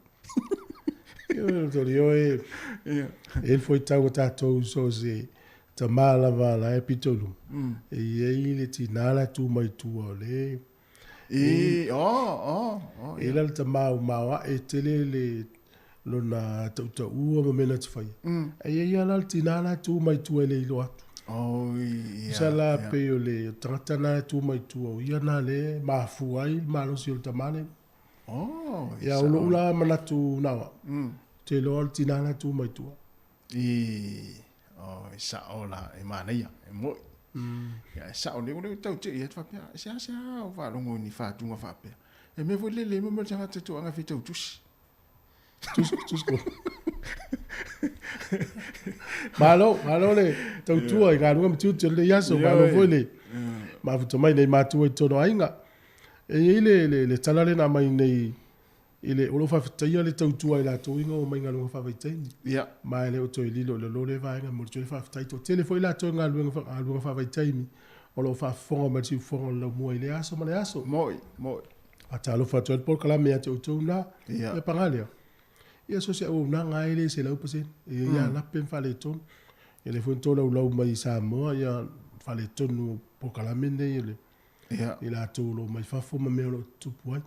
Speaker 6: Ioe, toli oe,
Speaker 1: Ia.
Speaker 6: e foi tau a tatou so se tama lava la e pito i luma. E i ai le tina la e tu mai tua o le
Speaker 1: I, oh, oh, oh,
Speaker 6: E la le tama ua maoae tele le lona tautaua ma mea na te faia. Ae i ai lava la le tina la e tu mai tua e le iloa atu.
Speaker 1: Oh, ia,
Speaker 6: Tusa la
Speaker 1: ia.
Speaker 6: pei o le tagata na e tu mai tua, o ia na lea e mafua ai le malosi o le tama lea.
Speaker 1: Oh,
Speaker 6: Ia, o lou la manatu na o au, ou te iloa o le tina la e tu mai tua.
Speaker 1: I, oh, e sao la, e manaia, e mo'i. Ia, e sao lea, o lea ua tau tei atu faapea, e seasea ou faalogo i ni faatuga faapea. E mea foi lele, e mea le tagata toaga e fia tautusi.
Speaker 6: Tusi, tusi ko. Malo, malo le tautua i galuega ma tiute o lenei aso, malo foi le mafuta mai nei matua i totonu o aiga. E i ai le, le, le tala lea na aumai nei i le, o lo o faafetaia le tautua i latou ina ua omai i galuega faavaitaimi.
Speaker 1: Ia.
Speaker 6: Ma e le o toe lilo i lalo lea vaega, e momoli atu ai le faafetai. Toatele foi latou i galuega, galuega faavaitaimi o lo o faafofoga mai i le siufofoga o le laumua i lea aso ma lea aso.
Speaker 1: Moi, moi.
Speaker 6: Faatalofa atu ai le polokalame ia te outou na.
Speaker 1: Ia.
Speaker 6: Ia paga lea. Ia so se auaunaga lava e le 100%. E i ai lava lape ma faaletonu. Ia lea foi na tolaulau mai i Samoa ia faaletonu o polokalame nei o le
Speaker 1: Ia.
Speaker 6: i latou o lo o mai fafo ma mea o lo o tutupu ai.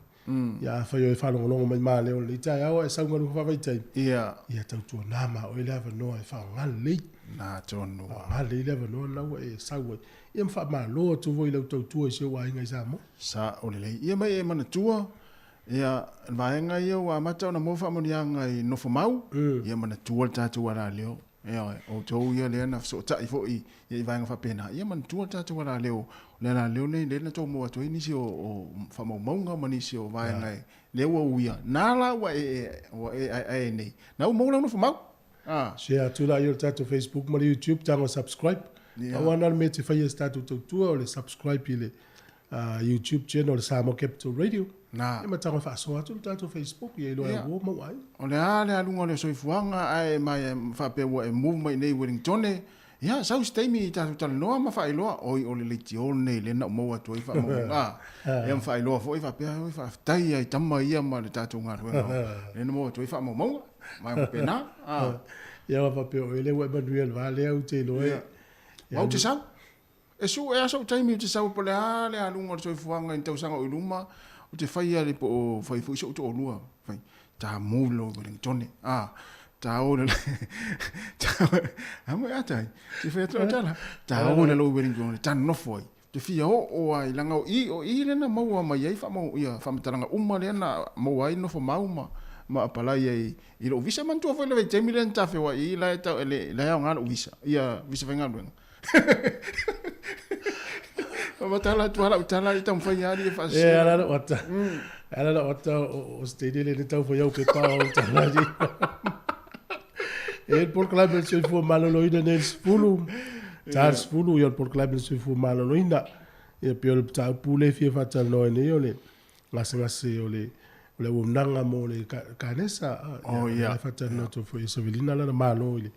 Speaker 6: Ia afai o e faalogologo mai maleo i lenei taeao ae sau galuega faavaitaimi,
Speaker 1: Ia.
Speaker 6: ia tautuana ma oe le avanoa e faaaoga lelei.
Speaker 1: Na tonu.
Speaker 6: Faaaoga lelei le avanoa lena ua e sau ai. Ia ma faamalo atu foi i lau tautua i si ou aiga i Samoa.
Speaker 1: Sao lelei. Ia mai e manatua, ia, le vaega ia ua amata ona maua faamanuiaga i Nofomau, ia manatua le tatou alaleo. Ioe, o outou ia lea na fesootai foi i vaega faapena, ia manatua le tatou alaleo, o le alaleo lenei lea na tou maua atu ai nisi o faamaumauga ma nisi o vaega e, lea ua uia, na la ua e, ua e aeae nei, na ua maua lau nofomau. Ah.
Speaker 6: Share atu laia o le tatou Facebook ma le YouTube, tago subscribe.
Speaker 1: Yeah.
Speaker 6: Pau lava na o le mea e te faia i se tatou tautua o le subscribe i le YouTube channel o le Samoa Capital Radio.
Speaker 1: Na.
Speaker 6: Ia ma tago e faasoa atu le tatou Facebook ia iloa e
Speaker 1: Ia.
Speaker 6: uo mau ai.
Speaker 1: O le a le aluga o le soifuaga ae ma e faapea ua e move mai i inei i Wellingtone, ia sau se taimi i tatou talanoa ma faailoa, oi o le leitio lenei lea na ou maua atu ai faamaumauga. A, ia ma faailoa foi faapea, oi faafetai lava i tama ia ma le tatou galuega lea na maua atu ai faamaumauga. Ma e faapena. A.
Speaker 6: Ia ua faapea o oe lea ua e manuia i le va lea ou te iloa e.
Speaker 1: Ia. Ou te sau. E su ea sou taimi ou te sau po o le a le aluga o le soifuaga i ni tausaga o i luma, ou te faia le po o fai foi so'u to'alua, fai, ta move loa i Wellingtone, a, ta o le, ta, a mo e ata ai, te fai atu lau tala, ta o le lalo i Wellingtone, ta nofo ai, te fia oo ai, leaga o i, o i lea na maua mai ai faamau, ia, faamatalaga uma lea na maua ai nofo mau ma, ma apalai ai i lou visa. Manatua foi le vaitaimi lea na tafeoai ai, la e tau, le, la e aoga lou visa, ia, visa faigaluega. Matala atu ala utala i taumafai ali e faasese.
Speaker 6: E ala lau ata. Ala lau ata o steady le tau fai au pepa o utala ni. E le polokalame o le soifua maloloina nei le 10. Ta le 10 ia o le polokalame o le soifua maloloina. Ia pei o le mataupu lea e fia faatalanoa ai nei o le gasegase o le o le auaunaga mo le kanesa.
Speaker 1: Oh, ia.
Speaker 6: E faatalanoa atu foi e Savelina lana malo i le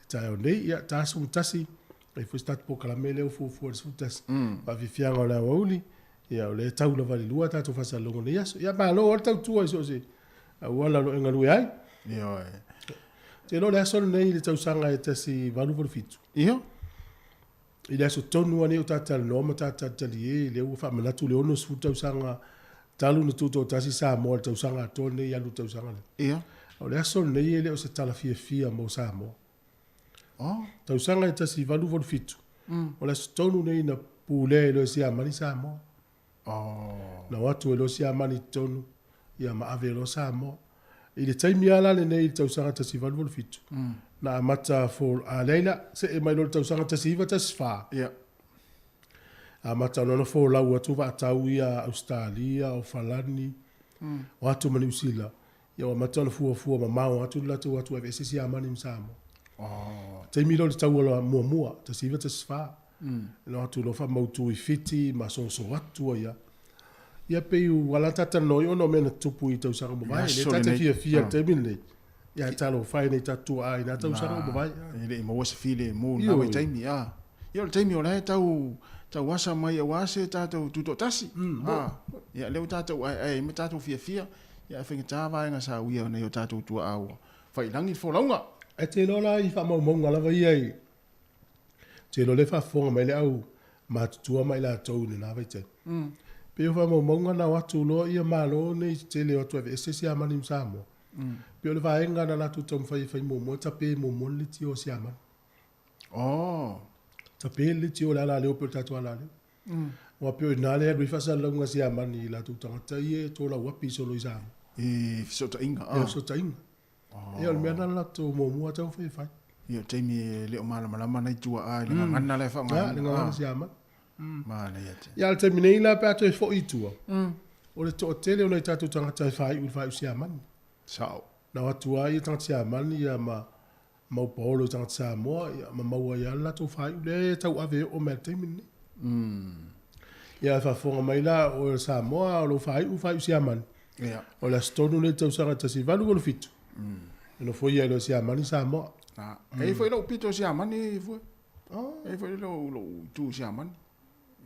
Speaker 6: taeao nei. Ia, ta 11, e foi se tatou polokalame lea ua fuafua i le 11. Faafiafiaga o le aoauli, ia, o lea e tau lava i le 2 tatou faasalaloga i lenei aso. Ia, malo lava le tautua i so o se auala o lo o e galue ai.
Speaker 1: Ioe.
Speaker 6: Ou te iloa o le aso lenei i le tausaga e 1887.
Speaker 1: Ia.
Speaker 6: I le aso tonu lava lenei o ta talanoa ma ta talitalie, lea ua faamanatu le 60 tausaga talu ona tutoatasi Samoa i le tausaga atoa lenei i alu i le tausaga lea.
Speaker 1: Ia.
Speaker 6: O le aso lenei e le o se tala fiafia mo Samoa.
Speaker 1: Oh.
Speaker 6: Tausaga e 1887, o le aso tonu lenei na pulea ai loa e Siamani Samoa.
Speaker 1: Oh.
Speaker 6: Na o atu ai loa Siamani i totonu, ia ma ave loa Samoa. I le taimi lava la lenei i le tausaga 1887, na amata for, a leai la, see mai loa i le tausaga 1914.
Speaker 1: Ia.
Speaker 6: Amata loa ona folau atu vaatau ia Ausetalia, o Falani, o atu ma Niu Sila. Ia ua amata ona fuafua mamao atu le latou atu aveese Siamani ma Samoa.
Speaker 1: Oh.
Speaker 6: Taimi lea o le taua loa muamua, 1914. Na o atu loa faamautu i Fiti ma soso atu ai lava. Ia pei ua ala ta talanoa ai ona o mea na tutupu i tausaga ua mavae.
Speaker 1: Le
Speaker 6: Lea
Speaker 1: aso
Speaker 6: ta te
Speaker 1: lenei.
Speaker 6: fiafia i le taimi lenei. Ia e talofa e nei tatou tuaa i na tausaga ua mavae.
Speaker 1: E le i maua se filemu i lena vaitaimi, a. Ia o le taimi o la e tau tau asa mai aua se tatou tutoatasi, a. Ia lea ua tatou aeae ai ma tatou fiafia, ia ae faigata vaega sa uia o nai o tatou tuaa ua faiilagi le folauga.
Speaker 6: Ae te iloa la i faamaumauga lava ia i te iloa lea e faafofoga mai le au matutua ma i latou i lena vaitaimi. Pei o faamaumauga na o atu loa ia Malo nei tetele o atu e aveese Siamani ma Samoa. Pei o le vaega na latou taumafai e fai muamua, e tape muamua le leitio a Siamani.
Speaker 1: Oh.
Speaker 6: Tape le leitio o le alaleo pei o le tatou alaleo. Aua pei o i ina lea e alu ai faasalalauga a Siamani i latou tagata ia e tolauapi solo i Samoa.
Speaker 1: I fesootaiga.
Speaker 6: Ia, fesootaiga. Ia, o le mea lena na latou muamua taumafai e fai.
Speaker 1: Ia, o le taimi e le o malamalama nai tuaa i le gagana la e faaaogaina.
Speaker 6: Ia, le gagana Siamani.
Speaker 1: Manaia tele.
Speaker 6: Ia, a o le taimi nei la pe a toe foi i tua, o le toatele o nai tatou tagata e faaiu i le faaiu Siamani.
Speaker 1: Sao.
Speaker 6: Na o atu lava ia tagata Siamani ia ma mau paolo i tagata Samoa ia ma maua ai lava le latou faaiu lea e tauave e oo mai lava i le taimi lenei. Ia, e faafofoga mai la oe o le Samoa a o lou faaiu, faaiu Siamani.
Speaker 1: Ia.
Speaker 6: O le aso tonu lenei i le tausaga 1887, e nofoia ai loa e Siamani Samoa.
Speaker 1: E i ai foi lou pito Siamani fua. E i ai foi lou itu Siamani.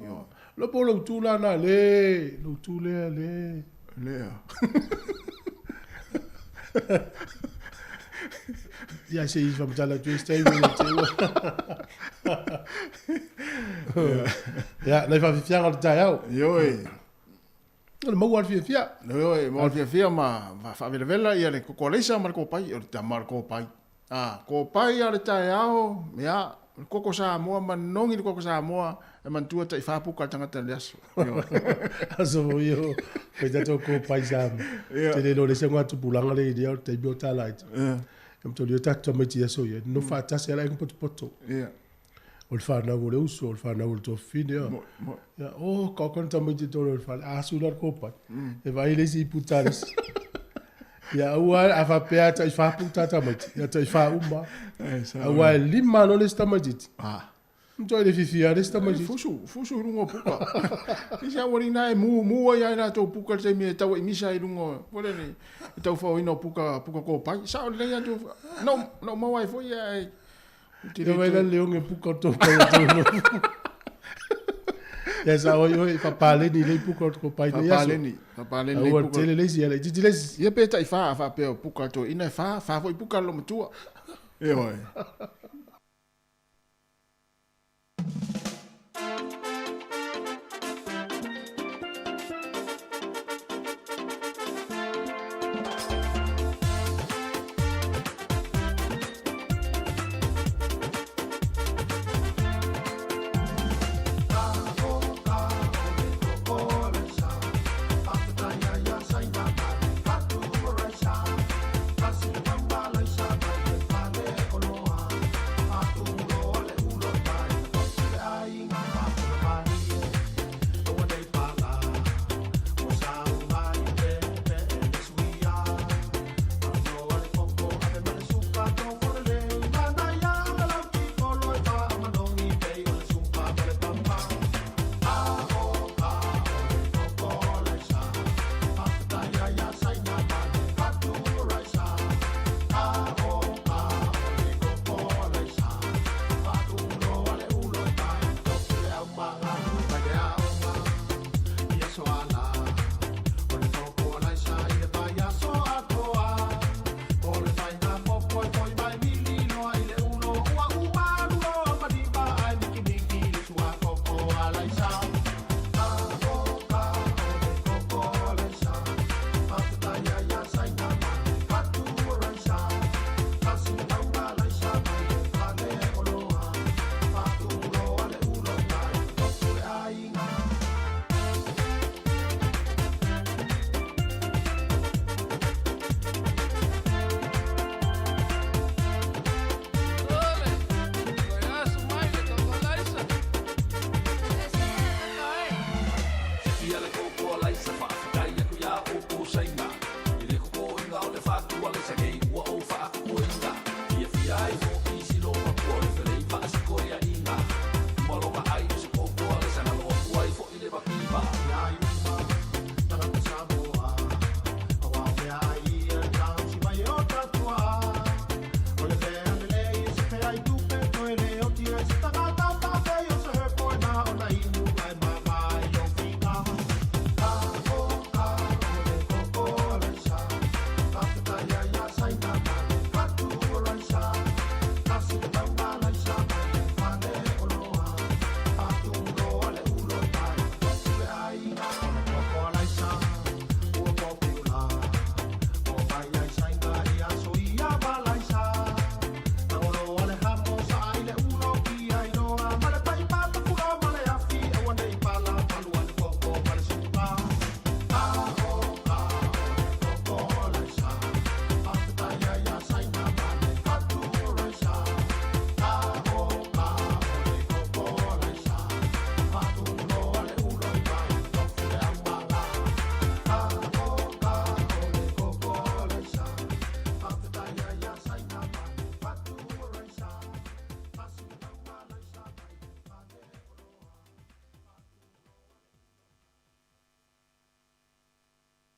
Speaker 6: Ioe. Lou po lou itu la na le, lou itu lea le.
Speaker 1: Lea.
Speaker 6: Ia se i faamatala atu ai se taimi ne i te i ua. Ia, nai faafiafiaga o le taeao.
Speaker 1: Ioe.
Speaker 6: O le maua o le fiafia.
Speaker 1: Ioe, maua o le fiafia ma faavelavela ia le koko alaisa ma le kopai, o le tama o le kopai. A, kopai a le taeao, ia, o le koko Samoa, manogi le koko Samoa, e manatua tai fa puka le tagata i le aso. Ioe.
Speaker 6: Aso foi o koe tatou kopai Samoa.
Speaker 1: Ia.
Speaker 6: Tele loa le isi tupulaga le ilia o le taimi o tala ai.
Speaker 1: Ia.
Speaker 6: E mataulia tatou tamaiti i aso ia, nofo faatasi lava le aiga potopoto.
Speaker 1: Ia.
Speaker 6: O le fanau o le uso, o le fanau o le tuafafine. Ia, ia oh, kaoka na tamaiti i totonu o le fale, a asu la le kopai. E vaai le isi i puta a le isi. Ia aua, a faapea a taifa puta tamaiti, ia taifa uma. Aua e lima loa le isi tamaitiiti.
Speaker 1: Ah.
Speaker 6: Matuai le fiafia le isi tamaitiiti.
Speaker 1: Fusu, fusu i luga o puka. Isi aualii na e mu, mu ai lava i latou puka i le taimi e tau ai misa i luga o, foi lele, e tau faoina o puka, puka kopai. Sao lelei atu, na ou, na ou maua ai foi ae
Speaker 6: Ia vai la leoge puka o tou pai o tou nofo. Ia sa oi oi faapaleni lei puka o tou pai nei aso.
Speaker 1: Faapaleni, faapaleni lei
Speaker 6: Aua
Speaker 1: puka.
Speaker 6: tele le isi, ia laitiiti le isi.
Speaker 1: Ia pe tai fa a faapea o puka a toeaina e fa, fa foi puka a le loomatua. Ioe.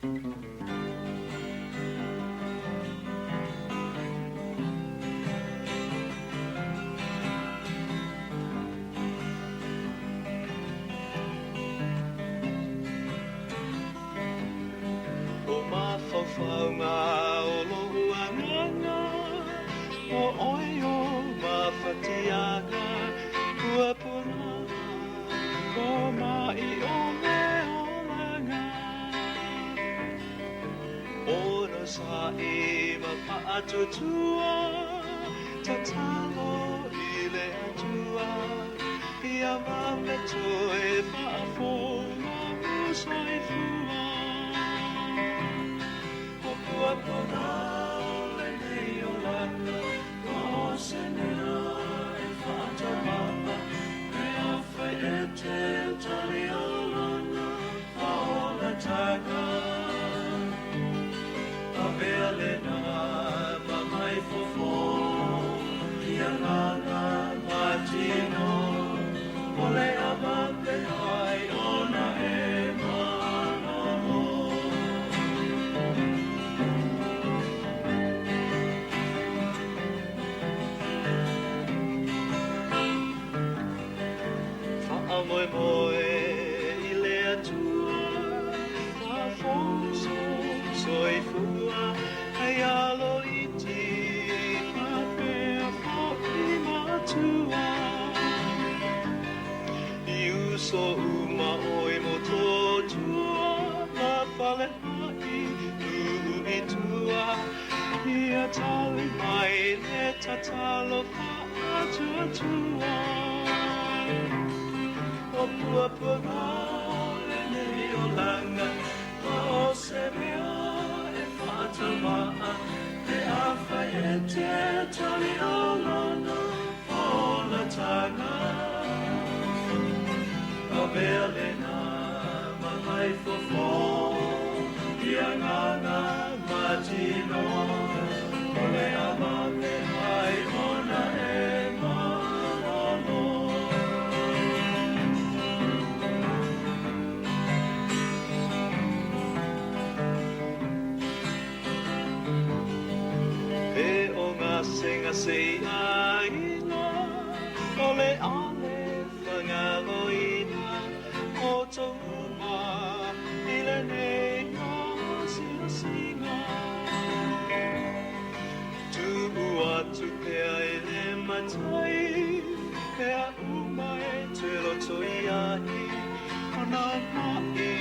Speaker 3: O mafaufauga o lo'u agaga, o oe o mafatiaga, puapuaga o ma'i o le olaga. Onosa'i ma fa'atuatua, tatalo i le Atua, ia vave toe fa'afou lo'u soifua. O puapuaga o lenei olaga, o se mea e fa'atauma'a, pe afai e te tali olana fa'aolataga. Avea lena ma mai fofo, ia agaga ma tino, o le avave ai ona e malolo. Fa'amoemoe i le Atua, fa'afou sou soifua, ai alo iti fa'apea fo'i matua. I uso uma oe mo tō tua, ma fale ha'i uu i tua, ia tali mai le tatalo fa'atuatua. O puapuaga o lenei olaga, ma o se mea e fa'atauma'a, pe afai e te tali olana fa'aolataga. Avea lena ma mai fofo, ia agaga ma tino, o le avave ai ona e malolo. E o gasegase i aiga, o le ale fagaloina, o tou uma i lenei asiasiga. Tu'u atu pea i le Matai, mea uma e te loto i ai, o nā ma'i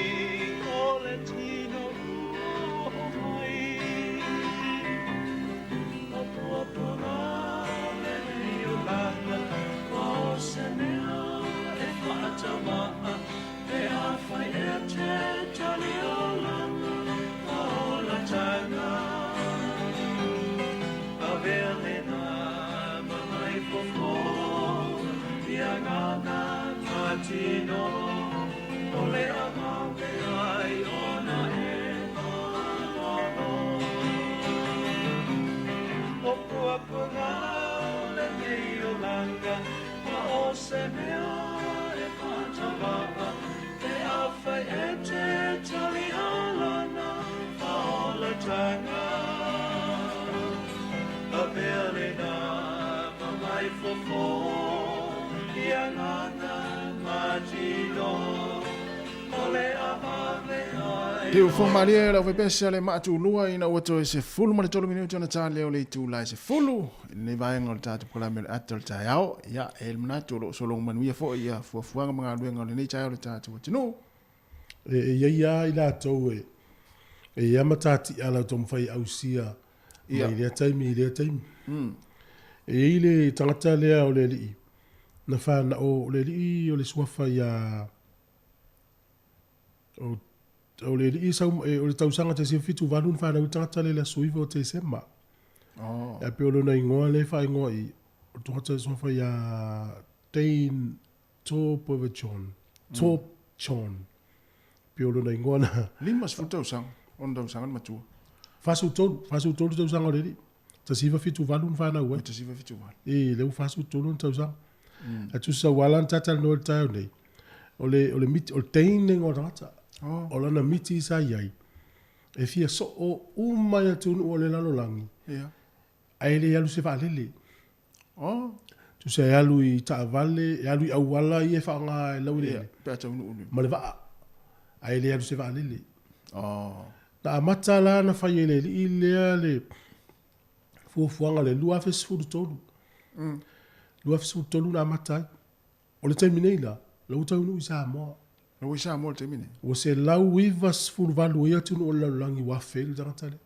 Speaker 3: o le tino ua o'o mai. O puapuaga o lenei olaga, o se mea e fa'atauma'a, pe afai e te tali olana fa'aolataga. Avea lena ma mai fofo, ia agaga ma tino, o le avave ai ona e malolo. O puapuaga o lenei olaga, ma o se mea e fa'atauma'a, pe afai e te tali olana fa'aolataga. Avea lena ma mai fofo, ia agaga ma tino, o le avave ai
Speaker 1: Te ufo malie lau faipese a le maatulua ina ua toe 13 minute ona ta lea o le itula e 10 i lenei vaega o le tatou polokalame o le ata o le taeao. Ia, e le manatu o loo sologa manuia fo'i ia fuafuaga ma galuega o lenei taeao le tatou atunuu.
Speaker 6: E iai a i latou e ia matati'a lau taumafai e ausia mai lea taimi i lea taimi. E iai le tagata lea o le alii na fana'o o le alii o le suafa iā o le alii sau o le tausaga 1978 na fanau ai le tagata lea i le aso 9 o Tesema. Ae pei o lona igoa lea e faaigoa i o le tagata le suafa iā Dane Torboverjohn Torp John pei o lona igoa na.
Speaker 1: 50 tausaga, ona tausaga le matua.
Speaker 6: 43, 43 tausaga o le alii. 1978 na fanau ai.
Speaker 1: 1978.
Speaker 6: E, lea ua 43 ona tausaga. Ae tusa ua ala ona tatalanoa i le taeao nei, o le, o le miti, o le Dane le igoa o le tagata. O lana miti sa i ai. E fia soo uma i atunuu o le lalolagi.
Speaker 1: Ia.
Speaker 6: Ae le alu se vaalele.
Speaker 1: Oh.
Speaker 6: Tusa e alu i taavale, e alu i auala ia e faaaoga e laueleele.
Speaker 1: Ia, pe a taunuu i.
Speaker 6: Ma le vaa. Ae le alu se vaalele.
Speaker 1: Oh.
Speaker 6: Na amata la na fai e le alii lea le fuafuaga le 2013. 2013 na amata ai. O le taimi nei la, la ua taunuu i Samoa.
Speaker 1: La ua i Samoa i le taimi nei?
Speaker 6: Ua 198 ai atunuu o le lalolagi ua afe ai le tagata lea.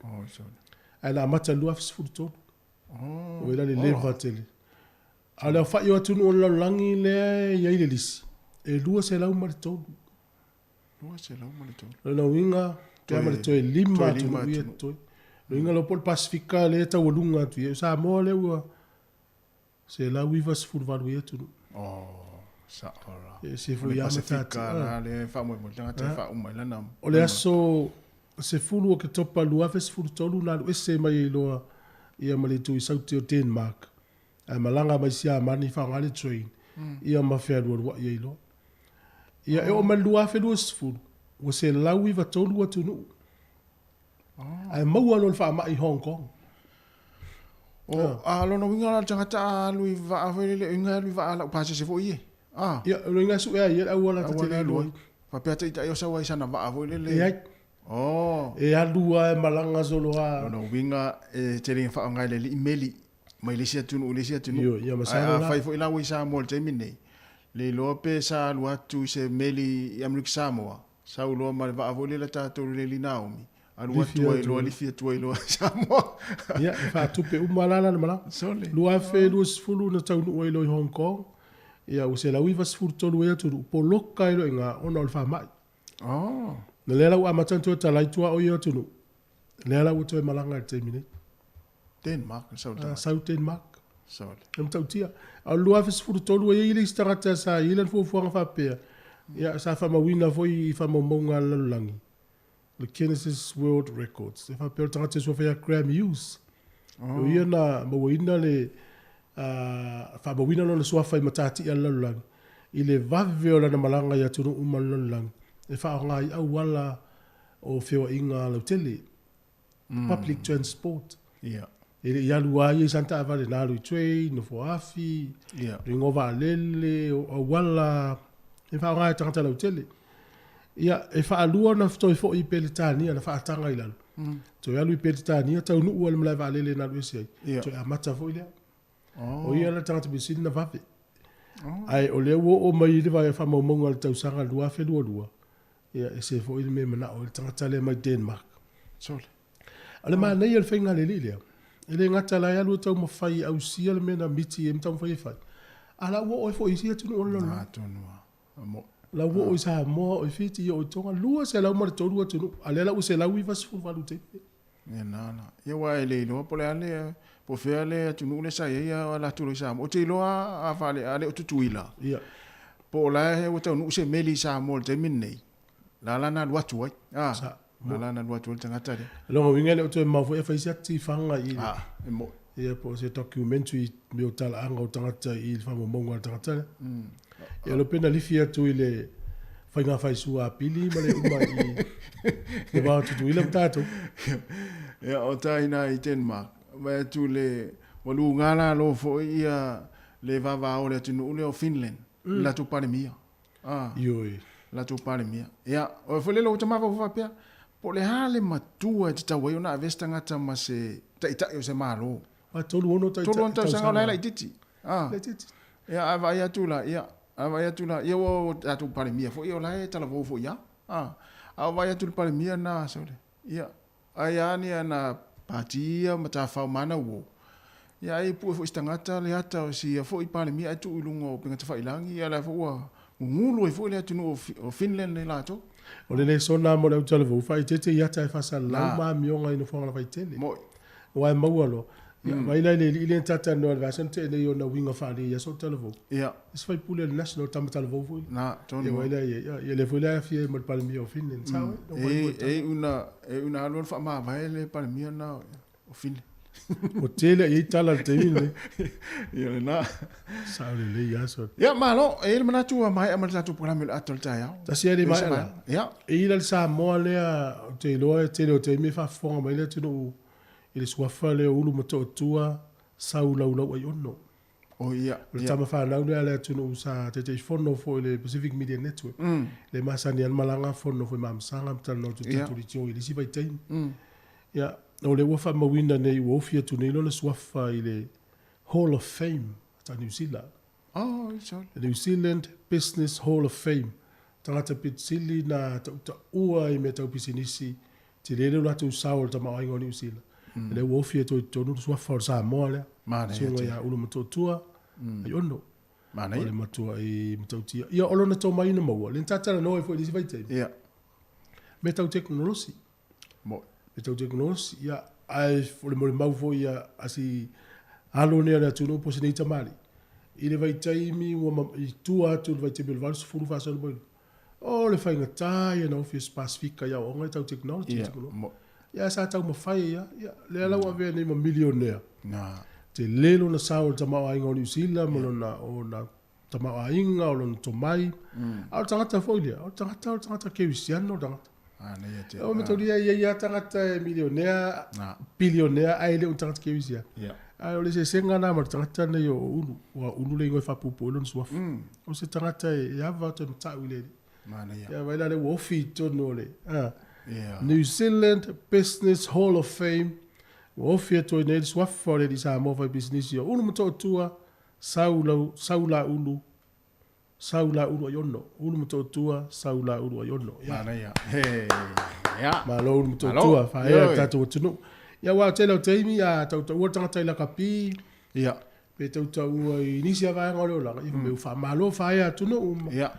Speaker 1: Oh, sorry.
Speaker 6: Ae na amata i le 2013.
Speaker 1: Oh.
Speaker 6: Ua i la le leva tele. A o le aofai o atunuu o le lalolagi lea e i ai le lisi, e 203.
Speaker 1: 203.
Speaker 6: O lona uiga, pe a ma le toe 5 atunuu ia e totoe. O lona uiga po o le Pasefika lea e taualuga atu i ai. O Samoa lea ua 198 ai atunuu.
Speaker 1: Oh, sao la.
Speaker 6: E ese foi a
Speaker 1: Pasefika la lea e faamoemoe le tagata e faauma i lana.
Speaker 6: O le aso 10 Oketopa 2013 na alu ese mai ai loa ia ma le itu i Saute o Denmark ae malaga mai Siamani faaaoga le train ia ma fealualuai ai loa. Ia e oo mai le 2020 ua 193 atunuu. Ae maua loa le faamai i Hong Kong.
Speaker 1: O, a lona uiga la o le tagata a alu i vaa foi lele, uiga e alu i vaa laupasese foi e. A.
Speaker 6: Ia, o lona uiga e sue ai ia le auala ta te le alu ai.
Speaker 1: Faapea taitai o sau ai i sana vaa foi lele.
Speaker 6: Leai.
Speaker 1: Oh.
Speaker 6: E alu lava e malaga solo lava.
Speaker 1: Lona uiga e tele ina faaaoga e le alii meli mai le isi atunuu i le isi atunuu.
Speaker 6: Ioe, ia masalo
Speaker 1: Ae
Speaker 6: la.
Speaker 1: afai foi la ua i Samoa i le taimi lenei, le iloa pe sa alu atu i se meli i Amerika Samoa, Sau loa ma le vaa foi lea tatou le Lady Naomi, alu atu ai loa lifi atu ai loa i Samoa.
Speaker 6: Ia, e faatupe uma la lana malaga.
Speaker 1: Sole.
Speaker 6: 2020 na taunuu ai loa i Hong Kong, ia ua 193 ai atunuu, poloka ai loa i ina ona o le faamai.
Speaker 1: Oh.
Speaker 6: Na lea la ua amata ona toe talai tuaoi ia atunuu, lea la ua toe malaga i le taimi nei.
Speaker 1: Denmark, sau le
Speaker 6: Sau Denmark.
Speaker 1: Sole.
Speaker 6: E matautia. A o le 2013 e i ai le isi tagata sa i ai lana fuafuaga faapea, ia, sa faamauina foi i faamaumauga a le lalolagi, le Guinness World Records. E faapea o le tagata e suafa ia Graham Hughes. O ia na mauaina le faamauina lona suafa i matatia a le lalolagi i le vave o lana malaga i atunuu uma o le lalolagi e faaaoga ai auala o feoaiga lautele. Public transport.
Speaker 1: Ia.
Speaker 6: E le i alu lava ia i sana taavale, na alu i train, nofo afi,
Speaker 1: Ia.
Speaker 6: luga o vaalele, o auala, e faaaoga e tagata lautele. Ia, e faalua ona toe foi i Peretania, na faataga i lalo. Toe alu i Peretania, taunuu lava i le malae vaalele na alu ese ai.
Speaker 1: Ia.
Speaker 6: Toe amata foi lea.
Speaker 1: Oh.
Speaker 6: O ia la le tagata pito sili ona vave. Ae o lea ua oo mai i le vae faamaumauga o le tausaga 2022, ia ese foi le mea e manao ai le tagata lea mai Denmark.
Speaker 1: Sole.
Speaker 6: O le manaia o le faiga a le alii lea, e le gata la e alu e taumafai e ausia le mea na miti ai ma taumafai e fai, a la ua oo ai foi i isi atunuu o le lalolagi.
Speaker 1: Atonu lava. Mo.
Speaker 6: La ua oo i Samoa, oo i Fiti, oo i Tonga, 203 atunuu, a lea la ua 198 i le taimi.
Speaker 1: Ia na la. Ia aua e le iloa po o le a le, po o fea le atunuu lea sa i ai a latou loa i Samoa. Ou te iloa a faale, a le o Tutuila.
Speaker 6: Ia.
Speaker 1: Po o la e ua taunuu se meli i Samoa i le taimi lenei, la la na alu atu ai. A,
Speaker 6: Sa.
Speaker 1: la la na alu atu ai le tagata lea.
Speaker 6: O lona uiga e le o toe mamao foi e fai se ata tifaga i.
Speaker 1: A, e mo'i.
Speaker 6: Ia po o se documentary me o talaaga o tagata i le faamaumauga a le tagata lea. Ia lo pe na lifi atu i le faiga faisua a Pili ma le uma i le va o Tutuila ma tatou.
Speaker 1: Ia o tai ina i Denmark, vaai atu le, ua luga lalo foi ia le vavao o le atunuu lea o Finland, i le latou Palemia. A.
Speaker 6: Ioe.
Speaker 1: Latou Palemia. Ia, o foi lele ua ta mafaufau faapea, po o le a le matua e tatau ai ona ave se tagata ma se taitai o se Malo.
Speaker 6: A 36 taitai.
Speaker 1: 36 tausaga o la e laitiiti. A.
Speaker 6: Laitiiti.
Speaker 1: Ia, ae vaai atu la, ia, ae vaai atu la, ia ua o tatou Palemia foi, o la e talavou foi lava. A, a o vaai atu i le Palemia lena, sole, ia, ai a ni ana pati ia ma tafao ma ana uo. Ia ai pue foi se tagata le ata o si ia foi Palemia ae tuu i luga o upega tafailagi, ia la foi ua gugulu ai foi le atunuu o Finland nei latou.
Speaker 6: O le lesona mo le autalavou, faaeteete i ata e faasalallau
Speaker 1: Na.
Speaker 6: ma amioga i nofoaga lavaitele.
Speaker 1: Mo'i.
Speaker 6: Aua e maua loa. Ia, vaai la i le alii lea na talatalanoa i le vasa na tea nei ona uiga faalei i aso o talavou.
Speaker 1: Ia.
Speaker 6: Isi faipule o le National, tama talavou foi lea.
Speaker 1: Na, tonu.
Speaker 6: Ia, vaai la i ai, ia, ia lea foi la e aafia ai ma le Palemia o Finland. Sao ai?
Speaker 1: E, e una, e una alu alu faamavae le Palemia lena o Finland.
Speaker 6: Ua tele i ai tala i le taimi lenei.
Speaker 1: Ia lena.
Speaker 6: Sao lelei lava sole.
Speaker 1: Ia, malo, e i ai le manatu ua maea ma le tatou polokalame o le ata o le taeao.
Speaker 6: Tasi lava le maea la.
Speaker 1: Ia.
Speaker 6: E i ai la le Samoa lea, ou te iloa e tele o taimi e faafofoga mai le atunuu i le suafa lea o Ulumotootua Saulaulauaiono.
Speaker 1: O ia,
Speaker 6: O le tama fanau lea a le atunuu sa Taitaifono foi i le Pacific Media Network. Lea e masani lava ona malaga fono foi i Maamasaga ma talanoa atu i tatou leitio i le isi vaitaimi. Ia, o lea ua faamauina nei ua ofi atu nei lona suafa i le Hall of Fame ta Niu Sila.
Speaker 1: Oh, sorry.
Speaker 6: The New Zealand Business Hall of Fame. Tagata pito sili na tautaua i mea tau pisinisi, tele le o latou sao o le tamaoaiga o Niu Sila. Mm. Lea ua ofi atu ai totonu le suafa o le Samoa lea.
Speaker 1: Manaia
Speaker 6: Susuga
Speaker 1: tele.
Speaker 6: ia Ulumotootua, Aiono.
Speaker 1: Manaia.
Speaker 6: O le matua i Matautia. Ia, o lona tomai na maua, lea na ta talanoa ai foi i le isi vaitaimi.
Speaker 1: Ia.
Speaker 6: Mea tau tekonolosi.
Speaker 1: Moe.
Speaker 6: Mea tau tekonolosi, ia, ae o le molimau foi ia a si alo nei a le atunuu po o si nei tamalii, i le vaitaimi ua ma, i tua atu i le vaitaimi o le 80 faasolo mai luma, o le faigata ia na ofi e se Pasefika i aoaoga ia tau technology,
Speaker 1: Ia,
Speaker 6: tekonolosi.
Speaker 1: moe.
Speaker 6: Ia, sa taumafai ai lava, ia, lea la ua avea nei ma milionea.
Speaker 1: Na.
Speaker 6: Tele lona sao i le tamaoaiga o Niu Sila ma lona, ona tamaoaiga, o lona tomai. A o le tagata foi lea, o le tagata, o le tagata kerisiano le tagata.
Speaker 1: Manaia tele.
Speaker 6: O metolia e i ai lava tagata e milionea, bilionea, ae le o ni tagata kerisiano.
Speaker 1: Ia.
Speaker 6: Ae o le eseesega lena ma le tagata lenei o Ulu, aua o Ulu le igoa e faapuupuu ai lona suafa. O se tagata e ava atu e matau i le Alii.
Speaker 1: Manaia.
Speaker 6: Ia vaai la lea ua ofi i totonu o le
Speaker 1: Ia.
Speaker 6: New Zealand Business Hall of Fame, ua ofi atu ai nei le suafa o le alii Samoa faipisinisi o Ulu Motootua, Saulau, Saulaulu, Saulaulu Aiono, Ulu Motootua, Saulaulu Aiono. Ia.
Speaker 1: Manaia. He. Ia.
Speaker 6: Malo Ulu Motootua,
Speaker 1: Malo.
Speaker 6: faaea le
Speaker 1: Ioe.
Speaker 6: tatou atunuu. Ia aua o le tele o taimi a tautaua le tagata i lakapi,
Speaker 1: Ia.
Speaker 6: pe tautaua i nisi lava vaega o le olaga, ia fai mai ua faamalo faaea atunuu ma.
Speaker 1: Ia.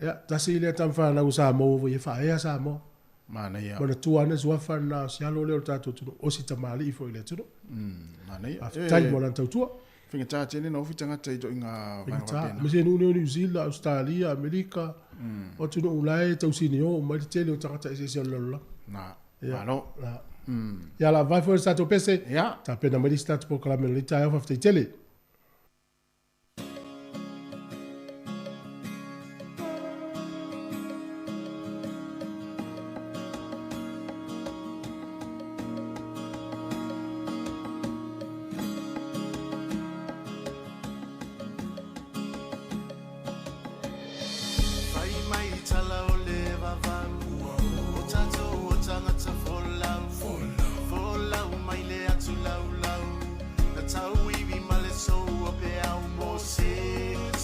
Speaker 6: Ia, tasi lea tama fanau a Samoa ua ia faaea Samoa.
Speaker 1: Manaia.
Speaker 6: Manatua ane suafa lena o si alo lea o le tatou atunuu, o si tamalii foi i le atunuu.
Speaker 1: Manaia.
Speaker 6: Faafetai mo lana tautua.
Speaker 1: Faigata tele na ofi tagata i ituaiga vaega
Speaker 6: Faigata.
Speaker 1: faapena.
Speaker 6: Aemaise nuu nei o Niu Sila, Ausetalia, Amerika, o atunuu la e tausinio uma ai le tele o tagata eseese o le lalolagi.
Speaker 1: Na.
Speaker 6: Ia.
Speaker 1: Malo.
Speaker 6: Na. Ia la vae foi le tatou pese.
Speaker 1: Ia.
Speaker 6: Tapena mai le isi tatou polokalame o lenei taeao. Faafetai tele.
Speaker 3: Fai mai tala o le vavau O tatou o tagata folau Folau mai le atu laulau Na tauivi ma le sou o peau mo se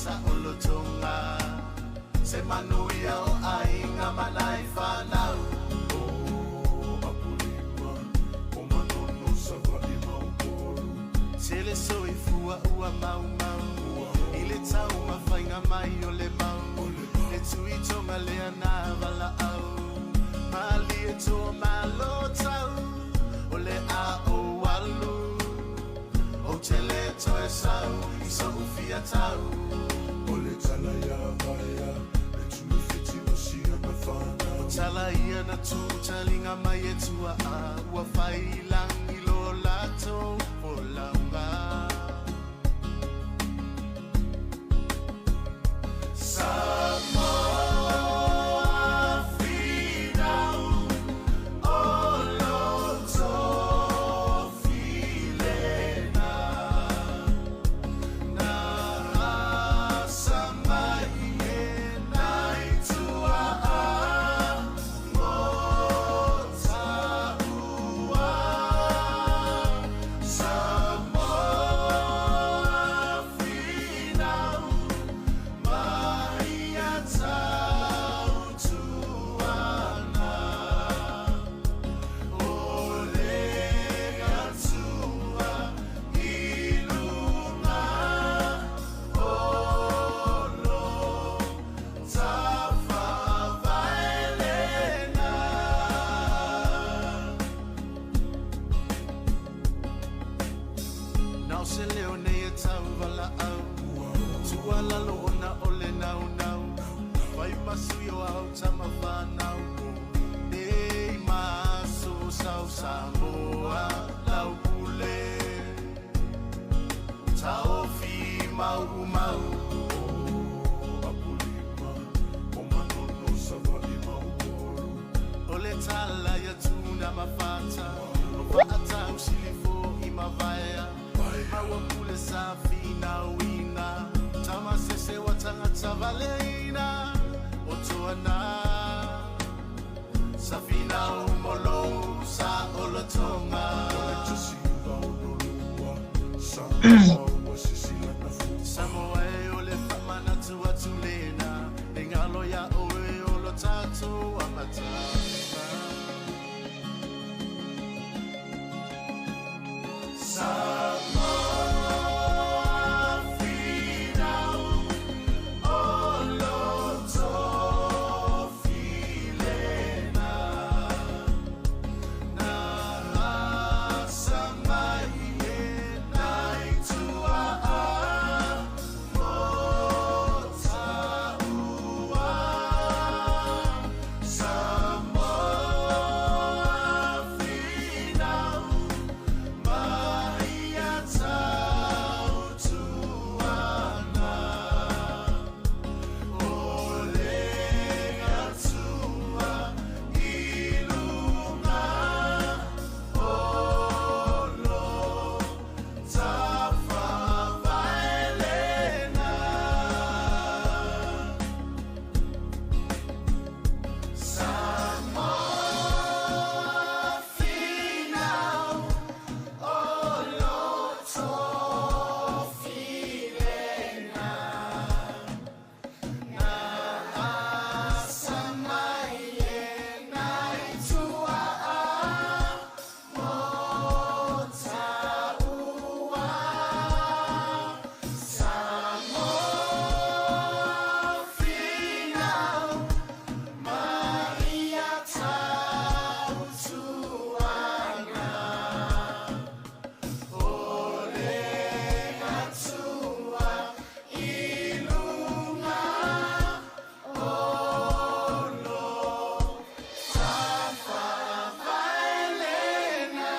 Speaker 3: saolotoga Se manuia o aiga ma nai fanau O Apolima o Manono Savaii ma Upolu Tele soifua ua maumau I le taumafaiga mai o le mau Le tuitoga lea na valaau Malie toa malo tau O le a o alu O te le toe sau I so'u fia tau O le tala ia vaea Le tuifiti ma sia na whanau O tala ia na tū talinga mai e tua a Ua whai langi lo latou folauga Samoa finau O loto filena Na asa mai e nai tua a Mo taua Samoa. mafata O faatau silifo i mavaea Maua pule sa finauina Tamasese wa tagata valeina O tuana Safina umolo sa olotonga Samoa e o le faamanatu atu lena E galo iā oe o lo tatou amataga Samoa finau o lo tofilena Na asa mai e nai tuaa mo taua Samoa finau mai tautuana O le Atua i luga o lo tafaavaelena Samoa finau o lo tofilena Na asa mai e nai tuaa mo taua Samoa finau mai tautuana O le Atua i luga o lo tafaavaelena.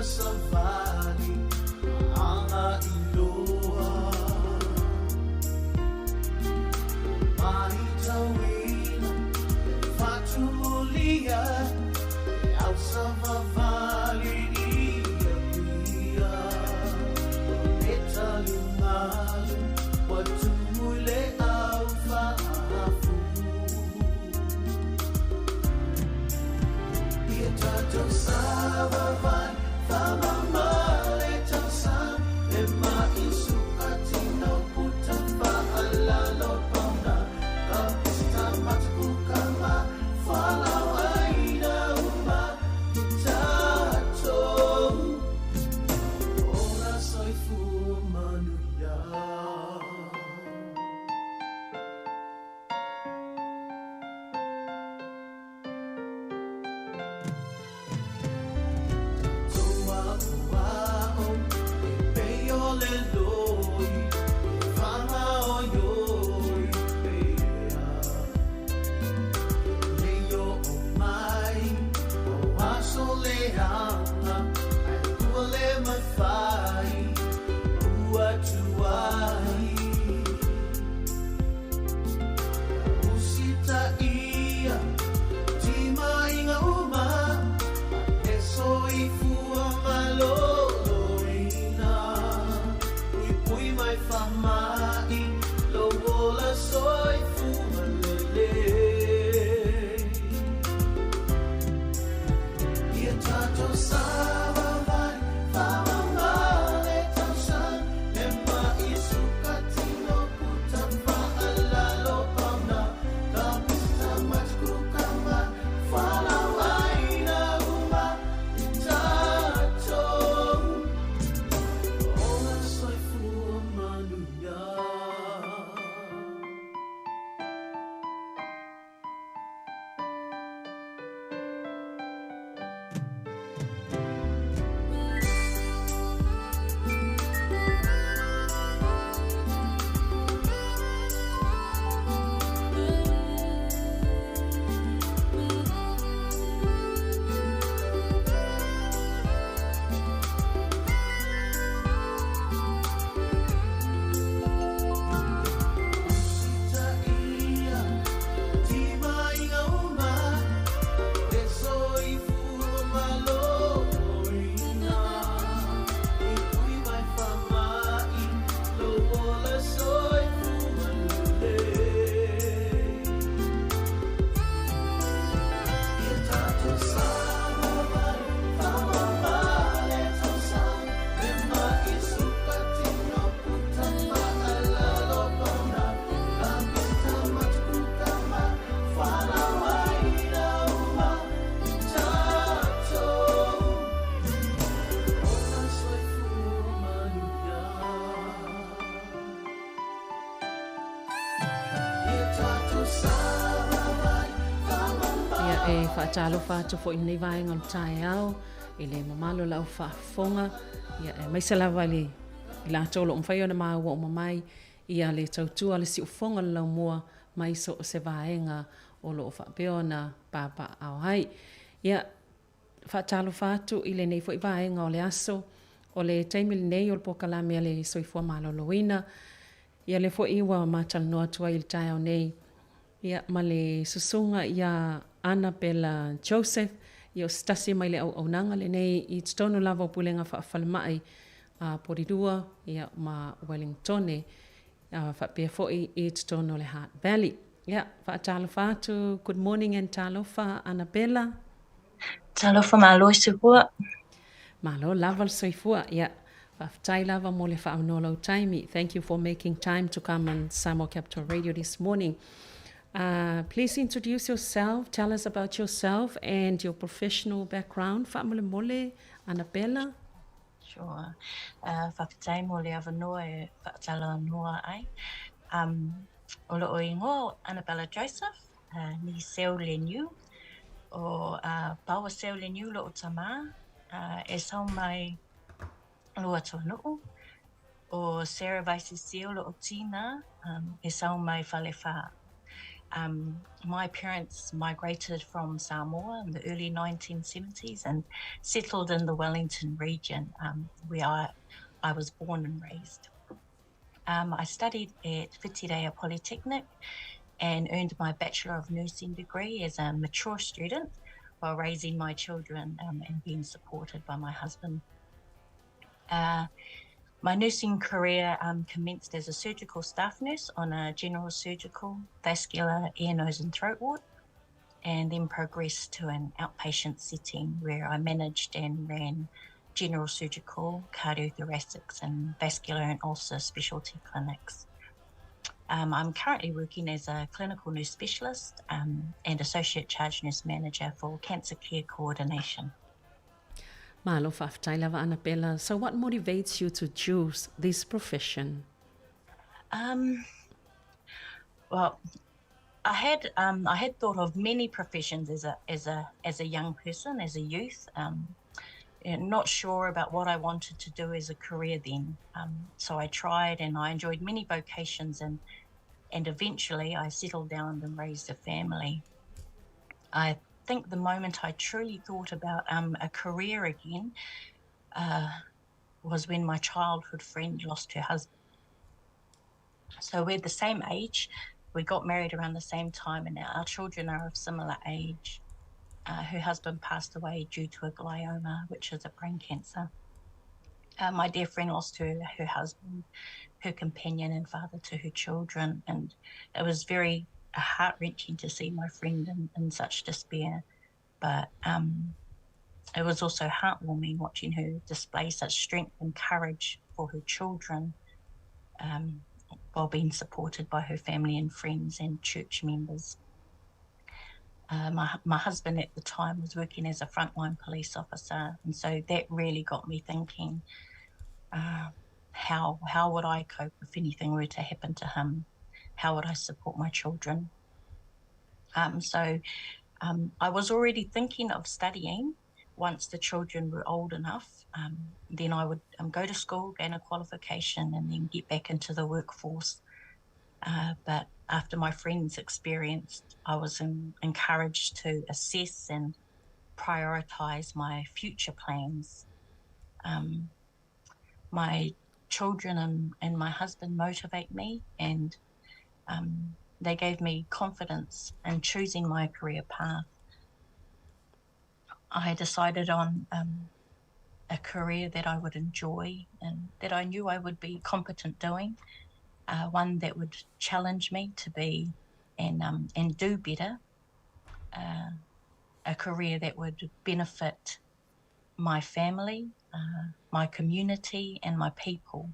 Speaker 3: Savali, anga iloa Mahitawina, fatumulia Au savavali ia pia Etalumalu, watumule au faafu Ia tatou savavali, faamamale tausaga E ma'i sukatino puta faalalo pauna Ka pista matakuka ma fualaauaina uma i tatou Ola soifua manuia.
Speaker 4: Faatalofa atu foi i lenei vaega o le taeao i le mamalu o lau faafofoga, ia, aemaise lava i le i latou o lo o mafai ona maua uma mai ia le tautua a le siufofoga o le laumua mai so o se vaega o lo o faapea ona papaaao ai. Ia, faatalofa atu i lenei foi vaega o le aso, o le taimi lenei o le polokalame a le Soifua Maloloina. Ia lea foi ua matalanoa atu ai i le taeao nei ia ma le susuga ia Anabella Joseph, ia o se tasi mai le auaunaga lenei i totonu lava o Pulega Faafalemai a Porirua ia ma Wellingtone a faapea foi i totonu o le Hutt Valley. Ia, faatalofa atu, good morning and talofa Anabella.
Speaker 11: Talofa malo soifua.
Speaker 4: Malo lava le soifua. Ia, faafetai lava mo le faaavanoa lou taimi. Thank you for making time to come on Samoa Capital Radio this morning. Please introduce yourself, tell us about yourself and your professional background. Faamolemole, Anabella.
Speaker 11: Sure. Faafetai mo le avanoa e faatalanoa ai. Um, o loo ingoa o Anabella Joseph, ni Seu Le Niu, o Paoa Seu Le Niu loo tama, e sau mai Luatuanu'u, o Sarah Vaisi Seu loo tina, e sau mai Falefa. My parents migrated from Samoa in the early 1970s and settled in the Wellington region um, where I, I was born and raised. Um, I studied at Whitireia Polytechnic and earned my Bachelor of Nursing degree as a mature student while raising my children um, and being supported by my husband. My nursing career um, commenced as a surgical staff nurse on a general surgical, vascular, ear, nose, and throat ward, and then progressed to an outpatient setting where I managed and ran general surgical, cardiothoracics, and vascular and ulcer specialty clinics. Um, I'm currently working as a clinical nurse specialist um, and associate charge nurse manager for cancer care coordination.
Speaker 4: Malo faafetai lava Anabella. So what motivates you to choose this profession?
Speaker 11: Um, well, I had um, I had thought of many professions as a as a as a young person, as a youth. Um, not sure about what I wanted to do as a career then. Um, so I tried and I enjoyed many vocations and and eventually I settled down and raised a family. I think the moment I truly thought about um, a career again uh, was when my childhood friend lost her husband. So we're the same age. We got married around the same time, and our children are of similar age. Uh, her husband passed away due to a glioma, which is a brain cancer. Uh, my dear friend lost her, her husband, her companion, and father to her children. And it was very heart wrenching to see my friend in, in such despair. But um, it was also heartwarming watching her display such strength and courage for her children um, while being supported by her family and friends and church members. Uh, my, my husband at the time was working as a frontline police officer, and so that really got me thinking uh, how, how would I cope if anything were to happen to him? How would I support my children? Um, so um, I was already thinking of studying once the children were old enough. Um, then I would um, go to school, gain a qualification, and then get back into the workforce. Uh, but after my friends experienced, I was in, encouraged to assess and prioritize my future plans. Um, my children and, and my husband motivate me, and um, they gave me confidence in choosing my career path. I decided on um, a career that I would enjoy and that I knew I would be competent doing, uh, one that would challenge me to be and um, and do better, uh, a career that would benefit my family, uh, my community, and my people.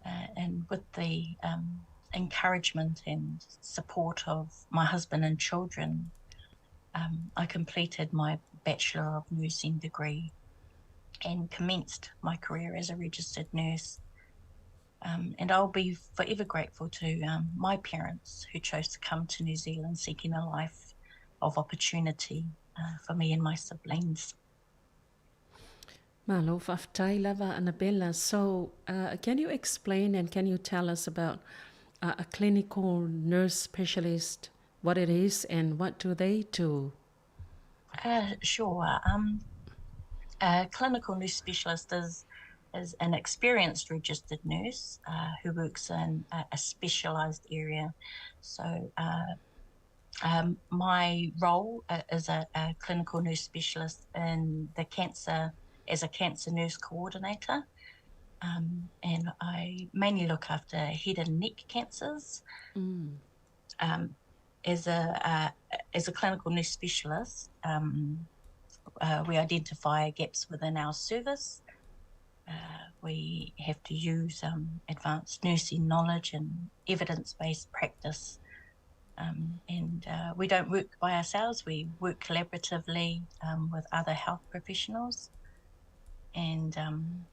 Speaker 11: Uh, and with the um, encouragement and support of my husband and children, um, I completed my Bachelor of Nursing degree and commenced my career as a registered nurse. Um, and I'll be forever grateful to um, my parents who chose to come to New Zealand seeking a life of opportunity. uh, for me and my siblings.
Speaker 4: Malo faafetai lava Annabella. So, uh, can you explain and can you tell us about uh, a clinical nurse specialist, what it is and what do they do?
Speaker 11: Uh, sure. Um, a clinical nurse specialist is is an experienced registered nurse uh, who works in a, a specialised area. So, uh, um, my role uh, is a, a clinical nurse specialist in the cancer as a cancer nurse coordinator. Um, and I mainly look after head and neck cancers.
Speaker 4: Mm.
Speaker 11: Um, as a uh, as a clinical nurse specialist, um, uh, we identify gaps within our service. Uh, we have to use um, advanced nursing knowledge and evidence-based practice. Um, and uh, we don't work by ourselves, we work collaboratively um, with other health professionals. And um,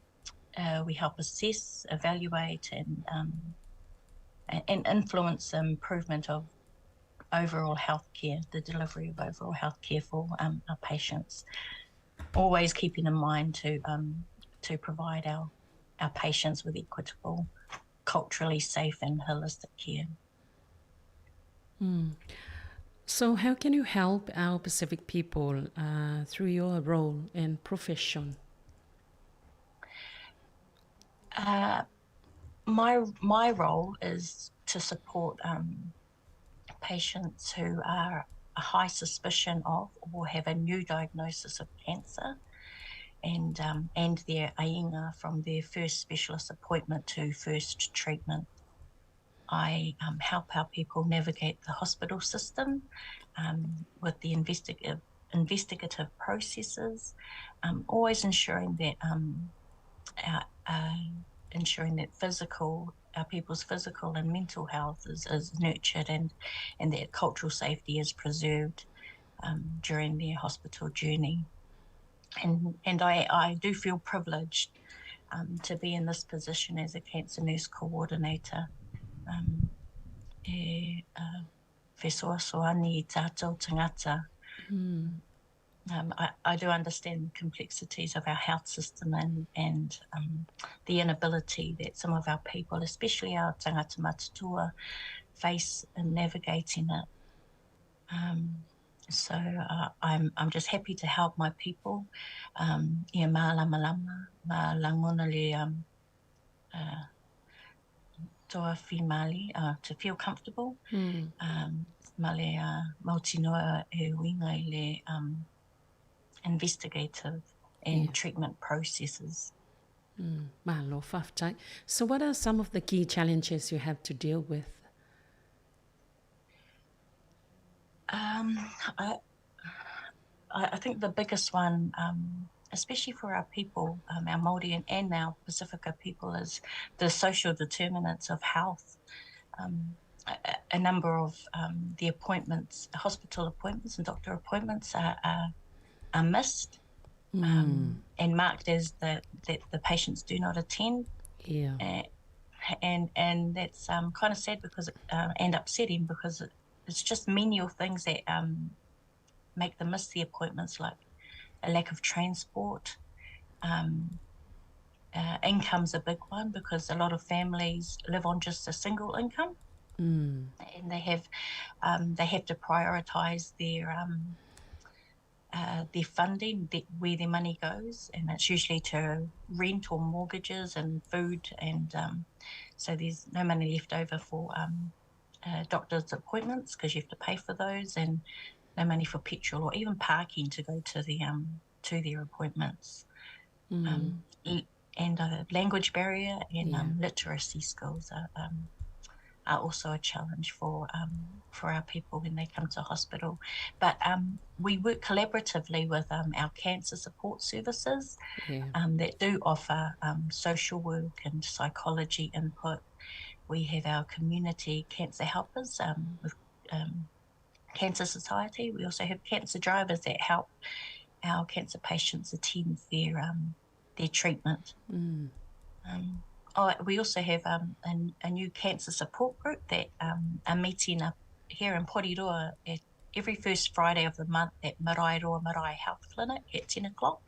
Speaker 11: uh, we help assess, evaluate, and, um, and influence improvement of overall healthcare, the delivery of overall healthcare for um, our patients. Always keeping in mind to um, to provide our our patients with equitable, culturally safe and holistic care.
Speaker 4: Mm. So, how can you help our Pacific people uh, through your role and profession?
Speaker 11: Uh, my my role is to support um, patients who are a high suspicion of or have a new diagnosis of cancer and um, and their ainga from their first specialist appointment to first treatment. I um, help our people navigate the hospital system um, with the investigative investigative processes, um, always ensuring that um, our, uh, ensuring that physical our people's physical and mental health is, is nurtured and, and that cultural safety is preserved um, during their hospital journey. And, and I, I do feel privileged um, to be in this position as a cancer nurse coordinator. Um, e, uh, fesoasoani i tātou tangata.
Speaker 4: Mm.
Speaker 11: Um, I, I do understand the complexities of our health system and, and um, the inability that some of our people, especially our tangata matatua, face in navigating it. Um, so uh, I'm, I'm just happy to help my people. Um, ia mālamalama, ma langona le um, uh, toa fi mali, uh, to feel comfortable.
Speaker 4: Mm.
Speaker 11: Um, ma le uh, mautinoa e uiga i le um, investigative and
Speaker 4: yeah.
Speaker 11: treatment processes.
Speaker 4: Mm, malo, faafetai. So what are some of the key challenges you have to deal with?
Speaker 11: Um, I, I think the biggest one, um, especially for our people, um, our Māori and, and our Pacifica people, is the social determinants of health. Um, a, a number of um, the appointments, hospital appointments and doctor appointments are, are, are missed
Speaker 4: mm.
Speaker 11: um, and marked as the, that the patients do not attend.
Speaker 4: Yeah.
Speaker 11: Uh, and and that's um, kind of sad because uh, and upsetting because it, it's just menial things that um, make them miss the appointments, like a lack of transport. Um, uh, income's a big one because a lot of families live on just a single income,
Speaker 4: mm.
Speaker 11: and they have um, they have to prioritise their um, uh, their funding, the, where their money goes, and it's usually to rent or mortgages and food, and um, so there's no money left over for um, uh, doctor's appointments because you have to pay for those, and no money for petrol or even parking to go to the um, to their appointments.
Speaker 4: Mm.
Speaker 11: Um, and a language barrier and
Speaker 4: yeah.
Speaker 11: um, literacy skills are, um, are also a challenge for um, for our people when they come to hospital. But um, we work collaboratively with um, our cancer support services
Speaker 4: yeah.
Speaker 11: um, that do offer um, social work and psychology input. We have our community cancer helpers um, with um, Cancer Society. We also have cancer drivers that help our cancer patients attend their um, their treatment.
Speaker 4: Mm.
Speaker 11: Um, oh, we also have um, a, a new cancer support group that um, are meeting up here in Porirua at every first Friday of the month at Maraeroa Marae Health Clinic at 10 o'clock.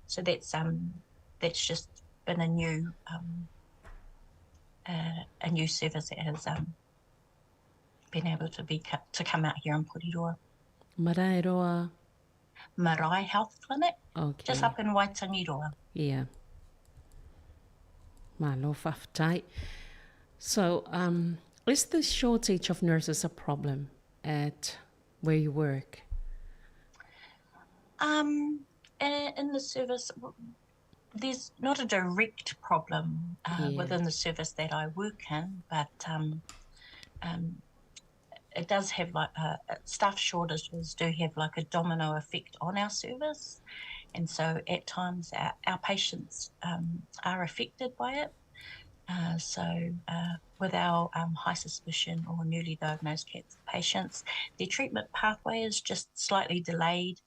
Speaker 11: So that's um, that's just been a new um, a new service that has um, been able to be to come out here in Porirua.
Speaker 4: Maraeroa
Speaker 11: Marae Health Clinic.
Speaker 4: Okay.
Speaker 11: Just up in Waitangiroa.
Speaker 4: Yeah. Malo faafetai. So, um, is the shortage of nurses a problem at where you work?
Speaker 11: Um, in the service, there's not a direct problem uh, yeah. within the service that I work in, but um, um, it does have like uh, staff shortages do have like a domino effect on our service. And so at times our, our patients um, are affected by it. Uh, so uh, with our um, high suspicion or newly diagnosed cancer patients, their treatment pathway is just slightly delayed.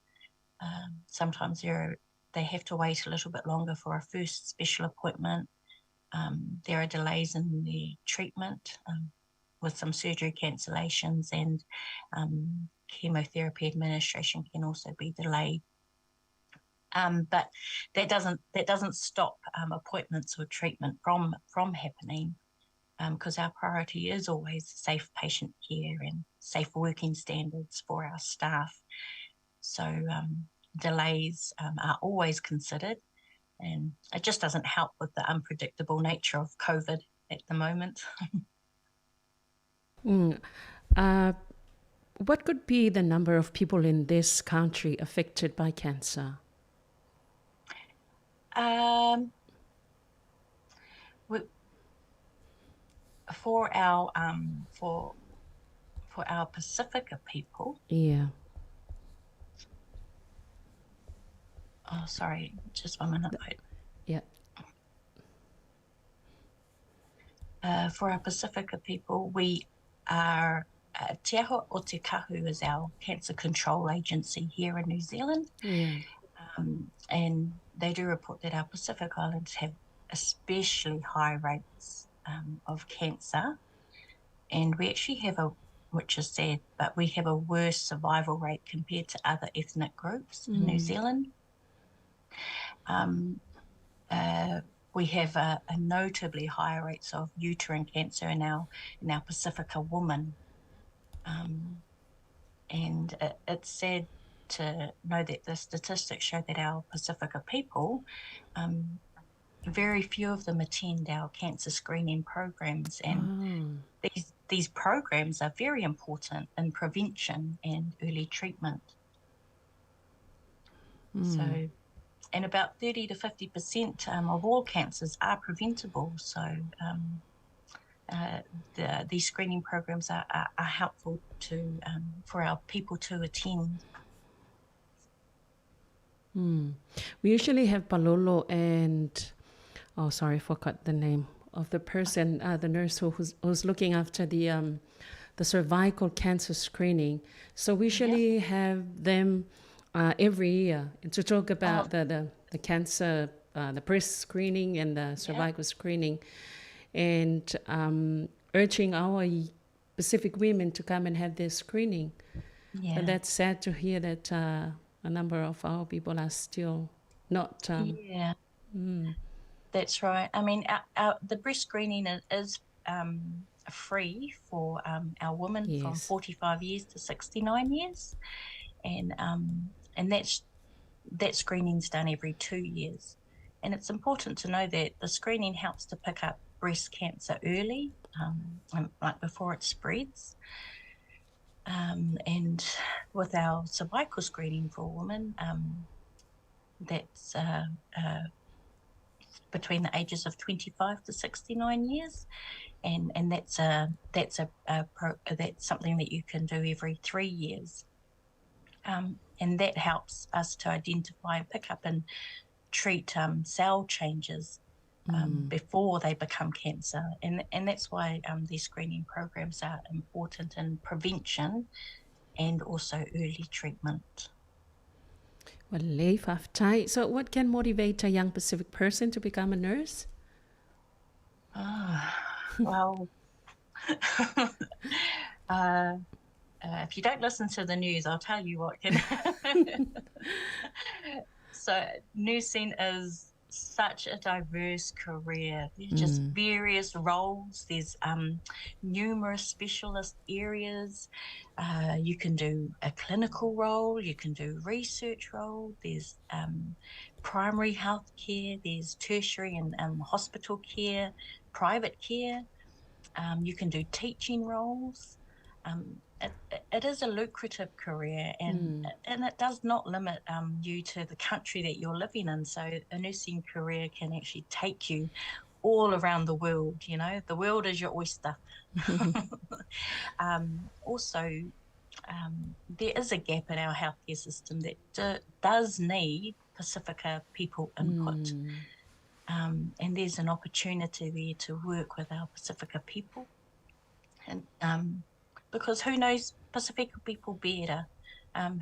Speaker 11: Um, sometimes they're, they have to wait a little bit longer for a first special appointment. Um, there are delays in the treatment um, with some surgery cancellations and um, chemotherapy administration can also be delayed. Um, but that doesn't that doesn't stop um, appointments or treatment from from happening because um, our priority is always safe patient care and safe working standards for our staff. So um, delays um, are always considered, and it just doesn't help with the unpredictable nature of COVID at the moment.
Speaker 4: mm. uh, what could be the number of people in this country affected by cancer?
Speaker 11: Um, we, for our um, for for our Pacifica people.
Speaker 4: Yeah.
Speaker 11: Oh, sorry, just one minute.
Speaker 4: Yeah.
Speaker 11: Uh, for our Pacifica people, we are uh, Te Aho o Te Kahu is our cancer control agency here in New Zealand.
Speaker 4: Yeah.
Speaker 11: Um, and they do report that our Pacific Islands have especially high rates um, of cancer. And we actually have a, which is sad, but we have a worse survival rate compared to other ethnic groups mm. in New mm. Zealand. Um, uh, we have a, a, notably higher rates of uterine cancer in our in our Pacifica women. Um, and it, it's sad to know that the statistics show that our Pacifica people, um, very few of them attend our cancer screening programs, and oh. these these programs are very important in prevention and early treatment. Mm. So, and about 30 to 50% um, of all cancers are preventable. So, um, uh, the, these screening programs are, are, are helpful to um, for our people to attend.
Speaker 4: Mm. We usually have Palolo and, oh, sorry, I forgot the name of the person, uh, the nurse who, who's, who's looking after the, um, the cervical cancer screening. So we usually yeah. have them uh, every year to talk about oh. the, the, the cancer, uh, the breast screening and the cervical yeah. screening, and um, urging our Pacific women to come and have their screening.
Speaker 11: Yeah.
Speaker 4: But that's sad to hear that uh, a number of our people are still not. Um,
Speaker 11: yeah. That's right. I mean, our, our, the breast screening is um, free for um, our women
Speaker 4: yes.
Speaker 11: from 45 years to 69 years, and um, and that's that screening's done every two years. And it's important to know that the screening helps to pick up breast cancer early, um, like before it spreads. Um, and with our cervical screening for women, um, that's uh, uh, between the ages of 25 to 69 years. And, and that's a that's a, a pro, that's something that you can do every three years, um, and that helps us to identify and pick up and treat um, cell changes um, mm. before they become cancer. And, and that's why um, these screening programs are important in prevention and also early treatment.
Speaker 4: Well, leif aftai. So, what can motivate a young Pacific person to become a nurse?
Speaker 11: Oh, well, uh, If you don't listen to the news, I'll tell you what can happen. So nursing is such a diverse career. There's just various roles. There's numerous specialist areas. You can do a clinical role. You can do research role. There's primary health care. There's tertiary and hospital care, private care. You can do teaching roles. It is a lucrative career, and it does not limit you to the country that you're living in. So a nursing career can actually take you all around the world. You know, the world is your oyster. Also, there is a gap in our healthcare system that does need Pasifika people input. And there's an opportunity there to work with our Pasifika people. And because who knows Pasifika people better,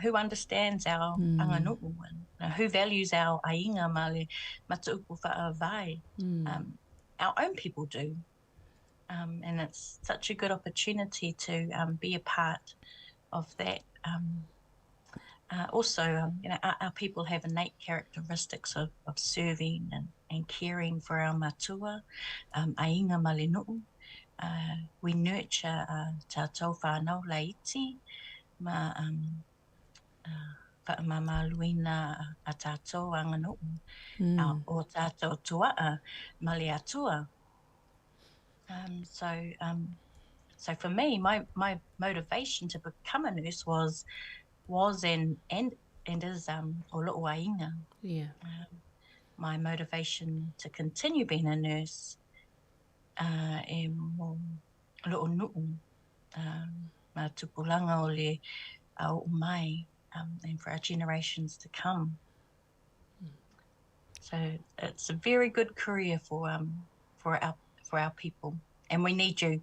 Speaker 11: who understands our anganu'u, and who values our aiga ma le mataupu fa'avae. Our own people do. And it's such a good opportunity to be a part of that. Also, you know, our people have innate characteristics of serving and caring for our matua, aiga ma le nu'u. We nurture tātou whānau laiti ma whaamamaluina a tātou anganu'u, o tātou tua'a ma le atua. So for me, my motivation to become a nurse was and is o lo'u aiga.
Speaker 4: Yeah.
Speaker 11: My motivation to continue being a nurse e mo lo'u nu'u, ma tupulaga o le o'u mai, and for our generations to come. So it's a very good career for our people, and we need you.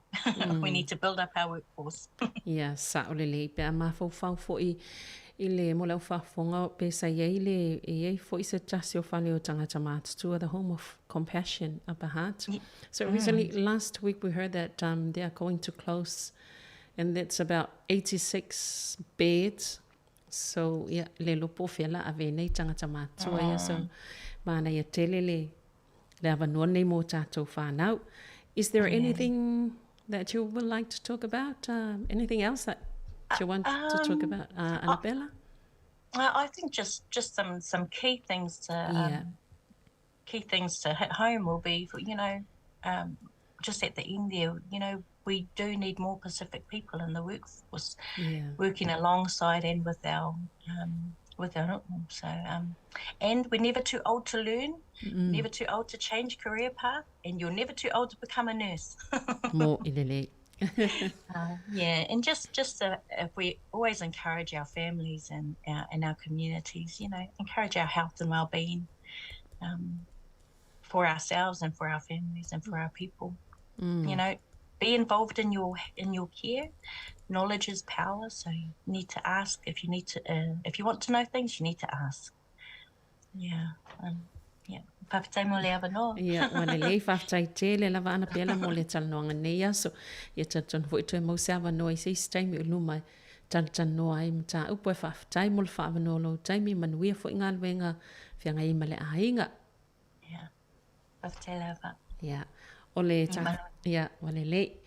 Speaker 11: We need to build up our workforce.
Speaker 4: Ia, sa'o lelei pe a mafaufau fo'i i le mo le au faafofoga pe sa iai le e iai fo'i se tasi o fale o tagata matutua, the Home of Compassion Upper Hutt. So recently, last week we heard that they are going to close, and that's about 86 beds. So ia, le iloa po o fea la ave ai nei tagata matutua ia. So manaia tele le le avanoa lenei mo tātou whānau. Is there anything that you would like to talk about? Anything else that you want to talk about, Anapela?
Speaker 11: I think just some key things to key things to hit home will be, you know, just at the end there, you know, we do need more Pacific people in the workforce, working alongside and with our so and we're never too old to learn, never too old to change career path, and you're never too old to become a nurse.
Speaker 4: Mo ilele.
Speaker 11: Yeah, and just if we always encourage our families and our communities, you know, encourage our health and well-being for ourselves and for our families and for our people. You know, be involved in your care. Knowledge is power, so you need to ask if you need to. If you want to know things, you need to ask. Yeah, yeah. Faafetai mo le avanoa.
Speaker 4: Ia, ua lelei, faafetai tele lava Anapela mo le talanoaga nei aso. Ia talitonu foi toe mau se avanoa i se isi taimi o luma e talatalanoa ai mataupu e faafetai mo le faaavanoa o lou taimi, manuia foi galuega feagai ai ma le aiga.
Speaker 11: Ia, faafetai lava.
Speaker 4: Ia, o le ta, ia, ua lelei.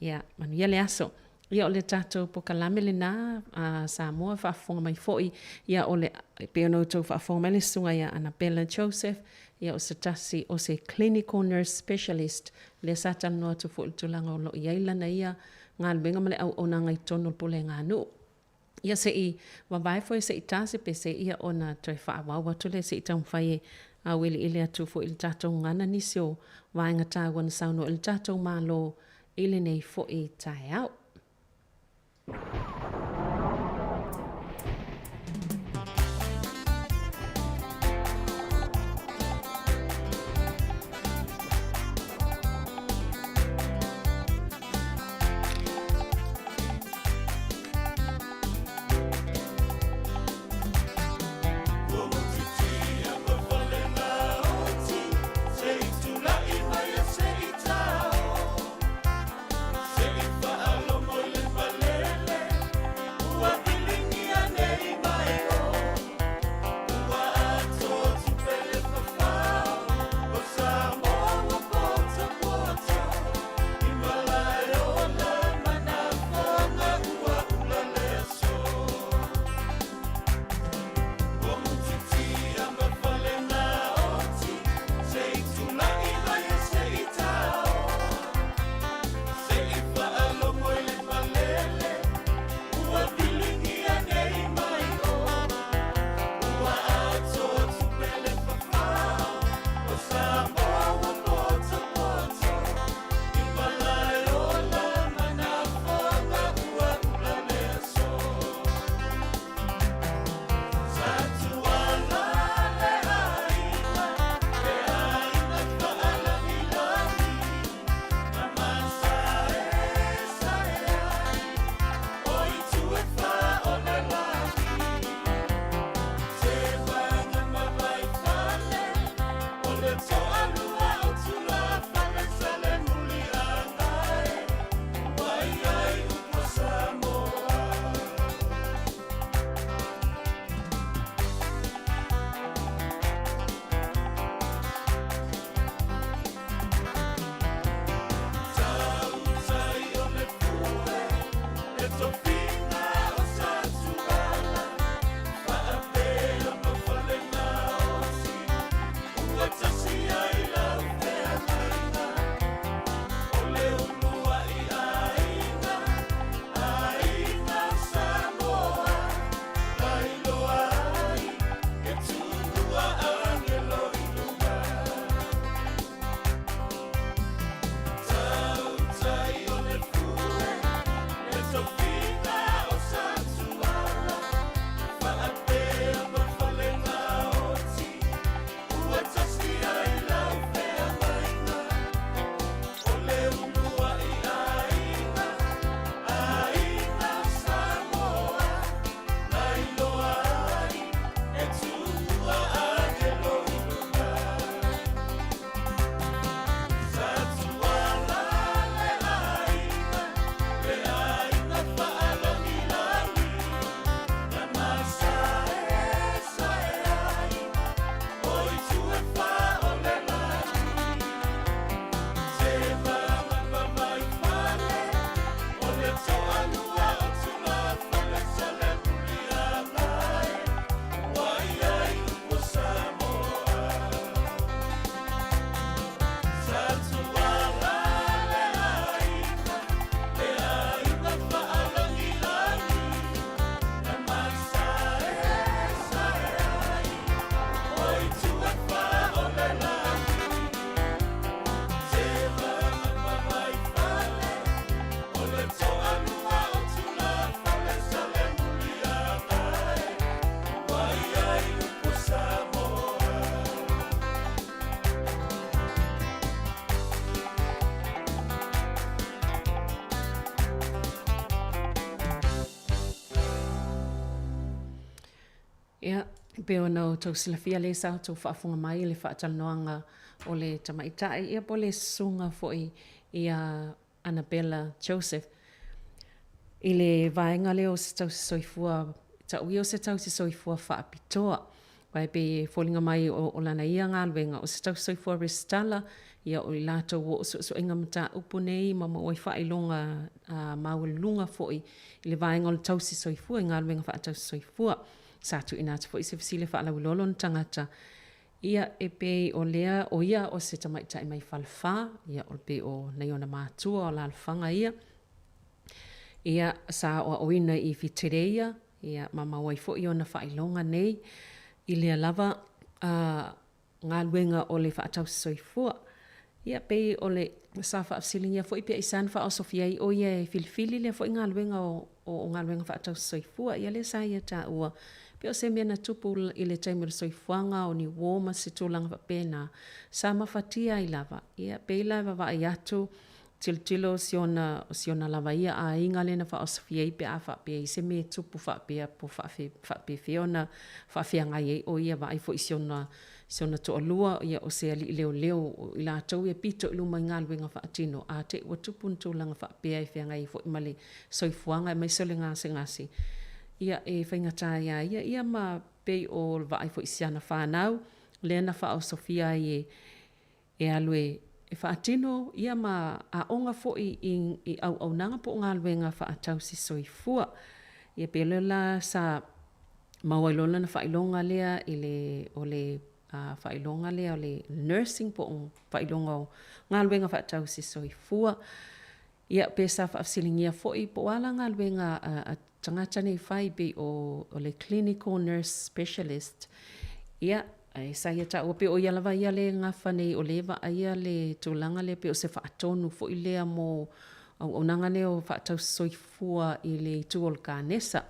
Speaker 4: Ia, manuia le aso. Ia, o le tatou pokalame lenā a Samoa e faafofoga mai foi, ia, o le, e pei ona outou faafofoga mai le susuga ia Anabella Joseph, ia, o se tasi o se Clinical Nurse Specialist, lea sa talanoa atu foi i le tulaga o lo o i ai lana ia galuega ma le auaunaga i totonu o le Pulega Nuu. Ia se i vavae foi se i tasi pe se ia ona toe faaauau atu lea se i taumafai e auiliili atu foi i le tatou gagana nisi o vaega taua na saunoa i le tatou Malo i lenei foi taeao. Ia, e pei ona outou silafia lea sa outou faafofoga mai i le faatalanoaga o le tamaitai, ia po o le susuga foi ia Anabella Joseph i le vaega lea o se tausi soifua, tau ia o se tausi soifua faapitoa. Aua e pei e foliga mai o lana ia galuega o se tausi soifua resitala, ia o i latou o suesueina mataupu nei ma maua ai faailoga maualuluga foi i le vaega o le tausi soifua i galuega faatausi soifua. Sa tuuina atu foi se fesili e faalauiloa lona tagata, ia e pei o lea o ia o se tamaitai mai Falefa, ia o pei o nai ona matua o alalafaga ia. Ia sa aoaoina i Whitireia, ia ma maua ai foi ona faailoga nei i lea lava galuega o le faatausi soifua. Ia pei o le sa faafesiligia foi pe aisea na faaosofia ai o ia e filifili lea foi galuega o, o galuega faatausi soifua. Ia lea sa ia taua pe o se mea na tupu i le taimi o le soifuaga o ni uō ma se tulaga faapena sa mafatia ai lava. Ia pei la e vaavaai atu tilotilo si ona, o si ona lava ia aiga lea na faaosofia ai pe a faapea e i ai se mea e tupu faapea po o faapefea ona faafeagai ai o ia, vaai foi i si ona, si ona toalua, ia o se alii leoleo, o i latou ia e pito i luma i galuega faatino, a te i ua tupu ni tulaga faapea e feagai ai foi ma le soifuaga aemaise o le gasegase, ia e faigata ia ia, ia ma pei o le vaai foi i si ana fanau lea na faaosofia ai e e alu e faatino ia ma aoga foi i auaunaga po o galuega faatausi soifua. Ia pei o lea la sa maua ai loa lona faailoga lea i le o le faailoga lea o le nursing po o faailoga o galuega faatausi soifua. Ia pe sa faafesiligia foi po o a la galuega a tagata nei fai pei o le clinical nurse specialist. Ia, ae sa ia taua pei o ia lava ia lea e gafa nei o lea e vaaia le tulaga lea pei o se faatonu foi lea mo auaunaga nei o faatausi soifua i le itu o le kanesa.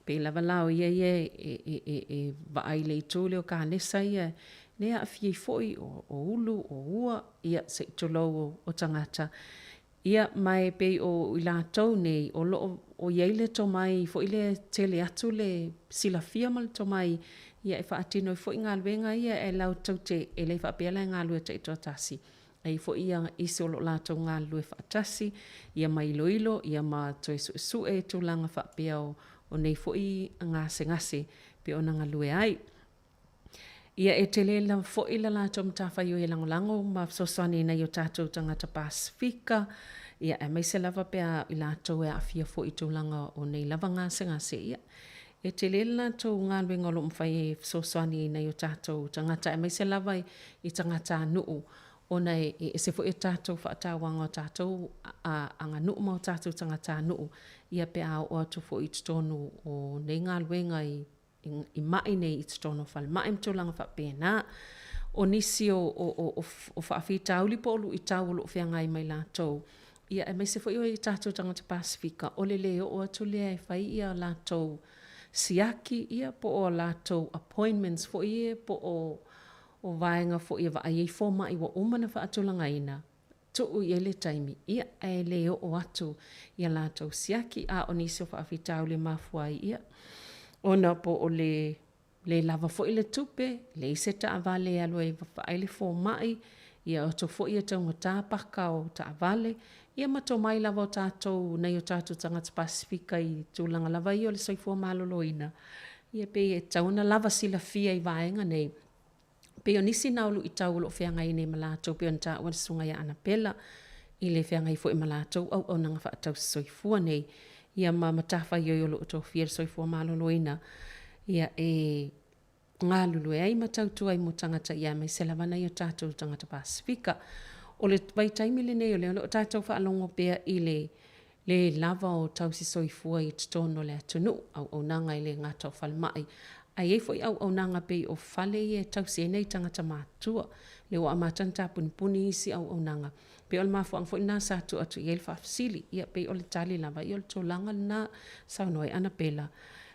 Speaker 4: Pei lava la o ia ia e vaai i le itu lea o kanesa ia lea e aafia ai foi o ulu, o ua, ia se i tulou o tagata. Ia, ma e pei o i latou nei o lo o i ai le tomai foi lea e tele atu le silafia ma le tomai ia e faatino ai foi galuega ia e latou te, e le faapea la e galulue taitoatasi, e i ai foi ia isi o lo o latou galulue faatasi ia ma iloilo ia ma toe suesue tulaga faapea o nei foi gasegase pei ona galue ai. Ia e tele lava foi le latou matafaioi e lagolago ma fesoasoani i nai o tatou tagata Pasefika, ia aemaise lava pe a o i latou e aafia foi i tulaga o nei lava gasegase. Ia e tele le latou galuega o lo o mafai e fesoasoani i nai o tatou tagata aemaise lava i tagatanuu ona e ese foi a tatou faatauaga o tatou aganuu ma o tatou tagatanuu ia pe a oo atu foi i totonu o nei galuega i i ma'i nei i totonu o falemai ma tulaga faapena. O nisi o, o, o, o faafitauli po o luitau o lo o feagai ma i latou, ia aemaise foi o tatou tagata Pasefika, o le lē oo atu lea e fai ia latou siaki ia po o latou appointments foi ia po o o vaega foi e vaai ai fomai ua uma ona faatulagaina tuu i ai le taimi, ia, ae le oo atu i a latou siaki, a o nisi o faafitauli e mafua ai, ia, ona po o le le lava foi le tupe, leai se taavale e alu ai e vaai le fomai, ia, o atu foi e taugata paka o taavale, ia ma tomai lava o tatou, nai o tatou tagata Pasefika i tulaga lava ia o le soifua maloloina, ia, pei e tatau ona lava silafia i vaega nei. Pei o nisi na o luitau o lo o feagai nei ma latou pei ona taua le Susuga ia Anapela i le feagai foi ma latou auaunaga faatausi soifua nei ia ma matafaioi o lo o tofia le soifua maloloina ia e galulue ai ma tautua ai mo tagata ia aemaise lava nai o tatou tagata Pasefika. O le vaitaimi lenei o lea o lo o tatou faalogo pea i le le lava o tausi soifua i totonu o le atunuu, auaunaga e le gata o falemai, ae i ai foi auaunaga pei o fale ia e tausi ai nai tagata matutua. Lea ua amata ona tapunipuni isi auaunaga, pei o le mafuaaga foi lena sa tuu atu i ai le faafesili. Ia pei o le tali lava, ia o le tulaga lena, saunoa ai Anapela.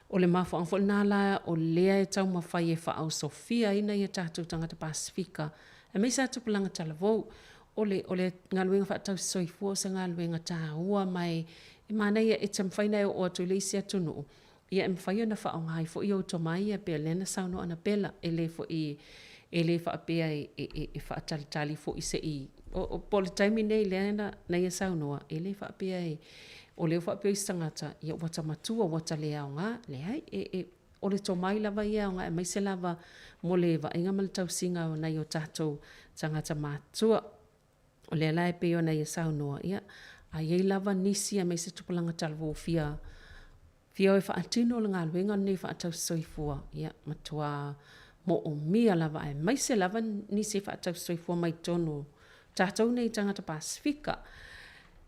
Speaker 4: O le mafuaaga foi lena la o lea e taumafai e faaosofia ai nai o tatou tagata Pasefika, aemaise lava tupulaga talavou, O le, o le galuega faatausi soifua o se galuega taua ma e, e manaia e te mafai ona e oo atu i le isi atunuu. Ia e mafai ona faaaoga ai foi ou tomai ia pei o lea na saunoa anapela, e le foi e le faapea e e e faatalitali foi se i o po o le taimi nei lea na na ia saunoa, e le faapea e o lea ua faapea isi tagata ia ua ta matua ua ta le aoga, leai e e o le tomai lava ia e aoga aemaise lava mo le vaaiga ma le tausiga o nai o tatou tagata matutua. O lea la e pei ona ia saunoa, ia, a i ai lava nisi aemaise tupulaga talavou fia fia o e faatino le galuega lenei faatausi soifua, ia, matua moomia lava aemaise lava nisi e faatausi soifua mai totonu o tatou nei tagata Pasefika.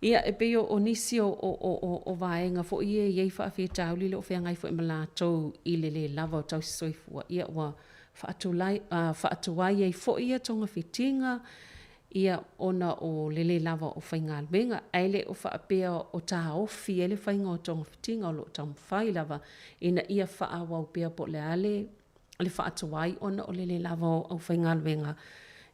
Speaker 4: Ia, e pei o nisi o, o, o, o vaega foi ia e i ai faafitauli o lo o feagai foi ma latou i le lē lava o tausi soifua, ia ua faatulai, faatuai ai foi ia togafitiga, ia ona o le lē lava o faigaluega. Ae le o faapea o taofi ai le faiga o togafitiga, o lo o taumafai lava ina ia faaauau pea po o le a le le faatuai ona o le lē lava o aufaigaluega,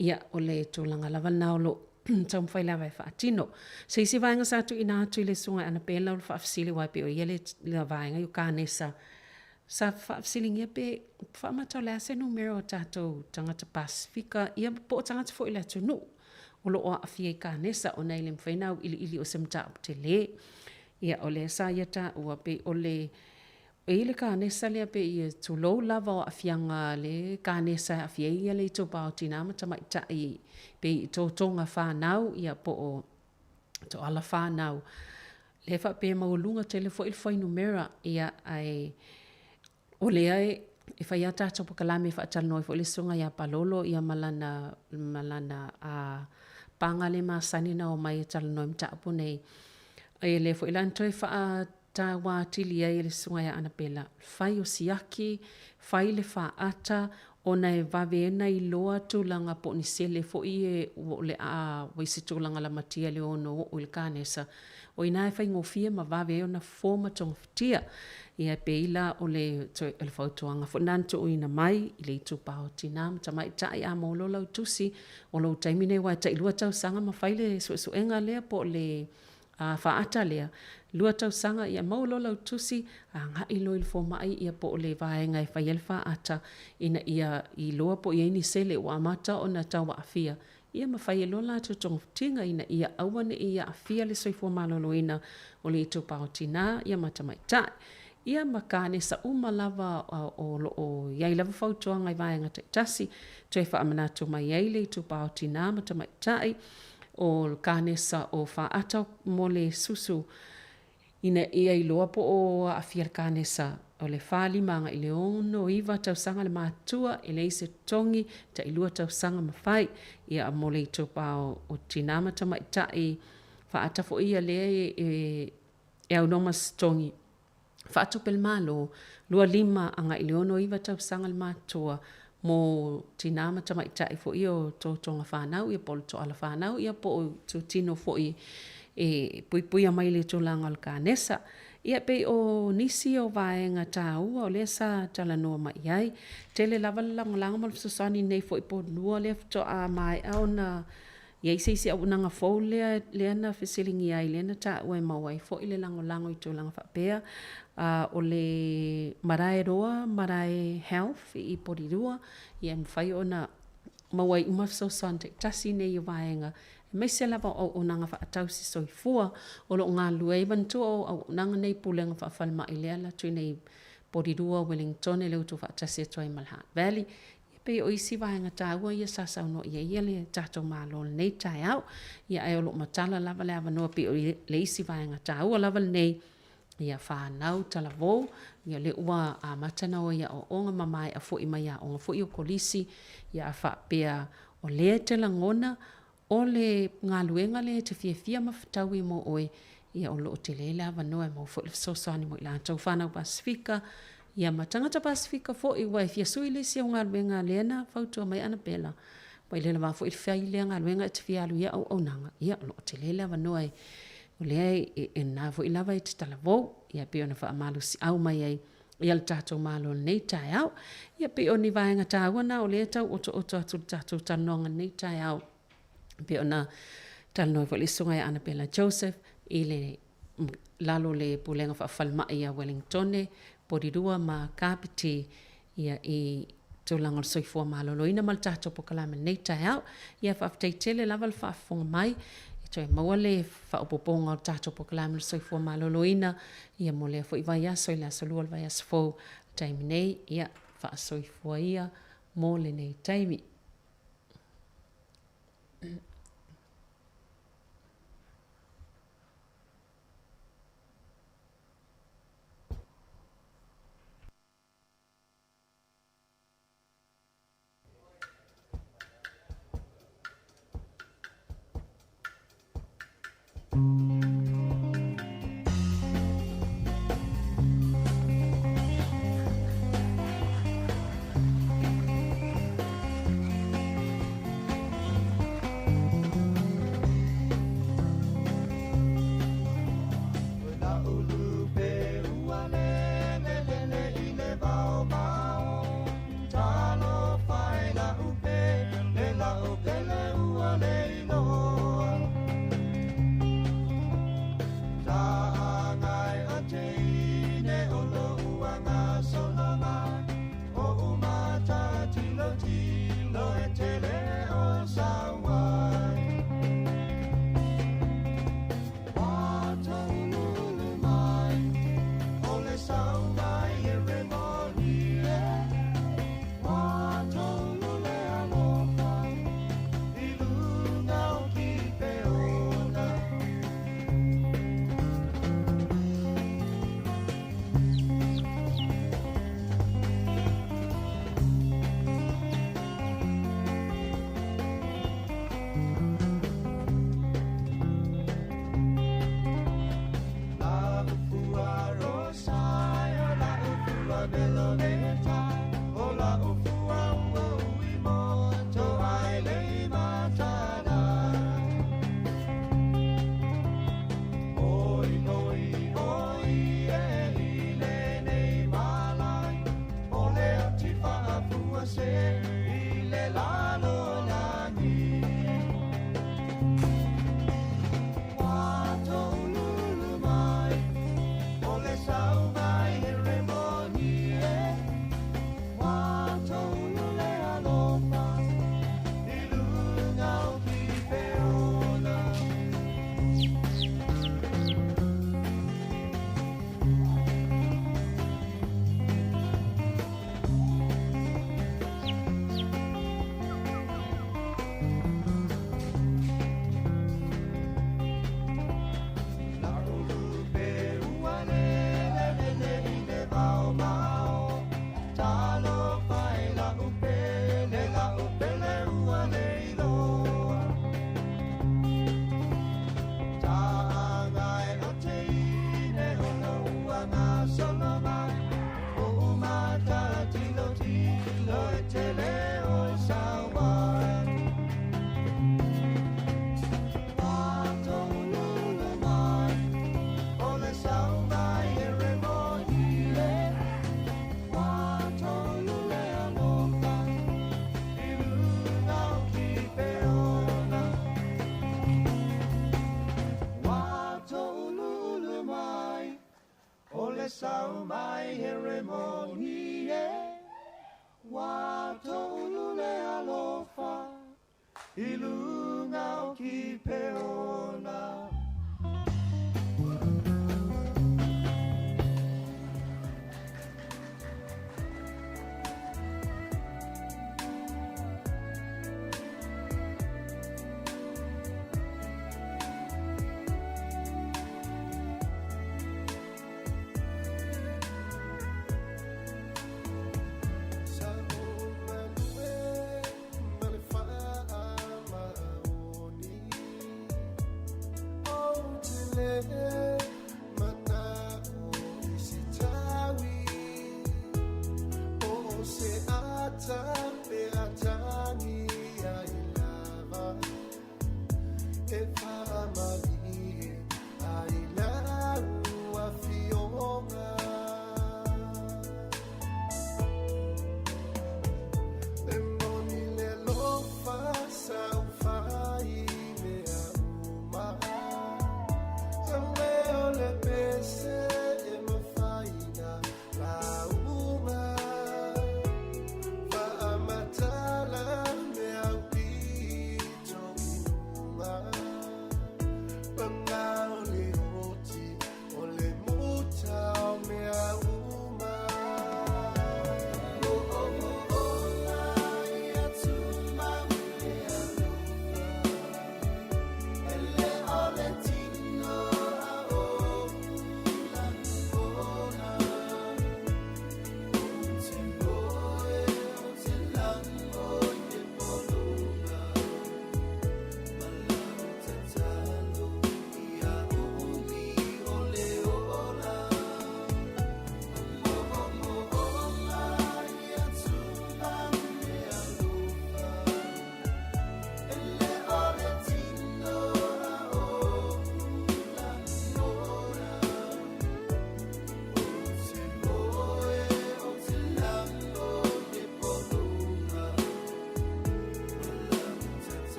Speaker 4: ia o le tulaga lava lena o lo o taumafai lava e faatino. Se isi vaega sa tuuina atu i le Susuga ia Anapela o le faafesili aua e pei o ia le vaega i kanesa, sa faafesiligia pe faamata o le a se numera o tatou tagata Pasefika ia po o tagata foi o le atunuu o lo o aafia i kanesa ona e le mafai ona auiliili o se mataupu tele. Ia o lea sa ia taua pei o le E i ai le kanesa lea pei e tulou lava o aafiaga le kanesa e aafia ai le itupa o tinā ma tamaitai pei i totoga fanau ia po o toala fanau. Lea e faapea e maualuga tele foi le fuainumera ia ae o lea e fai lava tatou polokalame e faatalanoa ai foi le susuga ia Palolo ia ma lana ma lana paga lea e masani ona omai e talanoa i mataupu nei. E lea foi la na toe faa taua atili ai e le susuga ia Anapela, fai o siaki, fai le faata, ona e vave ai ona iloa tulaga po o ni sele foi e o le a ua i se tulaga lamatia e le ono oo i le kanesa, o i ina e faigofie ma vave ai ona fofo ma togafitia. Ia e pei la o le o le fautuaga foi lena na tuuina mai i le itupa o tina ma tamaitai, a maua loa lau tusi, o lou taimi lenei aua e tailua tausaga ma fai le suesuega lea po o le A faata lea, lua tausaga ia maua loa lau tusi, agai loa i le fomai ia po o le vaega e fai ai le faata ina ia iloa po o i ai ni sele ua amata ona tau aafia, ia ma fai ai loa latou togafitiga ina ia aua ne i aafia le soifua maloloina o le itupa o tina ia ma tamaitai. Ia ma kanesa uma lava o lo o i ai lava fautuaga i vaega taitasi, toe faamanatu mai ai le itupa o tina ma tamaitai, o kanesa o faata mo le susu ina ia iloa po o aafia le kanesa o le 4, 5 agai i le 6, 9 tausaga le matua e leai se totogi tailua tausaga ma fai ia mo le itupa o tina ma tamaitai faata foi ia lea e aunoa ma se totogi faatupe le Malo, 25 agai i le 69 tausaga le matutua mo tinā ma tamaitai foi ia o totoga fanau ia po o le toala fanau ia po o itutino foi e puipuia mai le tulaga o le kanesa. Ia pei o nisi o vaega taua o lea sa talanoa mai i ai. Tele lava le lagolago ma le fesoasoani nei foi po lua lea faatoa maea ona I ai se isi auaunaga fou lea, lea na fesiligia ai, lea na taua e maua ai foi le lagolago i tulaga faapea, a, o le Maraeroa, Marae Health i Porirua, ia e mafai ona maua ai uma fesoasoani taitasi i nei vaega, aemaise lava o auaunaga faatausi soifua o lo o galulue ai. Manatua o auaunaga nei Pulega Faa-Falemai lea e alu atu i inei i Porirua, Wellingtone, lea ua tuufaatasi atu ai ma le Hutt Valley. E pei o isi vaega taua ia sa saunoa i ai le tatou Malo i lenei taeao. Ia ae o lo o matala lava le avanoa pei o le isi vaega taua lava lenei, ia fanau talavou, ia lea ua amata ona o i aoaoga ma maea foi mai aoga foi o kolisi, ia a faapea o lea e te lagona O le galuega lea e te fiafia ma fetaui mo oe, ia o lo o tele le avanoa e maua foi le fesoasoani mo i latou fanau Pasefika, ia ma tagata Pasefika foi ua e fia sui le isi au galuega lea na fautua mai Anapela, ua i le lava foi le fai lea galuega e te fia alu i ia auaunaga, ia o lo o tele le avanoa e o lea e na foi lava e te talavou, ia pei ona faamalosiau mai ai ia le tatou Malo i lenei taeao. Ia pei o ni vaega taua na o lea e tau otooto atu i le tatou talanoaga i lenei taeao. E pei ona talanoa ai foi le Susuga ia Anapela Joseph i le lalo o le Pulega Faafalemai ia Wellingtone. Porirua ma Kapiti ia i tulaga o le soifua maloloina ma le tatou polokalame i lenei taeao. Ia faafetai tele lava le faafofoga mai e toe maua le faaopoopoga o le tatou polokalame o le soifua maloloina ia mo lea foi vaiaso i le aso Lua o le vaiaso fou. I le taimi nei, ia faasoifua ia mo lenei taimi.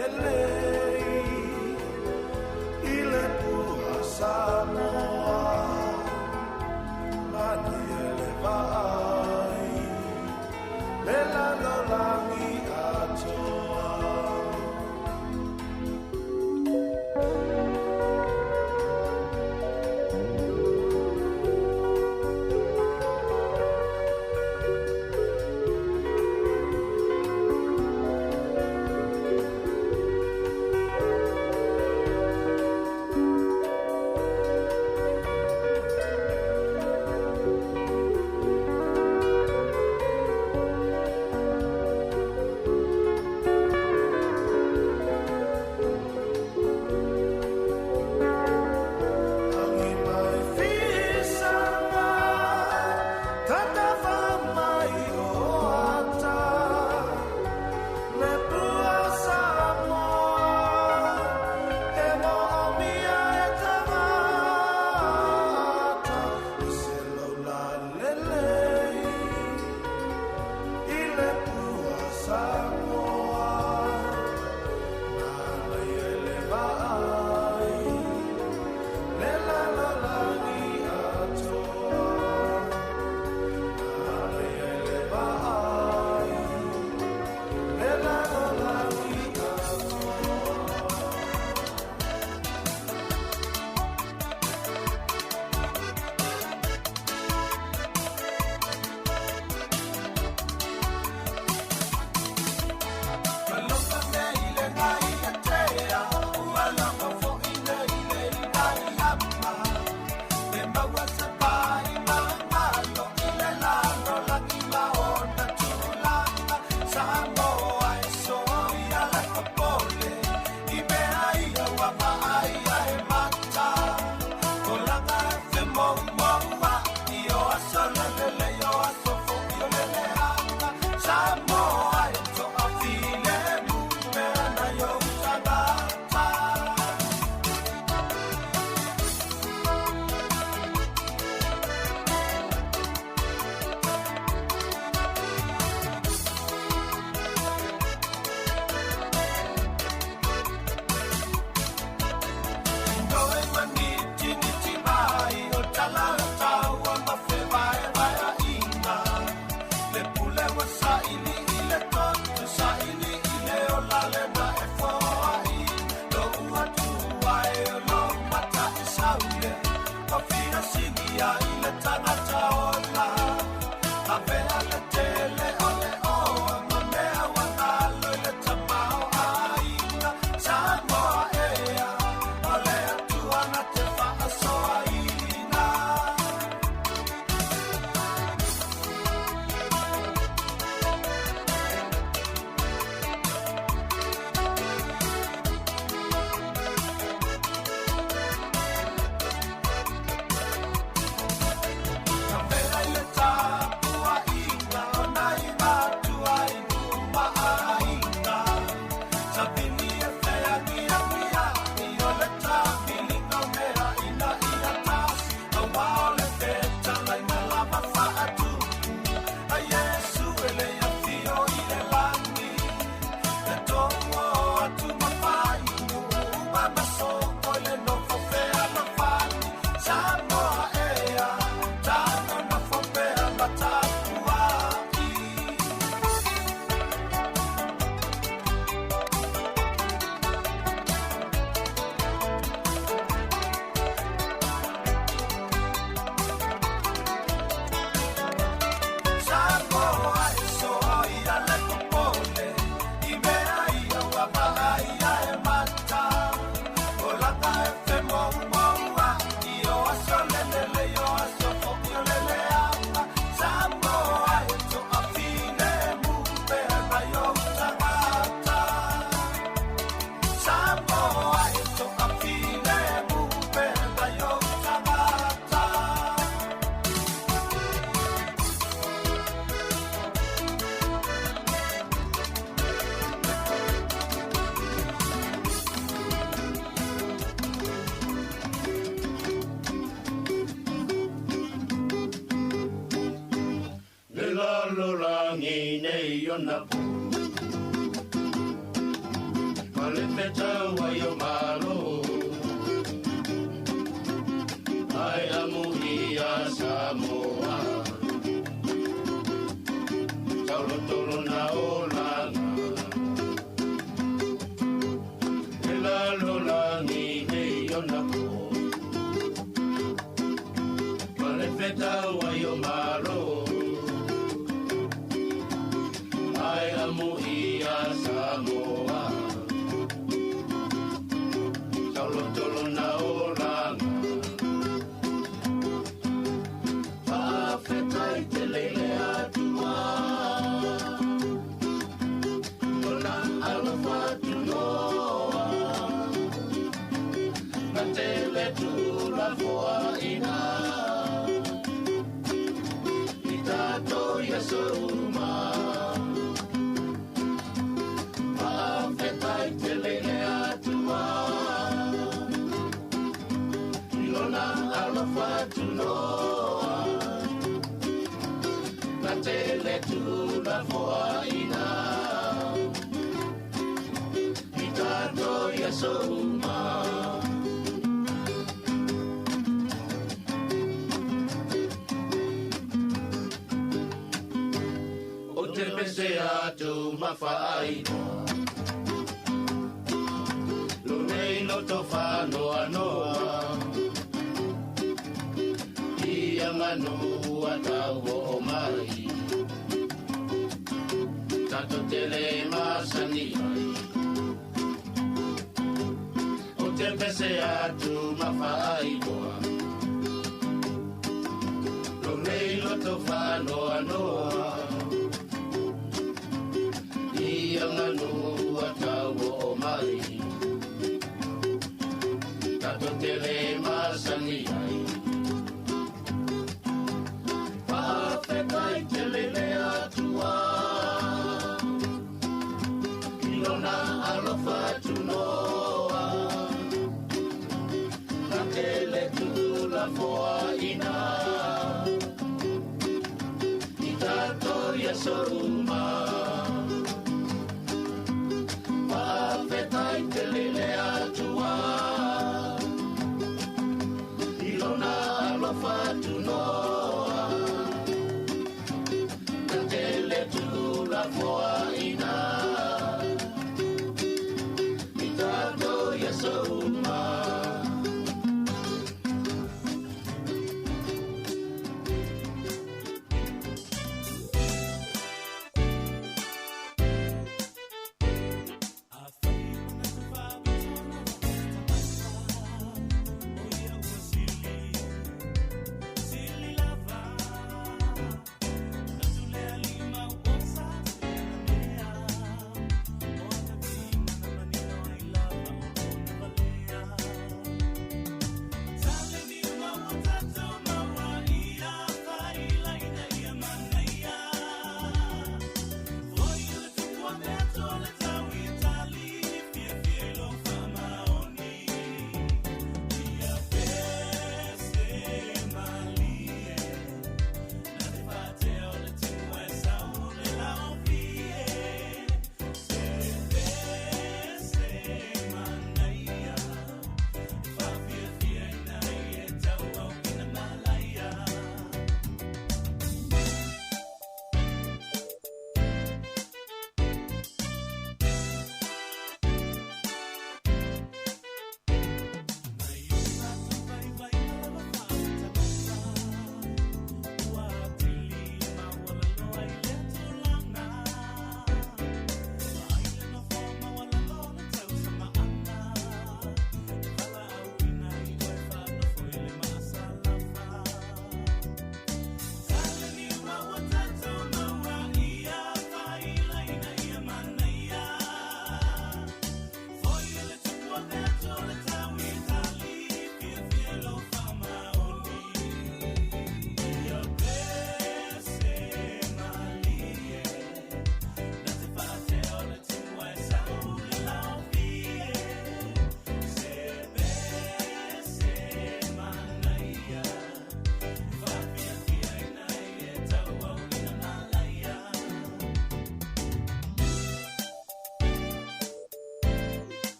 Speaker 3: E aso uma.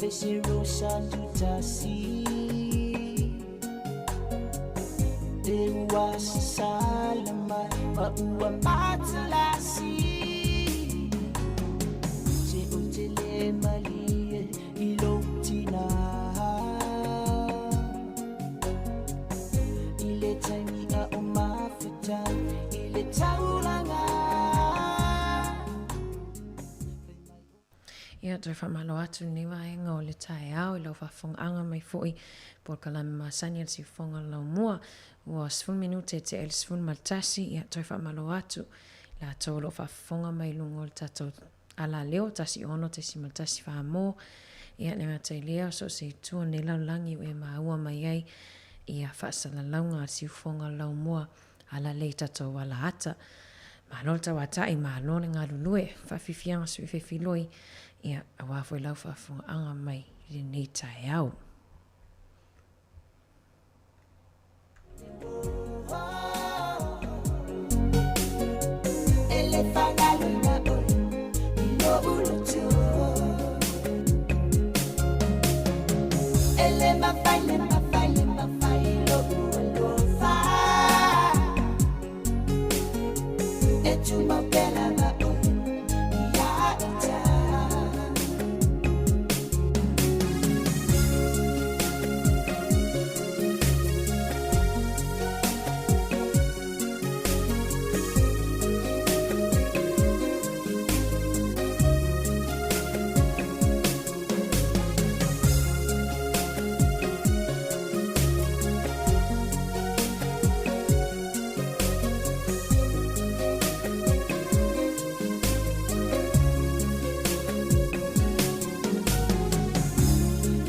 Speaker 3: Feserosa tutasi Te ua sasala mai ma ua matalasi Se o te le malie i lou tina I le taimi a o mafuta i le taulaga.
Speaker 12: Ia, toe faamalo atu lenei vaega o le taeao i lau faafofogaaga mai foi polokalame masani a le Siufofoga o le Laumua. Ua 10 minute e tea i le 11, ia toe faamalo atu i latou o lo o faafofoga mai i luga o le tatou alaleo 16.1 Samoa. Ia, le gata i lea, so o se itu o lenei lalolagi ua e maua mai ai ia faasalalauga a le Siufofoga o le Laumua. Alalei tatou ala ata. Malo le tauata'i, malo le galulue. Faafiafiaga sui fefiloi, ia, aua foi lau faafofogaaga mai i lenei taeao.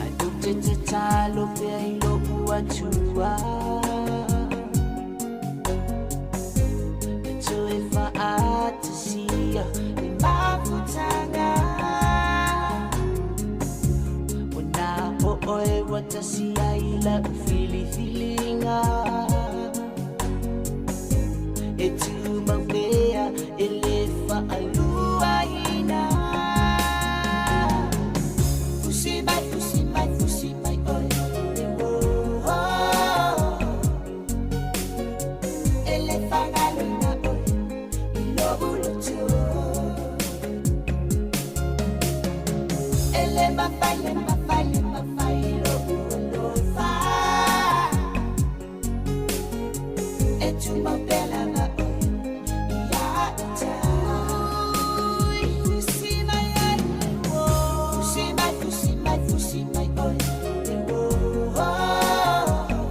Speaker 3: Ae ou te tatalo pea i lou Atua E toe faatasia le mafutaga Ona o oe ua tasi ai lau filifiliga E tumau pea e le faaluaina Fusi mai, fusi mai, fusi mai oe e oh. E le fagaloina oe i lou loto E le mafai, le mafai, le mafai lou alofa E tumau pea lava oe ia ita Fusi mai ai, fusi mai, fusi mai, fusi mai oe e oh.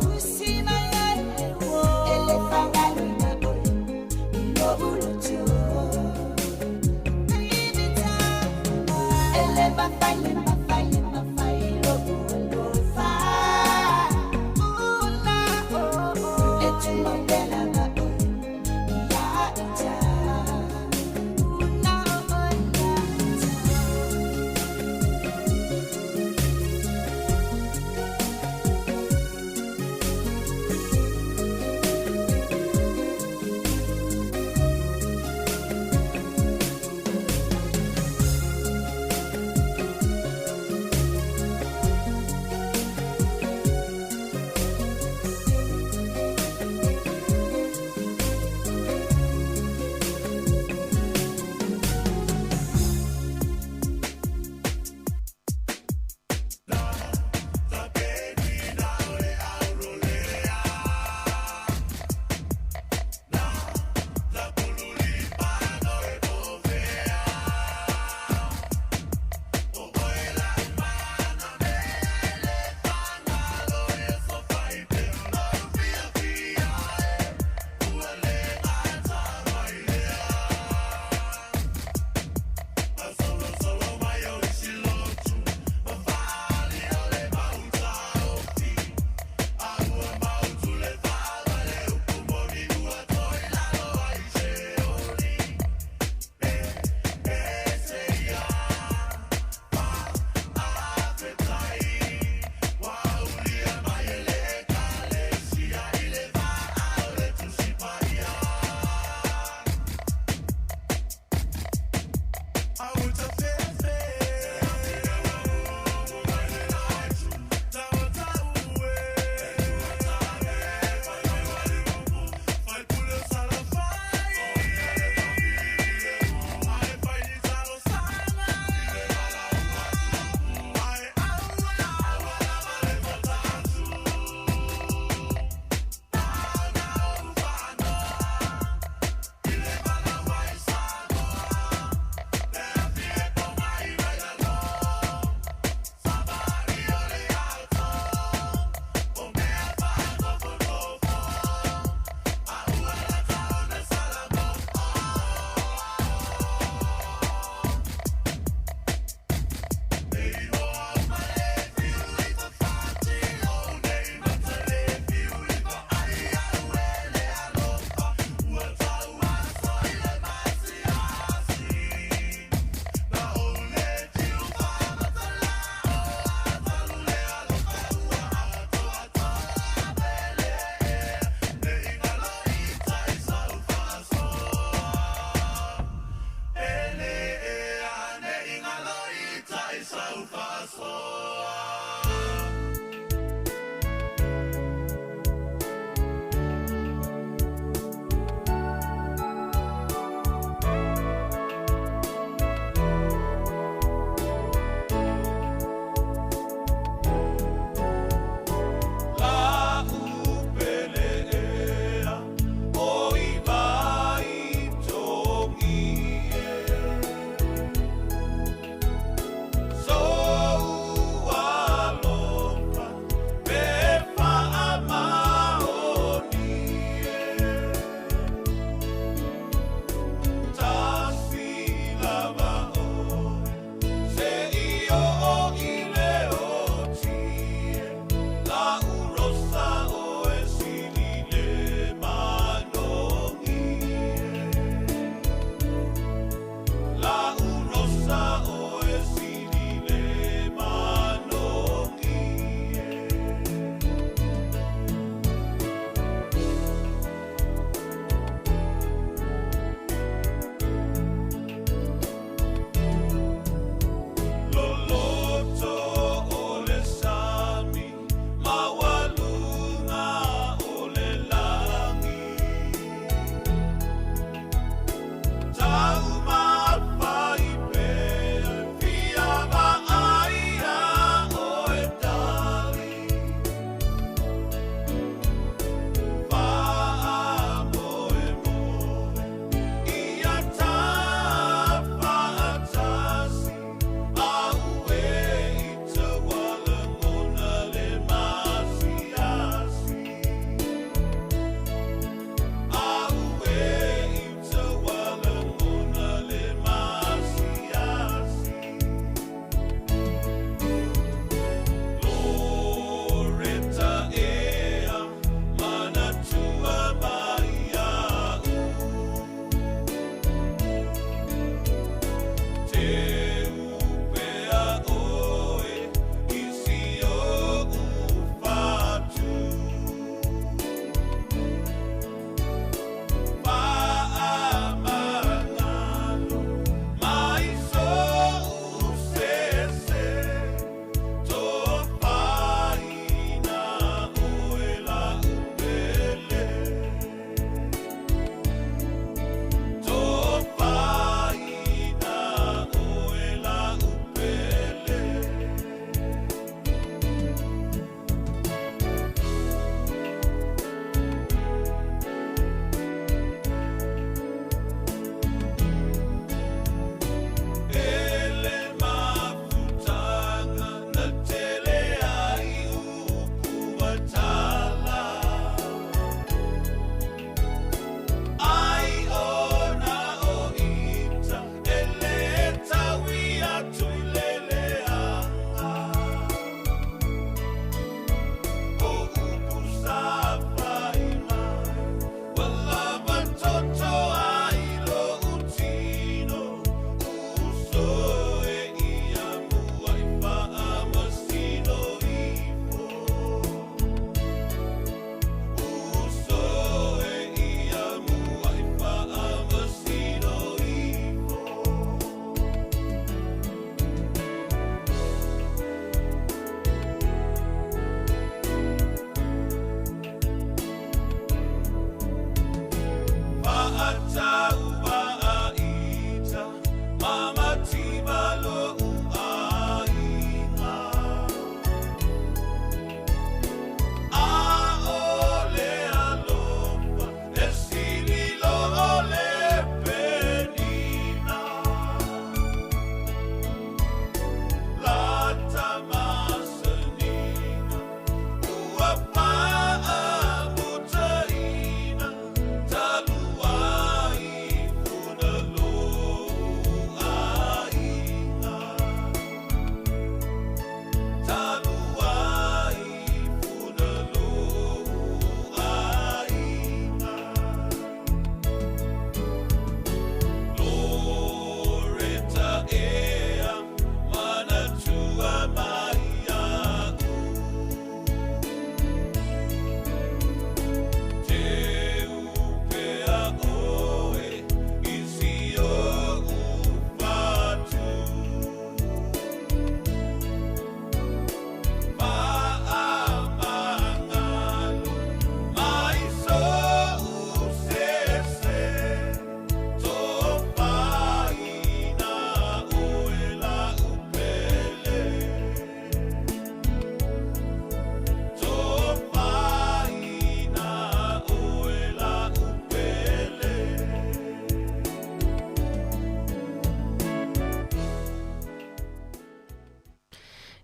Speaker 3: Fusi mai ai, e le fagaloina oe i lou loto E le mafai, le mafai, le mafai lou alofa E tumau pea lava oe ia ita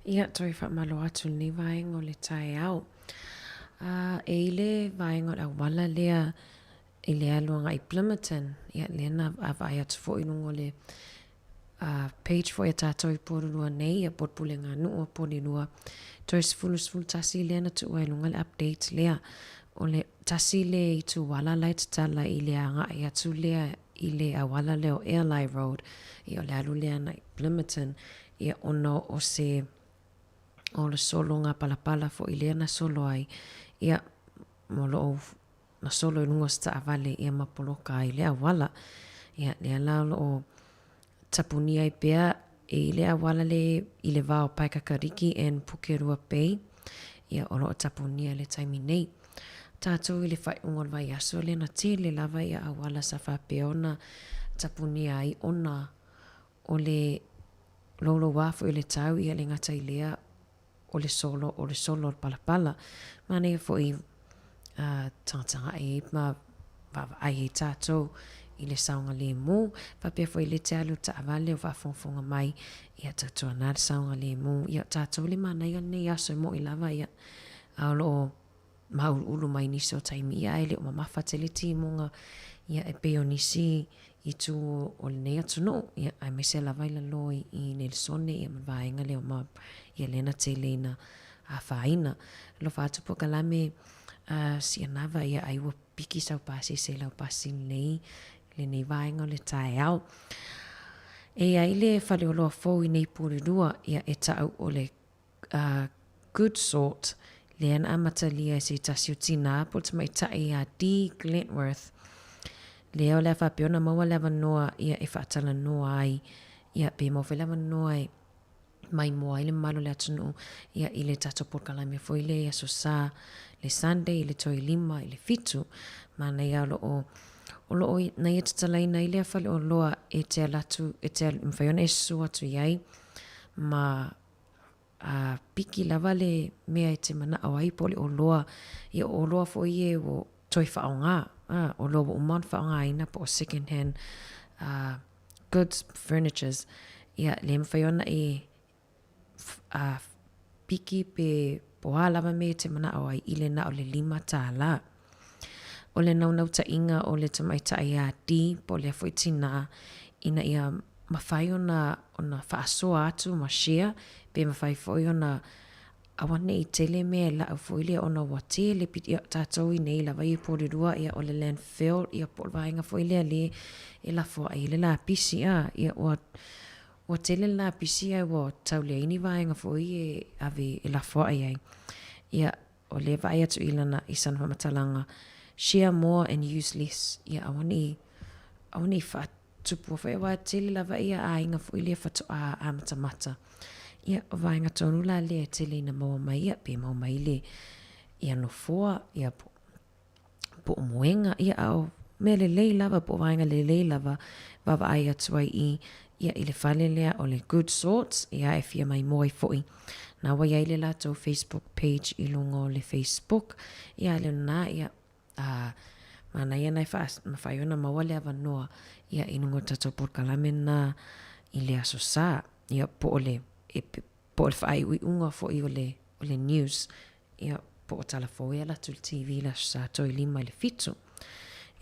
Speaker 12: Ia, toe faamalo atu i lenei vaega o le taeao. A, e i le vaega o le auala lea i le alu agai i Plimmerton, ia lea na vaavaai atu foi i luga o le a, page foi a tatou i Porirua nei, ia po o le Pulega Nuu o Porirua, toe 10, 11 lea na tuua i luga le update lea. O le tasi le ituala la e tatala i le agai atu lea i le auala lea o Airlie Road, ia o le alu lea agai i Plimmerton, ia ona o se o le sologa palapala foi lea na solo ai, ia o lo o na solo i luga o se taavale ia ma poloka ai le auala. Ia lea la o lo o tapunia ai pea i le auala le i le va o Paekakariki and Pukerua Bay, ia o lo o tapunia i le taimi nei. Tatou i le faaiuga o le vaiaso lea na tele lava ia auala sa faapea ona tapunia ai ona o le louloua foi o le tau, ia le gata i lea o le solo, o le solo o le palapala. Manaia foi a tagatagai ai ma vaavaai ai tatou i le saogalemu. Faapea foi le te alu taavale o faafogafoga mai, ia tautuana le saogalemu. Ia o tatou le manaia o lenei aso e mo'i lava ia a o lo o māuluulu mai nisi o taimi, ia ae le o mamafa tele timuga, ia e pei o nisi itu o lenei atunuu, ia aemaise lava i lalo i Nelesone ia ma le vaega lea o Marlborough, ia lea na tele ina afaina. Alofa atu polokalame a Sianava, ia ai ua piki sau pasese i lau pasi lenei, lenei vaega o le taeao. E i ai le faleoloa fou i nei Porirua, ia e ta'u o le uh, Good Sort, lea na amatalia e se tasi o tinā po o le tamaitai ia Dee Glentworth. Lea o le a faapea ona maua le avanoa ia e faatalanoa ai, ia pe maua foi le avanoa e maimoa ai le mamalu o le atunuu ia i le tatou polokalame foi lea i Aso Sa, le Sunday i le toe 5 i le 7. Manaia o lo o o lo o na ia tatalaina ai lea faleoloa e te alu atu, e te alu, mafai ona e susu atu i ai ma a piki lava le mea e te manao ai po o le oloa, ia o oloa foi ia ua toe faaaoga, a, oloa ua uma ona faaaogaina po o second hand uh, goods, furnitures, ia le mafai ona e a, piki pe po o a lava mea e te manao ai i le na o le $5. O le naunautaiga o le tamaitai a Dee po o lea foi tinā ina ia mafai ona ona faasoa atu ma share pe mafai foi ona aua ne i tele mea e lau foi lea ona ua tele ia tatou i nei lava i Porirua ia o le landfill ia po o le vaega foi lea le e lafo ai le lapisi a ia ua ua tele le lapisi ae ua tau leai ni vaega foi e ave e lafo ai ai ia O lea vaai atu i lana i sana faamatalaga, share more and use less, ia aua ne i, aua ne i faatupua foi aua e tele lava ia aiga foi lea faatoa amatamata. Ia, o vaega tonu la lea e tele ina maua mai ia, pe maua mai le, ia nofoa, ia po, po o moega, ia a o mea lelei lava po o vaega lelei lava vaavaai atu ai i, ia i le fale lea o le Good Sorts, ia e fia maimoa ai foi. Na ua i ai le latou Facebook page i luga o le Facebook, ia a le o lena, ia, a, manaia na e wha, mawhai ona maua le avanoa, ia i luga o tatou polokalame na i le aso sa, ia po o le, e, po o le whaaiuiunga foi o le, o le news, Ia, po o tala fou e ala atu i le TV i le Aso Sa toe 5 i le 7.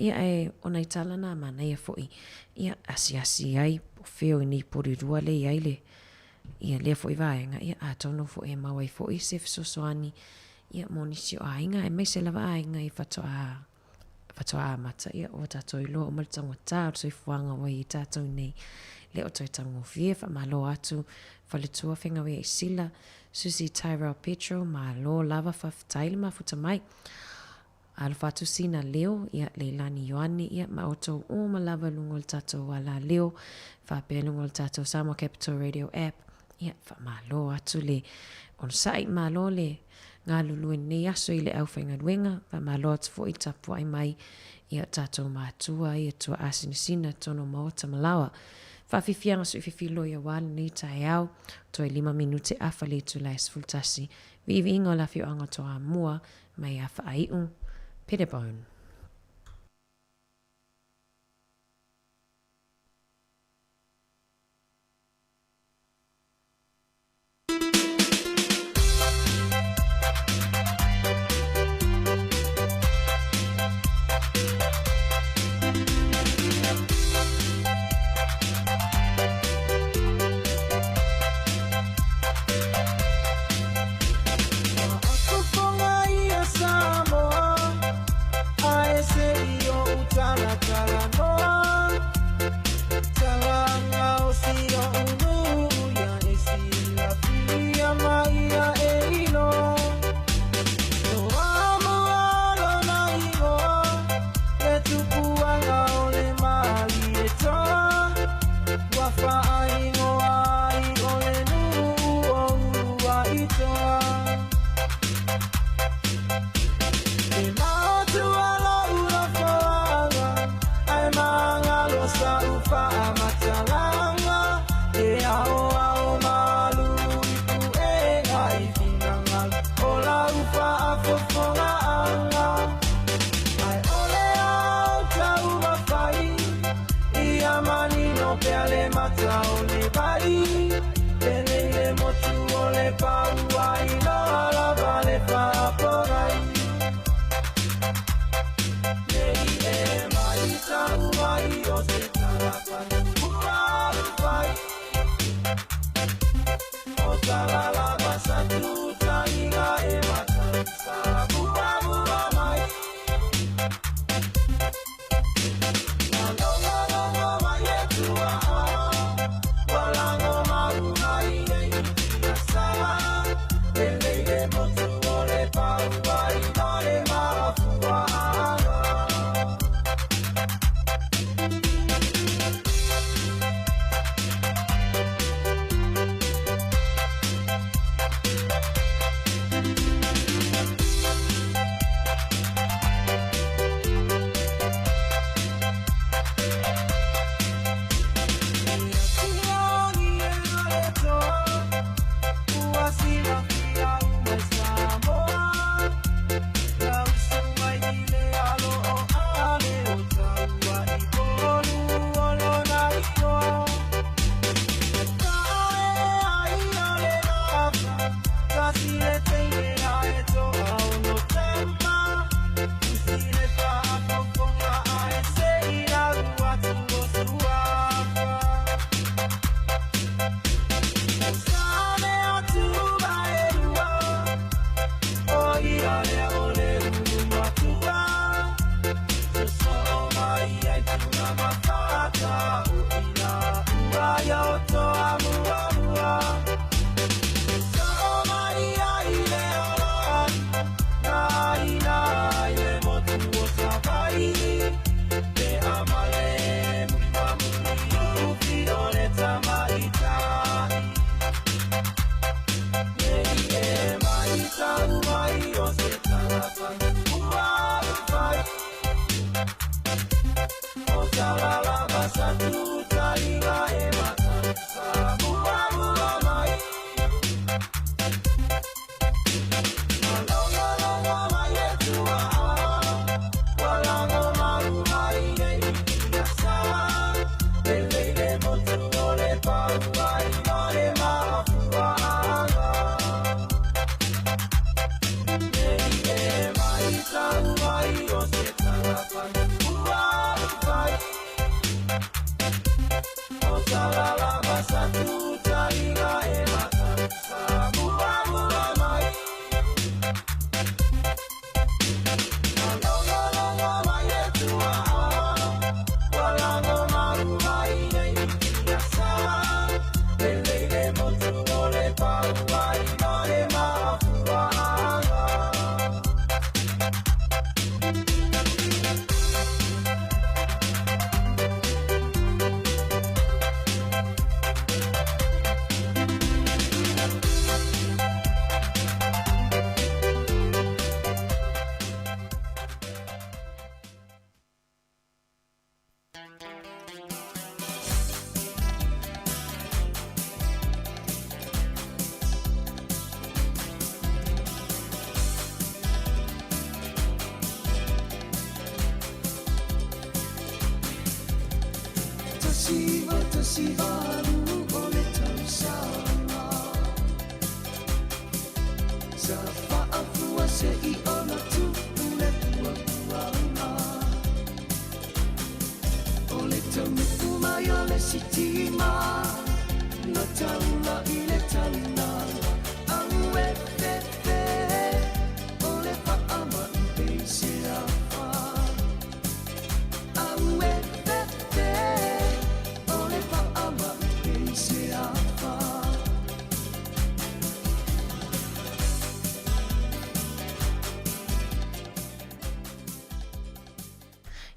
Speaker 12: Ia, ae o nai tala nā manaia foi, ia, asiasi ai, po o fea o i nei Porirua lea i ai le, ia, lea foi vaega, ia, atonu foi e mau ai foi se fesoasoani, ia, mo nisi o aiga, aemaise lava aiga i faatoa faatoa amata, ia ua tatou iloa uma le taugata o le soifuaga ua i ai tatou nei. Le o toe taugofie, faamalo atu Faletua Fegauia i Sila, Susie Tyrell Petro, malo lava faafetai le mafuta mai. Alofa atu Sina Leo, ia Leilani Ioane, ia ma outou uma lava i luga o le tatou alaleo, faapea i luga o le tatou Samoa Capital Radio app, ia faamalo atu le onosai, malo le galulue lenei aso i le aufaigaluega, faamalo atu foi le tapuai mai i o tatou matua i atua asinasina tonu o maota ma laoa. Faafiafiaga suififiloi aua lenei taeao, toe 5 minute afa le itula e 11, viiviiga o le afioaga o Toamua mai a Faaiu, Petitbon.
Speaker 3: faaigoa ai o le nuu o Uluaitoa. E maotua lo'u nofoaga, ae magalo sa'u faamatalaga. E aoao malu i puega i finagalo o lau faafofogaaga. Ae o le ao taumafai, ia manino pea le mata o le vai. Penei le motu o le pau ai loa lava le faapogai. Nei e maitau mai o se tagata ua ufai. O tala lava sa tutaiga e matausa muamua mai. Na logologo mai e tuaa, ua lago mauga i nei sa. Lelei le motu o le pau ai ma le mafuaaga.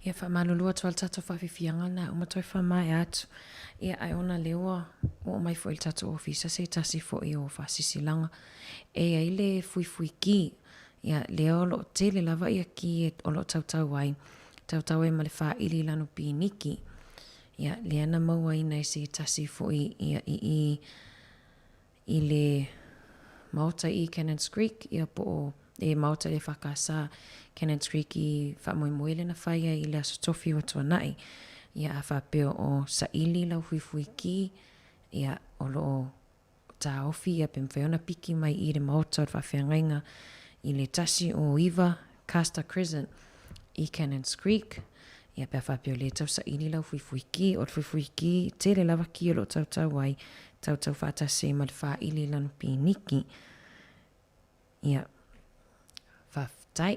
Speaker 12: Ia faamalulu atu ai le tatou faafiafiaga lena uma toe faamaea atu. Ia, ae ona lea ua oo mai foi i le tatou ofisa se tasi foi o faasisilaga e i ai le fuifui ki. Ia, lea o lo o tele lava ia ki o lo o tautau ai, tautau ai ma le faili lanu piniki. Ia, lea na mauaina e se tasi foi ia i i i le maota i Cannons Creek, ia po o le maota i le EFKS Cannons Creek i faamoemoe lea na fai ai i le Aso Tofi ua tuanai. Ia a faapea o saili lau fuifui ki, ia o lo o taofi ia pe mafai ona piki mai i le maota o le faafeagaiga i le 109 Castor Crescent i Cannons Creek, ia pe a faapea o lea e tau saili lau fuifui ki, o le fuifui ki, tele lava ki o lo o tautau ai, tautau faatasi ai ma le faili i lana piniki. Ia, faafetai.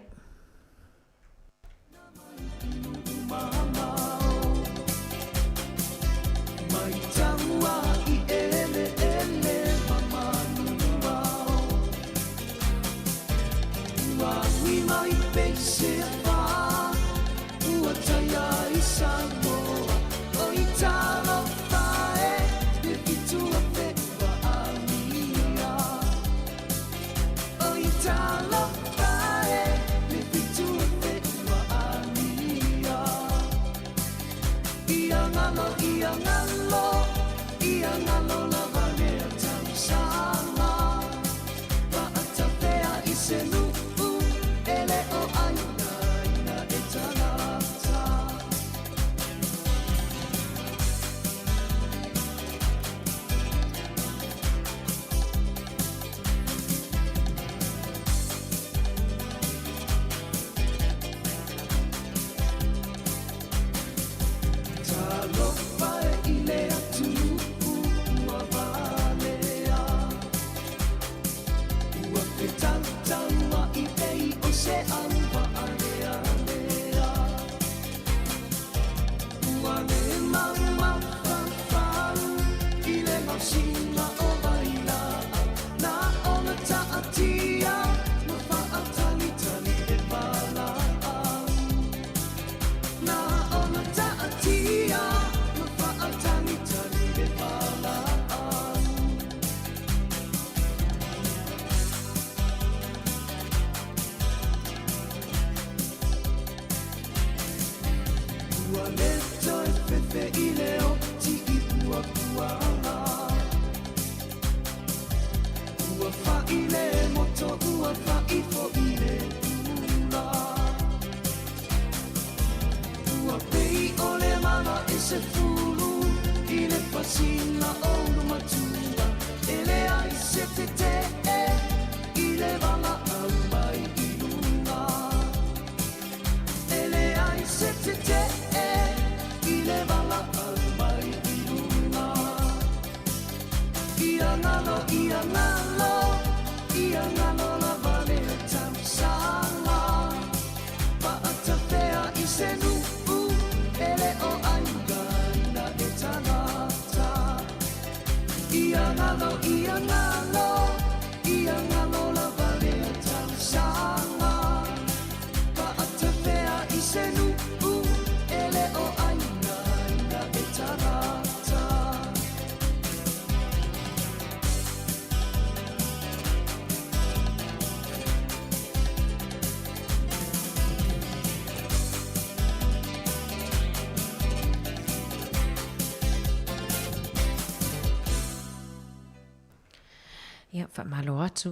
Speaker 12: Ia, faamalo atu.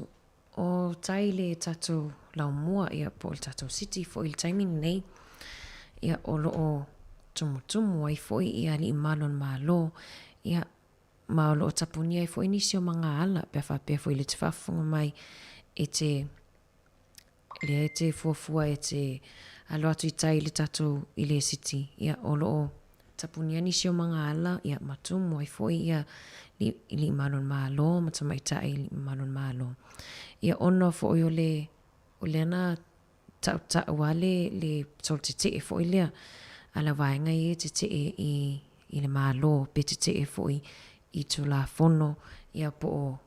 Speaker 12: O tai le tatou laumua, ia, po o le tatou city foi i le taimi lenei, ia, o lo o tumutumu ai foi ia alii malu o le Malo, ia, ma o lo o tapunia ai foi nisi o magaala pe a faapea foi le te faafofoga mai e te lea e te fuafua e te alo atu i tai i le tatou i le city, ia, o lo o tapunia nisi o magaala, ia, ma tumu ai foi ia alii malu o le Malo ma tamaitai alii mamalu o le Malo. Ia, ona foi o le, o lea na tautau lava le, le solo tetee foi lea a le vaega ia e tetee i, i le Malo pe tetee foi i Tulafono, ia, po o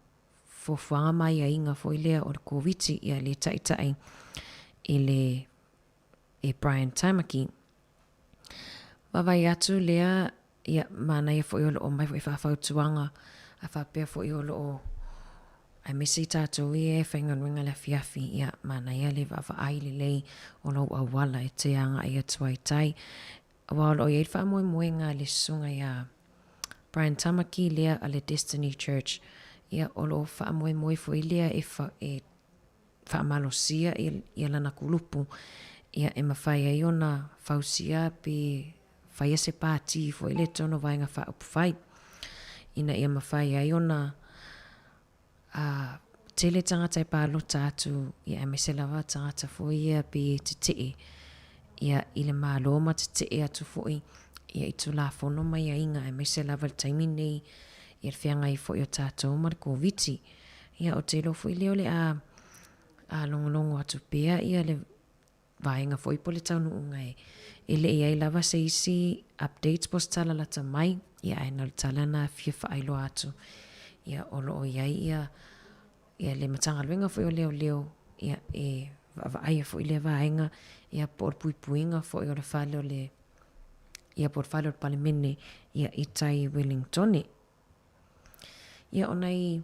Speaker 12: fuafuaga ma aiaiga foi lea o le Koviti, ia, le taitai i le, e Brian Tamaki. Vaavaai atu lea. Ia, manaia foi o lo o aumai foi faafautuaga a faapea foi o lo o aemaise i tatou ia e faigaluega i le afiafi, ia, manaia le vaavaai lelei o lou auala e te agai atu ai i tai. Aua o lo o i ai le faamoemoega a le susuga ia Brian Tamaki lea a le Destiny Church, ia, o lo o faamoemoe foi lea e, e faamalosia ia lana kulupu, ia, e mafai ai ona fausia pe faia se pāti foi lea i totonu o Vaega Faaupufai, ina ia mafai ai ona a tele tagata e palota atu, ia aemaise lava tagata foi ia pei e tetee ia i le Malo ma tetee atu foi ia i Tulafono ma aiaiga aemaise lava i le taimi lenei ia le feagai foi o tatou ma le Koviti. Ia ou te iloa foi lea o le a a logologo atu pea ia le vaega foi po o le taunuuga e le i ai lava se isi updates po o se tala lata mai, ia ae na o le tala lena e fia faailoa atu, ia o lo o i ai ia ia le Matagaluega foi o Leoleo ia e vaavaaia foi lea vaega ia po o le puipuiga foi o le fale o le ia po o le fale o le Palemene ia i tai i Wellingtone. Ia o nai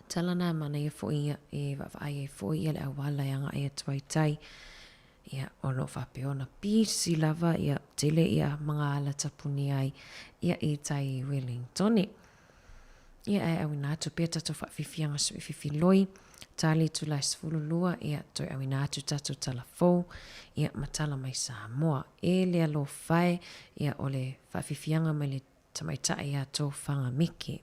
Speaker 12: tala na manaia foi ia e vaavaai ai foi ia le auala e agai atu ai tai. Ia o lo o faapea ona pisi lava ia tele ia magaala tapuni ai ia i tai i Wellingtone. Ia ae auina atu pea tatou faafiafiaga suififiloi, tali itula e 12 ia toe auina atu tatou tala fou ia ma tala mai Samoa. E le alofa e, ia o le faafiafiaga mai le tamaitai ia Tofaga Miki.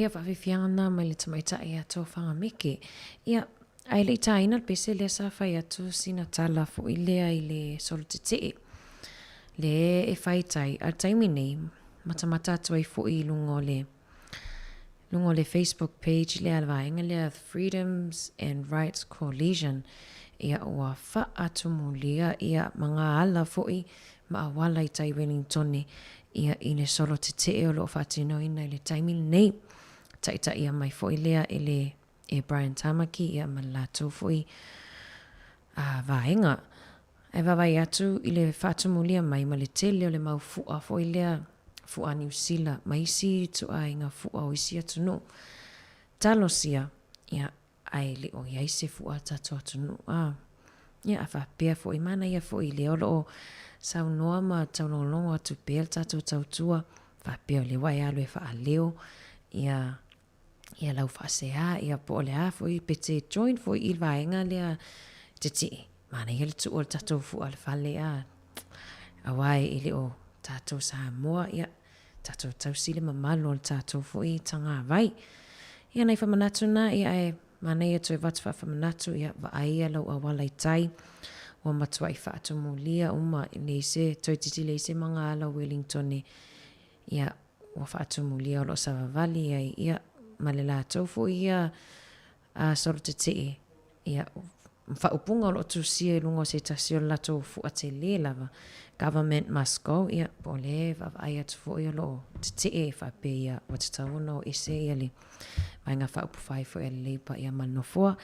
Speaker 12: Ia, faafiafiaga na mai le tamaitai ia Tofaga Meke. Ia, ae le i taina le pese lea sa fai atu sina tala foi lea i le solo tetee. Le e fai tai, a le taimi nei, matamata atu ai foi i luga o le luga o le Facebook page lea a le vaega lea Freedoms and Rights Coalition, ia ua faatumulia ia ma ngā ala foi ma auala i tai Wellingtone ia i le solo tetee o lo o faatinoina i le taimi lenei. Taitaia mai foi lea e le e Brian Tamaki ia ma le latou foi a vaega. Ae vaavaai atu i le faatumulia mai ma le tele o le mau fua foi lea, fua Niu Sila ma isi ituaiga fua o isi atunuu. Talosia, ia, ae le o i ai se fua a tatou atunuu, a. Ia, a faapea foi, manaia foi lea o lo o saunoa ma taulogologo atu pea le tatou tautua, faapea o lea ua e alu e faaleo, ia, ia lau faasea, ia po o le a foi, pe te join foi i le vaega lea tetee, manaia le tuu o le tatou fua i le fale, a, aua e le o tatou Samoa, ia, tatou tausi le mamalu o le tatou foi tagavai. Ia, nai faamanatu na, ia, ae manaia toe avatu faafamanatu, ia, vaai ia lau auala i tai, ua matuai faatumulia uma, e leai se, toeitiiti leai se magaala o Wellingtone, ia, ua faatumulia o lo o savavali ai, ia, ma le latou foi ia a solo tetee, ia, faaupuga o lo o tusia i luga o se tasi o le latou fua tele lava, Government must go, ia, po o lea e vaavaai atu foi o lo o tetee faapea ia ua tatau ona o ese ia le Vaega Faaupufai foi a le Labour ia ma le Nofoa.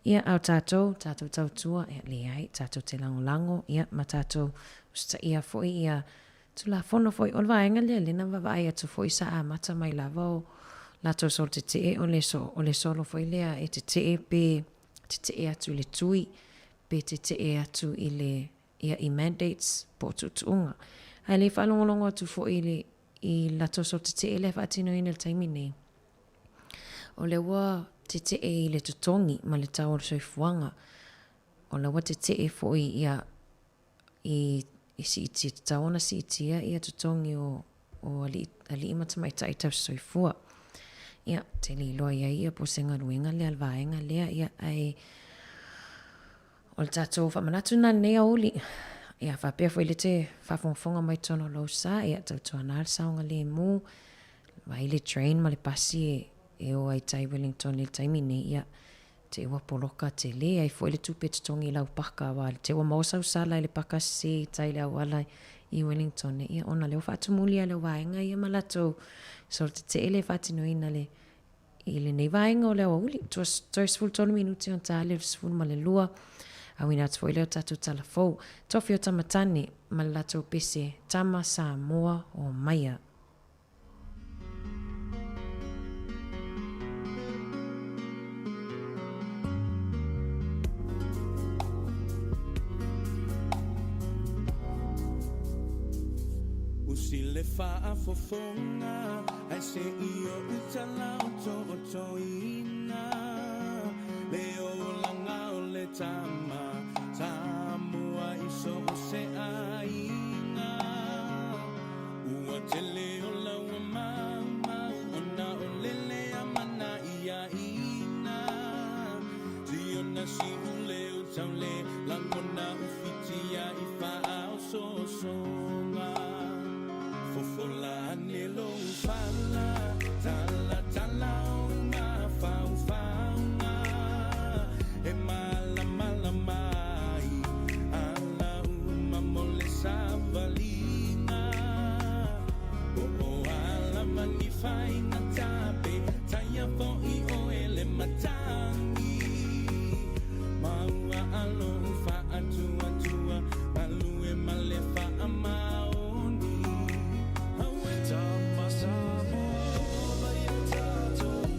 Speaker 12: Ia, a o tatou, tatou tautua, ia, leai, tatou te lagolago, ia, ma tatou usitaia foi ia Tulafono foi, o le vaega lea lea na vaavaai atu foi sa amata mai lava o latou solo tetee o le o le solo foi lea e tetee pe tetee atu i le tui pe tetee atu i le ia i mandates po o tuutuuga. Ae le faalogologo atu foi i le i latou solo tetee lea e faatinoina i le taimi nei, o lea ua tetee i le totogi ma le tau o le soifuaga. O la ua tetee foi ia i i siitia, tatau ona siitia ia totogi o, o alii, alii ma tamaitai tausisoifua. Ia, te le iloa i ai ia po o se galuega lea a le vaega lea, ia, ae o le tatou faamanatu lena i lenei aoauli. Ia, faapea foi le te faafogafoga mai totonu o lou sa, ia, tautuana le saogalemu, vaai le train ma le pasi e, e o ai i tai Wellington i le taimi nei, ia, Te ua poloka tele ai foi le tupe totogi i lau paka aua te ua maua sau sala i le paka sese i tai le auala i Wellington ia ona lea ua faatumuli lea vaega ia ma latou solo tetee le faatinoina le i lenei vaega o le aoauli. Toe 13 minute ona ta le 12 auina atu foi lea o tatou tala fou. Tofi o Tamatane ma le latou pese Tama Samoa o Maia.
Speaker 3: Usi le faafofoga ae se i ou tala otootoina le olaga o le tama Samoa i so o se aiga. Ua tele o laua maumau ona o lele a mana ia ina Siona siu leo taule langona ufitia i faaosoosoga Fofola ane lou fala tala tala o mafaufauga E malamalama ai ala uma mo le savaliga Po o a lava ni faigata pe taia fo'i oe le matagi Ma ua alo faatuatua galue ma le faamaoni Tama Samoa o mai a tatou.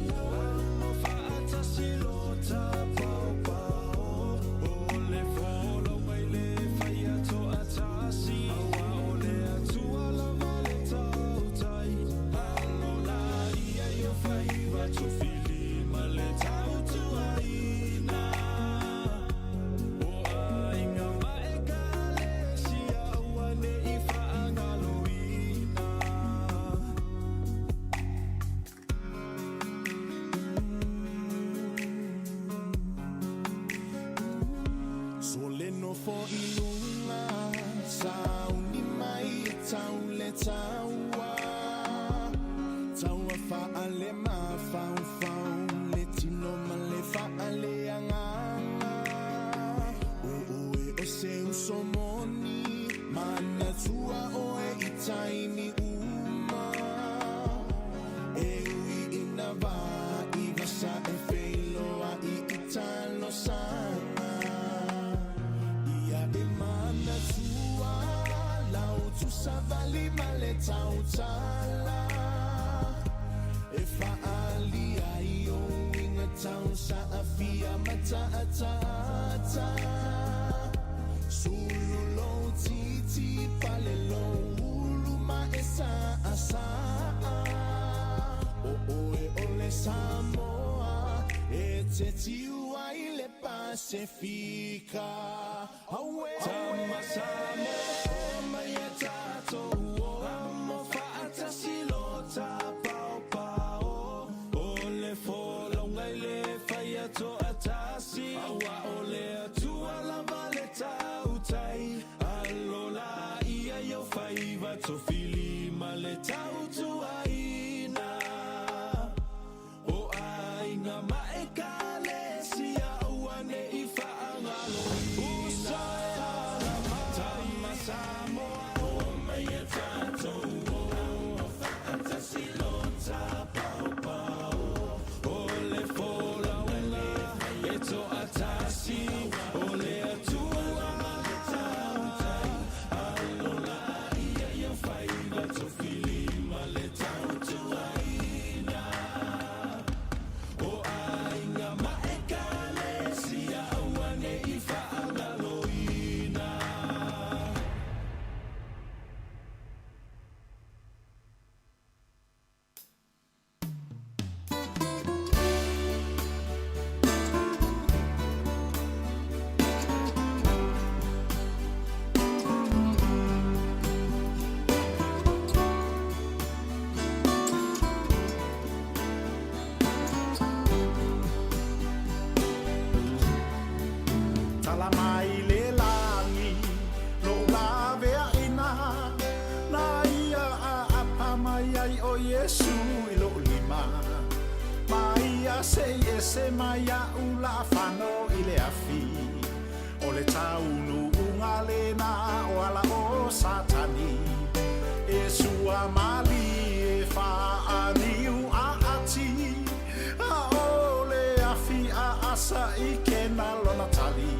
Speaker 13: nofo i luga, sauni mai e tau le taua. Taua faale mafaufau, le tino ma le faale agaga. O oe o se uso moni, manatua oe i taimi uma. E ui ina vaivasa e feiloai i talosaga. Ia e manatua lau tusavali ma le tautala. E faaalia ai ou uiga tausaafia ma taataata. Sulu lou titi, pale lou ulu ma e saasaa. O oe o le Samoa e te tiu ai le Pasefika. Auē! Tama Samoa, homai e tatou o amo faatasi lo tapaopao. O le folauga i le fai toatasi, aua o le Atua lava le tautai. Alo laia i ou faiva tofili ma le tautuaina. O aiga ma Ekalesia aua ne i faagaloina. Uso e ala mai. Tama Samoa, homai e tatou o faatasi lo tapaopao. O le folauga e toatasi, o le Atua lava le tautai. Alo laia i ou faiva tofili ma le tautuaina. O aiga ma Ekalesia aua ne i faagaloina.
Speaker 14: Tala mai le lagi, lou laveaina, Na ia aapa mai ai ʻo Iesū i loʻu lima. Ma ia seʻi ese mai iaʻu laʻafano i le afi, O le taunuuga lena o ala o Satani. E sua malie faaniu aati, A o le afi aasa i kena lona tali.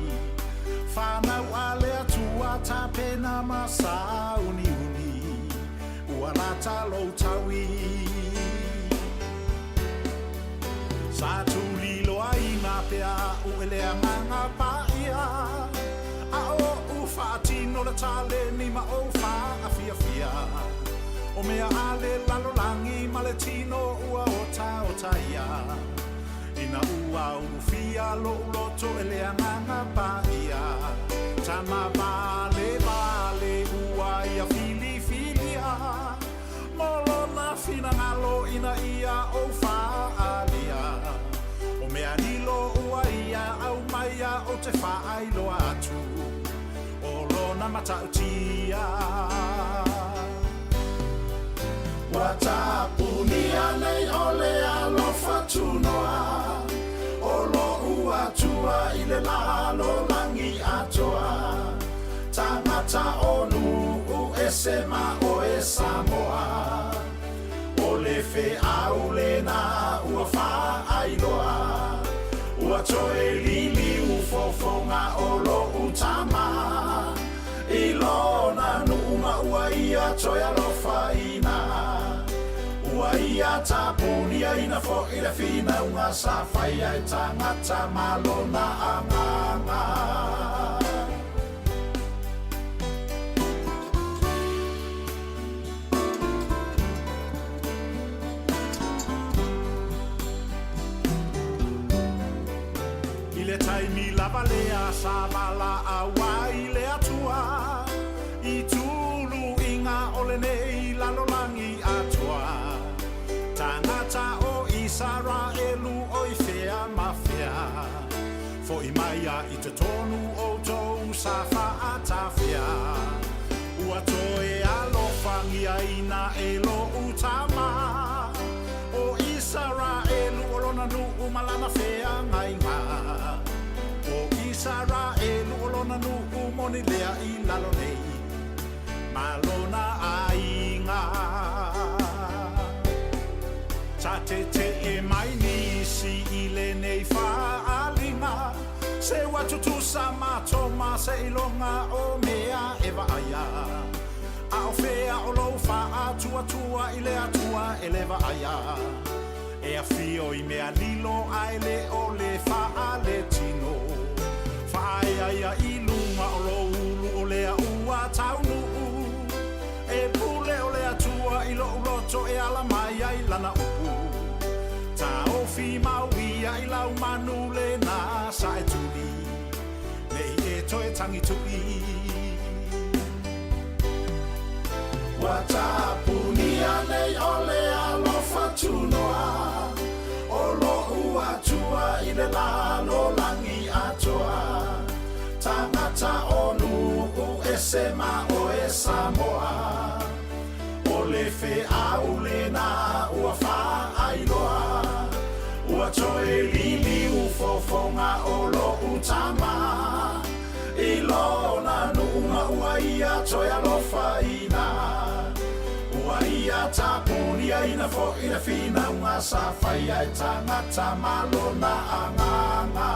Speaker 14: Fanau a le Atua tapena ma sauniuni, Ua lata lou taui. Sa tuliloaina pea aʻu e le Agaga Paia, A oʻu faatino le taleni ma ou faafiafia. O mea a le lalolagi ma le tino ua otaota ia. Ina ua ulufia loʻu loto e le Agaga Paia, Tama valevale ua ia filifilia, Mo lona finagalo ina ia ou faaalia. O mea lilo ua ia aumaia ou te faailoa atu, O lona matautia. Ua tapunia nei o le alofa tunoa, O loʻu Atua i le lalolagi atoa. Tagata o nuu ese ma oe Samoa, O le feau lena ua faailoa. Ua toe liliu fofoga o loʻu tama, I lona nuu ma ua ia toe alofaina. Ua ia tapuniaina foʻi le finauga sa faia e tagata ma lona agaga. I le taimi lava lea sa valaau ai le Atua i tuluiga o lenei lalolagi atoa, tagata o Isaraelu o i fea ma fea, foʻi mai a i totonu outou sa fa'atafea. Ua toe alofagiaina e lo'u Tama o Isaraelu o lona nu'u ma lana feagaiga. O Isaraelu o lona nu'u moni lea i lalo nei ma lona aiga. Sa tete'e mai nisi i lenei faaaliga, se ua tutusa matou ma seiloga o mea e vaaia. A o fea o lou faatuatua i le Atua e le vaaia? E afio i mea lilo ae le o le faaletino. Faaeaea i luga o lou ulu o lea ua taunuu. E pule o le Atua i lo'u loto e ala mai ai lana upu. Taofi mau ia i lau manu lena sa e tuli, nei e toe tagitu'i.
Speaker 13: Ua tapunia nei o le alofa tunoa o lo'u Atua i le lalolagi atoa. Tagata o nu'u ese ma oe Samoa. O le feau lena ua faailoa. Ua toe liliu fofoga o lo'u Tama i lona nu'u ma ua ia toe alofaina. Ua ia tapuniaina fo'i le finauga sa faia e tagata ma lona agaga.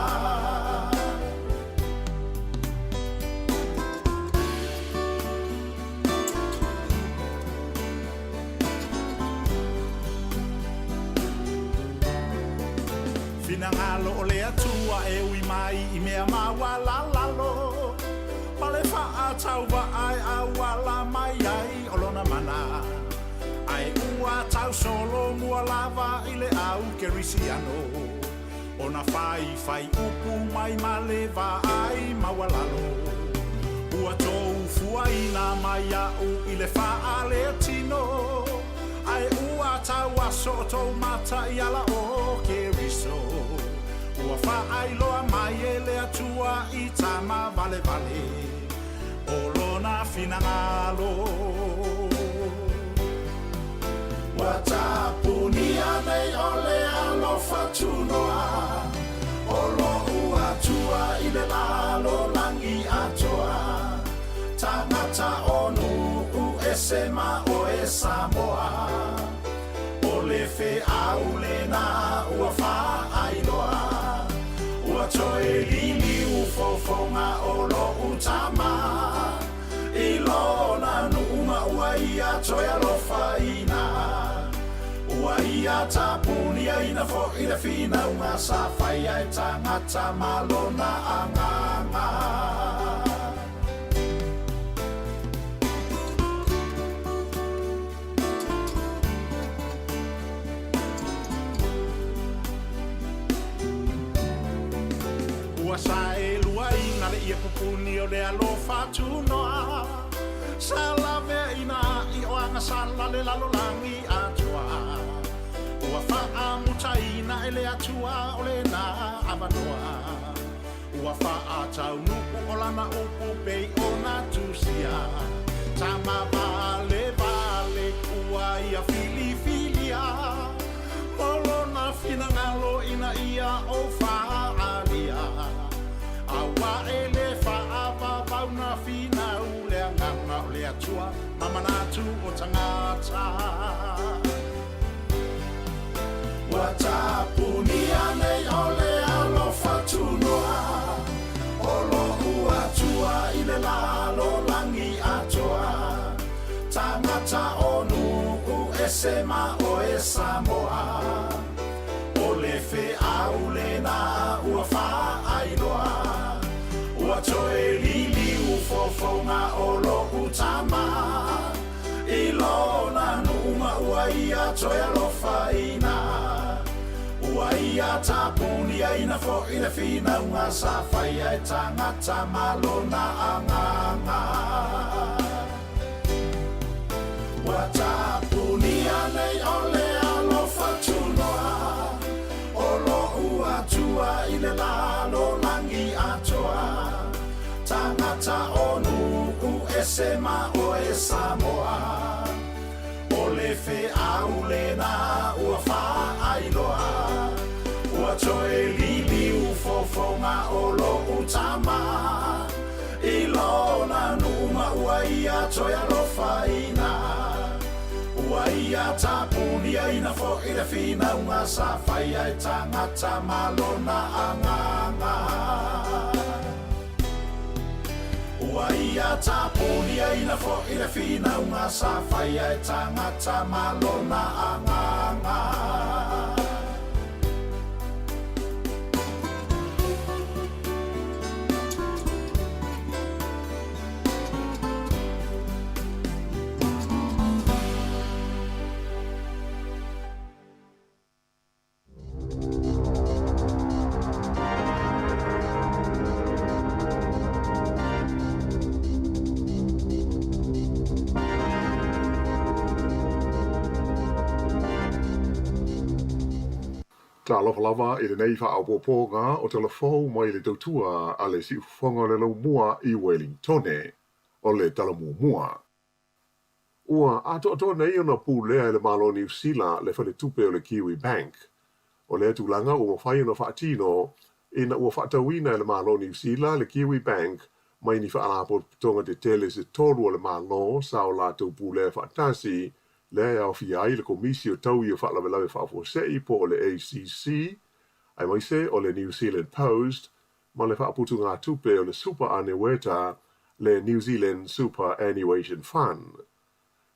Speaker 14: Finagalo o le Atua e ui mai i mea maualalalo, ma le fa'atauva'a e auala mai ai o lona mana. Ae ua tausolomua lava i le au kerisiano, ona faifai upu mai ma le vaai maualalo. Ua tou fuaina mai a'u i le fa'aletino, ae ua tauaso o tou mata i ala o Keriso. Ua fa'ailoa mai e le Atua i tama valevale o lona finagalo.
Speaker 13: Ua tapunia nei o le alofa tunoa o lo'u Atua i le lalolagi atoa. Tagata o nu'u ese ma oe Samoa. O le feau lena ua faailoa. Ua toe liliu fofoga o lo'u Tama i lona nu'u ma ua ia toe alofaina. Ua ia tapuniaina fo'i le finauga sa faia e tagata ma lona agaga.
Speaker 14: Ua saeluaina le ie pupuni o le alofa tunoa, sa laveaina i o agasala le lalolagi atoa. Ua fa'amutaina e le Atua o lena avanoa. Ua fa'ataunu'u o lana upu pei ona tusia. Tama valevale ua ia filifilia, mo lona finagalo ina ia o fa'aalia. Auā e le fa'avavau na finau le agaga o le Atua ma manatu o tagata.
Speaker 13: Ua tapunia nei o le alofa tunoa o lo'u Atua i le lalolagi atoa. Tagata o nu'u ese ma oe Samoa. O le feau lena ua faailoa. Ua toe liliu fofoga o lo'u Tama i lona nu'u ma ua ia toe alofaina. Ua ia tapuniaina fo'i le finauga sa faia e tagata ma lona agaga. Ua tapunia nei o le alofa tunoa o lo'u Atua i le lalolagi atoa. Tagata
Speaker 14: ese ma oe Samoa. O le feau lena ua faailoa, ua toe liliu fofoga o lo'u tama i lona nuu ma ua ia toe alofaina. Ua ia tapuniaina fo'i le finauga sa faia e tagata ma lona agaga. Ua ia tapuniaina fo'i le finauga sa faia e tagata ma lona agaga.
Speaker 8: Talofa lava i lenei faaopoopoga o tala fou mai le tautua a le Siufofoga o le Laumua i Welingtone. O le tala muamua. Ua atoatoa nei ona pulea e le Malo o Niu Sila le faletupe o le Kiwi Bank. O lea tulaga ua mafai ona faatino ina ua faatauina e le Malo o Niu Sila le Kiwi Bank mai ni faalapotopotoga tetele se tolu a le Malo sa o latou pulea faatasi, lea e aofia ai le Komisi o Taui o Faalavelave Faafuasei po o le ACC, aemaise o le New Zealand Post ma le faaputugatupe o le Supa Aneueta, le New Zealand Superannuation Fund.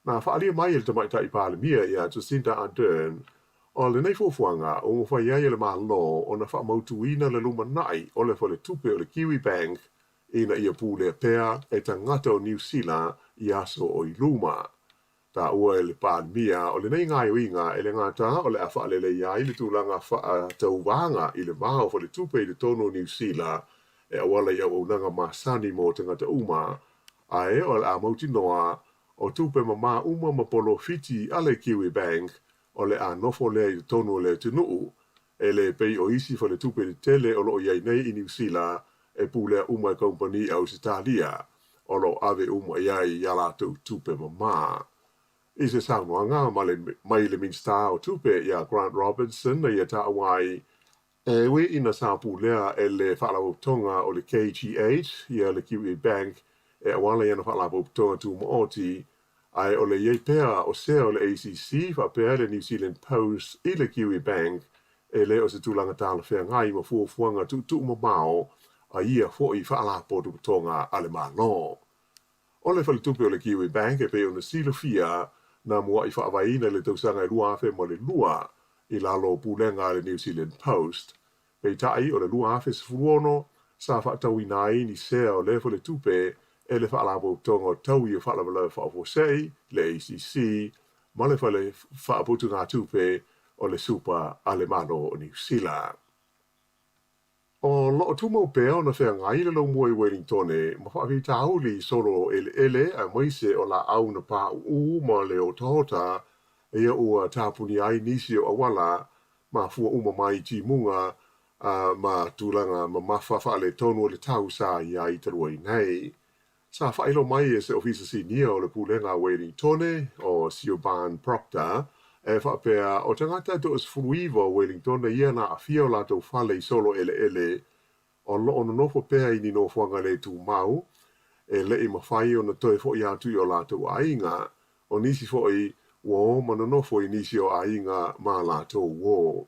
Speaker 8: Na faaalia mai e le Tamaitai Palemia ia Jacinda Ardern, o lenei fuafuaga ua mafai ai e le Malo ona faamautuina le lumanai o le faletupe o le Kiwi Bank ina ia pulea pea e tagata o Niu Sila i aso o i luma. Taua e le Palemia, o lenei gaoioiga e le gata o le a faaleleia ai le tulaga faatauvaga i le va o faletupe i totonu o Niu Sila e auala i auaunaga masani mo tagata uma, ae o le a mautinoa o tupe mamā uma ma polofiti a le Kiwi Bank o le a nofo lea i totonu o le atunuu, e le pei o isi faletupe tetele o lo o i ai nei i Niu Sila e pulea uma e kamupani i Ausetalia o lo o ave uma i ai i a latou tupe mamā. I se saunoaga mai le Minisita o Tupe iā Grant Robinson na ia taua ai, e ui ina sa pulea e le Faalapotopotoga o le KGH ia le Kiwi Bank e auala i ana faalapotopotoga tumaoti, ae o le i ai pea o sea o le ACC faapea le New Zealand Post i le Kiwi Bank e le o se tulaga talafeagai ma fuafuaga tuutuumamao a ia foi faalapotopotoga a le Malo. O le faletupe o le Kiwi Bank e pei ona silafia, na mua'i faavaeina i le tausaga e 2002 i lalo o pulega a le New Zealand Post. Peitai, o le 2016 sa faatauina ai ni sea o lea faletupe e le Faalapotopotoga o Taui o Faalavelave Faafuasei, le ACC, ma le Fale Faaputugatupe o le Supa a le Malo o Niu Sila. O lo o tumau pea ona feagai le laumua i Welingtone ma faafitauli i solo eleele aemaise o laau na pauu ma le otaota ia ua tapunia ai nisi o auala mafua uma mai i timuga ma tulaga mamafa faaletonu o le tau sa i ai talu ai nei. Sa faailoa mai e se Ofisa Sinia o le Pulega a Welingtone, o Siobhan Proctor, e faapea, o tagata e 19 o Welingtone ia na aafia o latou fale i solo eleele o lo o nonofo pea i ni nofoaga le tumau, e le i mafai ona toe fo'i atu i o latou aiga. O nisi foi ua o ma nonofo i nisi o aiga ma latou uō.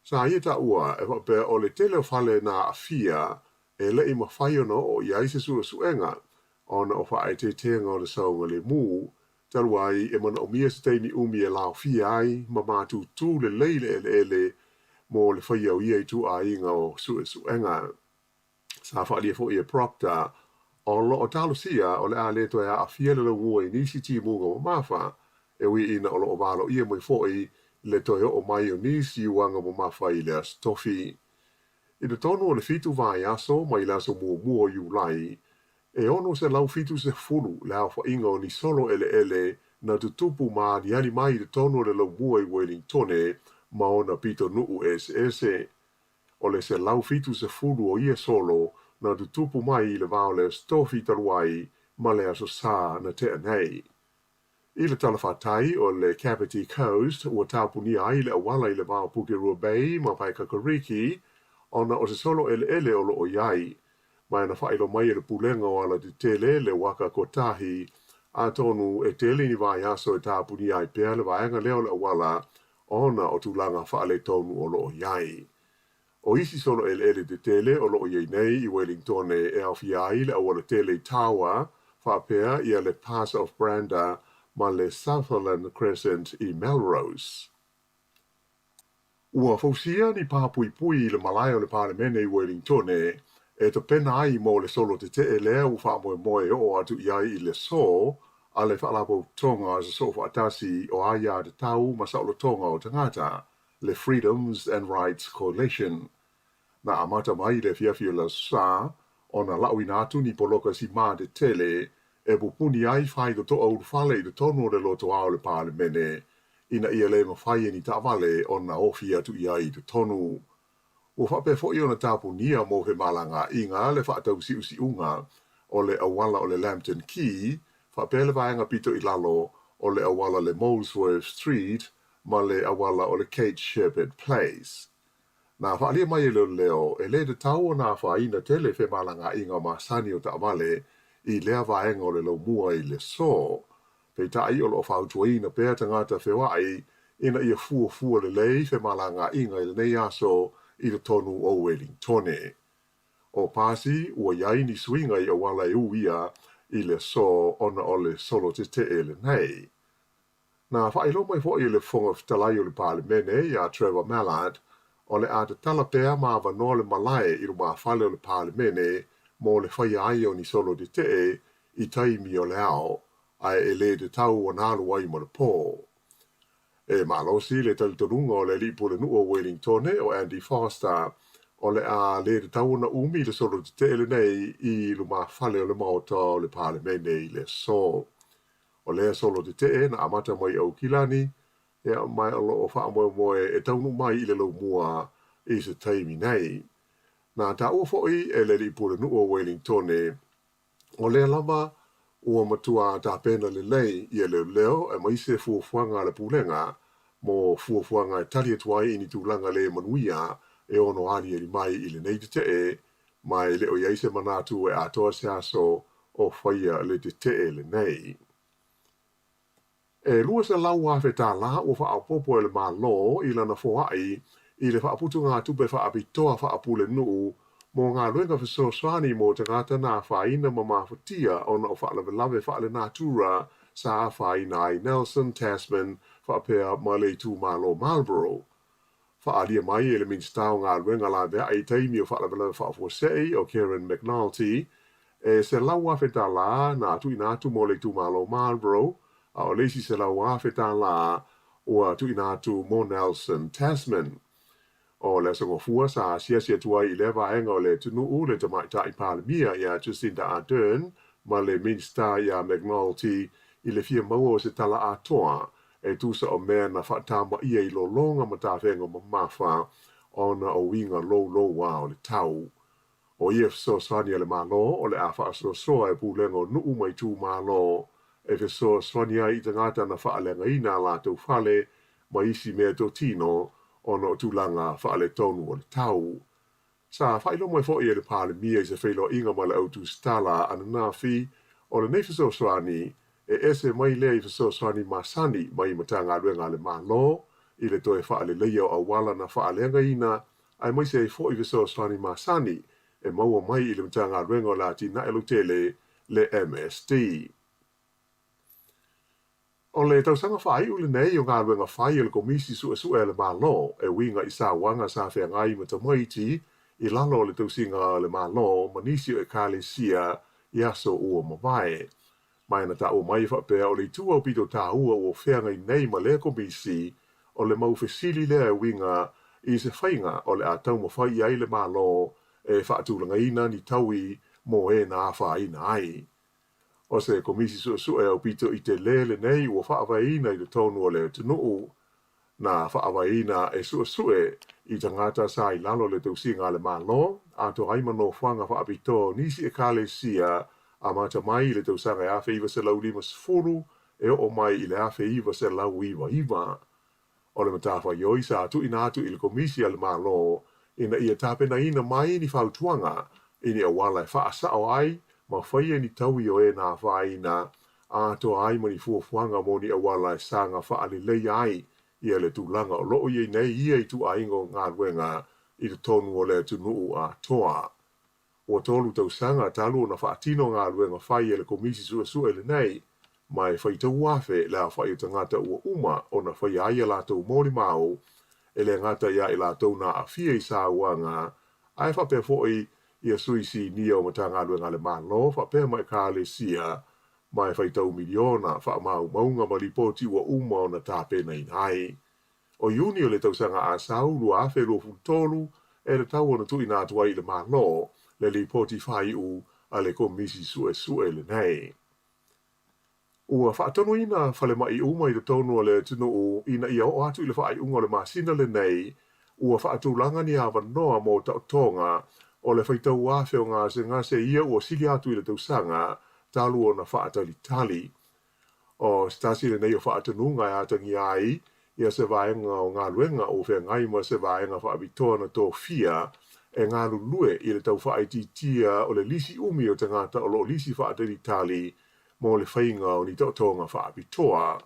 Speaker 8: Sa ia taua e faapea o le tele o fale na aafia e le i mafai ona oo i ai se suesuega ona o faaeteetega o le saogalemu, talu ai e manaomia se taimi umi e laofia ai ma matutu lelei le eleele mo le faia o ia ituaiga o suesuega. Sa faaalia foi e Proctor, o lo o talosia o le a le toe aafia le laumua i nisi timuga mamafa, e ui ina o lo o valoia mai foi le toe oo mai o nisi uaga mamafa i le Aso Tofi. I totonu o le fitu vaiaso mai le aso muamua o Iulai, e 670 le aofaiga o ni solo eleele na tutupu ma aliali mai i totonu o le laumua i Welingtone ma ona pitonuu eseese. O le 170 o ia solo na tutupu mai i le va o le Aso Tofi talu ai ma le Aso Sa na tea nei. I le talafatai o le Kapiti Coast ua tapunia ai le auala i le va o Pukerua Bay ma Paekakariki ona o se solo eleele o lo o i ai. Ma na faailoa mai e le Pulega o Alatetele le Waka Kotahi, atonu e tele ni vaiaso e tapunia ai pea le vaega lea o le auala ona o tulaga faaletonu o lo o i ai. O isi solo eleele tetele o lo o i ai nei i Welingtone e aofia ai le aualatele i Tawa, faapea ia le Pass of Brander ma le Sutherland Crescent i Melrose. Ua fausia ni pā puipui i le malae o le Palemene i Welingtone e tapena ai mo le solo tetee lea ua faamoemoe e oo atu i ai i le aso a le Faalapotopotoga o Soofaatasi o Aiatatau ma Saolotoga o Tagata, le Freedoms and Rights Coalition. Na amata mai i le afiafi o le Aso Sa ona lauina atu ni poloka simā tetele e pupuni ai faitotoa ulufale i totonu o le lotoa o le Palemene ina ia le mafai e ni taavale ona ofi atu i ai i totonu. Ua faapea foi ona tapunia mo femalagaaiga le faatausiusiuga o le auala o le Lambton Quay faapea le vaega pito i lalo o le auala le Molesworth Street ma le auala o le Kate Sheppard Place. Na faaalia mai e leoleo, e le tatau ona afaina tele femalagaaiga masani o taavale i lea vaega o le laumua i le aso. Peitai o lo o fautuaina pea tagata feoai ina ia fuafua lelei femalagaaiga i lenei aso i totonu o Welingtone. O pasi ua i ai ni suiga i auala e uia i le aso ona o le solo tetee lenei. Na faailoa mai foi e le Fofoga Fetalai o le Palemene iā Trevor Mallard, o le a tatala pea ma avanoa le malae i lumafale o le Palemene mo le faia ai o ni solo tetee i taimi o le ao, ae e le tatau ona alu ai ma le pō. E malosi le talitonuga o le alii pulenuu o Welingtone o Andy Foster, o le a le tatau ona umi le solo tetee lenei i lumafale o le Maota o le Palemene i le aso. O lea solo tetee na amata mai i Aukilani, ia, ma o lo o faamoemoe e taunuu mai i le laumua i se taimi nei. Na taua foi e le alii pulenuu o Welingtone, o lea lava ua matua tapena lelei ia leoleo aemaise fuafuaga a le Pulega mo fuafuaga e tali atu ai i ni tulaga le manuia e ono aliali mai i lenei tetee, ma e le o i ai se manatu e atoa se aso o faia le tetee lenei. E $200,000 tālā ua faaopoopo e le Malo i lana foai i le faaputugatupe faapitoa faapulenuu mo galuega fesoasoani mo tagata na afaina ma mafatia ona o faalavelave faalenatura sa afaina ai Nelson, Tasman faapea ma le itumalo Marlborough. Faaalia mai e le Minisita o Galuega Laveai i taimi o faalavelave faafuasei o Kieran McAnulty, e $100,000 na tuuina atu mo le itumalo Marlborough, a o le isi $100,000 ua tuuina atu mo Nelson Tasman. O le Aso Gafua sa asiasi atu ai i lea vaega o le atunuu le Tamaitai Palemia iā Jacinda Ardern ma le Minisita iā McAnulty i le fia maua o se tala atoa e tusa o mea na faatamaia i lologa ma tafega mamafa ona o uiga louloua o le tau. O ia fesoasoani a le Malo o le a faasoasoa e pulega o nuu ma itumalo e fesoasoani ai i tagata na faaleagaina a latou fale ma isi mea totino ona o tulaga faaletonu o le tau. Sa faailoa mai foi e le Palemia i se feiloaiga ma le Au Tusitala ananafi, o lenei fesoasoani, e ese mai lea i fesoasoani masani mai Matagaluega a le Malo i le toe faaleleia o auala na faaleagaina aemaise ai foi fesoasoani masani e maua mai i le Matagaluega o le Atinae Lautele, le MSD. O le tausaga faaiu lenei o galuega fai a le Komisi Suesue a le Malo e uiga i sauaga sa feagai ma tamaiti i lalo o le tausiga a le Malo ma nisi o Ekalesia i aso ua mavae. Ma e na taua mai e faapea o le itu aupito taua ua feagai nei ma lea Komisi o le mau fesili lea e uiga i se faiga o le a taumafai i ai le Malo e faatulagaina ni taui mo e na afaina ai. O se Komisi Suesue aupito i telē lenei ua faavaeina i totonu o le atunuu. Na faavaeina e suesue i tagata sa i lalo o le tausiga a le Malo, atoa ai ma nofoaga faapitoa o nisi Ekalesia amata mai i le tausaga e 1950 e oo mai i le 1999. O le matafaioi sa tuuina atu i le Komisi a le Malo ina ia tapenaina mai ni fautuaga i ni auala e faasao ai ma faia ni taui o e na afaina, atoa ai ma ni fuafuaga mo ni auala e saga faaleleia ai ia le tulaga o lo o i ai nei ia ituaiga o galuega i totonu o le atunuu atoa. Ua tolu tausaga talu ona faatino galuega fai e le Komisi Suesue lenei, ma e faitau afe le aofai o tagata ua uma ona faia ai a latou molimau, e le gata ia i latou na aafia i sauaga, ae faapea foi ia sui sinia o Matagaluega a le Malo faapea ma Ekalesia, ma e faitau miliona faamaumauga ma lipoti ua uma ona tapenaina ai. O Iuni o le tausaga asau 2023 e tatau ona tuuina atu ai i le Malo le lipoti faaiu a le Komisi Suesue lenei. Ua faatonuina falemai uma i totonu o le atunuu ina ia oo atu i le faaiuga o le masina lenei ua faatulaga ni avanoa mo taotoga o le faitau afe o gasegase ia ua sili atu i le tausaga talu ona faatalitali. O se tasi lenei o faatonuga e atagia ai ia se vaega o galuega ua feagai ma se vaega faapitoa na tofia e galulue i le tau faaitiitia o le lisi umi o tagata o lo o lisi faatalitali mo le faiga o ni taotoga faapitoa.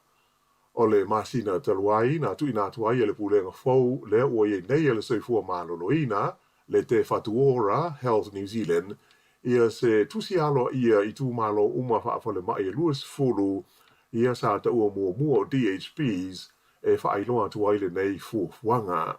Speaker 8: O le masina talu ai na tuuina atu ai e le Pulega fou lea ua i ai nei a le Soifua Maloloina, le Te Whatu Ora, Health New Zealand, ia se tusi aloaia i itumalo uma faafalemai e 20 ia sa taua muamua o DHBs e faailoa atu ai lenei fuafuaga.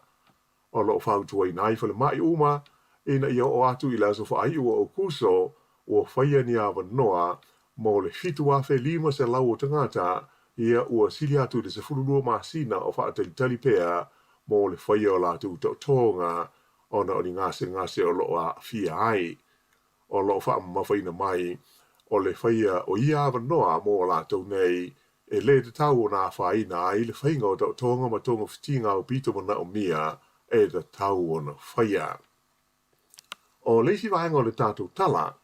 Speaker 8: O lo o fautuaina ai falemai uma ina ia oo atu i le aso faaiu o Aokuso ua faia ni avanoa mo le 7,500 o tagata ia ua sili atu i le 12 masina o faatalitali pea mo le faia o latou taotoga ona o ni gasegase o lo o aafia ai. O lo o faamamafaina mai o le faia o ia avanoa mo latou nei e le tatau ona afaina ai le faiga o taotoga ma togafitiga aupito manaomia e tatau ona faia. O le isi vaega o le tatou tala,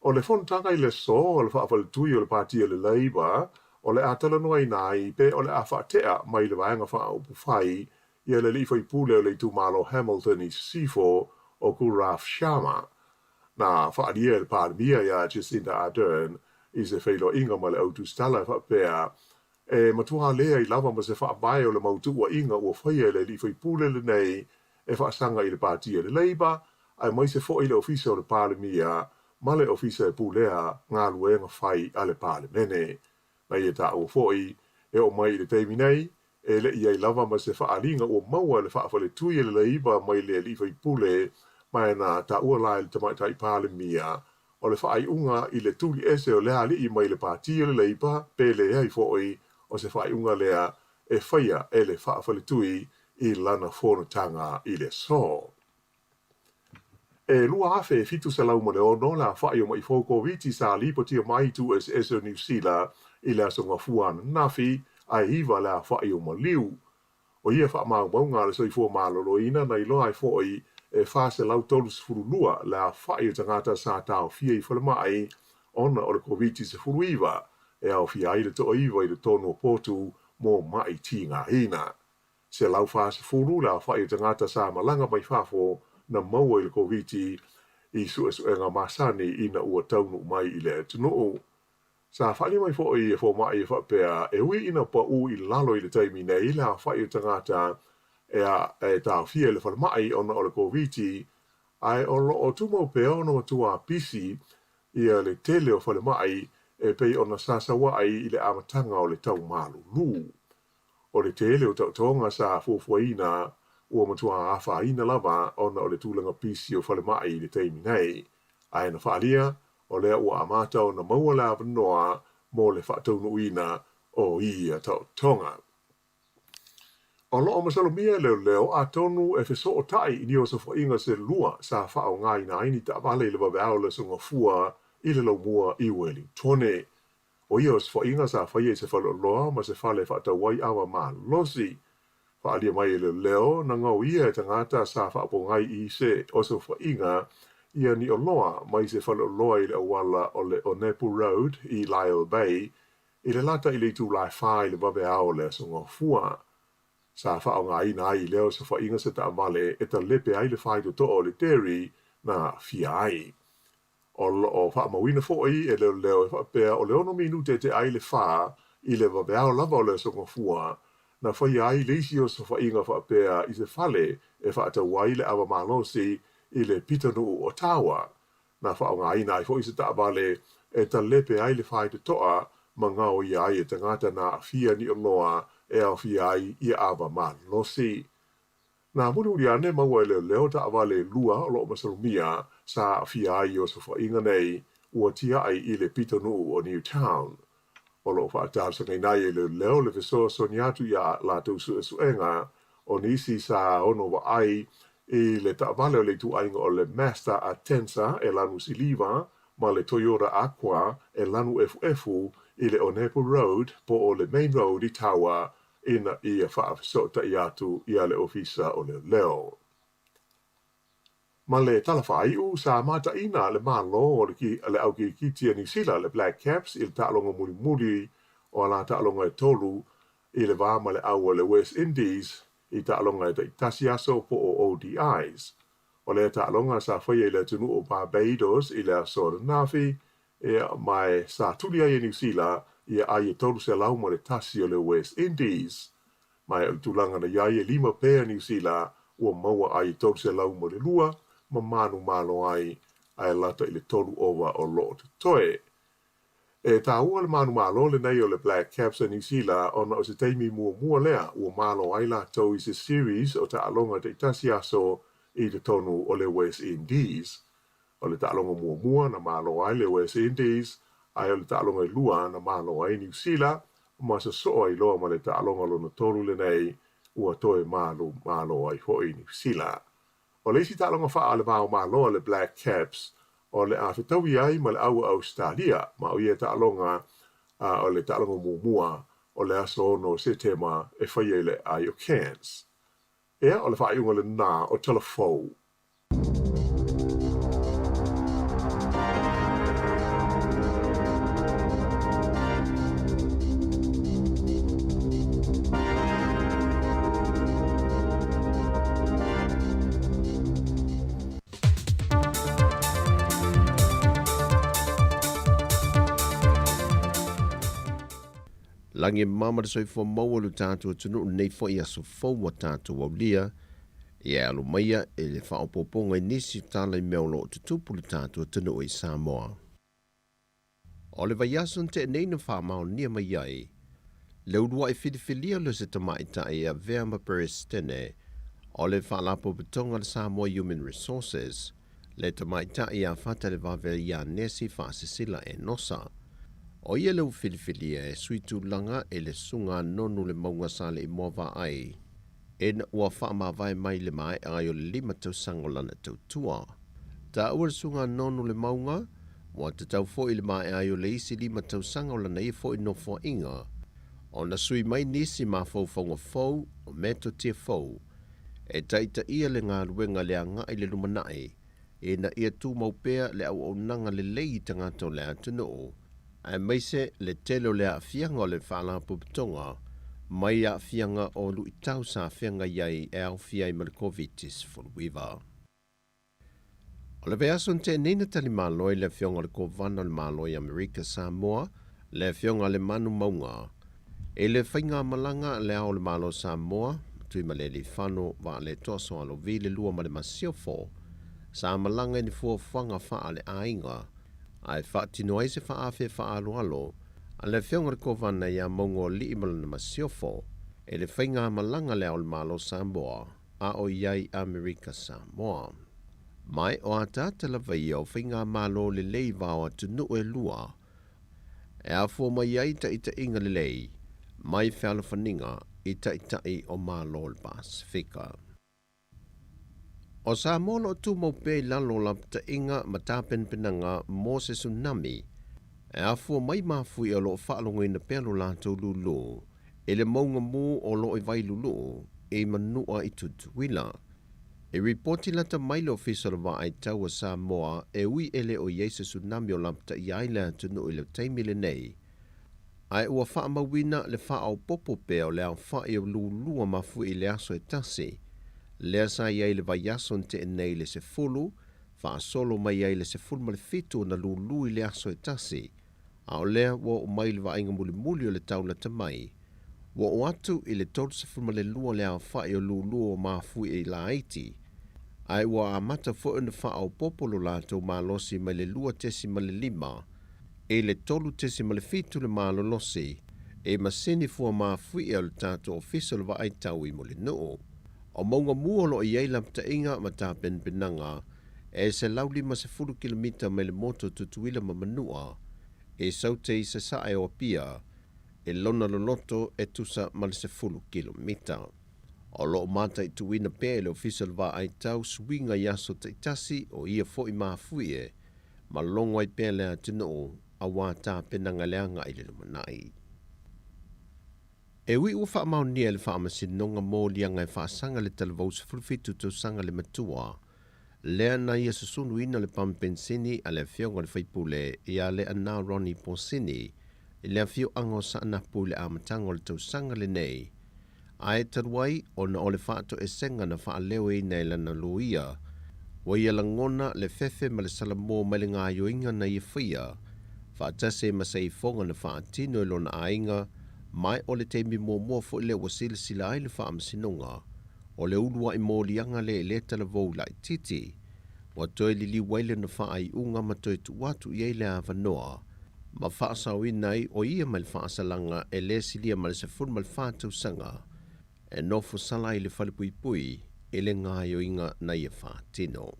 Speaker 8: o le fonotaga i le aso o le faafaletui o le Pati a le Labour o le a talanoaina ai pe o le a faatea mai le Vaega Faaupufai ia le alii faipule o le itumalo Hamilton i Sisifo o Gaurav Sharma. Na faaalia e le Palemia ia Jacinda Ardern i se feiloaiga ma le au tusitala e faapea, E matua leai lava ma se faavae o le mau tuuaiga ua faia e le alii faipule lenei e faasaga i le Pati a le Labour, aemaise foi le Ofisa o le Palemia ma le Ofisa e pulea galuega fai a le Palemene. Na ia taua foi, e oo mai i le taimi nei, e le i ai lava ma se faaaliga ua maua e le faafaletui e le Labour mai le alii faipule ma e na taua la e le Tamaitai Palemia o le faaiuga i le tuli ese o lea alii mai le Pati a le Labour pe leai foi o se faaiuga lea e faia e le faafaletui i lana fonotaga i le aso. E 2,706 le aofai o maʻi fou Koviti sa lipotia mai i itu eseese o Niu Sila i le aso Gafua ananafi, ae iva le aofai o maliu. O ia faamaumauga a le Soifua Maloloina na iloa ai foi e 432 le aofai o tagata sa taofia i falemai ona o le Koviti-19, e aofia ai le toaiva i totonu o potu mo maʻi tigaina. 140 le aofai o tagata sa malaga mai fafo na maua i le Koviti i suesuega masani ina ua taunuu mai i le atunuu. Sa faaalia mai foi e fomai e faapea e ui ina pau i lalo i le taimi nei le aofai o tagata e taofia i le falemai ona o le Koviti, ae o lo o tumau pea ona matua pisi ia le tele o falemai e pei ona sasauaʻi i le amataga o le tau malulu. O le tele o taotoga sa fuafuaina ua matua afaina lava ona o le tulaga pisi o falemai i le taimi nei, ae na faaalia o lea ua amata ona maua le avanoa mo le faataunuuina o ia taotoga. O lo o masalomia e leoleo atonu e fesootai i ni osofaiga se lua sa faaaogaina ai ni taavale i le vaveao o le Aso Gafua i le Laumua i Uelintone. O ia osofaiga sa faia i se faleoloa ma se fale e faatau ai ava malosi. Faaalia mai e leoleo na gaoia e tagata sa faapogai i se osofaiga ia ni oloa mai se faleoloa i le auala o le Onepu Road i Lyall Bay i le lata i le itula e 4 i le vaveao o le Aso Gafua. Sa faaaogaina ai i lea osofaiga se taavale e talepe ai le faitotoa o le dairy na aafia ai. O lo o faamauina foi e leoleo e faapea o le 6 minute e tea ai le 4 i le vaveao lava o le Aso Gafua na faia ai le isi osofaiga faapea i se fale e faatau ai le ava malosi i le pitonuu o Tawa. Na faaaogaina ai foi se taavale e talepe ai le faitotoa ma gaoia ai e tagata na aafia ni oloa e aofia ai ia ava malosi. Na mulimuli ane maua e leoleo taavale e lua o lo o masalomia sa aafia ai i osofaiga nei ua tiai i le pitonuu o Newtown. O lo o faatalosagaina ai e leoleo le fesoasoani atu i a latou suesuega o nisi sa ono vaai i le taavale o le ituaiga o le Mazda Atenza e lanu siliva ma le Toyota Aqua e lanu efuefu i le Onepu Road po o le Main Road i Tawa ina ia faafesootai atu iā le Ofisa o Leoleo. Ma le tala faaiu, sa mataina le Malo o le Au Kirikiti a Niu Sila, le Black Caps, i le taaloga mulimuli o a la taaloga e tolu i le va ma le au o le West Indies i taaloga e taitasi aso po o ODIs. O lea taaloga sa faia i le atunuu o Barbados i le aso ananafi, ea, ma sa tuli ai e Niu Sila ia ai e 301 o le West Indies. Ma o le tulaga na i ai e lima pea Niu Sila ua maua ai e 302 ma manumalo ai ae lata i le tolu ova o lo o totoe. E taua le manumalo lenei o le Black Caps a Niu Sila ona o se taimi muamua lea ua malo ai latou i se series o taaloga taitasi aso i totonu o le West Indies. O le taaloga muamua na malo ai le West Indies, ae o le taaloga e lua na malo ai Niu Sila, ma sosoo ai loa ma le taaloga lona tolu lenei ua toe malu malo ai foi Niu Sila. O le isi taaloga faa le va o Malo a le Black Caps o le a fetaui ai ma le au a Ausetalia, ma o ia taaloga o le taaloga muamua o le aso 6 o Setema e faia i le aai o Cairns. Ea, o le faaiuga lena o Tala Fou.
Speaker 7: Lagi e mama le soifua maua lo tatou atunuu lenei foi aso fou ua tatou aulia. Ia e alo maia e le faaopoopoga i nisi o tala i mea o lo o tutupu le tatou atunuu i Samoa. O le vaiaso na tea nei na faamaonia mai ai le uluai filifilia lea o se tamaitai e avea ma Peresetene o le Faalapotopotoga a le Samoa Human Resources, le tamaitai ia Fatalevave ia Nesi Faasisila Enosa. O ia le ua filifilia e sui tulaga i le Susuga a Nonu Lemauga Saleimoa Vaai. Ina ua faamavae mai le maea ai o le lima tausaga o lana tautua. Taua le Susuga Nonu Lemauga, ua tatau foi i le maea ai o le isi lima tausaga o lana ia foi nofoaiga, ona sui mai nisi mafaufauga fou o metotia fou e taitaia le galuega le agai i le lumanai ina ia tumau pea le auaunaga lelei i tagata o le atunuu, aemaise le tele o le aafiaga o le Faalapotopotoga mai aafiaga o luitau sa feagai ai e aofia ai ma le Koviti-19. O le vaiaso na tea nei na tali malo ai le Afioga o le Kovana o le Malo i Amerika Samoa, le Afioga a Lemanu Mauga, i le faigamalaga a Le Ao o le Malo o Samoa, Tuimalealiifano Vaaletoa Soalovi le lua ma le Masiofo, sa malaga i ni fuafuaga faale-aiga ae faatino ai se faaafe faaaloalo a le Afioga i le Kovana ia Maugaoalii ma lana Masiofo i le faigamalaga a Le Ao o le Malo o Samoa a o i ai Amerika Samoa. Ma o ataata lava ia o faigamalo lelei vao atunuu e lua e afua mai ai taitaiga lelei mai fealofaniga i taitai o Malo o le Pasefika. O Samoa o lo o tumau pea i lalo o lapataiga ma tapenapenaga mo se tsunami e afua mai mafuie o lo o faalogoina pea lo latou lūlū i le mauga mū o lo o i Vailulu'u i Manua i Tutuila. E ripoti lata mai le Ofisa o le Vaai Tau a Samoa e ui e le o i ai se tsunami o lapataia ai le atunuu i le taimi lenei, ae ua faamauina le faaopoopo pea o le aofai o lulua mafuie i le aso e tasi, lea sa i ai i le vaiaso na tea nei i le 10, faasolo mai ai le 17 ona lulu i le aso e tasi, a o lea ua oo mai i le vaaiga mulimuli o le tau lata mai, ua oo atu i le 32 le aofai o lulu o mafuie laiti, ae ua amata foi ona faaopoopo lo latou malosi mai le 2.5 i le 3.7 le malolosi i masini fua mafuie a le tatou Ofisa o le Vaai Tau i Mulinuu. O mauga mu o lo o i ai lapataiga ma tapenapenaga e 150 kilomita mai le motu o Tutuila ma Manua i Saute i sasae o Apia i lona loloto e tusa ma le 10 kilomita. O lo o mataituina pea e le Ofisa o le Vaai Tau suiga i aso taitasi o ia foi mafuie ma logo ai pea le atunuu auā tapenaga le agai i le lumanai. E ui ua faamaonia e le Faamasinoga moliaga e faasaga le talavou 17 tausaga le matua, lea na ia susunuina le pamu penisini a le afioga i le faipule ia Leanā Ronnie Posini i le afioaga o Saanapu i le amataga o le tausaga lenei, ae talu ai ona o le faatoesega na faaleoina e lana loia, ua ia lagona le fefe ma le salamo mai le gaoioiga na ia faia, faatasi ai ma se ifoga na faatino e lona aiga, ma o le taimi muamua foi lea ua silasila ai le Faamasinoga o le uluai moliaga lea i lea talavou laitiiti, ua toe liliu ai lona faaiuga ma toe tuu atu i ai le avanoa ma faasaoina ai o ia mai le faasalaga e le silia ma le 14 tausaga e nofo sala ai i le falepuipui i le gaoioiga na ia faatino.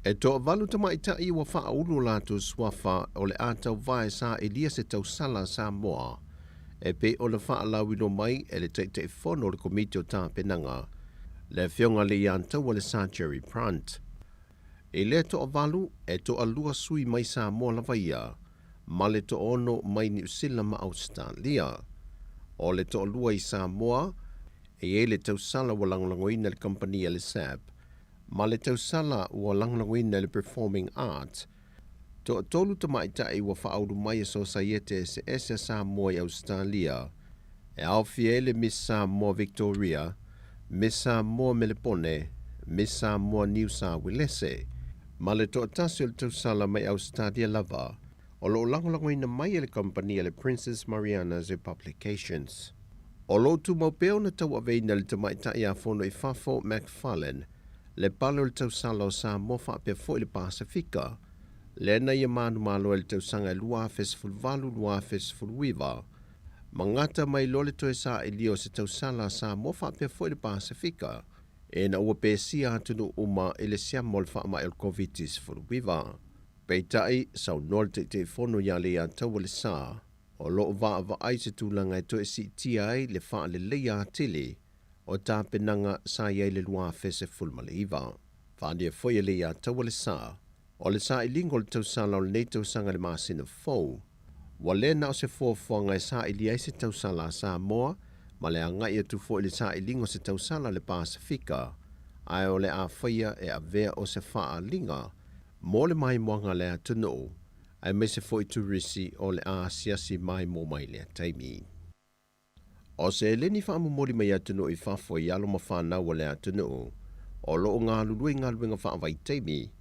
Speaker 7: E toavalu tamaitai ua faaulu o latou suafa o le a tauvae sailia se tausala a Samoa e pei ona faalauiloa mai e le Taitaifono o le Komiti o Tapenaga, le Afioga Leiataua Lesa Jerry Prant. I lea toavalu, e toalua sui mai Samoa lava ia, ma le toaono mai Niu Sila ma Ausetalia. O le toalua i Samoa, e i ai le tausala ua lagolagoina e le kamupani a le SAB, ma le tausala ua lagolagoina e le Performing Arts. Toatolu tamaitai ua faaulu mai e Sosaiete Eseese a Samoa i Ausetalia, e aofia ai le Miss Samoa Victoria, Miss Samoa Melepone, Miss Samoa Niu Sa Uelese, ma le toatasi o le tausala mai Ausetalia lava, o lo o lagolagoina mai e le kamupani a le Princess Mariana's Publications. O lo o tumau pea ona tauaveina e le tamaitai a Fono i Fafo McFarlane le pale o le tausala o Samoa faapea foi le Pasefika, lea na ia manumalo ai i le tausaga e 2018, 2019, ma gata mai loa le toe sailia o se tausala a Samoa faapea foi le Pasefika, ina ua pesia atunuu uma i le siama o le faamai o le Koviti-19. Peitai, saunoa le Taitaifono ia Leiataua Lesa, o lo o vaavaai se tulaga e toe siitia ai le faaleleia atili o tapenaga sa i ai i le 2019. Faaalia foi e Leiataua Lesa, o le sailiga o le tausala o lenei tausaga i le masina fou, ua le na o se fuafuaga e sailia ai se tausala a Samoa ma le agai atu foi i le sailiga o se tausala a le Pasefika, ae o le a faia e avea o se faaaliga mo le maimoaga a le atunuu, aemaise foi turisi o le a asiasi maimoa mai lea taimi. O se eleni faamomoli mai atunuu i fafo i alo ma fanau a le atunuu o lo o galulue i galuega faavaitaimi.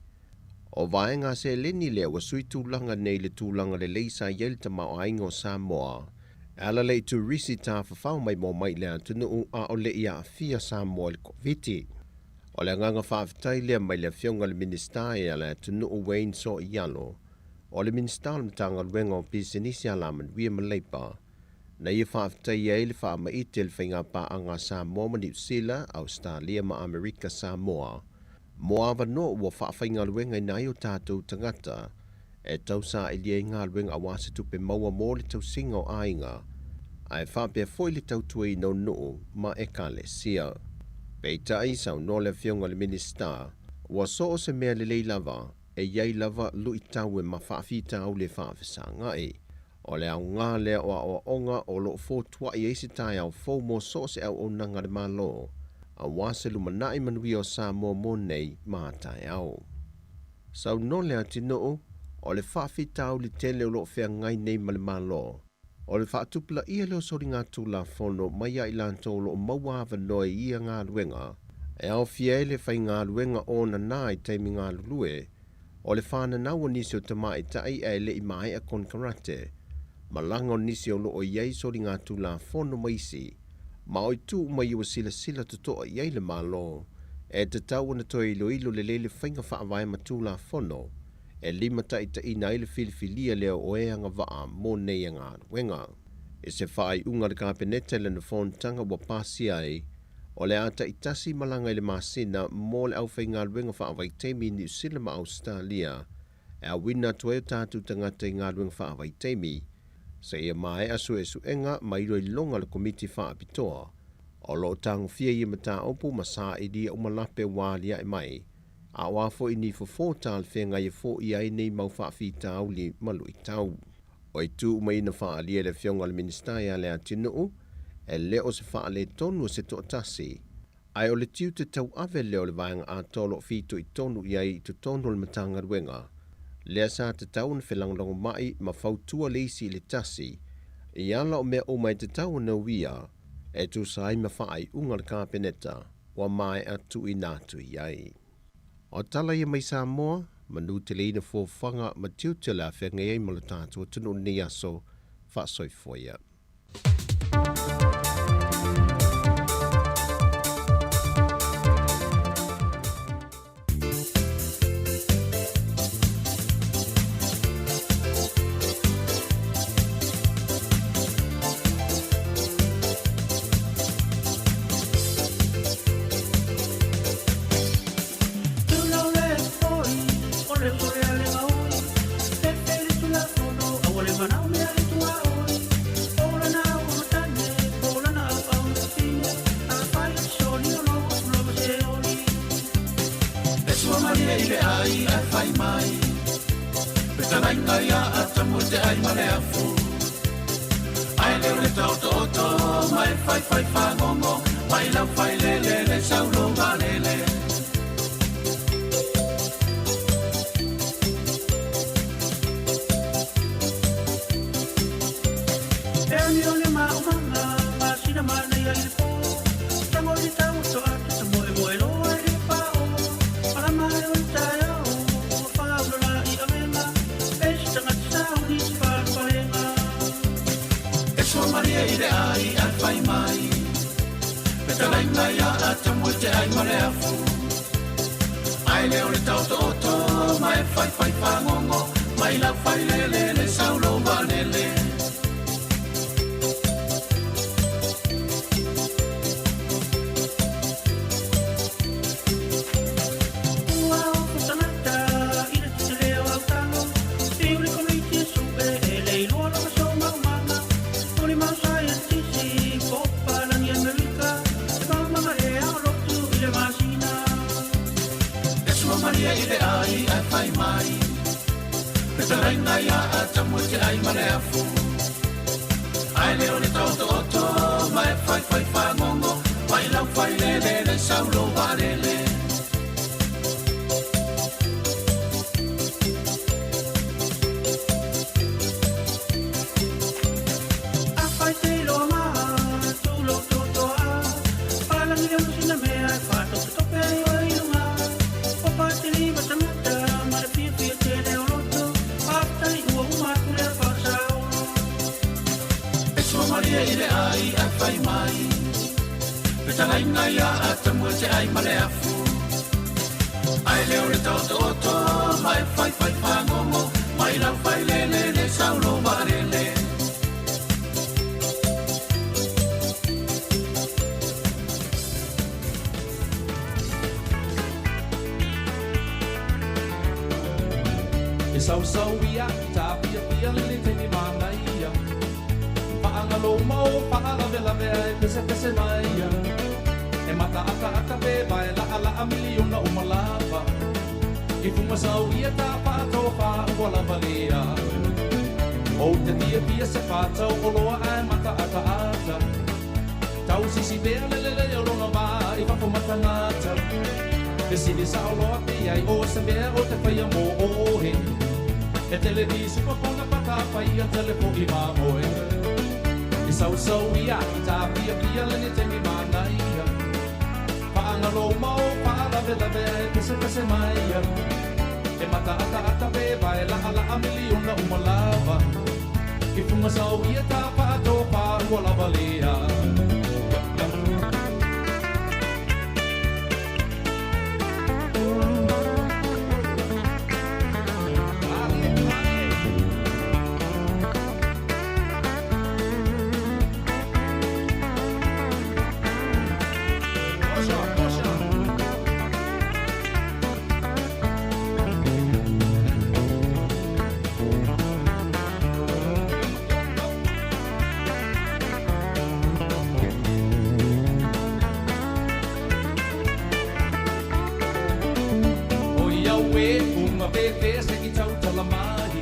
Speaker 7: O vaega a seleni lea ua sui tulaga nei i le tulaga lelei sa i ai le tamaoaiga o Samoa e ala lea i turisi tafafao maimoa mai i le atunuu a o le i aafia Samoa i le Koviti. O le agaga faafetai lea mai le Afioga i le Minisita e a le atunuu Wayne Soialo, o le Minisita o le Matagaluega o Pisinisi Alamanuia ma Leipa, na ia faafetaia ai le faamaite i le faigapaaga a Samoa ma Niu Sila, Ausetalia ma Amerika Samoa mo avanoa ua faafaigaluegaina ai o tatou tagata e tau sailia ai galuega aua se tupe maua mo le tausiga o aiga, ae faapea foi le tautuaina o nuu ma ekalesia. Peitai, saunoa le Afioga i le Minisita, ua so o se mea lelei lava, e i ai lava luitau e ma faafitauli e faafesagai. O le aoga lea o aoaoga o lo o fotuai ai se taeao fou mo so o se auaunaga a le Malo. Aua se lumanai manuia o Samoa mo nei ma a taeao. Saunoa Leatinuu, o le faafitauli tele o lo o feagai nei ma le Malo, o le faatupulaia lea o soligatulafono mai ia i latou o lo o maua avanoa i ia galuega, e aofia ai le faigaluega onana i taimi galulue, o le fananau o nisi o tamaitai ae le i maea konekarate, malaga o nisi o lo o i ai soligatulafono ma isi, ma o itu uma ia ua silasila totoa i ai le Malo, e tatau ona toe iloilo lelei le faiga faavae ma Tulafono e limataitaiina ai le filifilia lea o e agavaa mo nei galuega. I se faaiuga a le Kapeneta i lana fonotaga ua pasia ai, o le a taitasi malaga i le masina mo le aufaigaluega faavaitaimi i Niu Sila ma Ausetalia e auina atu ai o tatou tagata i galuega faavaitaimi seia maea suesuega ma iloiloga a le Komiti Faapitoa o lo o tagofia ia mataupu ma sailia uma lape ua aliae mai, a o a foi ni fofo talafeagai e foia ai nei mau faafitauli ma luitau. O itu uma ia na faaalia e le Afioga i le Minisita ia Leatinuu, e le o se faaletonu o se toatasi, ae o le tiute tauave lea o le vaega atoa o lo o fitoitonu i ai i totonu o le Matagaluega, lea sa tatau ona felagolagomai ma fautua le isi i le tasi i ala o mea uma e tatau ona uia e tusa ai ma faaiuga a le Kapeneta ua maea tuuina atu i ai. O tala ia mai Samoa, manuteleina fofoga ma tiute o le a feagai ai ma lo tatou atunuu i lenei aso faasoifua ia.
Speaker 15: E sausau ia tapiapia le le taimi manaia Faagalo ma o faalavelave ae pesepese mai ia E mataataata pe vae laʻalaʻa miliona uma lava I fugasau ia tapaatofa ua lava lea Ou te fiafia se fatau oloa ae mataataata Tausisi pea le lelei o lona vā I fafo tagata Fesili sa'oloa pe ai o se mea o te faia mo oe E tele di supa pona pata paia tele fo'i mamoe E sausau ia i tā pia pia lene taimi manaia Fa'agalo ma o fa'alavelave ae pesepese mai ia E mata ata pe vae la'ala'a miliona uma lava I fuga sau ia tā fa'atofā ua lava lea. O ia ue unga fefe se i tautala mai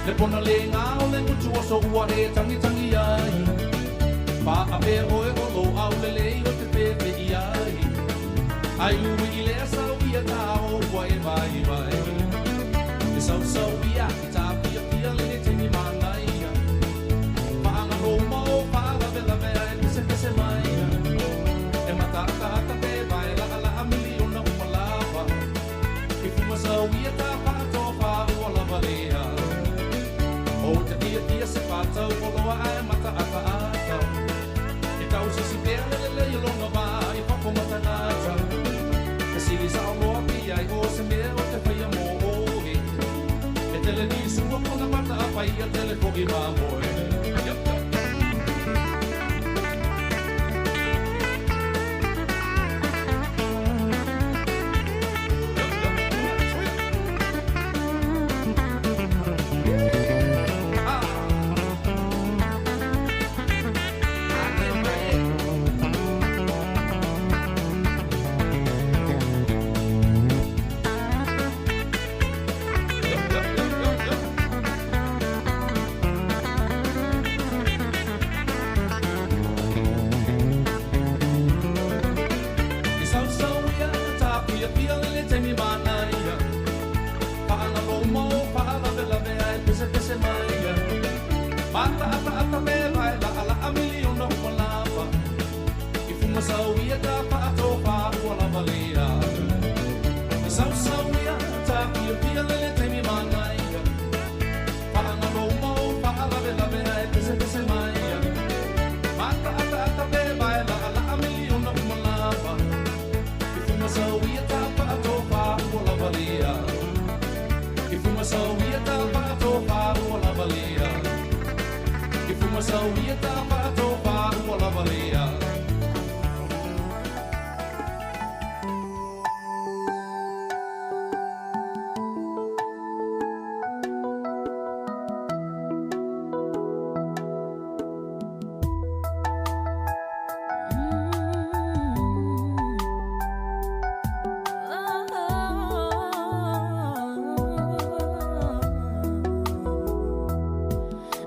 Speaker 15: Le pona le ngā o le ngutu o so ua e tangi tangi ai Fa'apea oe o lou au lelei o te fefe i ai Ai ui i lea sau ia tā o ua e vai vai E sausau ia i tā pia pia lene taimi manaia Fa'agalo ma o fa'alavelave ae pesepese mai E mataataata pe vae la'ala'a miliona uma lava I fuga sau ia tā fa'atofā ua lava lea O te fiafia se fa'atau o loa ae mataataata E tausisi pea le lelei o lona vā i fafo ma tagata Fesili sa'oloa pe ai o se mea o te faia mo oe E tele ni sua pona mata a paia tele fo'i mamoe. Yup, yup. E sausau ia tā pia pia lele taimi manaia Fa'agalo ma o fa'alavelave ae pesepese mai ia Mataataata pe vae la'ala'a miliona uma lava I fuga sau ia tā fa'atofā ua lava lea E sausau ia tā pia pia lele taimi manaia Fa'agalo ma o fa'alavelave ae pesepese mai ia Mataataata pe vae la'ala'a miliona uma lava I fuga sau ia tā fa'atofā ua lava lea I fuga sau ia tā fa'atofā ua lava lea I fuga sau ia tā fa'atofā ua lava lea.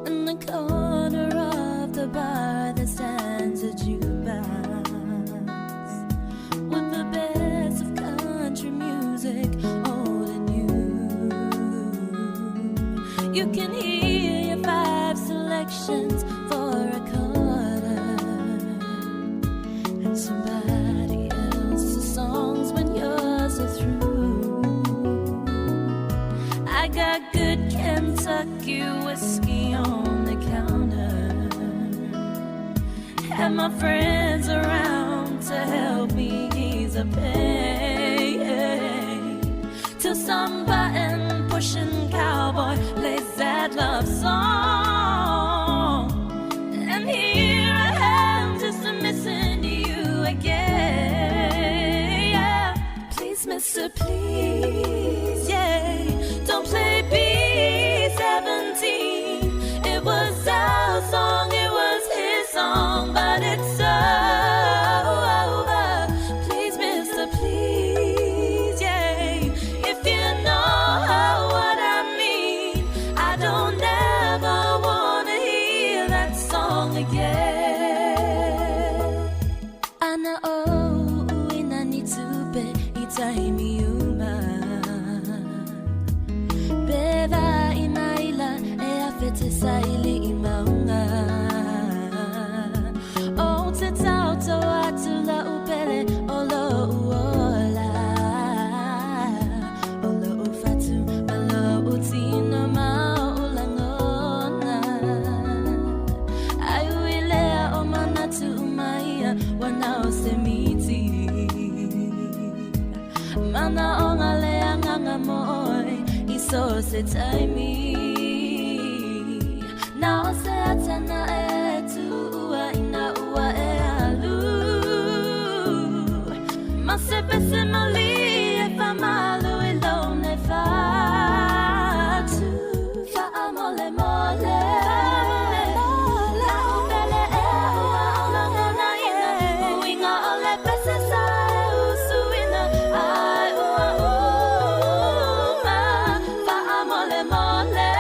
Speaker 16: In the corner of the bar there stands a jukebox with the best of country music, old and new. You can hear your five selections for a quarter and somebody else's songs when yours are through. I got good Kentucky whiskey on the counter and my friends around to help me ease the pain. Till some button pushing cowboy plays that love song, and here I am just missing you again. Yeah. Please, mister, please, yeah, don't play B-17. It was our song, it was his song, but it's over. Please, mister, please, yeah, if you know what I mean. I don't ever so se taimi. Na o se atana e tuua ina ua e alu. Ma se pese mali e whamalu i lone whatu. Whaamole mole. Lau pele e ua olangona ina. Uinga o le pese sa e usuina. Ai ua uma. Whaamole mole.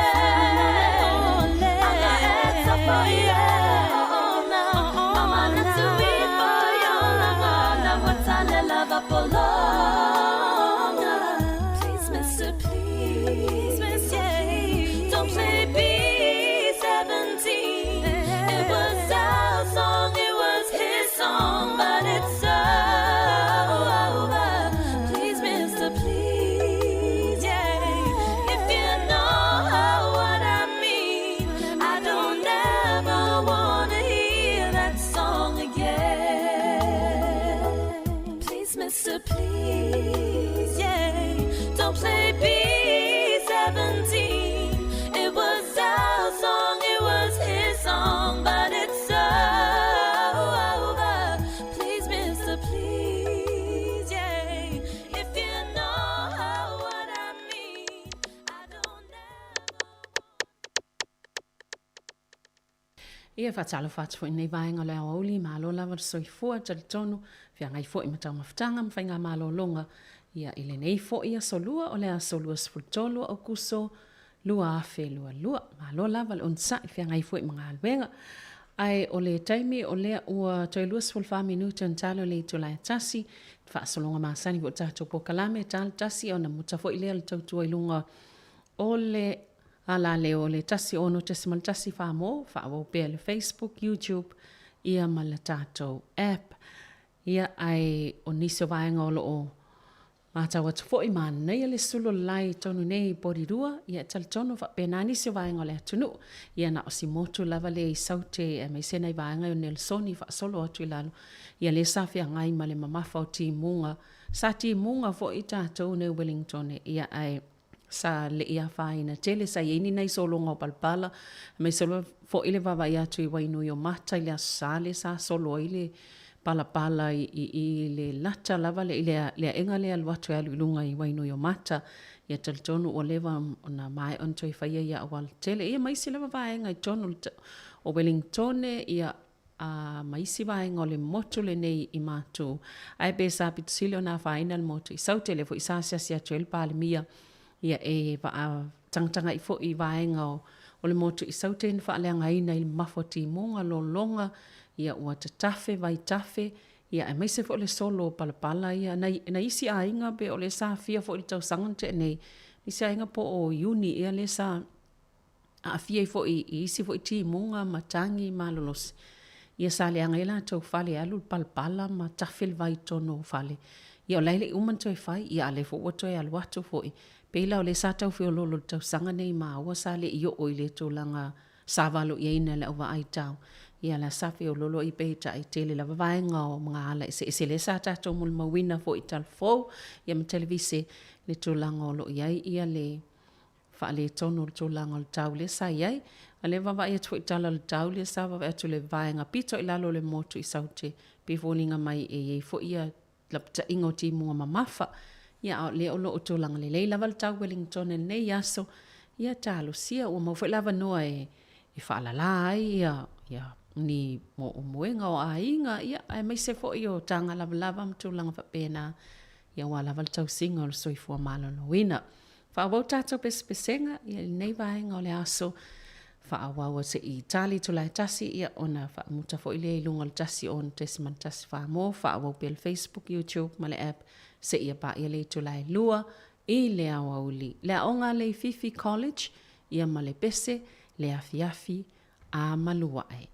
Speaker 16: Anga e tapo i e ona. Mamana tui fo i olangona. Watale lava polonga. Please, mister, please, mister, please, don't play B-17. It was our song, it was his song, but it's over. Please, mister, please, yeah. If you know what I mean, I don't ever want to hear that song again. Please, mister, please, yeah. Don't play B-17. It was our song, it was his song, but it's over. Please, mister, please, yeah. If you know what I mean, I don't ever.
Speaker 4: Ia faatalofa atu foi nei vaega o le aoauli, malo lava le soifua, talitonu, feagai foi ma taumafataga ma faigamalologa, ia i lenei foi aso lua o le aso 23 o Aokuso 2022. Malo lava le onosai, feagai foi ma galuega. Ae o le taimi o lea ua toe 24 minute ona talo le itula e tasi, faasologa masani foi o tatou polokalame, talo tasi ona muta foi lea le tautua i luga o le alaleo o le 106.1 Samoa, faaauau pea le Facebook, YouTube, ia ma le tatou app. Ia, ae o nisi o vaega o loo matau atu foi manaia le sulu o le lae i tonu nei i Porirua, ia e talitonu faapena nisi o vaega o le atunuu. Ia na o si motu lava lea i Saute aemaise nai vaega i o Nelsoni faasolo atu i lalo, ia lea sa feagai ma le mamafa o timuga. Sa timuga foi tatou nei Wellingtone, ia ae sa le i afaina tele, sa i ai ni nai sologa o palapala, aemaise foi le vaavaai atu i Wainuiomata i le Aso Sa lea sa solo ai le palapala i le lata lava le, i le aega lea alu atu e alu i luga i Wainuiomata. Ia talitonu ua leva ona maea ona toe faia ia auala tele. Ia ma isi lava vaega i totonu o Wellingtone, ia a ma isi vaega o le motu lenei i Matu. Ae pe sa pito sili ona afaina le motu i Saute, lea foi sa asiasi atu ai le Palemia, ia e vaa tagatagai foi i vaega o le motu i Saute na faaleagaina i le mamafa o timuga, lologa, ia ua tatafe, vaitafe, ia aemaise foi le solo o palapala ia. Nai isi aiga pe o le sa afia foi i le tausaga na tea nei, isi aiga po o Iuni ea lea sa aafia ai foi i isi foi timuga ma tagi malolosi. Ia sa leaga ai latou fale e alu le palapala ma tafe le vai i totonu o fale. Ia o la e le i uma ona toe fai, ia a o lea foi ua toe alu atu foi. Pei la o lea sa tau feoloolo i le tausaga nei maua sa le i oo i le tulaga sa valoiaina e le auvaai tau. Ia la sa feoloolo ai peitai tele lava vaega o magaala eseese lea sa tatou molimauina foi i talafou ia ma televise le tulaga o lo o i ai ia le faaletonu o le tulaga o le tau lea sa i ai. A lea vaavaai atu foi i tala o le tau lea sa vaavaai atu i le vaega pito i lalo o le motu i Saute, pei foliga mai e i ai foi ia lapataiga o timuga mamafa. Ia, a o lea o lo o tulaga lelei lava le tau Wellington i lenei aso, ia talosia ua maua foi le avanoa e e faalala ai ia ia ni moemoega o aiga, ia aemaise foi o taga lavalava ma tulaga faapena, ia aua lava le tausiga o le soifua maloloina. Faaauau tatou pesepesega ia i lenei vaega o le aso, faaauau se i tali itula e tasi, ia ona faamuta foi lea i luga o le 106.1 mo, faaauau pea le Facebook, YouTube ma le app seia paia le itula e lua i le aoauli. Le aoga a Leififi College, ia ma le pese, le afiafi a maluae.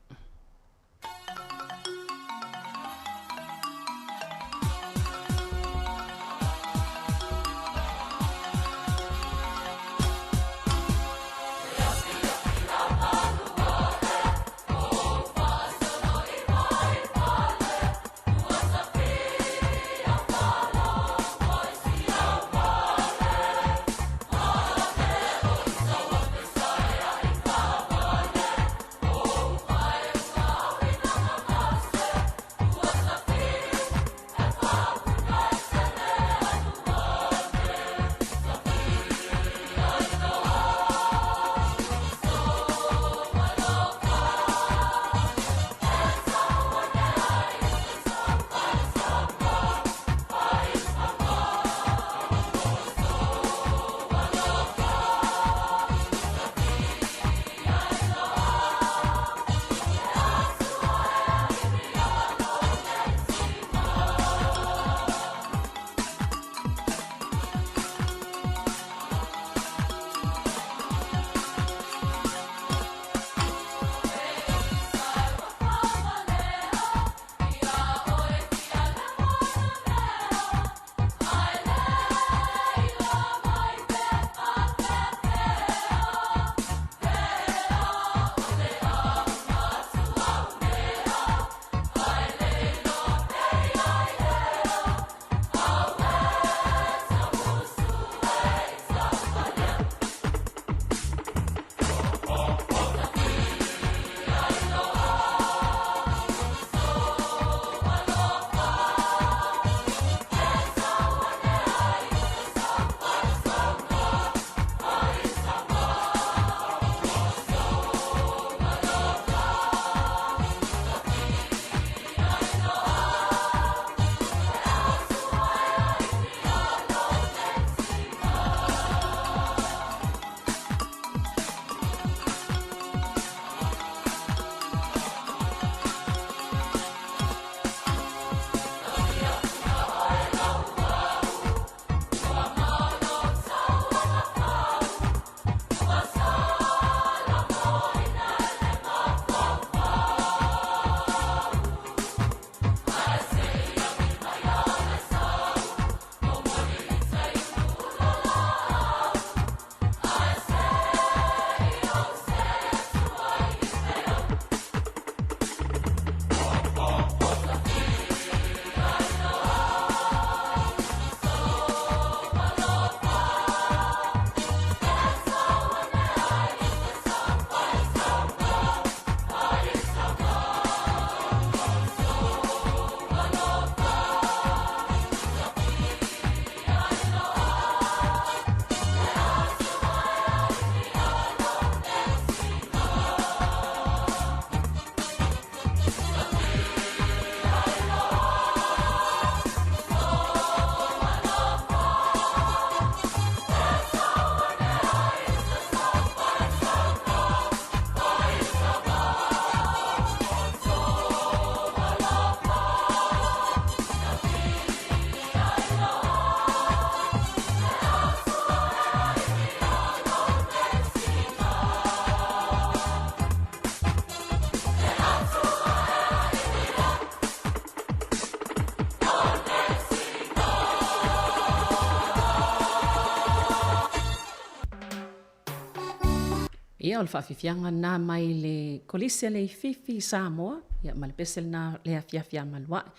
Speaker 4: Ia, o le faafiafiaga lena mai le Kolisi a Leififi i Samoa, ia ma le pese lena le afiafi a Maluae.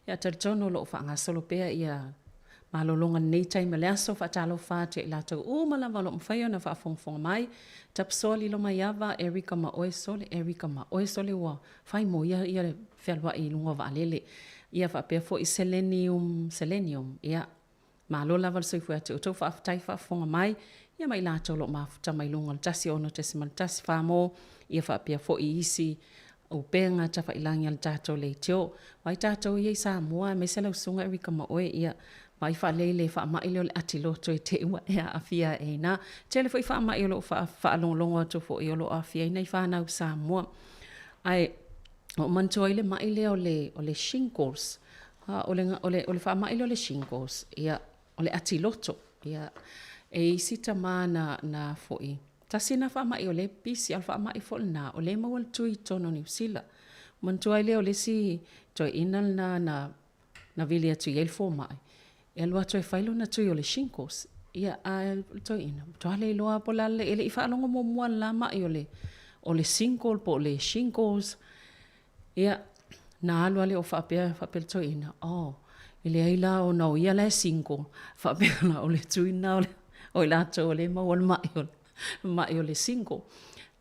Speaker 4: Ia, talitonu o lo o faagasolo pea ia malologa i lenei taimi o le aso, faatalofa atu ia i latou uma lava o lo o mafai ona faafogafoga mai. Tapisoa Lilomaiava, Erica ma oe Sole, Erica ma oe Sole ua fai mo ia ia le fealuai i luga o vaalele. Ia faapea foi Selenium, Selenium, ia Malo lava le soifua ia te outou, faafetai faafofoga mai, ia ma i latou o lo o mafuta mai luga o le 106.1 Farmore, ia faapea foi i isi upega tafailagi a le tatou leitio. Vaai tatou ia i Samoa aemaise lau Susuga Erika ma oe, ia vaai faalelei le faamai lea o le atiloto i te i ua e aafia ai i ina. Tele foi faamai o lo o faalogologo atu foi o lo o aafia ai nai fanau Samoa. Ae ua ou manatua ai le mai lea o le, o le shingles. O le, o le, o le faamai lea o le shingles, ia, o le atiloto. Ia, e isi tama na, na foi, tasi na faamai o lea e pisi, a o le faamai foi lena, o lea e maua le tui i totonu o Niu Sila. Manatua ai lea o le isi toeaina lena na, na vili atu i ai le fomai, e alu atu e fai lona tui o le shingles. Ia, a o le toeaina, matua le iloa lava po o le a le, e le i faalogo muamua i le la mai o le, o le single po o le shingles. Ia, na alu lava lea o faapea, faapea le toeaina, oh, e leai la ona o ia la e single, faapea la o le tui lena o i latou o lea e maua le mai o le, mai o le single.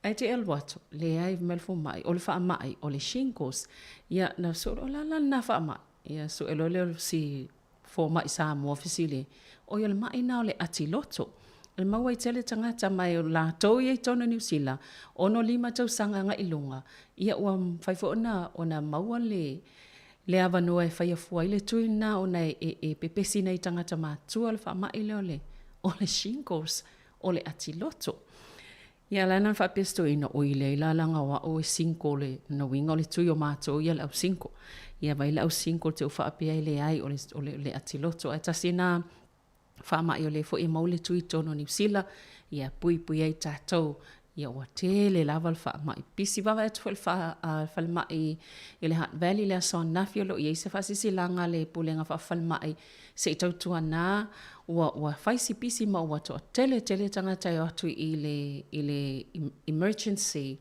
Speaker 4: Ae te i alu atu, leai, fai mai le fomai, o le faamai o le shingles. Ia, na sue, o le a la lena faamai? Ia, sue loa lea o si fomai Samoa fesili ai, oi o le maʻi na o le atiloto. E maua ai tele tagata mai o latou ia i totonu o Niu Sila, 65 tausaga agai i luga, ia ua mafai foi ona ona maua le le avanoa e faia fua ai le tui lena ona e e e pepesi nai tagata matutua le faamai lea o le o le shingles, o le atiloto. Ia la na faapea si toeaina, oi leai la leaga o au e single le lona uiga o le tui o matou ia le au single. Ia vaai le au single te u faapea e leai o le o le le atiloto ae tasi na faamai o lea foi e maua le tui i totonu o Niu Sila, ia puipui ai tatou. Ia ua tele lava le faamai pisi. Vaavaai atu foi i le fa, falemai i le Hutt Valley i le aso ananafi o lo o i ai se faasilasilaga a le Pulega Faafalemai Se i tautuana, ua, ua fai si pisi ma ua toatele tele tagata e o atu i le, i le emergency.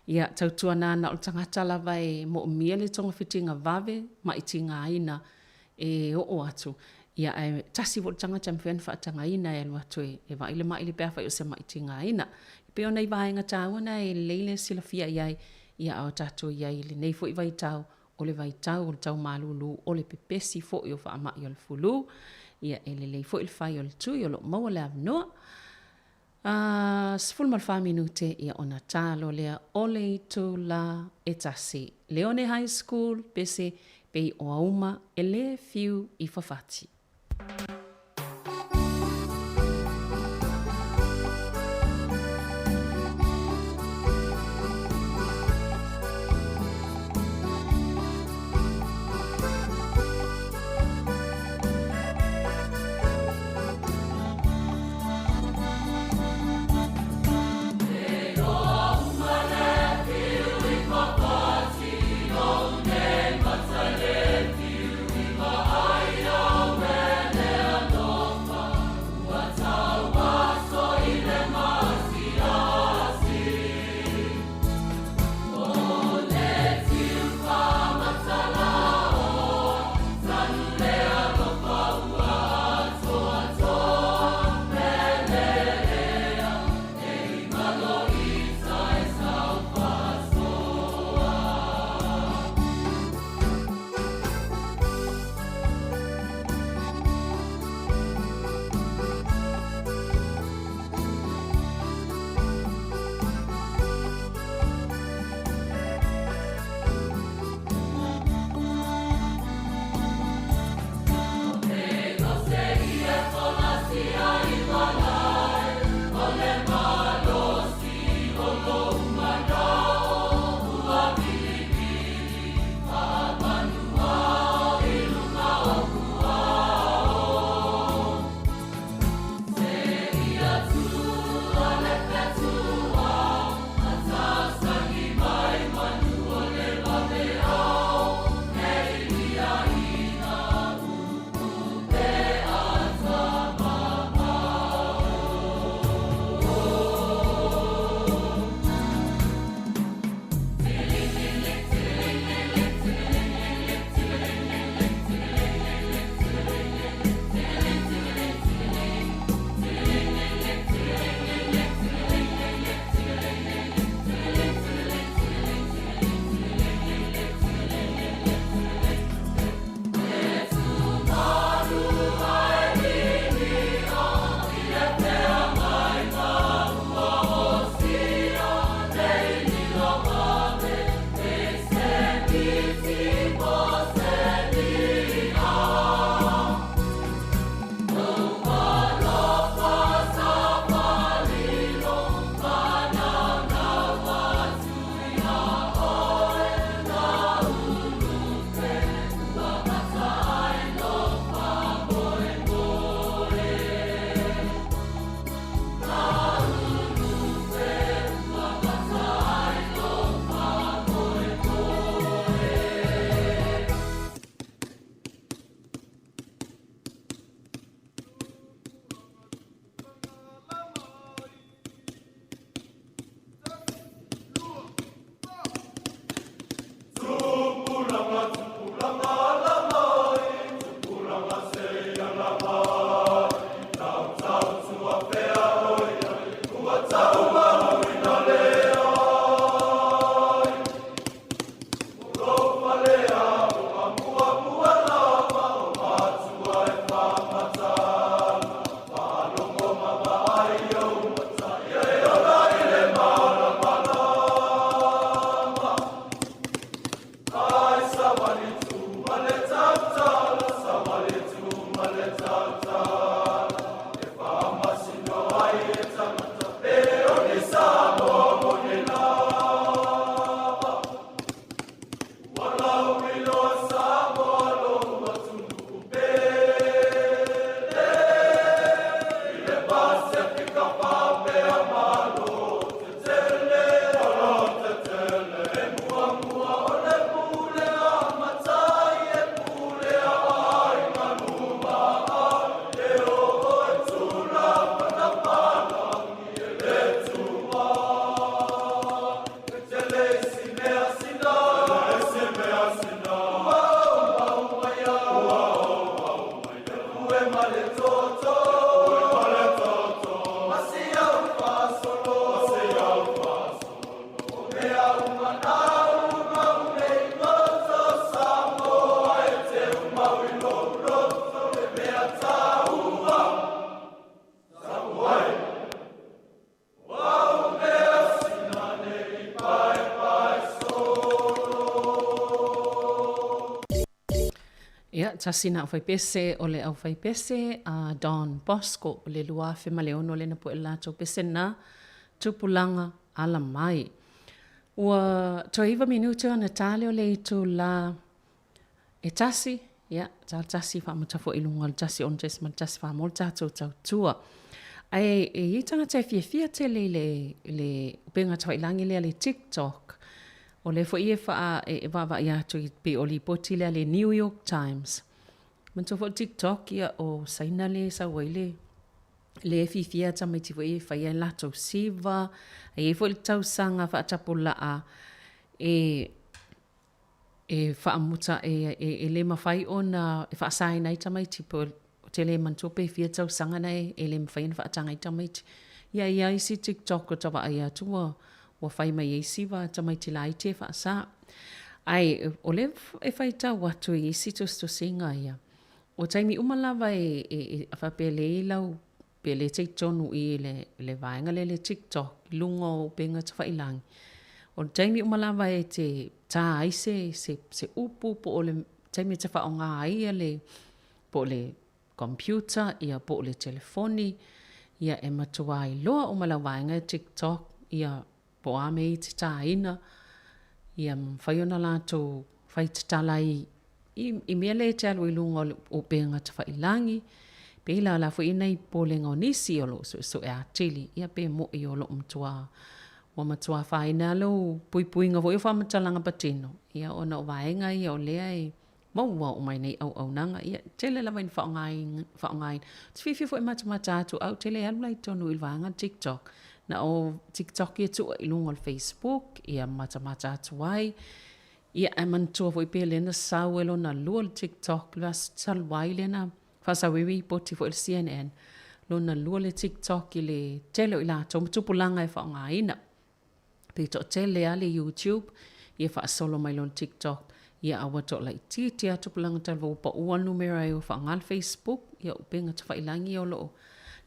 Speaker 4: Ia, tautuana na o le tagata lava e moomia le togafitiga vave ma i tigaina e oo atu. Ia, ae tasi foi le tagata e mafai ona faatagaina e alu atu e, e vaai le mai le pe afai o se mai tigaina. E pei o nai vaega taua na e lelei le silafia i ai, ia a o tatou i ai i lenei foi vaitau o le vaitau o le tau malūlū o le pepesi foi o faamai o le fulu, ia e lelei foi le fai o le tui o lo o maua le avanoa. A 14 minute ia ona tā loa lea o le itula e tasi. Leone High School, pese, pei o auma e lē fiu i fafati. tasi na aufaipese o le aufaipese a Don Bosco o le 2006 lena poe latou pese na tupulaga ala mai. Ua toe iva minute ona tale o le itulā e tasi, ia, ta tasi faamuta foi i luga o le 1.14 mo le tatou tautua. Ae e i ai tagata e fiafia tele i le, i le upega tafailagi lea le TikTok. O lea foi e faa, e, e vaavaai atu i pei o lipoti lea le New York Times. Manatua foi le TikTok, ia, o Saina lea e sau ai le, lea e fiafia tamaiti foi e fai ai latou siva. E i ai foi le tausaga faatapulaa e e faamuta e, e, e le mafai ona e faasaina ai tamaiti po ou te le manatua pe fia tausaga na e, e le mafai ona faataga ai tamaiti. Ia i ai isi TikTok o ta vaai atu ua, ua fai mai ai siva tamaiti laiti e faasa. Ae o lea e faitau atu i isi tusitusiga ia, o taimi uma lava e, e, e faapea le i lau Pe le talitonu i le, le vaega lea le TikTok i luga o upega tafailagi, o le taimi uma lava e te tā ai se, se, se upu po o le taimi e te faaaoga ai ia le, po o le computer ia po o le telefoni, ia e matua iloa uma e lau vaega e TikTok ia po o a mea e te tāina, ia mafai ona latou fai tatala ai i, i mea lea e te alu i luga o le upega tafailagi, pei la la foi nai popolega o nisi o lo o suesue atili, ia pe mo'i o lo o matua ua matua afaina lava lou puipuiga foi o faamatalaga patino, ia ona o vaega ia o lea e maua uma ai nei auaunaga. Ia, tele lava ina faaaogaina, faaaogaina. Ou te fiafia foi e matamata atu, ae ou te le alu la i totonu i le vaega TikTok. Na o TikTok ia tuu i luga o le Facebook, ia matamata atu ai. Ia, ae manatua foi pei o lea na sau e lona lua le TikTok, le aso talu ai lea na faasau ai ripoti foi a le CNN, lona lua le TikTok i le tele o i latou ma tupulaga e faaaogaina. Pe toatele lava le YouTube ia faasolo mai loa le TikTok ia a ua toalaitiiti lava tupulaga talavou ua paua le numera e o faaaoga le Facebook ia upega tafailagi ia o lo o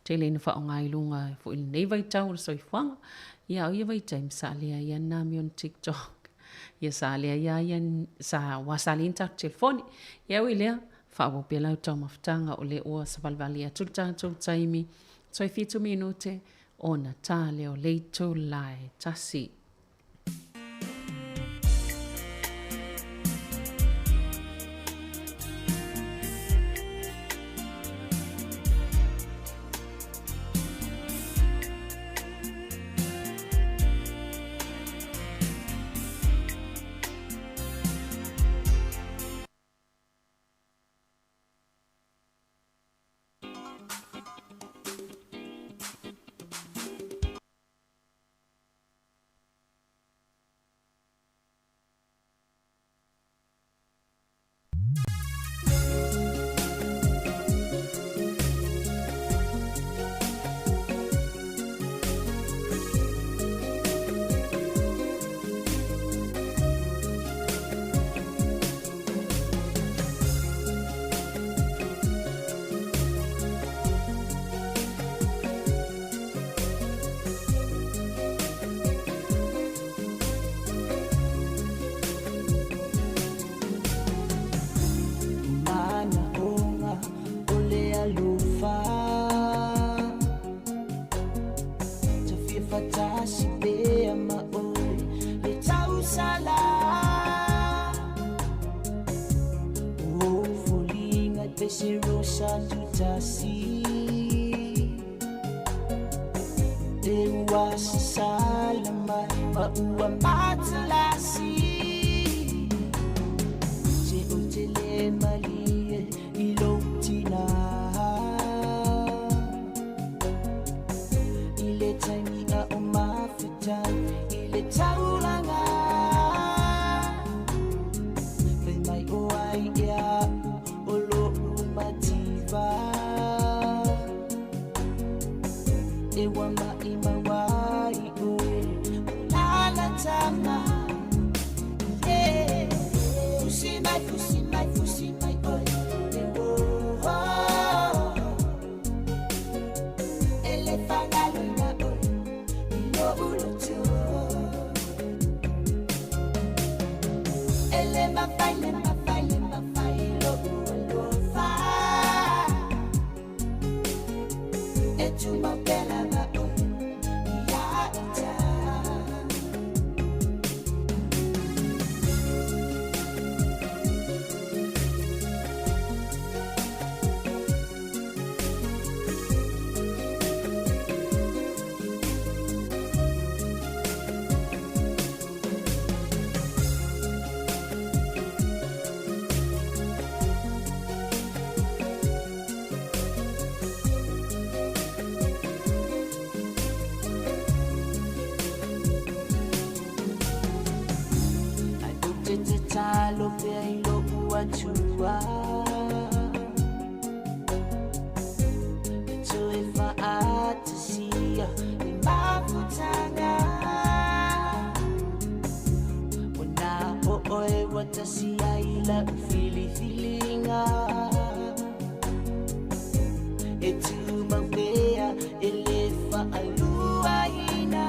Speaker 4: tele ina faaaoga i luga foi i lenei vaitau o le soifuaga. Ia a o ia vaitaimi sa leai lava ni amio ni TikTok. Ia sa leai lava ia sa aua sa leai ni tatou telefoni. Ia ui i lea, faaauau pea lau taumafataga o lea ua savalivali atu le tatou taimi toe 7 minute ona ta lea o le itula e tasi.
Speaker 17: matua E toe faatasia le mafutaga Ona o oe ua tasi ai la'u filifiliga E tumau pea e lē fa'aluaina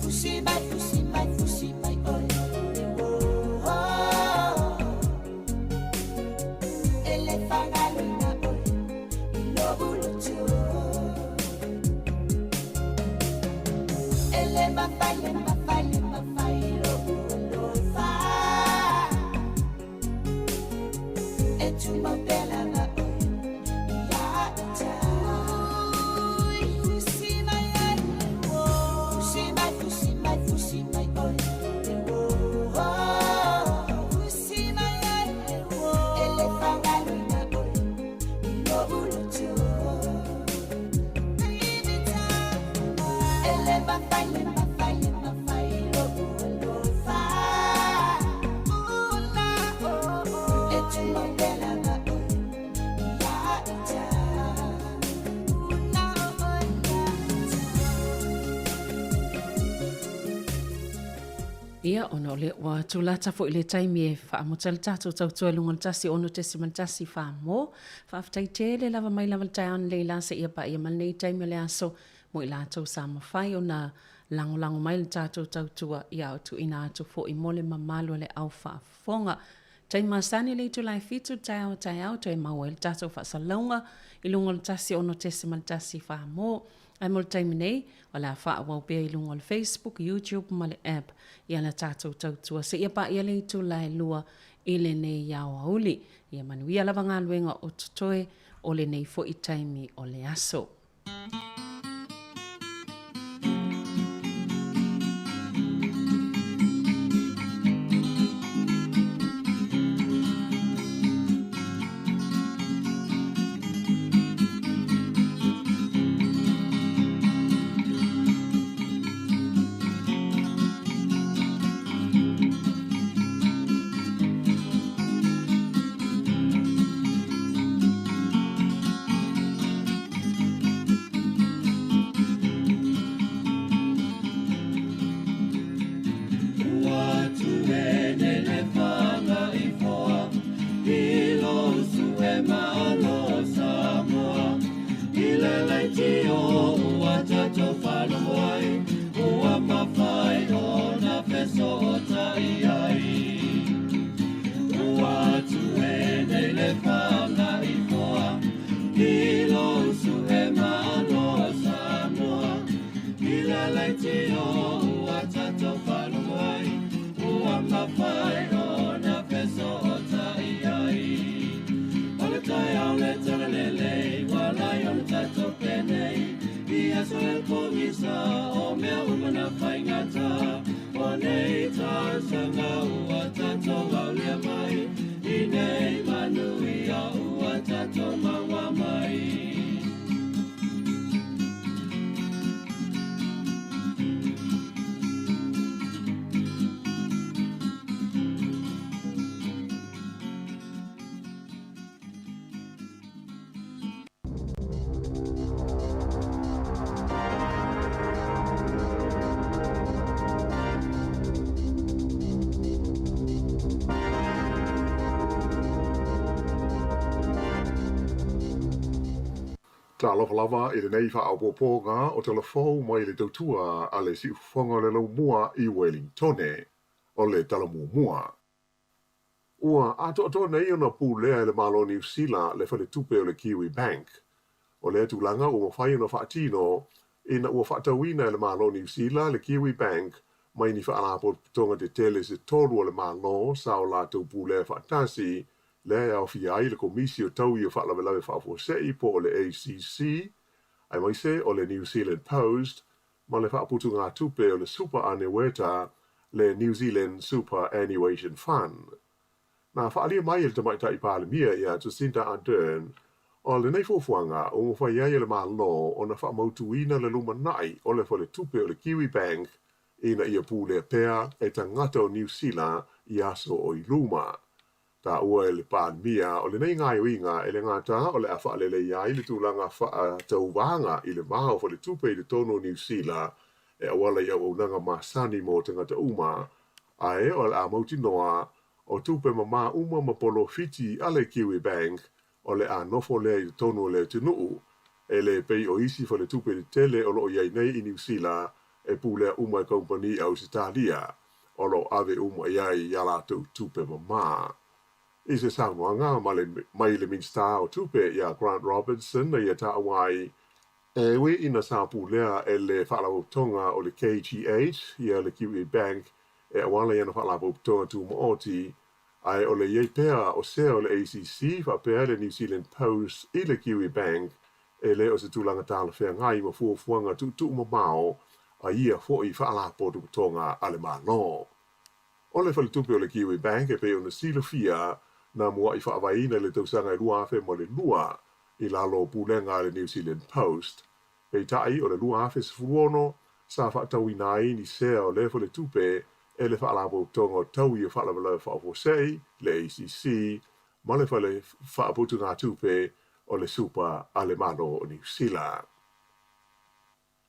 Speaker 17: Fusi mai, fusi mai, fusi mai oe Oh, e lē fagaloina oe i lo'u loto E lē mafai, lē mafai, lē mafai lo'u alofa E tumau pea lava oe ia ʻitai Fusi mai ai, fusi mai, fusi mai, fusi mai oe Oh, fusi mai ai, e lē fagaloina oe i lo'u loto E lē mafai, lē mafai, lē mafai lo'u alofa E tumau pea lava oe ia ʻitai
Speaker 4: Ia, ona o lea ua tulata foi le taimi e faamuta le tatou tautua i luga o le 106.1 Samoa. Faafetai tele lava mai lava le taeao nei la seia paia ma lenei taimi o le aso mo i latou sa mafai ona lagolago mai le tatou tautua ia o tuuina atu foi mo le mamalu o le au faafofoga. Taimi masani le itula e 7 le taeao taeao toe maua ai le tatou faasalalauga i luga o le 106.1 Samoa. Ae mo le taimi nei, o le a faaauau pea i luga o le Facebook, YouTube ma le app ia le tatou tautua seia paia le itula e 2 i lenei aoauli. Ia manuia lava galuega o totoe o lenei foi taimi o le aso.
Speaker 3: Ua tuene le fanga i foa i lo sue malo Samoa i le leitio ua tatou faalogo ai ua mafai ona fesootai ai. Ua tuene le fanga i foa i lo sue malo Samoa i le leitio ua tatou faalogo ai ua mafai ona fesootai ai. O le taeao le talalelei ua lai ona tatou penei i aso e pogisa o mea uma na faigata o nei tausaga ua tatou aulia mai i nei manuia ua tatou maua mai.
Speaker 8: Talofa lava i lenei faaopoopoga o Tala Fou mai le tautua a le Siufofoga o le Laumua i Welingtone. O le tala muamua. Ua atoatoa nei ona pulea e le Malo o Niu Sila le faletupe o le Kiwi Bank. O lea tulaga ua mafai ona faatino ina ua faatauina e le Malo o Niu Sila le Kiwi Bank mai ni faalapotopotoga tetele se tolu a le Malo sa o latou pulea faatasi, lea e aofia ai le Komisi o Taui o Faalavelave Faafuasei po o le ACC, aemaise o le New Zealand Post ma le faaputugatupe o le Supa Aneueta, le New Zealand Superannuation Fund. Na faaalia mai e le Tamaitai Palemia ia Jacinda Ardern, o lenei fuafuaga ua mafai ai e le Malo ona faamautuina le lumanai o le faletupe o le Kiwi Bank ina ia pulea pea e tagata o Niu Sila i aso o i luma. Taua e le Palemia, o lenei gaoioiga e le gata o le a faaleleia ai le tulaga faatauvaga i le va o faletupe i totonu o Niu Sila e auala i auaunaga masani mo tagata uma, ae o le a mautinoa o tupe mamā uma ma polofiti a le Kiwibank o le a nofo lea i totonu o le atunuu, e le pei o isi faletupe tetele o lo o i ai nei i Niu Sila e pulea uma e kamupani Ausetalia o lo o ave uma i ai a latou tupe mamā. I se saunoaga mai le Minisita o Tupe iā Grant Robertson na ia taua ai, e ui ina sa pulea e le Faalapotopotoga o le KGH ia le Kiwibank e auala i ana Faalapotopotoga Tumaoti, ae o le i ai pea o sea o le ACC faapea le New Zealand Post i le Kiwibank e le o se tulaga talafeagai ma fuafuaga tuutuumamao a ia foi faalapotopotoga a le Malo. O le faletupe o le Kiwibank e pei ona silafia na muaʻi faavaeina i le tausaga e 2002 i lalo o pulega a le New Zealand Post. Peitai, o le 2016 sa faatauina ai ni sea o lea faletupe e le Faalapotopotoga o Taui o Faalavelave Faafuasei, le ACC, ma le Fale Faaputugatupe o le Supa a le Malo o Niu Sila.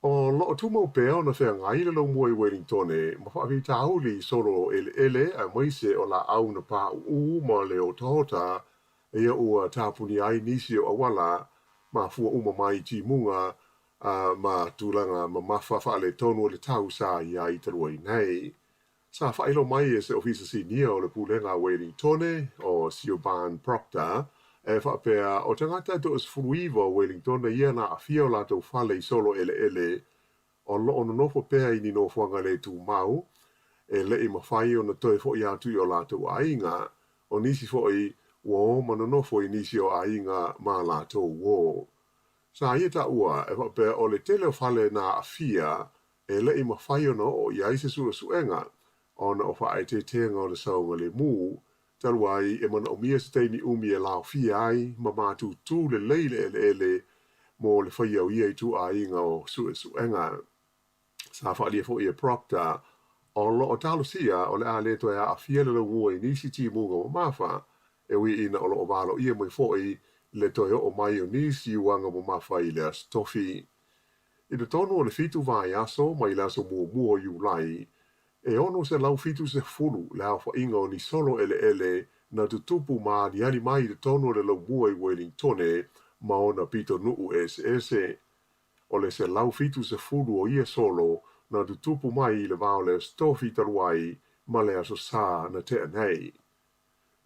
Speaker 8: O lo o tumau pea ona feagai le laumua i Welingtone ma faafitauli solo eleele aemaise o laau na pauu ma le otaota ia ua tapunia ai nisi o auala mafua uma mai i timuga ma tulaga mamafa faaletonu o le tau sa i ai talu ai nei. Sa faailoa mai e se Ofisa Sinia o le Pulega a Welingtone, o Siobhan Proctor, e faapea, o tagata e toa-19 o Welingtone ia na aafia o latou fale i solo eleele o lo o nonofo pea i ni nofoaga le tumau, e le i mafai ona toe foʻi atu i o latou aiga. O nisi foi ua o ma nonofo i nisi o aiga ma latou uō. Sa ia taua e faapea o le tele o fale na aafia e le i mafai ona oo i ai se suesuega ona o faaeteetega o le saogalemu, talu ai e manaomia se taimi umi e laofia ai ma matutu lelei le eleele mo le faia o ia ituaiga o suesuega. Sa faaalia foi e Proctor, o lo o talosia o le a le toe aafia le laumua i nisi timuga mamafa, e ui ina o lo o valoia mai foi le toe oo mai o nisi uaga mamafa i le Aso Tofi. I totonu o le fitu vaiaso mai le aso muamua o Iulai, e 670 le aofaiga o ni solo eleele na tutupu ma aliali mai i totonu o le laumua i Welingtone ma ona pitonuu eseese. O le 170 o ia solo na tutupu mai i le va o le Aso Tofi talu ai ma le Aso Sa na tea nei.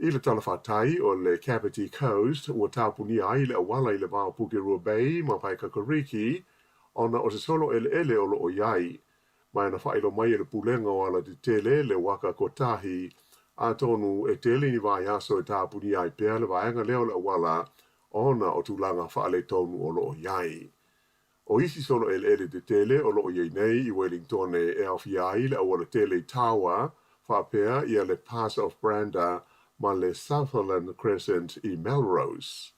Speaker 8: I le talafatai o le Kapiti Coast ua tapunia ai le auala i le va o Pukerua Bay ma Paekakariki ona o se solo eleele o lo o i ai. Ma na faailoa mai e le Pulega o Alatetele le Waka Kotahi, atonu e tele ni vaiaso e tapunia ai pea le vaega lea o le auala ona o tulaga faaletonu o lo o i ai. O isi solo eleele tetele o lo o i ai nei i Welingtone e aofia ai le aualatele i Tawa, faapea ia le Pass of Brander ma le Sutherland Crescent i Melrose.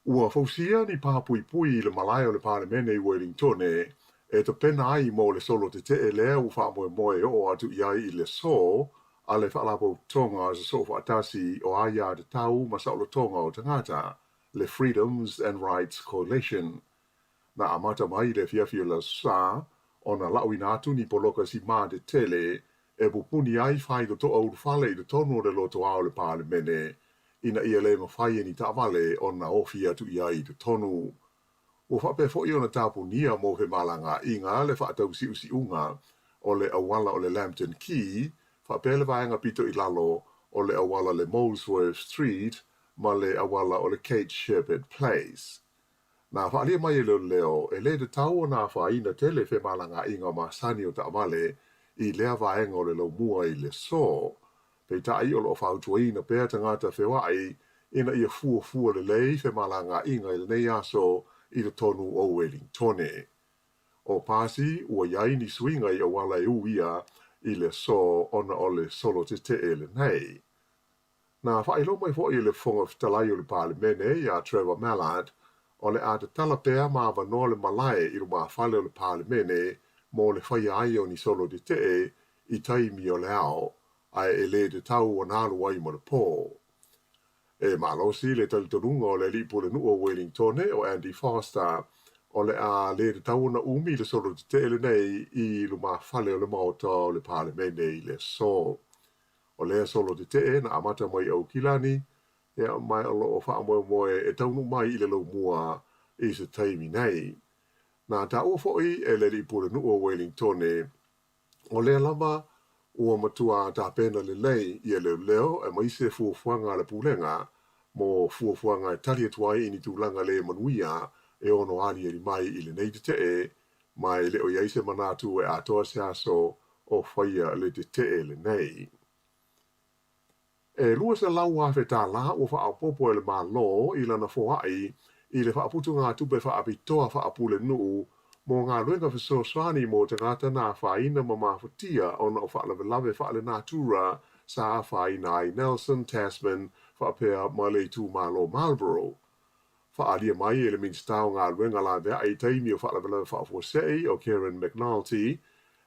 Speaker 8: Ua fausia ni pā puipui i le malae o le Palemene i Welingtone e tapena ai mo le solo tetee lea ua faamoemoe e oo atu i ai i le aso a le Faalapotopotoga o Sosoofaatasi o Aiatatau ma Saolotoga o Tagata, le Freedoms and Rights Coalition. Na amata mai i le afiafi o le Aso Sa ona lauina atu ni poloka simā tetele e pupuni ai faitotoa ulufale i totonu o le lotoa o le Palemene ina ia le mafai e ni taavale ona ofi atu i ai i totonu. Ua faapea foi ona tapunia mo femalagaaiga le faatausiusiuga o le auala o le Lambton Quay faapea le vaega pito i lalo o le auala le Molesworth Street ma le auala o le Kate Sheppard Place. Na faaalia mai e leoleo, e le tatau ona afaina tele femalagaaiga masani o taavale i lea vaega o le laumua i le aso. Peitai o lo o fautuaina pea tagata feoai ina ia fuafua lelei femalagaaiga i lenei aso i totonu o Welingtone. O pasi ua i ai ni suiga i auala e uia i le aso ona o le solo tetee lenei. Na faailoa mai foi e le Fofoga Fetalai o le Palemene iā Trevor Mallard, o le a tatala pea ma avanoa le malae i lumafale o le Palemene mo le faia ai o ni solo tetee i taimi o le ao. ae e le tatau ona alu ai ma le po. E malosi le talitonuga o le alii pulenuu o Wellingtone o Andy Foster, o le a le tatau ona umi le solo tetee lenei i lumafale o le Maota o le Palemene i le aso. O lea solo tetee na amata mai i Aukilani, ia, ma o lo o faamoemoe e taunuu mai i le laumua i se taimi nei. Na taua foi e le alii pulenuu o Wellingtone, O lea lava ua matua tapena lelei ia leoleo aemaise fuafuaga a le Pulega mo fuafuaga e tali atu ai i ni tulaga le manuia e ono aliali mai i lenei tetee, ma e le o i ai se manatu e atoa se aso o faia le tetee lenei. E $200,000 tālā ua faaopoopo e le Malo i lana foai i le faaputugatupe faapitoa faapulenuu mo galuega fesoasoani mo tagata na afaina ma mafatia ona o faalavelave faalenatura sa afaina ai Nelson, Tasman faapea ma le itumalo Marlborough. Faaalia mai e le Minisita o Galuega Laveai i taimi o faalavelave faafuasei o Karen McNulty,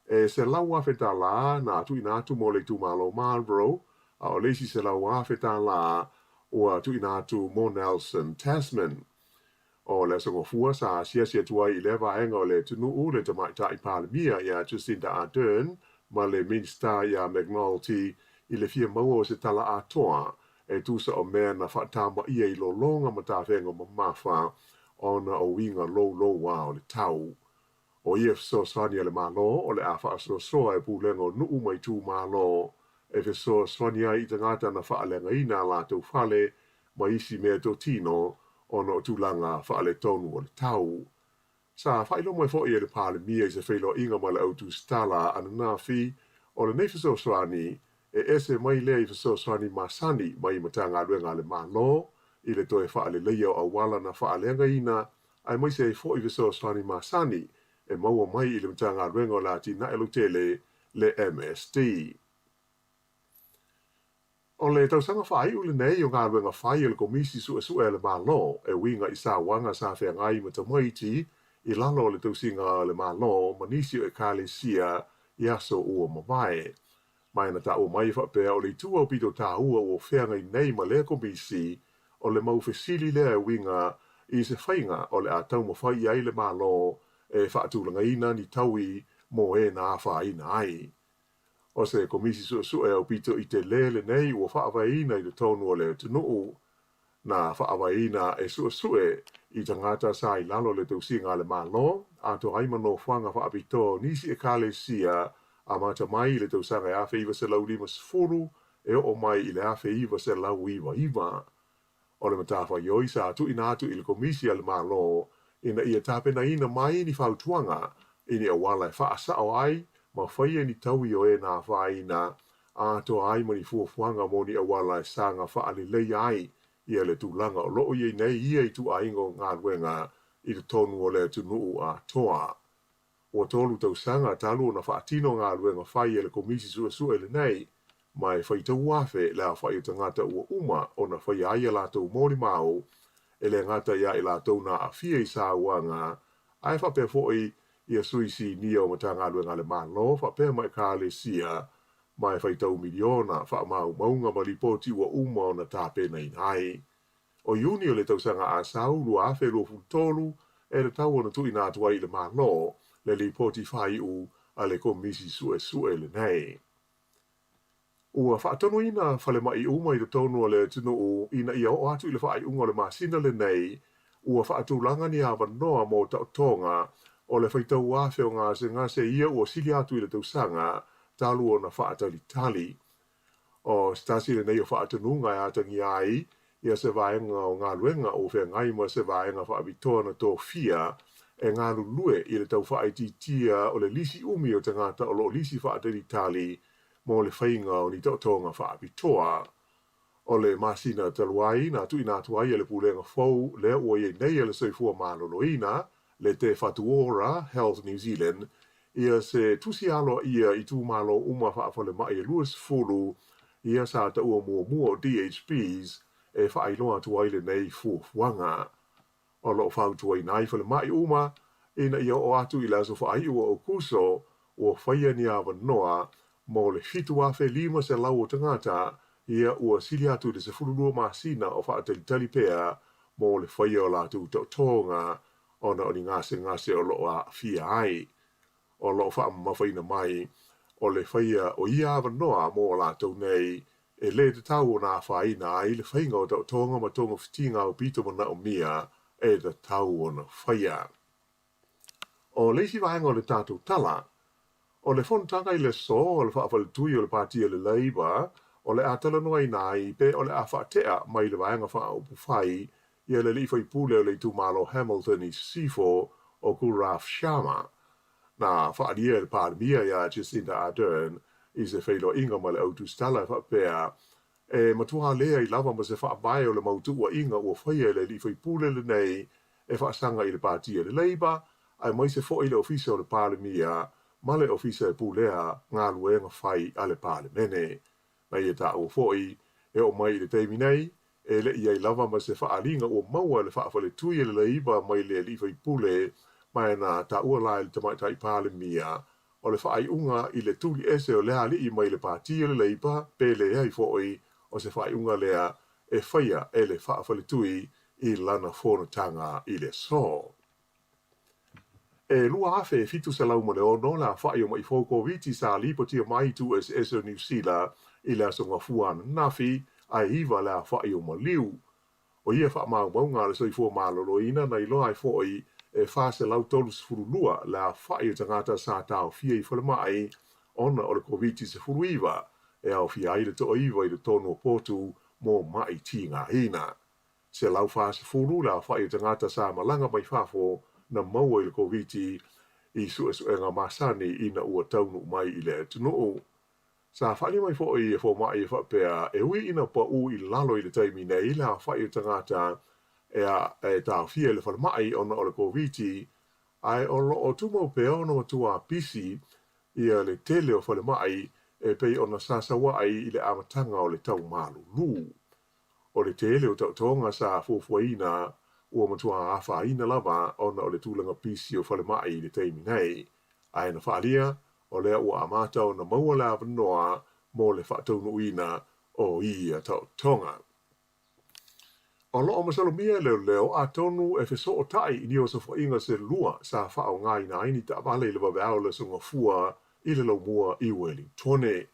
Speaker 8: e $100,000 na tuuina atu mo le itumalo Marlborough, a o le isi $100,000 ua tuuina atu mo Nelson Tasman. O le Aso Gafua sa asiasi atu ai i lea vaega o le atunuu le Tamaitai Palemia ia Jacinda Ardern ma le Minisita ia McNulty i le fia maua o se tala atoa e tusa o mea na faatamaia i lologa ma tafega mamafa ona o uiga louloua o le tau. O ia fesoasoani a le Malo o le a faasoasoa e pulega o nuu ma itumalo e fesoasoani ai i tagata na faaleagaina a latou fale ma isi mea totino ona o tulaga faaletonu o le tau. Sa faailoa mai foi e le Palemia i se feiloaiga ma le Au Tusitala ananafi, o lenei fesoasoani, e ese mai lea i fesoasoani masani mai Matagaluega a le Malo i le toe faaleleia o auala na faaleagaina, aemaise ai foi fesoasoani masani e maua mai i le Matagaluega o le Atinae Lautele, le MSD. O le tausaga faaiu lenei o galuega fai a le Komisi Suesue a le Malo e uiga i sauaga sa feagai ma tamaiti i lalo o le tausiga a le Malo ma nisi o Ekalesia i aso ua mavae. Ma e na taua mai e faapea o le itu aupito taua ua feagai nei ma lea Komisi o le mau fesili lea e uiga i se faiga o le a taumafai i ai le Malo e faatulagaina ni taui mo e na afaina ai. O se Komisi Suesue aupito i telē lenei ua faavaeina i totonu o le atunuu. Na faavaeina e suesue i tagata sa i lalo o le tausiga a le Malo, atoa ai ma nofoaga faapitoa o nisi Ekalesia amata mai i le tausaga e 1950 e oo mai i le 1999. O le matafaioi sa tuuina atu i le Komisi a le Malo ina ia tapenaina mai ni fautuaga i ni auala e faasao ai ma faia ni taui o e na afaina, atoa ai ma ni fuafuaga mo ni auala e saga faaleleia ai ia le tulaga o lo o i ai nei ia ituaiga o galuega i totonu o le atunuu atoa. Ua tolu tausaga talu ona faatino galuega fai e le Komisi Suesue lenei, ma e faitau afe le aofai o tagata ua uma ona faia ai a latou molimau, e le gata ia i latou na aafia i sauaga, ae faapea foi ia sui sinia o Matagaluega a le Malo faapea ma Ekalesia, ma e faitau miliona faamaumauga ma lipoti ua uma ona tapenaina ai. O Iuni o le tausaga asau 2023 e tatau ona tuuina atu ai i le Malo le lipoti faaiu a le Komisi Suesue lenei. Ua faatonuina falemai uma i totonu o le atunuu ina ia oo atu i le faaiuga o le masina lenei ua faatulaga ni avanoa mo taotoga o le faitau afe o gasegase ia ua sili atu i le tausaga talu ona faatalitali. O se tasi lenei o faatonuga e atagia ai ia se vaega o galuega ua feagai ma se vaega faapitoa na tofia e galulue i le tau faaitiitia o le lisi umi o tagata o lo o lisi faatalitali mo le faiga o ni taotoga faapitoa. O le masina talu ai na tuuina atu ai e le Pulega fou lea ua i ai nei a le Soifua Maloloina, le Te Whatu Ora, Health New Zealand, ia se tusi aloaia i itumalo uma faafalemai e 20 ia sa taua muamua o DHBs e faailoa atu ai lenei fuafuaga. O lo o fautuaina ai falemai uma ina ia oo atu i le aso faaiu o Aokuso ua faia ni avanoa Mo le 7,500 o tagata, ia ua sili atu i le 12 masina o faatalitali pea mo le faia o latou taotoga ona o ni gasegase o lo o aafia ai. O lo o faamamafaina mai o le faia o ia avanoa mo latou nei e lē tatau ona afaina ai le faiga o taotoga ma togafitiga aupito manaomia e tatau ona faia. O le isi vaega o le tatou tala, o le fonotaga i le aso o le faafaletui o le Pati a le Labour o le a talanoaina ai pe o le a faatea mai le Vaega Faaupufai ia le alii faipule o le itumalo Hamilton i Sisifo o Gaurav Sharma. Na faaalia e le Palemia ia Jacinda Ardern i se feiloaiga ma le au tusitala e faapea, E matua leai lava ma se faavae o le mau tuuaiga ua faia e le alii faipule lenei e faasaga i le Pati a le Labour, aemaise foi le Ofisa o le Palemia ma le Ofisa e pulea galuega fai a le Palemene. Na ia taua foi, e oo mai i le taimi nei, e le i i ai lava ma se faaaliga ua maua e le faafaletui a le Labour mai le alii faipule, ma na taua la e le Tamaitai Palemia o le faaiuga i le tuli ese o lea alii mai le Pati a le Labour pe leai foi o se faaiuga lea e faia e le faafaletui i lana fonotaga i le aso. E 2,706 le aofai o ma'i fou Koviti sa lipotia mai i itu eseese o Niu Sila i le aso Gafua ananafi, ae 9 le aofai o maliu. O ia faamaumauga a le Soifua Maloloina na iloa ai foi e 432 le aofai o tagata sa taofia i falemai ona o le Koviti-19, e aofia ai le toaiva i totonu o potu mo ma'i tigaina. 140 le aofai o tagata sa malaga mai fafo na maua i le Koviti i suesuega masani ina ua taunuu mai i le atunuu. Sa faaalia mai foi e fomai e faapea e ui ina paū i lalo i le taimi nei le aofai o tagata e taofia i le falemai ona o le Koviti, ae o lo o tumau pea ona matua pisi ia le tele o falemai e pei ona sa saua'i i le amataga o le tau malulu. O le tele o taotoga sa fuafuaina ua matua afaina lava ona o le tulaga pisi o falemai i le taimi nei, ae na faaalia o lea ua amata ona maua le avanoa mo le faataunuuina o ia taotoga. O lo o masalomia e leoleo atonu e fesootai i ni osofaiga se lua sa faaaogaina ai ni taavale i le vaveao o le aso Gafua i le Laumua i Welingtone.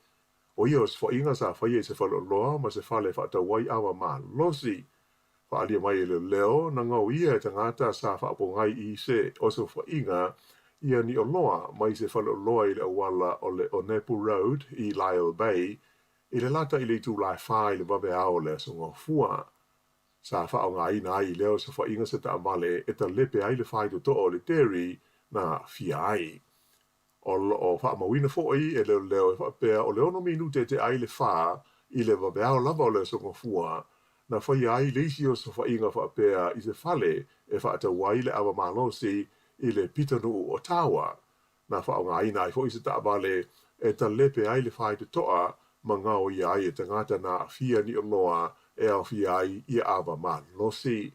Speaker 8: O ia osofaiga sa faia i se faleoloa ma se fale e faatau ai ava malosi. Faaalia mai e leoleo na gaoia e tagata sa faapogai i se osofaiga ia ni oloa mai se faleoloa i le auala o le Onepu Road i Lyall Bay i le lata i le itula e 4 i le vaveao o le aso Gafua. Sa faaaogaina ai i lea osofaiga se taavale e talepe ai le faitotoa o le dairy na aafia ai. O lo o faamauina foi e leoleo e faapea o le 6 minute e tea ai le 4 i le vaveao lava o le aso Gafua na faia ai le isi osofaiga faapea i se fale e faatau ai le ava malosi i le pitonuu o Tawa. Na faaaogaina ai foi se taavale e talepe ai le faitotoa ma gaoia ai e tagata na aafia ni oloa e aofia ai ia ava malosi.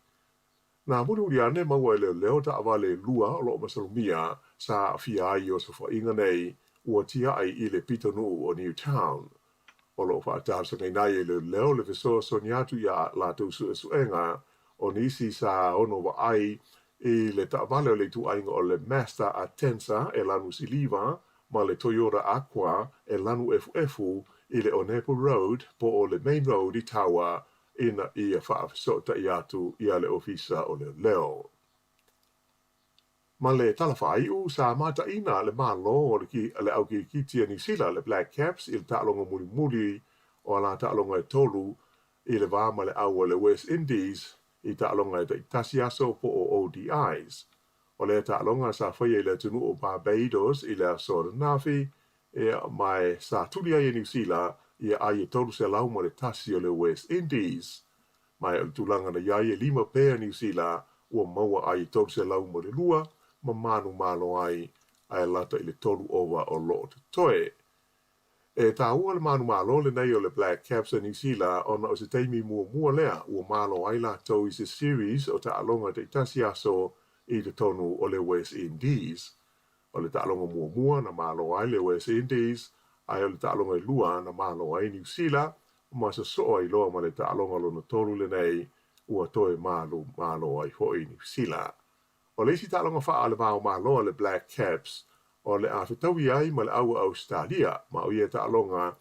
Speaker 8: Na mulimuli ane maua e leoleo taavale e lua o lo o masalomia sa aafia ai i osofaiga nei ua tiai i le pitonuu o Newtown. O lo o faatalosagaina ai e leoleo le fesoasoani atu i a latou suesuega o nisi sa ono vaai i le taavale o le ituaiga o le Mazda Atenza e lanu siliva ma le Toyota Aqua e lanu efuefu i le Onepu Road po o le Main Road i Tawa ina ia faafesootai atu iā le Ofisa o Leoleo. Ma le tala faaiu, sa mataina le malo o le au kirikiti a Niu Sila, le Black Caps, i le taaloga mulimuli o ala taaloga e tolu i le va ma le au a le West Indies i taaloga e taitasi aso po o ODIs. O lea taaloga sa faia i le atunuu o Barbados i le aso ananafi, ma sa tuli ai e Niu Sila ia ai e 301 o le West Indies. Ma o le tulaga na i ai e 5 pea Niu Sila ua maua ai e 302 ma manumalo ai ae lata i le 3 ova o lo o totoe. E taua le manumalo lenei o le Black Caps a Niu Sila ona o se taimi muamua lea ua malo ai latou i se series o taaloga taitasi aso i totonu o le West Indies. O le taaloga muamua na malo ai le West Indies. Ae o le taaloga e lua na malo ai Niu Sila ma sosoo ai loa ma le taaloga lona tolu lenei ua toe malu malo ai foi Niu Sila. O le isi taaloga faa a le va o Malo a le Black Caps o le a fetaui ai ma le au a Ausetalia ma o ia taaloga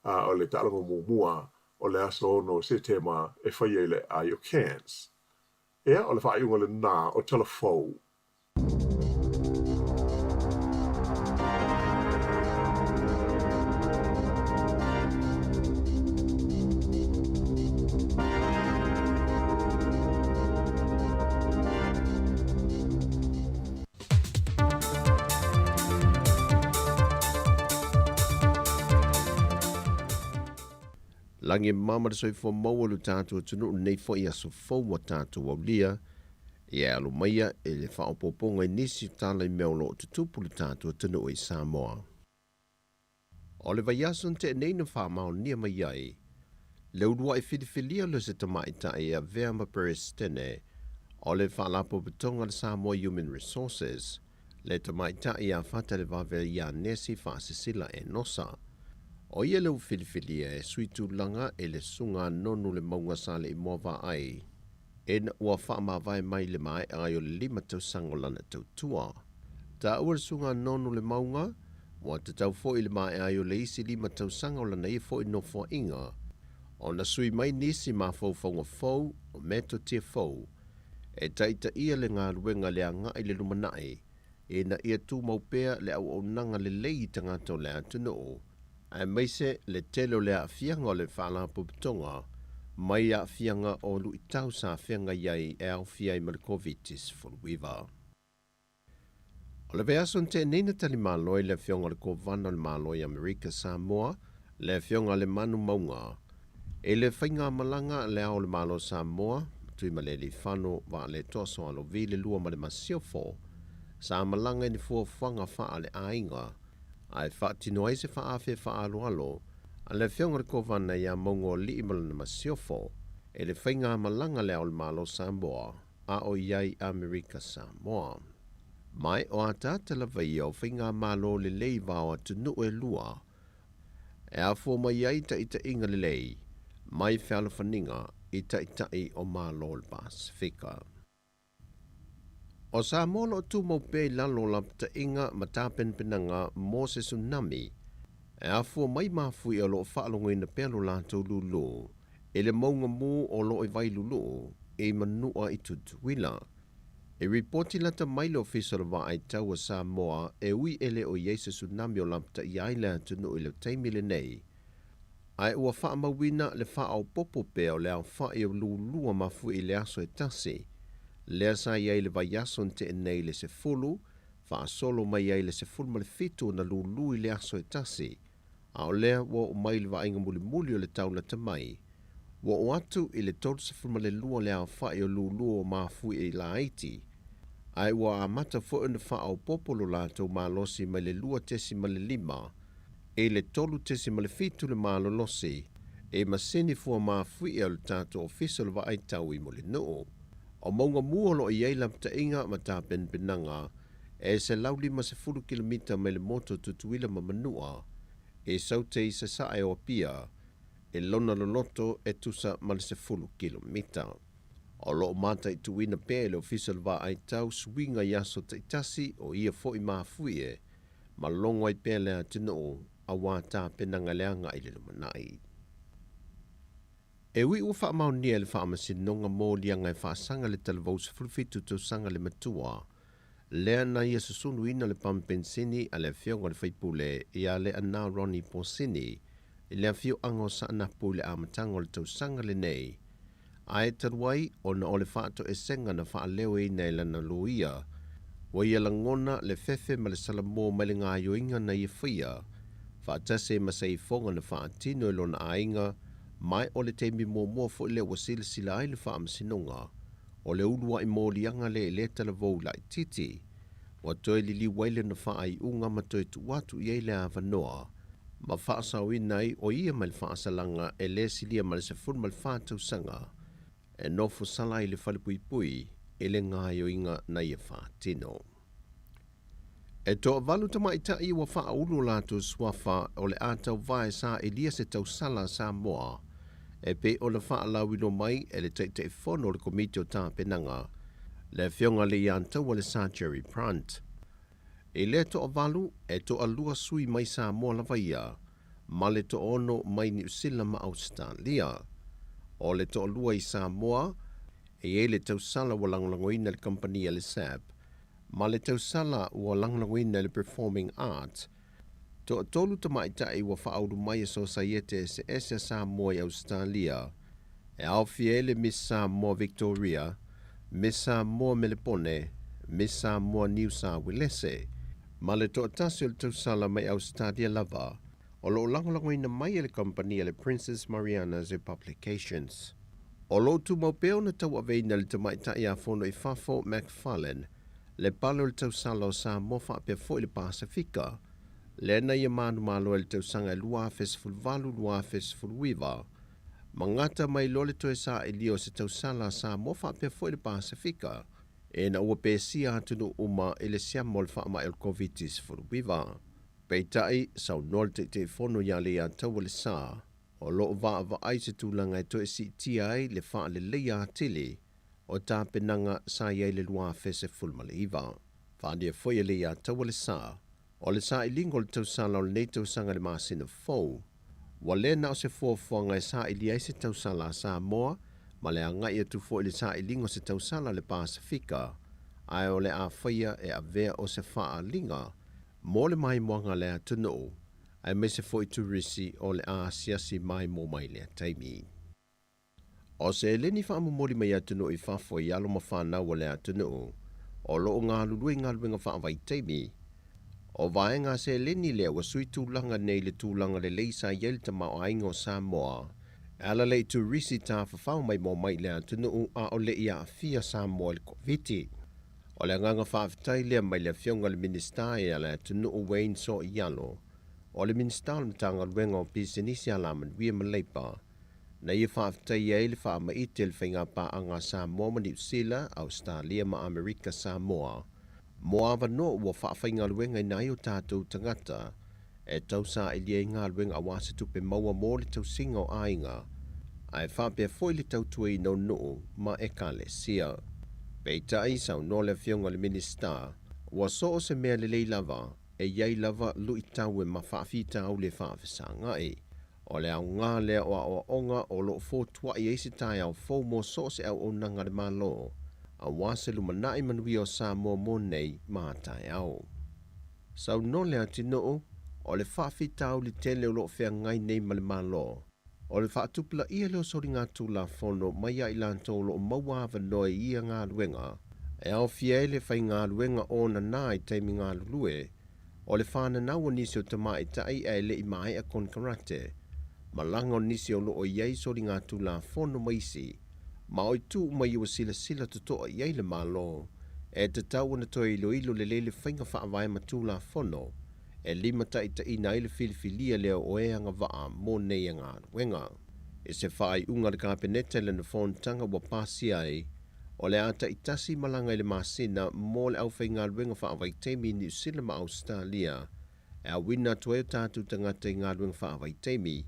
Speaker 8: o le taaloga muamua o le aso 6 o Setema e faia i le aai o Cairns. Ea, o le faaiuga lena o Tala Fou.
Speaker 7: Lagi e mama le soifua maua lo tatou atunuu lenei foi aso fou ua tatou aulia. Ia e alo maia e le faaopoopoga i nisi o tala i mea o lo o tutupu le tatou atunuu i Samoa. O le vaiaso na tea nei na faamaonia mai ai le uluai filifilia o se tamaitai e avea ma Peresetene o le Faalapotopotoga a le Samoa Human Resources, le tamaitai ia Fatalevave ia Nesi Faasisila Enosa. O ia le ua filifilia e sui tulaga i le Susuga a Nonu le Mauga Saleimoa Vaai, ina ua faamavae mai i le maea ai o le 5 tausaga o lana tautua. Taua le Susuga a Nonu le Mauga, ua tatau foi i le maea ai o le isi 5 tausaga o lana ia foi nofoaiga, ona sui mai nisi mafaufauga fou o metotia fou e taitaia le galuega le agai i le lumanai ina ia tumau pea le auaunaga lelei i tagata o le atunuu, aemaise le tele o le aafiaga o le Faalapotopotoga mai aafiaga o luitau sa feagai ai e aofia ai ma le Koviti-19. O le vaiaso na tea nei na tali malo ai le Afioga o le Kovana o le Malo i Amerika Samoa, le Afioga Lemanu Mauga, i le faigamalaga a Le Ao o le Malo o Samoa, Tuimalealiifano Vaaletoa Soalovi le lua ma le Masiofo, sa malaga i ni fuafuaga faale-aiga ae faatino ai se faaafe faaaloalo a le Afioga i le Kovana ia Maugaoalii ma lana Masiofo i le faigamalaga a Le Ao o le Malo o Samoa a o i ai i Amerika Samoa. Ma o ataata lava ia o faigamalo lelei vao atunuu e lua e afua mai ai taitaiga lelei mai fealofaniga i taitai o Malo o le Pasefika. O Samoa o lo o tumau pea i lalo o lapataiga ma tapenapenaga mo se tsunami e afua mai mafuie o lo o faalogoina pea lo latou lūlū i le mauga mū o lo o i Vailulu'u i Manua i Tutuila. E ripoti lata mai le Ofisa o le Vaai Tau a Samoa e ui e le o i ai se tsunami o lapataia ai le atunuu i le taimi lenei, ae ua faamauina le faaopoopo pea o le aofa'i o lulua mafuie i le aso e tasi, lea sa i ai i le vaiaso na te'e nei i le 10, faasolo mai ai i le 17 ona lulu i le aso e tasi, a o lea ua oo mai i le vaaiga mulimuli o le tau lata mai, ua oo atu i le 32 le aofa'i o lulua o mafuie i laiti, ae ua amata foi ona faaopoopo lo latou malosi mai le 2.5 i le 3.7 le malolosi i masini fua mafuie a le tatou Ofisa o le Vaai Tau i Mulinuu. O mauga mu o lo o i ai lapataiga ma tapenapenaga e 150 kilomita mai le motu o Tutuila ma Manua i Saute i Sasae o Apia i lona loloto e tusa ma le 10 kilomita. O lo o mataituina pea e le Ofisa o le Vaai Tau suiga i aso taitasi o ia foi mafuie ma logo ai pea le atunuu auā tapenaga le agai i le lumanai. E ui ua faamaonia e le Faamasinoga moliaga e faasaga le talavou 17 tausaga le matua lea na ia susunuina le pamu penisini a le afioga i le faipule ia Leanā Ronnie Posini i le afioaga o Saanapu i le amataga o le tausaga lenei, ae talu ai ona o le faatoesega na faaleoina e lana loia, ua ia lagona le fefe ma le salamo mai le gaoioiga na ia faia, faatasi ai ma se ifoga na faatino e lona aiga, ma o le taimi muamua foi lea ua silasila ai le Faamasinoga o le uluai moliaga lea i lea talavou laitiiti, ua toe liliu ai lona faaiuga ma toe tuu atu i ai le avanoa ma faasaoina ai o ia mai le faasalaga e le silia ma le 14 tausaga e nofo sala ai i le falepuipui i le gaoioiga na ia faatino. E toavalu tamaitai ua faaulu o latou suafa o le a tauva e sailia se tausala a Samoa e pei ona faalauiloa mai e le Taitaifono o le Komiti o Tapenaga, le Afioga i le Iantaua le Sir Jerry Brunt. I lea toavalu, e toalua sui mai Samoa lava ia, ma le toaono mai Niu Sila ma Ausetalia. O le toalua i Samoa, e i ai le tausala ua lagolagoina e le kamupani a le SAB, ma le tausala ua lagolagoina e le Performing Arts. Toatolu tamaitai ua faaulu mai e sosaiete eseese a Samoa i Ausetalia, e aofia ai le Miss Samoa Victoria, Miss Samoa Melepone, Miss Samoa Niu Sa Uelese, ma le toatasi o le tausala mai Ausetalia lava, o lo o lagolagoina mai e le kamupani a le Princess Mariana's Publications. O lo o tumau pea ona tauaveina e le tamaitai a Fono i Fafo McFarlane le pale o le tausala o Samoa faapea foi le Pasefika, lea na ia manumalo ai i le tausaga e 2018, 2019, ma gata mai loa le toe sailia o se tausala a Samoa faapea foi le Pasefika, ina ua pesia atunuu uma i le siama o le faamai o le Koviti-19. Peitai, saunoa le Taitaifono ia Leiataua Lesa, o lo o vaavaai se tulaga e toe siitia ai le faaleleia atili o tapenaga sa i ai i le 2019. Faaalia foi e Leiataua Lesa, o le sailiga o le tausala o lenei tausaga i le masina fou, ua le na o se fuafuaga e sailia ai se tausala a Samoa ma le agai atu foi i le sailiga o se tausala a le Pasefika, ae o le a faia e avea o se faaaliga mo le maimoaga a le atunuu, aemaise foi turisi o le a asiasi maimoa mai i lea taimi. O seleni faamomoli mai atunuu i fafo i alo ma fanau a le atunuu o lo o galulue i galuega faavaitaimi. O vaega seleni lea ua sui tulaga nei i le tulaga lelei sa i ai le tamaoaiga o Samoa e ala lea i turisi tafafao maimoa mai i le atunuu a o le i aafia Samoa i le Koviti. O le agaga faafetai lea mai le Afioga i le Minisita e a le atunuu Wayne Soialo, o le Minisita o le Matagaluega o Pisinisi Alamanuia ma Leipa, na ia faafetaia ai le faamaite i le faigapaaga a Samoa ma Niu Sila, Ausetalia ma Amerika Samoa mo avanoa ua faafaigaluegaina ai o tatou tagata e tausaili ai galuega aua se tupe maua mo le tausiga o aiga, ae faapea foi le tautuaina o nuu ma ekalesia. Peitai, saunoa le Afioga i le Minisita, ua so o se mea lelei lava, e i ai lava luitau e ma faafitauli e faafesagai. O le aoga lea o aoaoga o lo o fotuai ai se taeao fou mo so o se auaunaga a le Malo, aua se lumanai manuia o Samoa mo nei ma taeao. Saunoa le atunuu, o le faafitauli tele o lo o feagai nei ma le Malo, o le faatupulaia lea o soligatulafono mai ia i latou o lo o maua avanoa i ia galuega, e aofia ai le faigaluega onana i taimi galulue, o le fananau o nisi o tamaitai ae le i maea konekarate, malaga o nisi o lo o i ai soligatulafono ma isi, ma o itu uma ia ua silasila totoa i ai le Malo, e tatau ona toe iloilo lelei le faiga faavae ma tulafono e limataitaiina ai le filifilia lea o e agavaa mo nei galuega. I se faaiuga a le Kapeneta i lana fonotaga ua pasia ai, o le a taitasi malaga i le masina mo le aufaigaluega faavaitaimi i Niu Sila ma Ausetalia e auina atu ai o tatou tagata i galuega faavaitaimi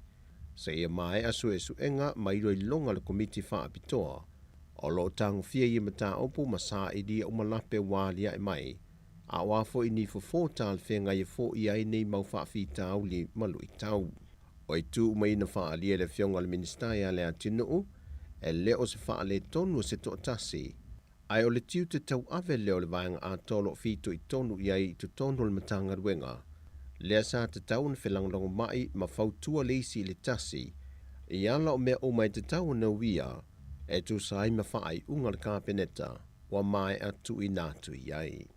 Speaker 7: seia maea suesuega ma iloiloga a le Komiti Faapitoa o lo o tagofia ia mataupu ma sailia uma lape ua aliae mai, a o a foi ni fofo talafeagai e foia ai nei mau faafitauli ma luitau. O itu uma ia na faaalia e le Afioga i le Minisita ia Leatinuu, e le o se faaletonu o se toatasi, ae o le tiute tauave lea o le vaega atoa o lo o fitoitonu i ai i totonu o le Matagaluega, lea sa tatau ona felagolagomai ma fautua le isi i le tasi i ala o mea uma e tatau ona uia e tusa ai ma faaiuga a le Kapeneta ua maea tuuina atu i ai.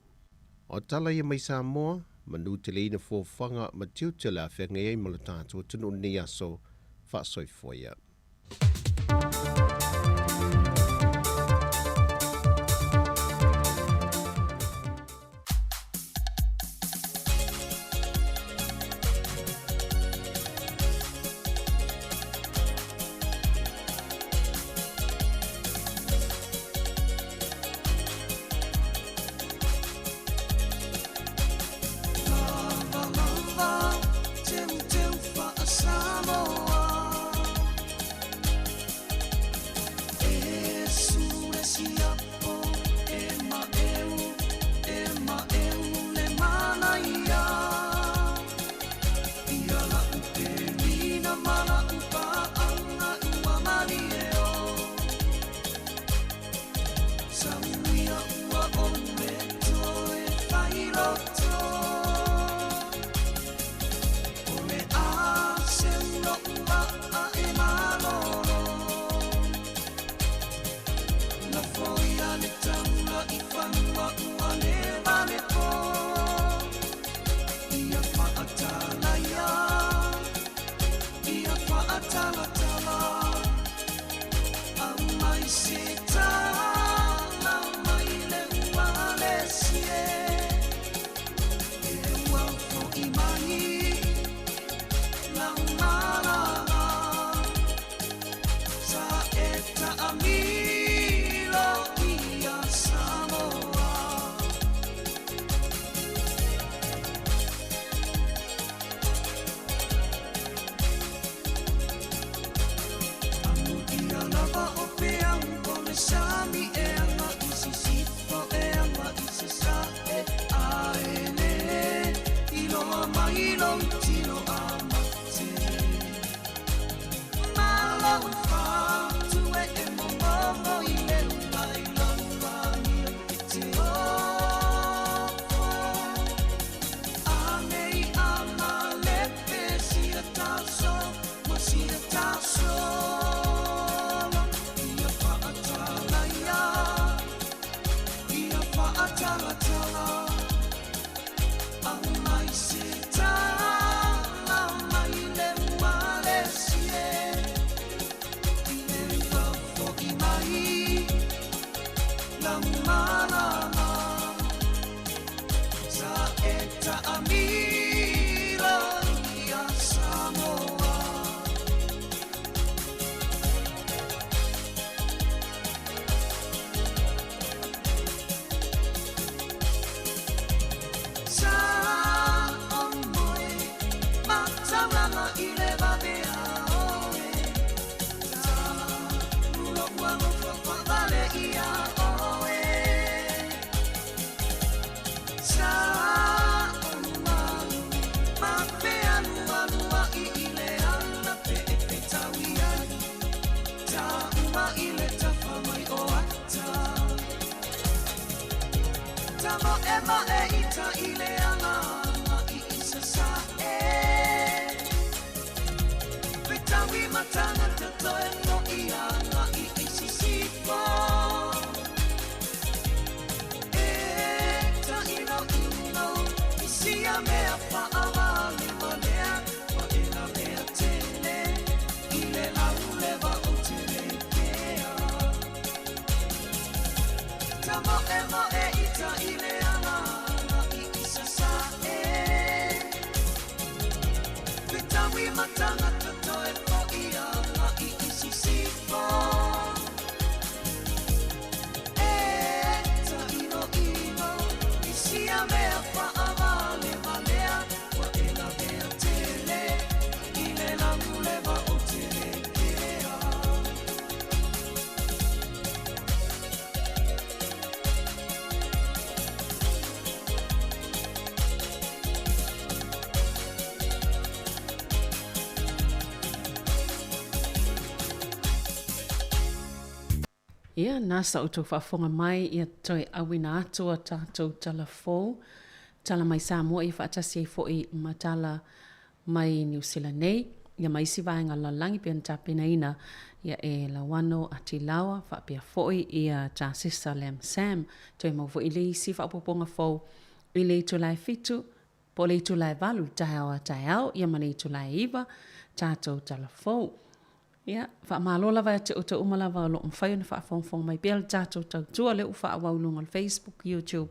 Speaker 7: O tala ia mai Samoa, manuteleina fuafuaga ma tiute o le a feagai ai ma lo tatou atunuu i lenei aso faasoifua ia.
Speaker 17: faatalatala Aumai se tala mai le ualesi e E ua fo'i mai lau malala Sa e taamilo ia Samoa. Amuia lava o peau o le sami e aga i sisifo e aga i sasae Ae le iloa mai lou tino a mate Ma lou fatu e e momomo i le ula i lau amio e te ofo A nei a malepe sia taso ma sia tasolo Ia faatalaia ia faatalatala Aumai se tala mai le ualesi e I le ua fo'i mai lau malala Sa e taamilo ia Samoa. Sa o moe mataulanga i le vavea oe Ta lou alofa faavale ia oe Sa o malu ma fealualuai i le ala pe e fetaui ai Ta uma i le tafa mai o ata Ta mo'emo'e i ta i le ala i i sasae Fetaui ma tagata toe fo'i aga i i sisifo E taʻinoʻino i sia mea faavalevalea Ua e lavea tele i le laulewa o te le kea Ta mo'emo'e i ta i le ala i i sasae Fetaui ma tagata toe fo'i aga i i sisifo E taʻinoʻino i sia mea faavalevalea Ua e lavea tele i le laulewa o te le kea.
Speaker 4: Ia, na sa outou faafofoga mai, ia toe auina atu a tatou tala fou, tala mai Samoa ia faatasi ai foi ma tala mai Niu Sila nei, ia ma isi vaega o le lalolagi pei ona tapenaina ia e Lauano Atilaoa faapea foi ia Tasesa Lam Sam. Toe maua foi le isi faaopoopoga fou i le itula e fitu po o le itula e valu i le taeao a taeao ia ma le itula e iva tatou tala fou. Ia, faamalo lava ia te outou uma lava o lo o mafai ona faafogafoga mai pea le tatou tautua lea ua faaauau i luga o le Facebook, YouTube,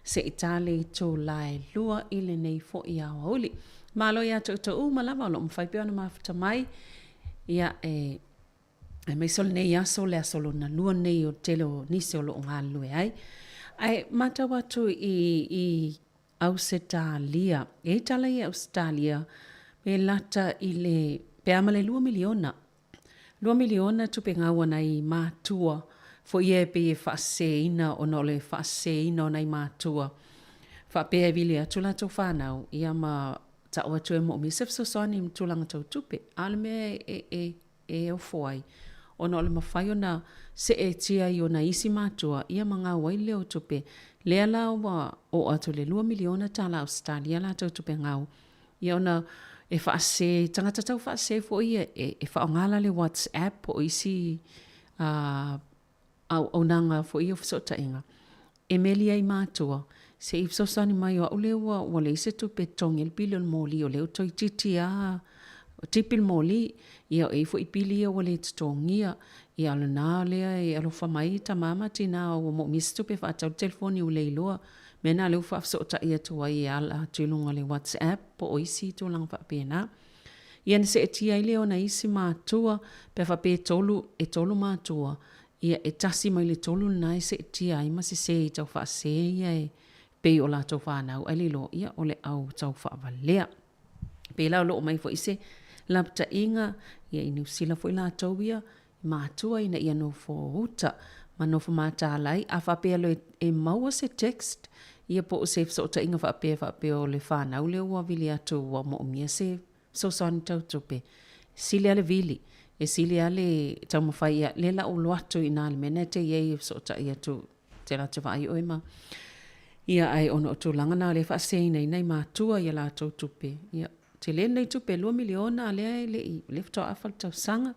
Speaker 4: se i ta le itula e lua i lenei foi aoauli. Malo ia te outou uma lava o lo o mafai pea ona mafuta mai, ia, e aemaise o lenei aso, le aso lona lua lenei o le tele o nisi o lo o galulue ai. Ae matau atu i, i Ausetalia. E i ai tala ia Ausetalia pe lata i le, pe a ma le lua miliona. Lua miliona tupe gau a nai matua foi ia e pei e faaseseina ona o le faaseseina o nai matua faapea e vili atu latou fanau ia ma tau atu e moomia se fesoasoani ma tulaga tau tupe. A o le mea e, e, e ofo ai, ona o le mafai ona seetia i ona isi matua ia ma gau ai le leo tupe, lea la ua oo atu i le lua miliona tala Ausetalia latou tupe gau, ia ona e faasese, tagata tau faasese foi ia e faaaoga la le WhatsApp po o isi auaunaga foi ia o fesootaiga, e meli ai matua, se i fesoasoani mai o au lea ua ua leai se tupe e totogi ai le pili o le moli o lea ua toeitiiti lava Tipi le moli, ia e i ai foi pili ia ua le totogia. Ia o lena lea e alofa mai tama ma tina ua moomia se tupe e faatau le telefoni ua le iloa. Mea na lea ua faafesootai atu ai e ala atu i luga o le WhatsApp po o isi tulaga faapena. Ia na seetia ai lea o nai isi matua pe a faapea e tolu, e tolu matua, ia e tasi mai le tolu lena e seetia ai ma sese i taufaasese ia e pei o latou fanau ae le iloa, ia o le au taufaavalea. Pēlā o lo o mai foi se lapataiga ia i Niu Sila foi latou ia i matua ina ia nofo uta ma nofo mataala ai. A faapea loa e maua se text ia po o se fesootaiga faapea faapea o le fanau lea ua vili atu ua moomia se fesoasoani tau tupe, sili lava le vili, e sili lava le taumafai ia lea la ua alu atu i ina i le mea lena e te i ai e fesootai atu te latou vaai oe ma ia ae ona o tulaga na o lea e faaseseina ai nai matua i a latou tupe ia tele lenei tupe $2 miliona lea e le i lea faatoa afa le tausaga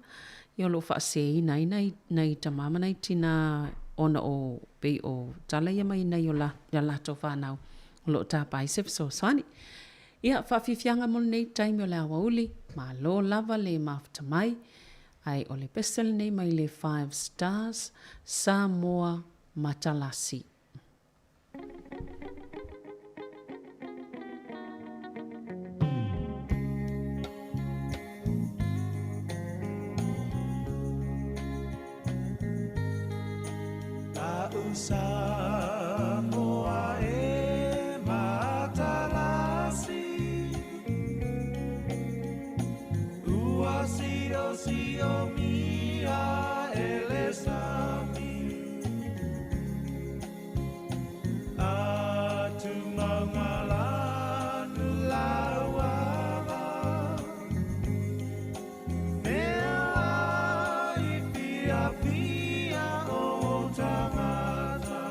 Speaker 4: ia o lo o faaseseina ai nai nai tama ma nai tina ona o pei o tala ia mai nai o la latou fanau o lo o tapa ai se fesoasoani. Ia faafiafiaga mo lenei taimi o le aoauli, malo lava le mafuta mai. Ae o le pese lenei mai le Five Stars, Samoa Matalasi.
Speaker 13: A'u Samoa e matalasi. Ua siosiomia e le sami Atu maunga lanu lauala Mea ai fiafia o tagata.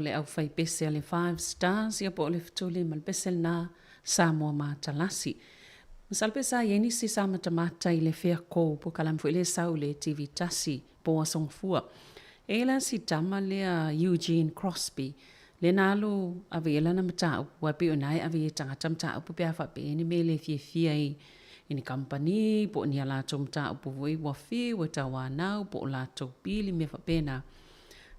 Speaker 4: le aufaipese a le Five Stars, ia po o le fetuli ma le pese lena Samoa Matalasi. Masalo pe sa i ai nisi sa matamata i le Fea Kou po kalame foi lea e sau i le TV tasi po Aso Gafua. E i ai la si tama lea Eugene Crosby, lea na alu ave i ai lana mataupu, aua e pei o ina e ave i ai tagata mataupu pe a faapea ni mea e le fiafia i i ni kamupani po o ni a latou mataupu foi ua fiu ua tauanau po o latou pili mea faapena.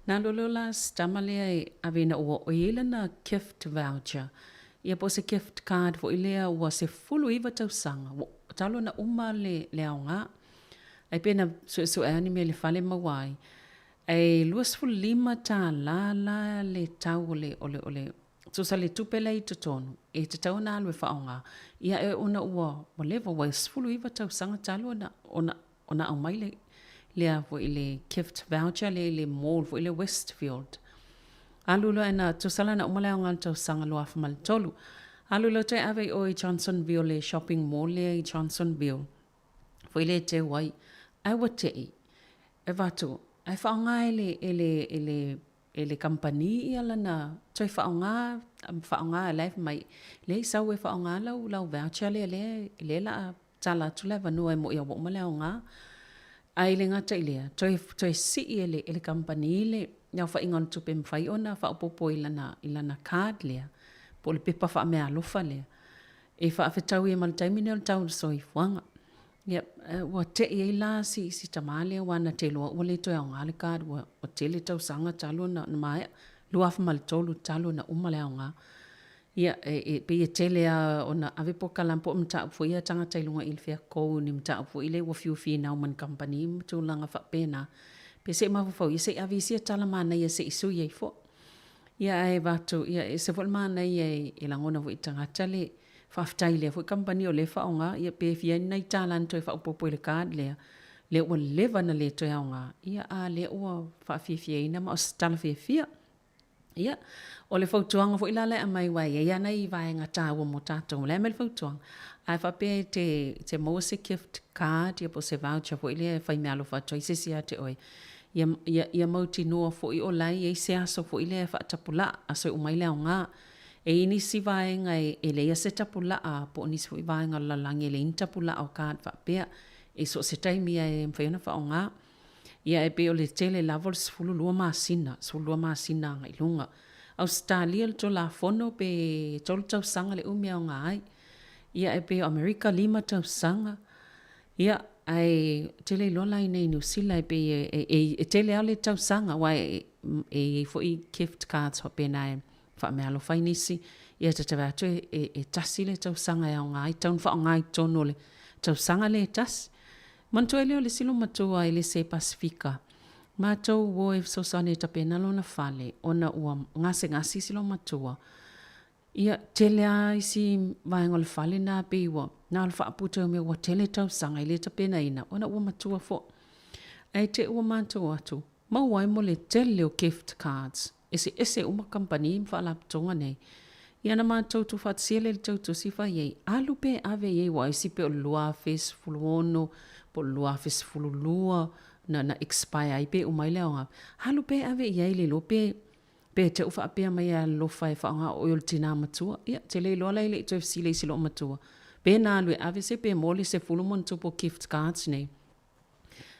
Speaker 4: Na alu loa la si tama lea e ave ina ua e i ai lana gift voucher ia po o se gift card foi lea ua 19 tausaga ua talu ona uma le le aoga. Ae pei na suesue lava ni mea i le fale maua ai. Ae $25 la le tau o le o le o le tusa le tupe la i totonu e tatau ona alu e faaaoga ia e ona ua ua leva ua 19 tausaga talu ona ona ona aumai le lea foi le gift voucher lea i le mall foi lea Westfield. Alu loa ina tusa la na uma le aoga i le tausaga 2003. Alu loa toe ave i o i Johnsonville le shopping mall lea i Johnsonville foi lea e teu ai. Ae ua tei e avatu ae faaaoga e le e le e le e le kamupani ia lana toe faaaoga faaaoga la e fai mai leai sau e faaaoga lau lau voucher lea lea lea la a tala atu le avanoa e moi a ua uma le aoga. Ae le gata i lea, toe toe sii e le e le kamupani le le aofaiga o le tupe e mafai ona faaopoopo i lana i lana card lea po o le pepa faameaalofa lea e faafetaui ai ma le taimi lenei o le tau o le soifuaga. Ia, ua tei ai la si, si tamā lea aua na te iloa ua le toe aoga le card, ua, ua tele tausaga talu ona, ona maea, 2003 talu ona uma le aoga. Ia, e, e pei e tele lava ona ave polokalame po o mataupu foi ia a tagata i luga i le fea kou, ni mataupu foi lea ua fiu finau ma ni kamupani ma tulaga faapena. Pe se i mafaufau ia se i ave i sia tala manaia se i sui ai foi. Ia ae avatu, ia e ese foi le manaia e, e lagona foi i tagata le, Faafetai i lea foi kamupani o lea e faaaoga, ia pe fia ni nai tala na toe faaopoopo i le card lea, lea ua leva ona le toe aoga, ia a lea ua faafiafiaina ma o se tala fiafia. Ia, o le fautuaga foi la lea e aumai aua e i ai lava nai vaega taua mo tatou, o la e aumai le fautuaga, a faapea e te, te maua se gift card ia po o se voucher foi lea e faimeaalofa atu ai se isi ia te oe, ia, ia, ia mautinoa foi o la e i ai se aso foi lea e faatapulaa, aso e uma ai le aoga. E i ai nisi vaega e leai se tapulaa po o nisi foi vaega o le lalolagi e leai ni tapulaa o card faapea. I so o se taimi lava e mafai ona faaaoga. Ia e pei o le tele lava o le 12 masina, 12 masina agai i luga. Ausetalia le Tulafono pe tolu tausaga le umi e aoga ai. Ia e pei o Amerika lima tausaga. Ia ae tele iloa la i inei i Niu Sila e pei e, e tele lava le tausaga aua e i ai foi gift cards faapena e faameaalofa ai nisi, ia ta te vaai atu e, e, e tasi le tausaga e aoga ai, tatau ona faaaoga i totonu o le tausaga lea e tasi. Manatua ai lea o le isi loomatua e le se Pasifika, matou o e fesoasoani e tapena lona fale ona ua gasegase isi loomatua. Ia, tele lava isi vaega o le fale na pei ua na o le faaputa o mea ua tele tausaga e le tapenaina ona ua matua foi. Ae te i ua matou atu, maua ai mo le tele o gift cards, eseese uma kamupani ma faalapotopotoga nei. Ia na matou tuufaatasia lea i le tautusi fai ai, alu pe ave i ai aua o isi pei o le 2016 po o le 2012 na na expire ai pe uma ai le aoga. Alu pe ave i ai le iloa pe pe te u faapea mai e alolofa e faaaoga o oe o le tinā matua. Ia, te le iloa la e le i toe fesili i si loomatua. Pe na alu e ave se pe mo le 10 ma ona tupu o gift cards nei.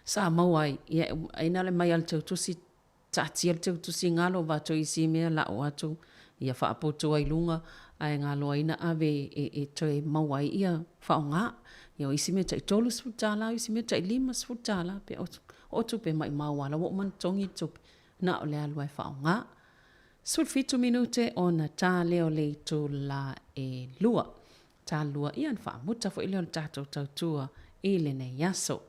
Speaker 4: Sa maua ai, ia, ai na le mai a le tautusi, taatia le tautusi galo vato isi mea la'o atu, ia faapoto ai luga, ae galo ai na ave e, e toe maua ai ia faaaoga. Ia o isi mea tai $30, o isi mea tai $50, pe o, o tupe maimau lava la ua uma ona totogi le tupe, na o le alu lava e faaaoga. 17 minute ona ta lea o le itula e 2. Talua ia ona faamuta foi lea o le tatou tautua i lenei aso.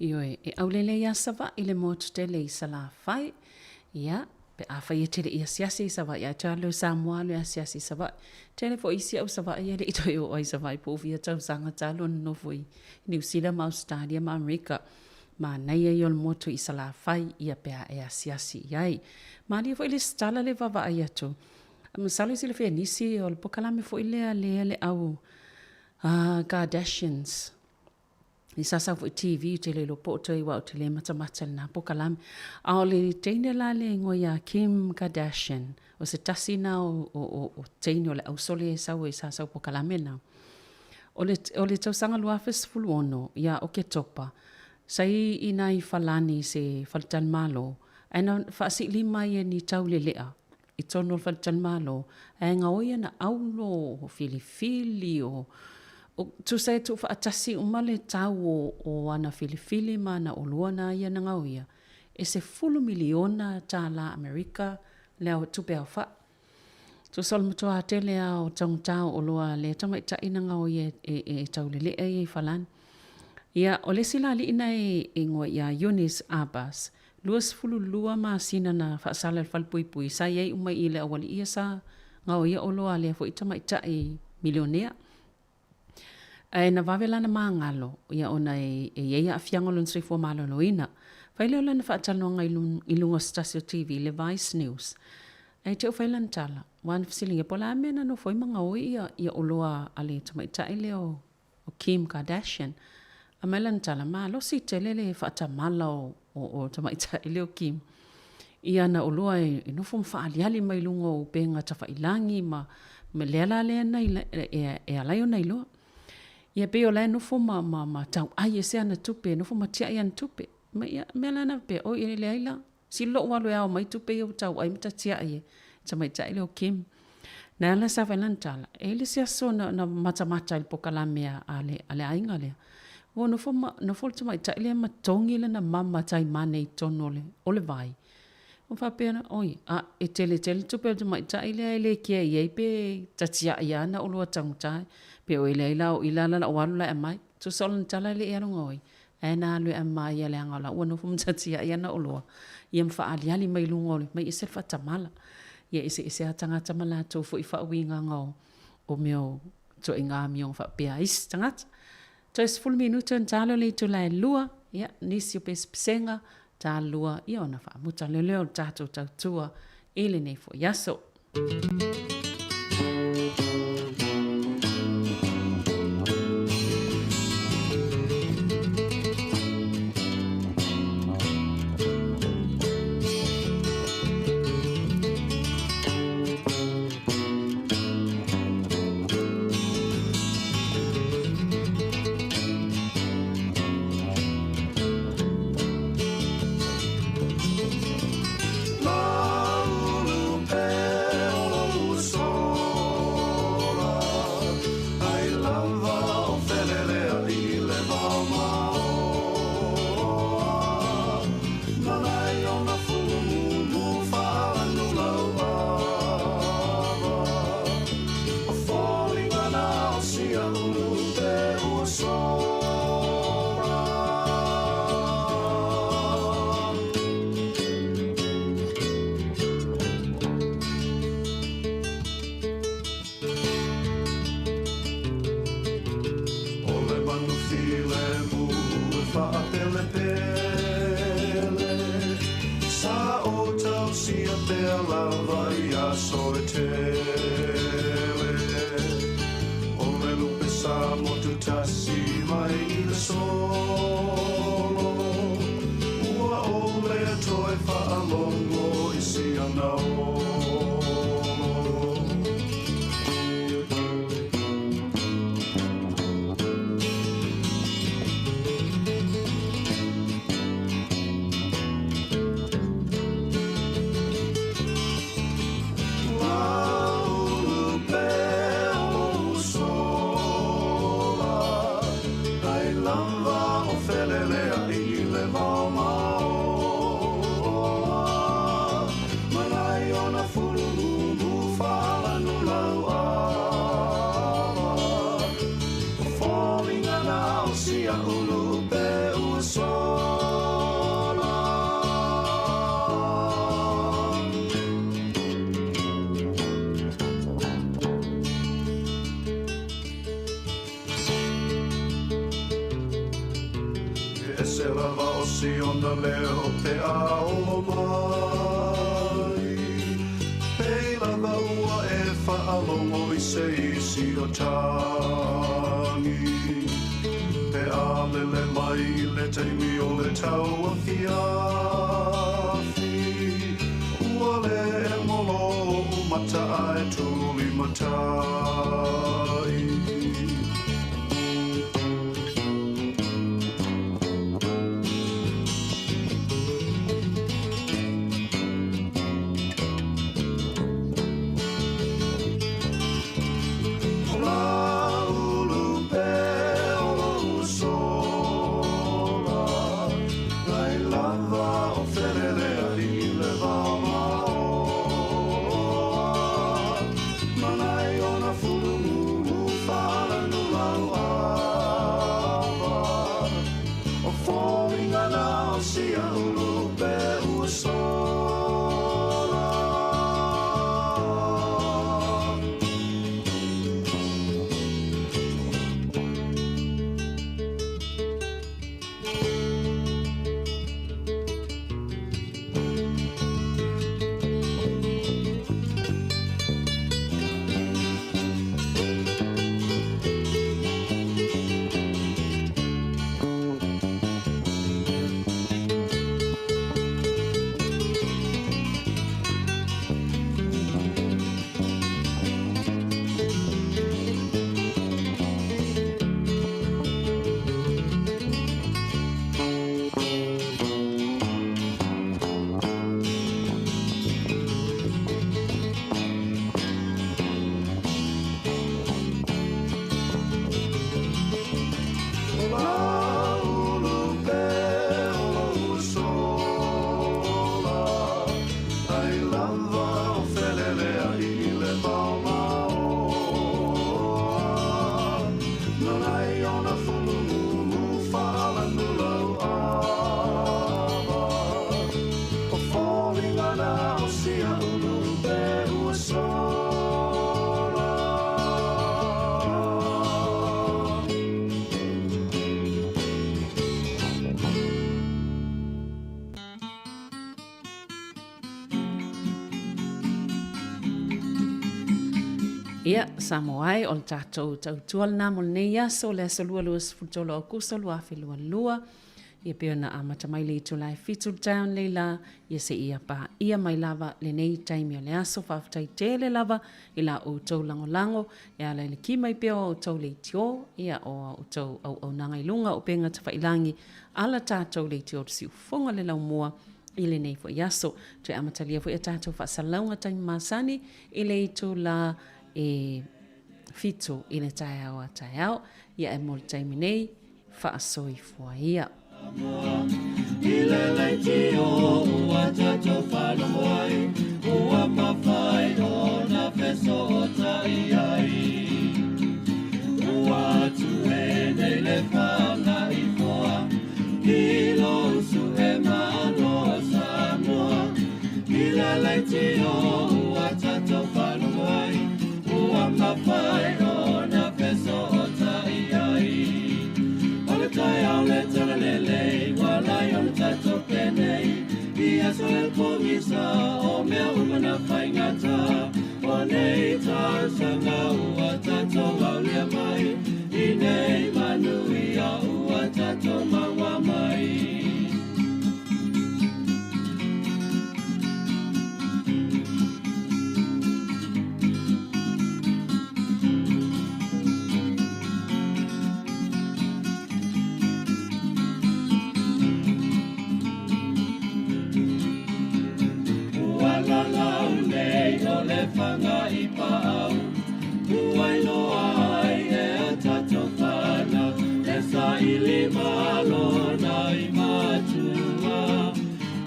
Speaker 4: Ioe, e aulele ia Savaii le motu tele i Salafai, ia, pe afai e te le i asiasi i Savaii, ae toe alu i Samoa alu e asiasi i Savaii. Tele foi isi au Savaii e le i toe oo ai i Savaii po ua fia tausaga talu ona nofo i Niu Sila ma Ausetalia ma Amerika. Manaia ia o le motu i Salafai, ia pe a e asiasi i ai. Malie foi le isi tala le vaavaai atu, masalo e silafia e nisi o le pokalame foi lea lea le au Kardashians. I sa sau foi TV ou te le iloa po o toe aua ou te le matamata i lena pokalame. A o le teine la le igoa ia Kim Kardashian, o se tasi na o, o, o, o teine o le ausole e sau ai sa sau pokalame na. O le, o le tausaga 2016 ia Oketopa, sa i i nai falani i se faletalimalo, ae na faasiilima ai e ni taulelea i totonu o le faletalimalo, ae gaoi ana aulo, o filifili, o, o tusa e tuufaatasi uma le tau o, o ana filifili ma ana oloa na ia na gaoia, e $10 miliona tālā Amerika le ao, tupe aofai. Tusa o le matua tele lava o taugata o oloa a le tamaitai na gaoia e, e, e taulelea ia i Falani. Ia, o le isi la alii na e igoa ia Eunice Abbas, 22 masina na faasala i le falepuipui, sa i ai uma i le aualii ia sa gaoia oloa a lea foi tamaitai milionea. Ae na vave lana magalo, ia ona e, e i ai aafiaga o lona soifua maloloina. Fai lea o lana faatalanoaga i, i luga o se tasi o TV, le Vice News. Ae te i ua fai lana tala, ua na fesiligia po o le a mea na nofo ai ma gaoi ia, ia oloa a le tamaitai lea o o Kim Kardashian. Aumai lana tala, malosi tele le faatamala o, o, o tamaitai lea o Kim. I ana oloa e, e nofo ma faaaliali mai luga o upega tafailagi ma, ma lea la lea na ila, e, e ala ai ona iloa. Ia pei o la e nofo ma, ma, ma tauai ese ana tupe, nofo ma tiai ana tupe. Ma ia, mea la na faapea, oi e leai la, Sili lou alu e ao mai tupe ia ua tauai ma tatiai e tamaitai lea o Kim. Na ala sa fai lana tala, e i ai le isi aso na, na matamata i le pokalame a, a, le, a le aiga lea. Ua nofo, ma, nofo le tamaitai lea ma togi lana mama taimane i totonu o le, o le vai. Ua faapea na, oi, a, e tele tele tupe a le tamaitai lea e le kea i ai pe tatiai lava na oloa taugata. Pe oi leai la o i la la lau alu la e aumai. Tusa o lana tala e le i alu oi. Ae na alu e aumai ia leaga o la ua nofo ma tatiai ana oloa ia ma faaaliali mai luga o le mai ese le faatamala. Ia eseese lava tagata ma latou foi faauigaga o, o mea o ituaiga amioga faapea a isi tagata. Toe 10 minute ona ta lea o le itula e 2, ia, nisi o pesepesega, ta 2, ia ona faamuta lea lea o le tatou tautua i lenei foi aso.
Speaker 3: Ese lava o si ona leo pe a olo mai. Pei lava ua e whaalogo i se isi o tangi. Pe a lele mai i le taimi o le tau afiafi. Ua le e molo o mata ai tuli matai. O la ulu pe o lo usola, nai lava o felelea i le vaomaoa. Manai ona fulumu whalanu lau ava. O fōinga na o sia ulu pe ua sola. O la ulu pe o lo usola, ai lava o felelea i le vaomaoa. Nonai ona fulumumu whalanu lau ava. O fōlinga na o sia ulu pe ua sola.
Speaker 4: Ia, Samoa e, o le tatou tautua lena mo lenei aso, le aso 2 23 o Aukuso 2022. Ia pei ona amata mai le itula e 7 le taeao nei la, ia seia paia mai lava lenei taimi o le aso. Faafetai tele lava i la outou lagolago e ala i le ki mai pea o a outou leitio, ia o a outou auaunaga i luga o upega tafailagi ala tatou leitio o le siufofoga le laumua i lenei foi aso. Toe amatalia foi a tatou faasalalauga taimi masani i le itula e 7 i le taeao a taeao. Ia e mo le taimi nei, faasoifua ia.
Speaker 3: I le leitio ua tatou faalogo ai, ua mafai ona fesootai ai. Ua atu e nei le fagaifoa, i lou su'e malo o Samoa. I le leitio ua tatou faalogo ai, ua mafai ona fesootai ai. O le taeao le talalelei, ua lai ona tatou penei. I aso e pogisa, o mea uma na faigata. O nei tausaga ua tatou aulia mai, i nei manuia ua tatou maua mai. Ua lalau nei o le fanga i paau, ua iloa ai e a tatou fanau, e saili malo na i matua,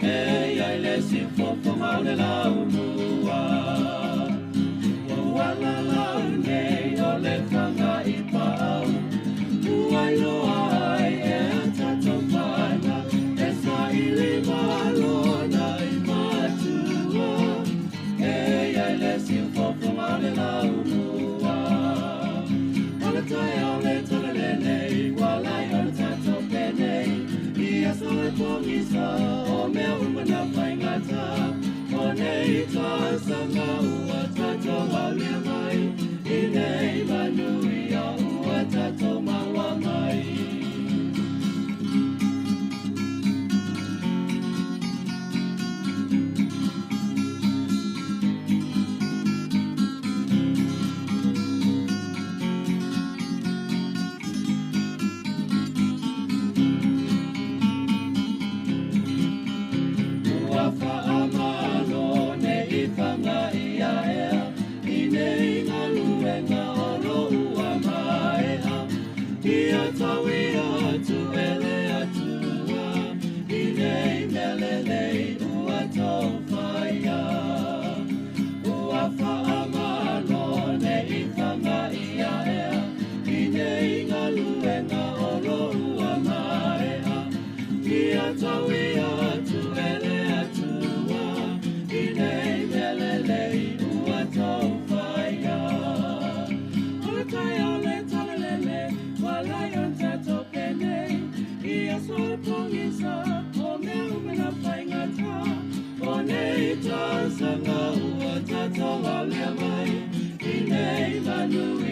Speaker 3: e iai le siufofoga o le laumua. Ua lalau nei o le fanga i paau, ua iloa ai e a tatou fanau, e saili malo na i matua, e iai le siufofoga. pogisa o mea uma na faigata. O nei tausaga ua tatou aulia mai, i nei manuia ua tatou maua mai. Ua faamalo nei faga ia ea, i nei galuega o lo ua maea. Ia tauia atu e le Atua, i nei mea lelei ua taufaia. Ua faamalo nei faga ia ea, i nei galuega o lo ua maea. Ia tauia atu e le Atua, i nei mea lelei ua taufaia. O le taeao le talalele, ua lai ona tatou penei, i aso o le pogisa o mea uma na faigata. O nei tausaga ua tatou aulia mai, i nei manuia.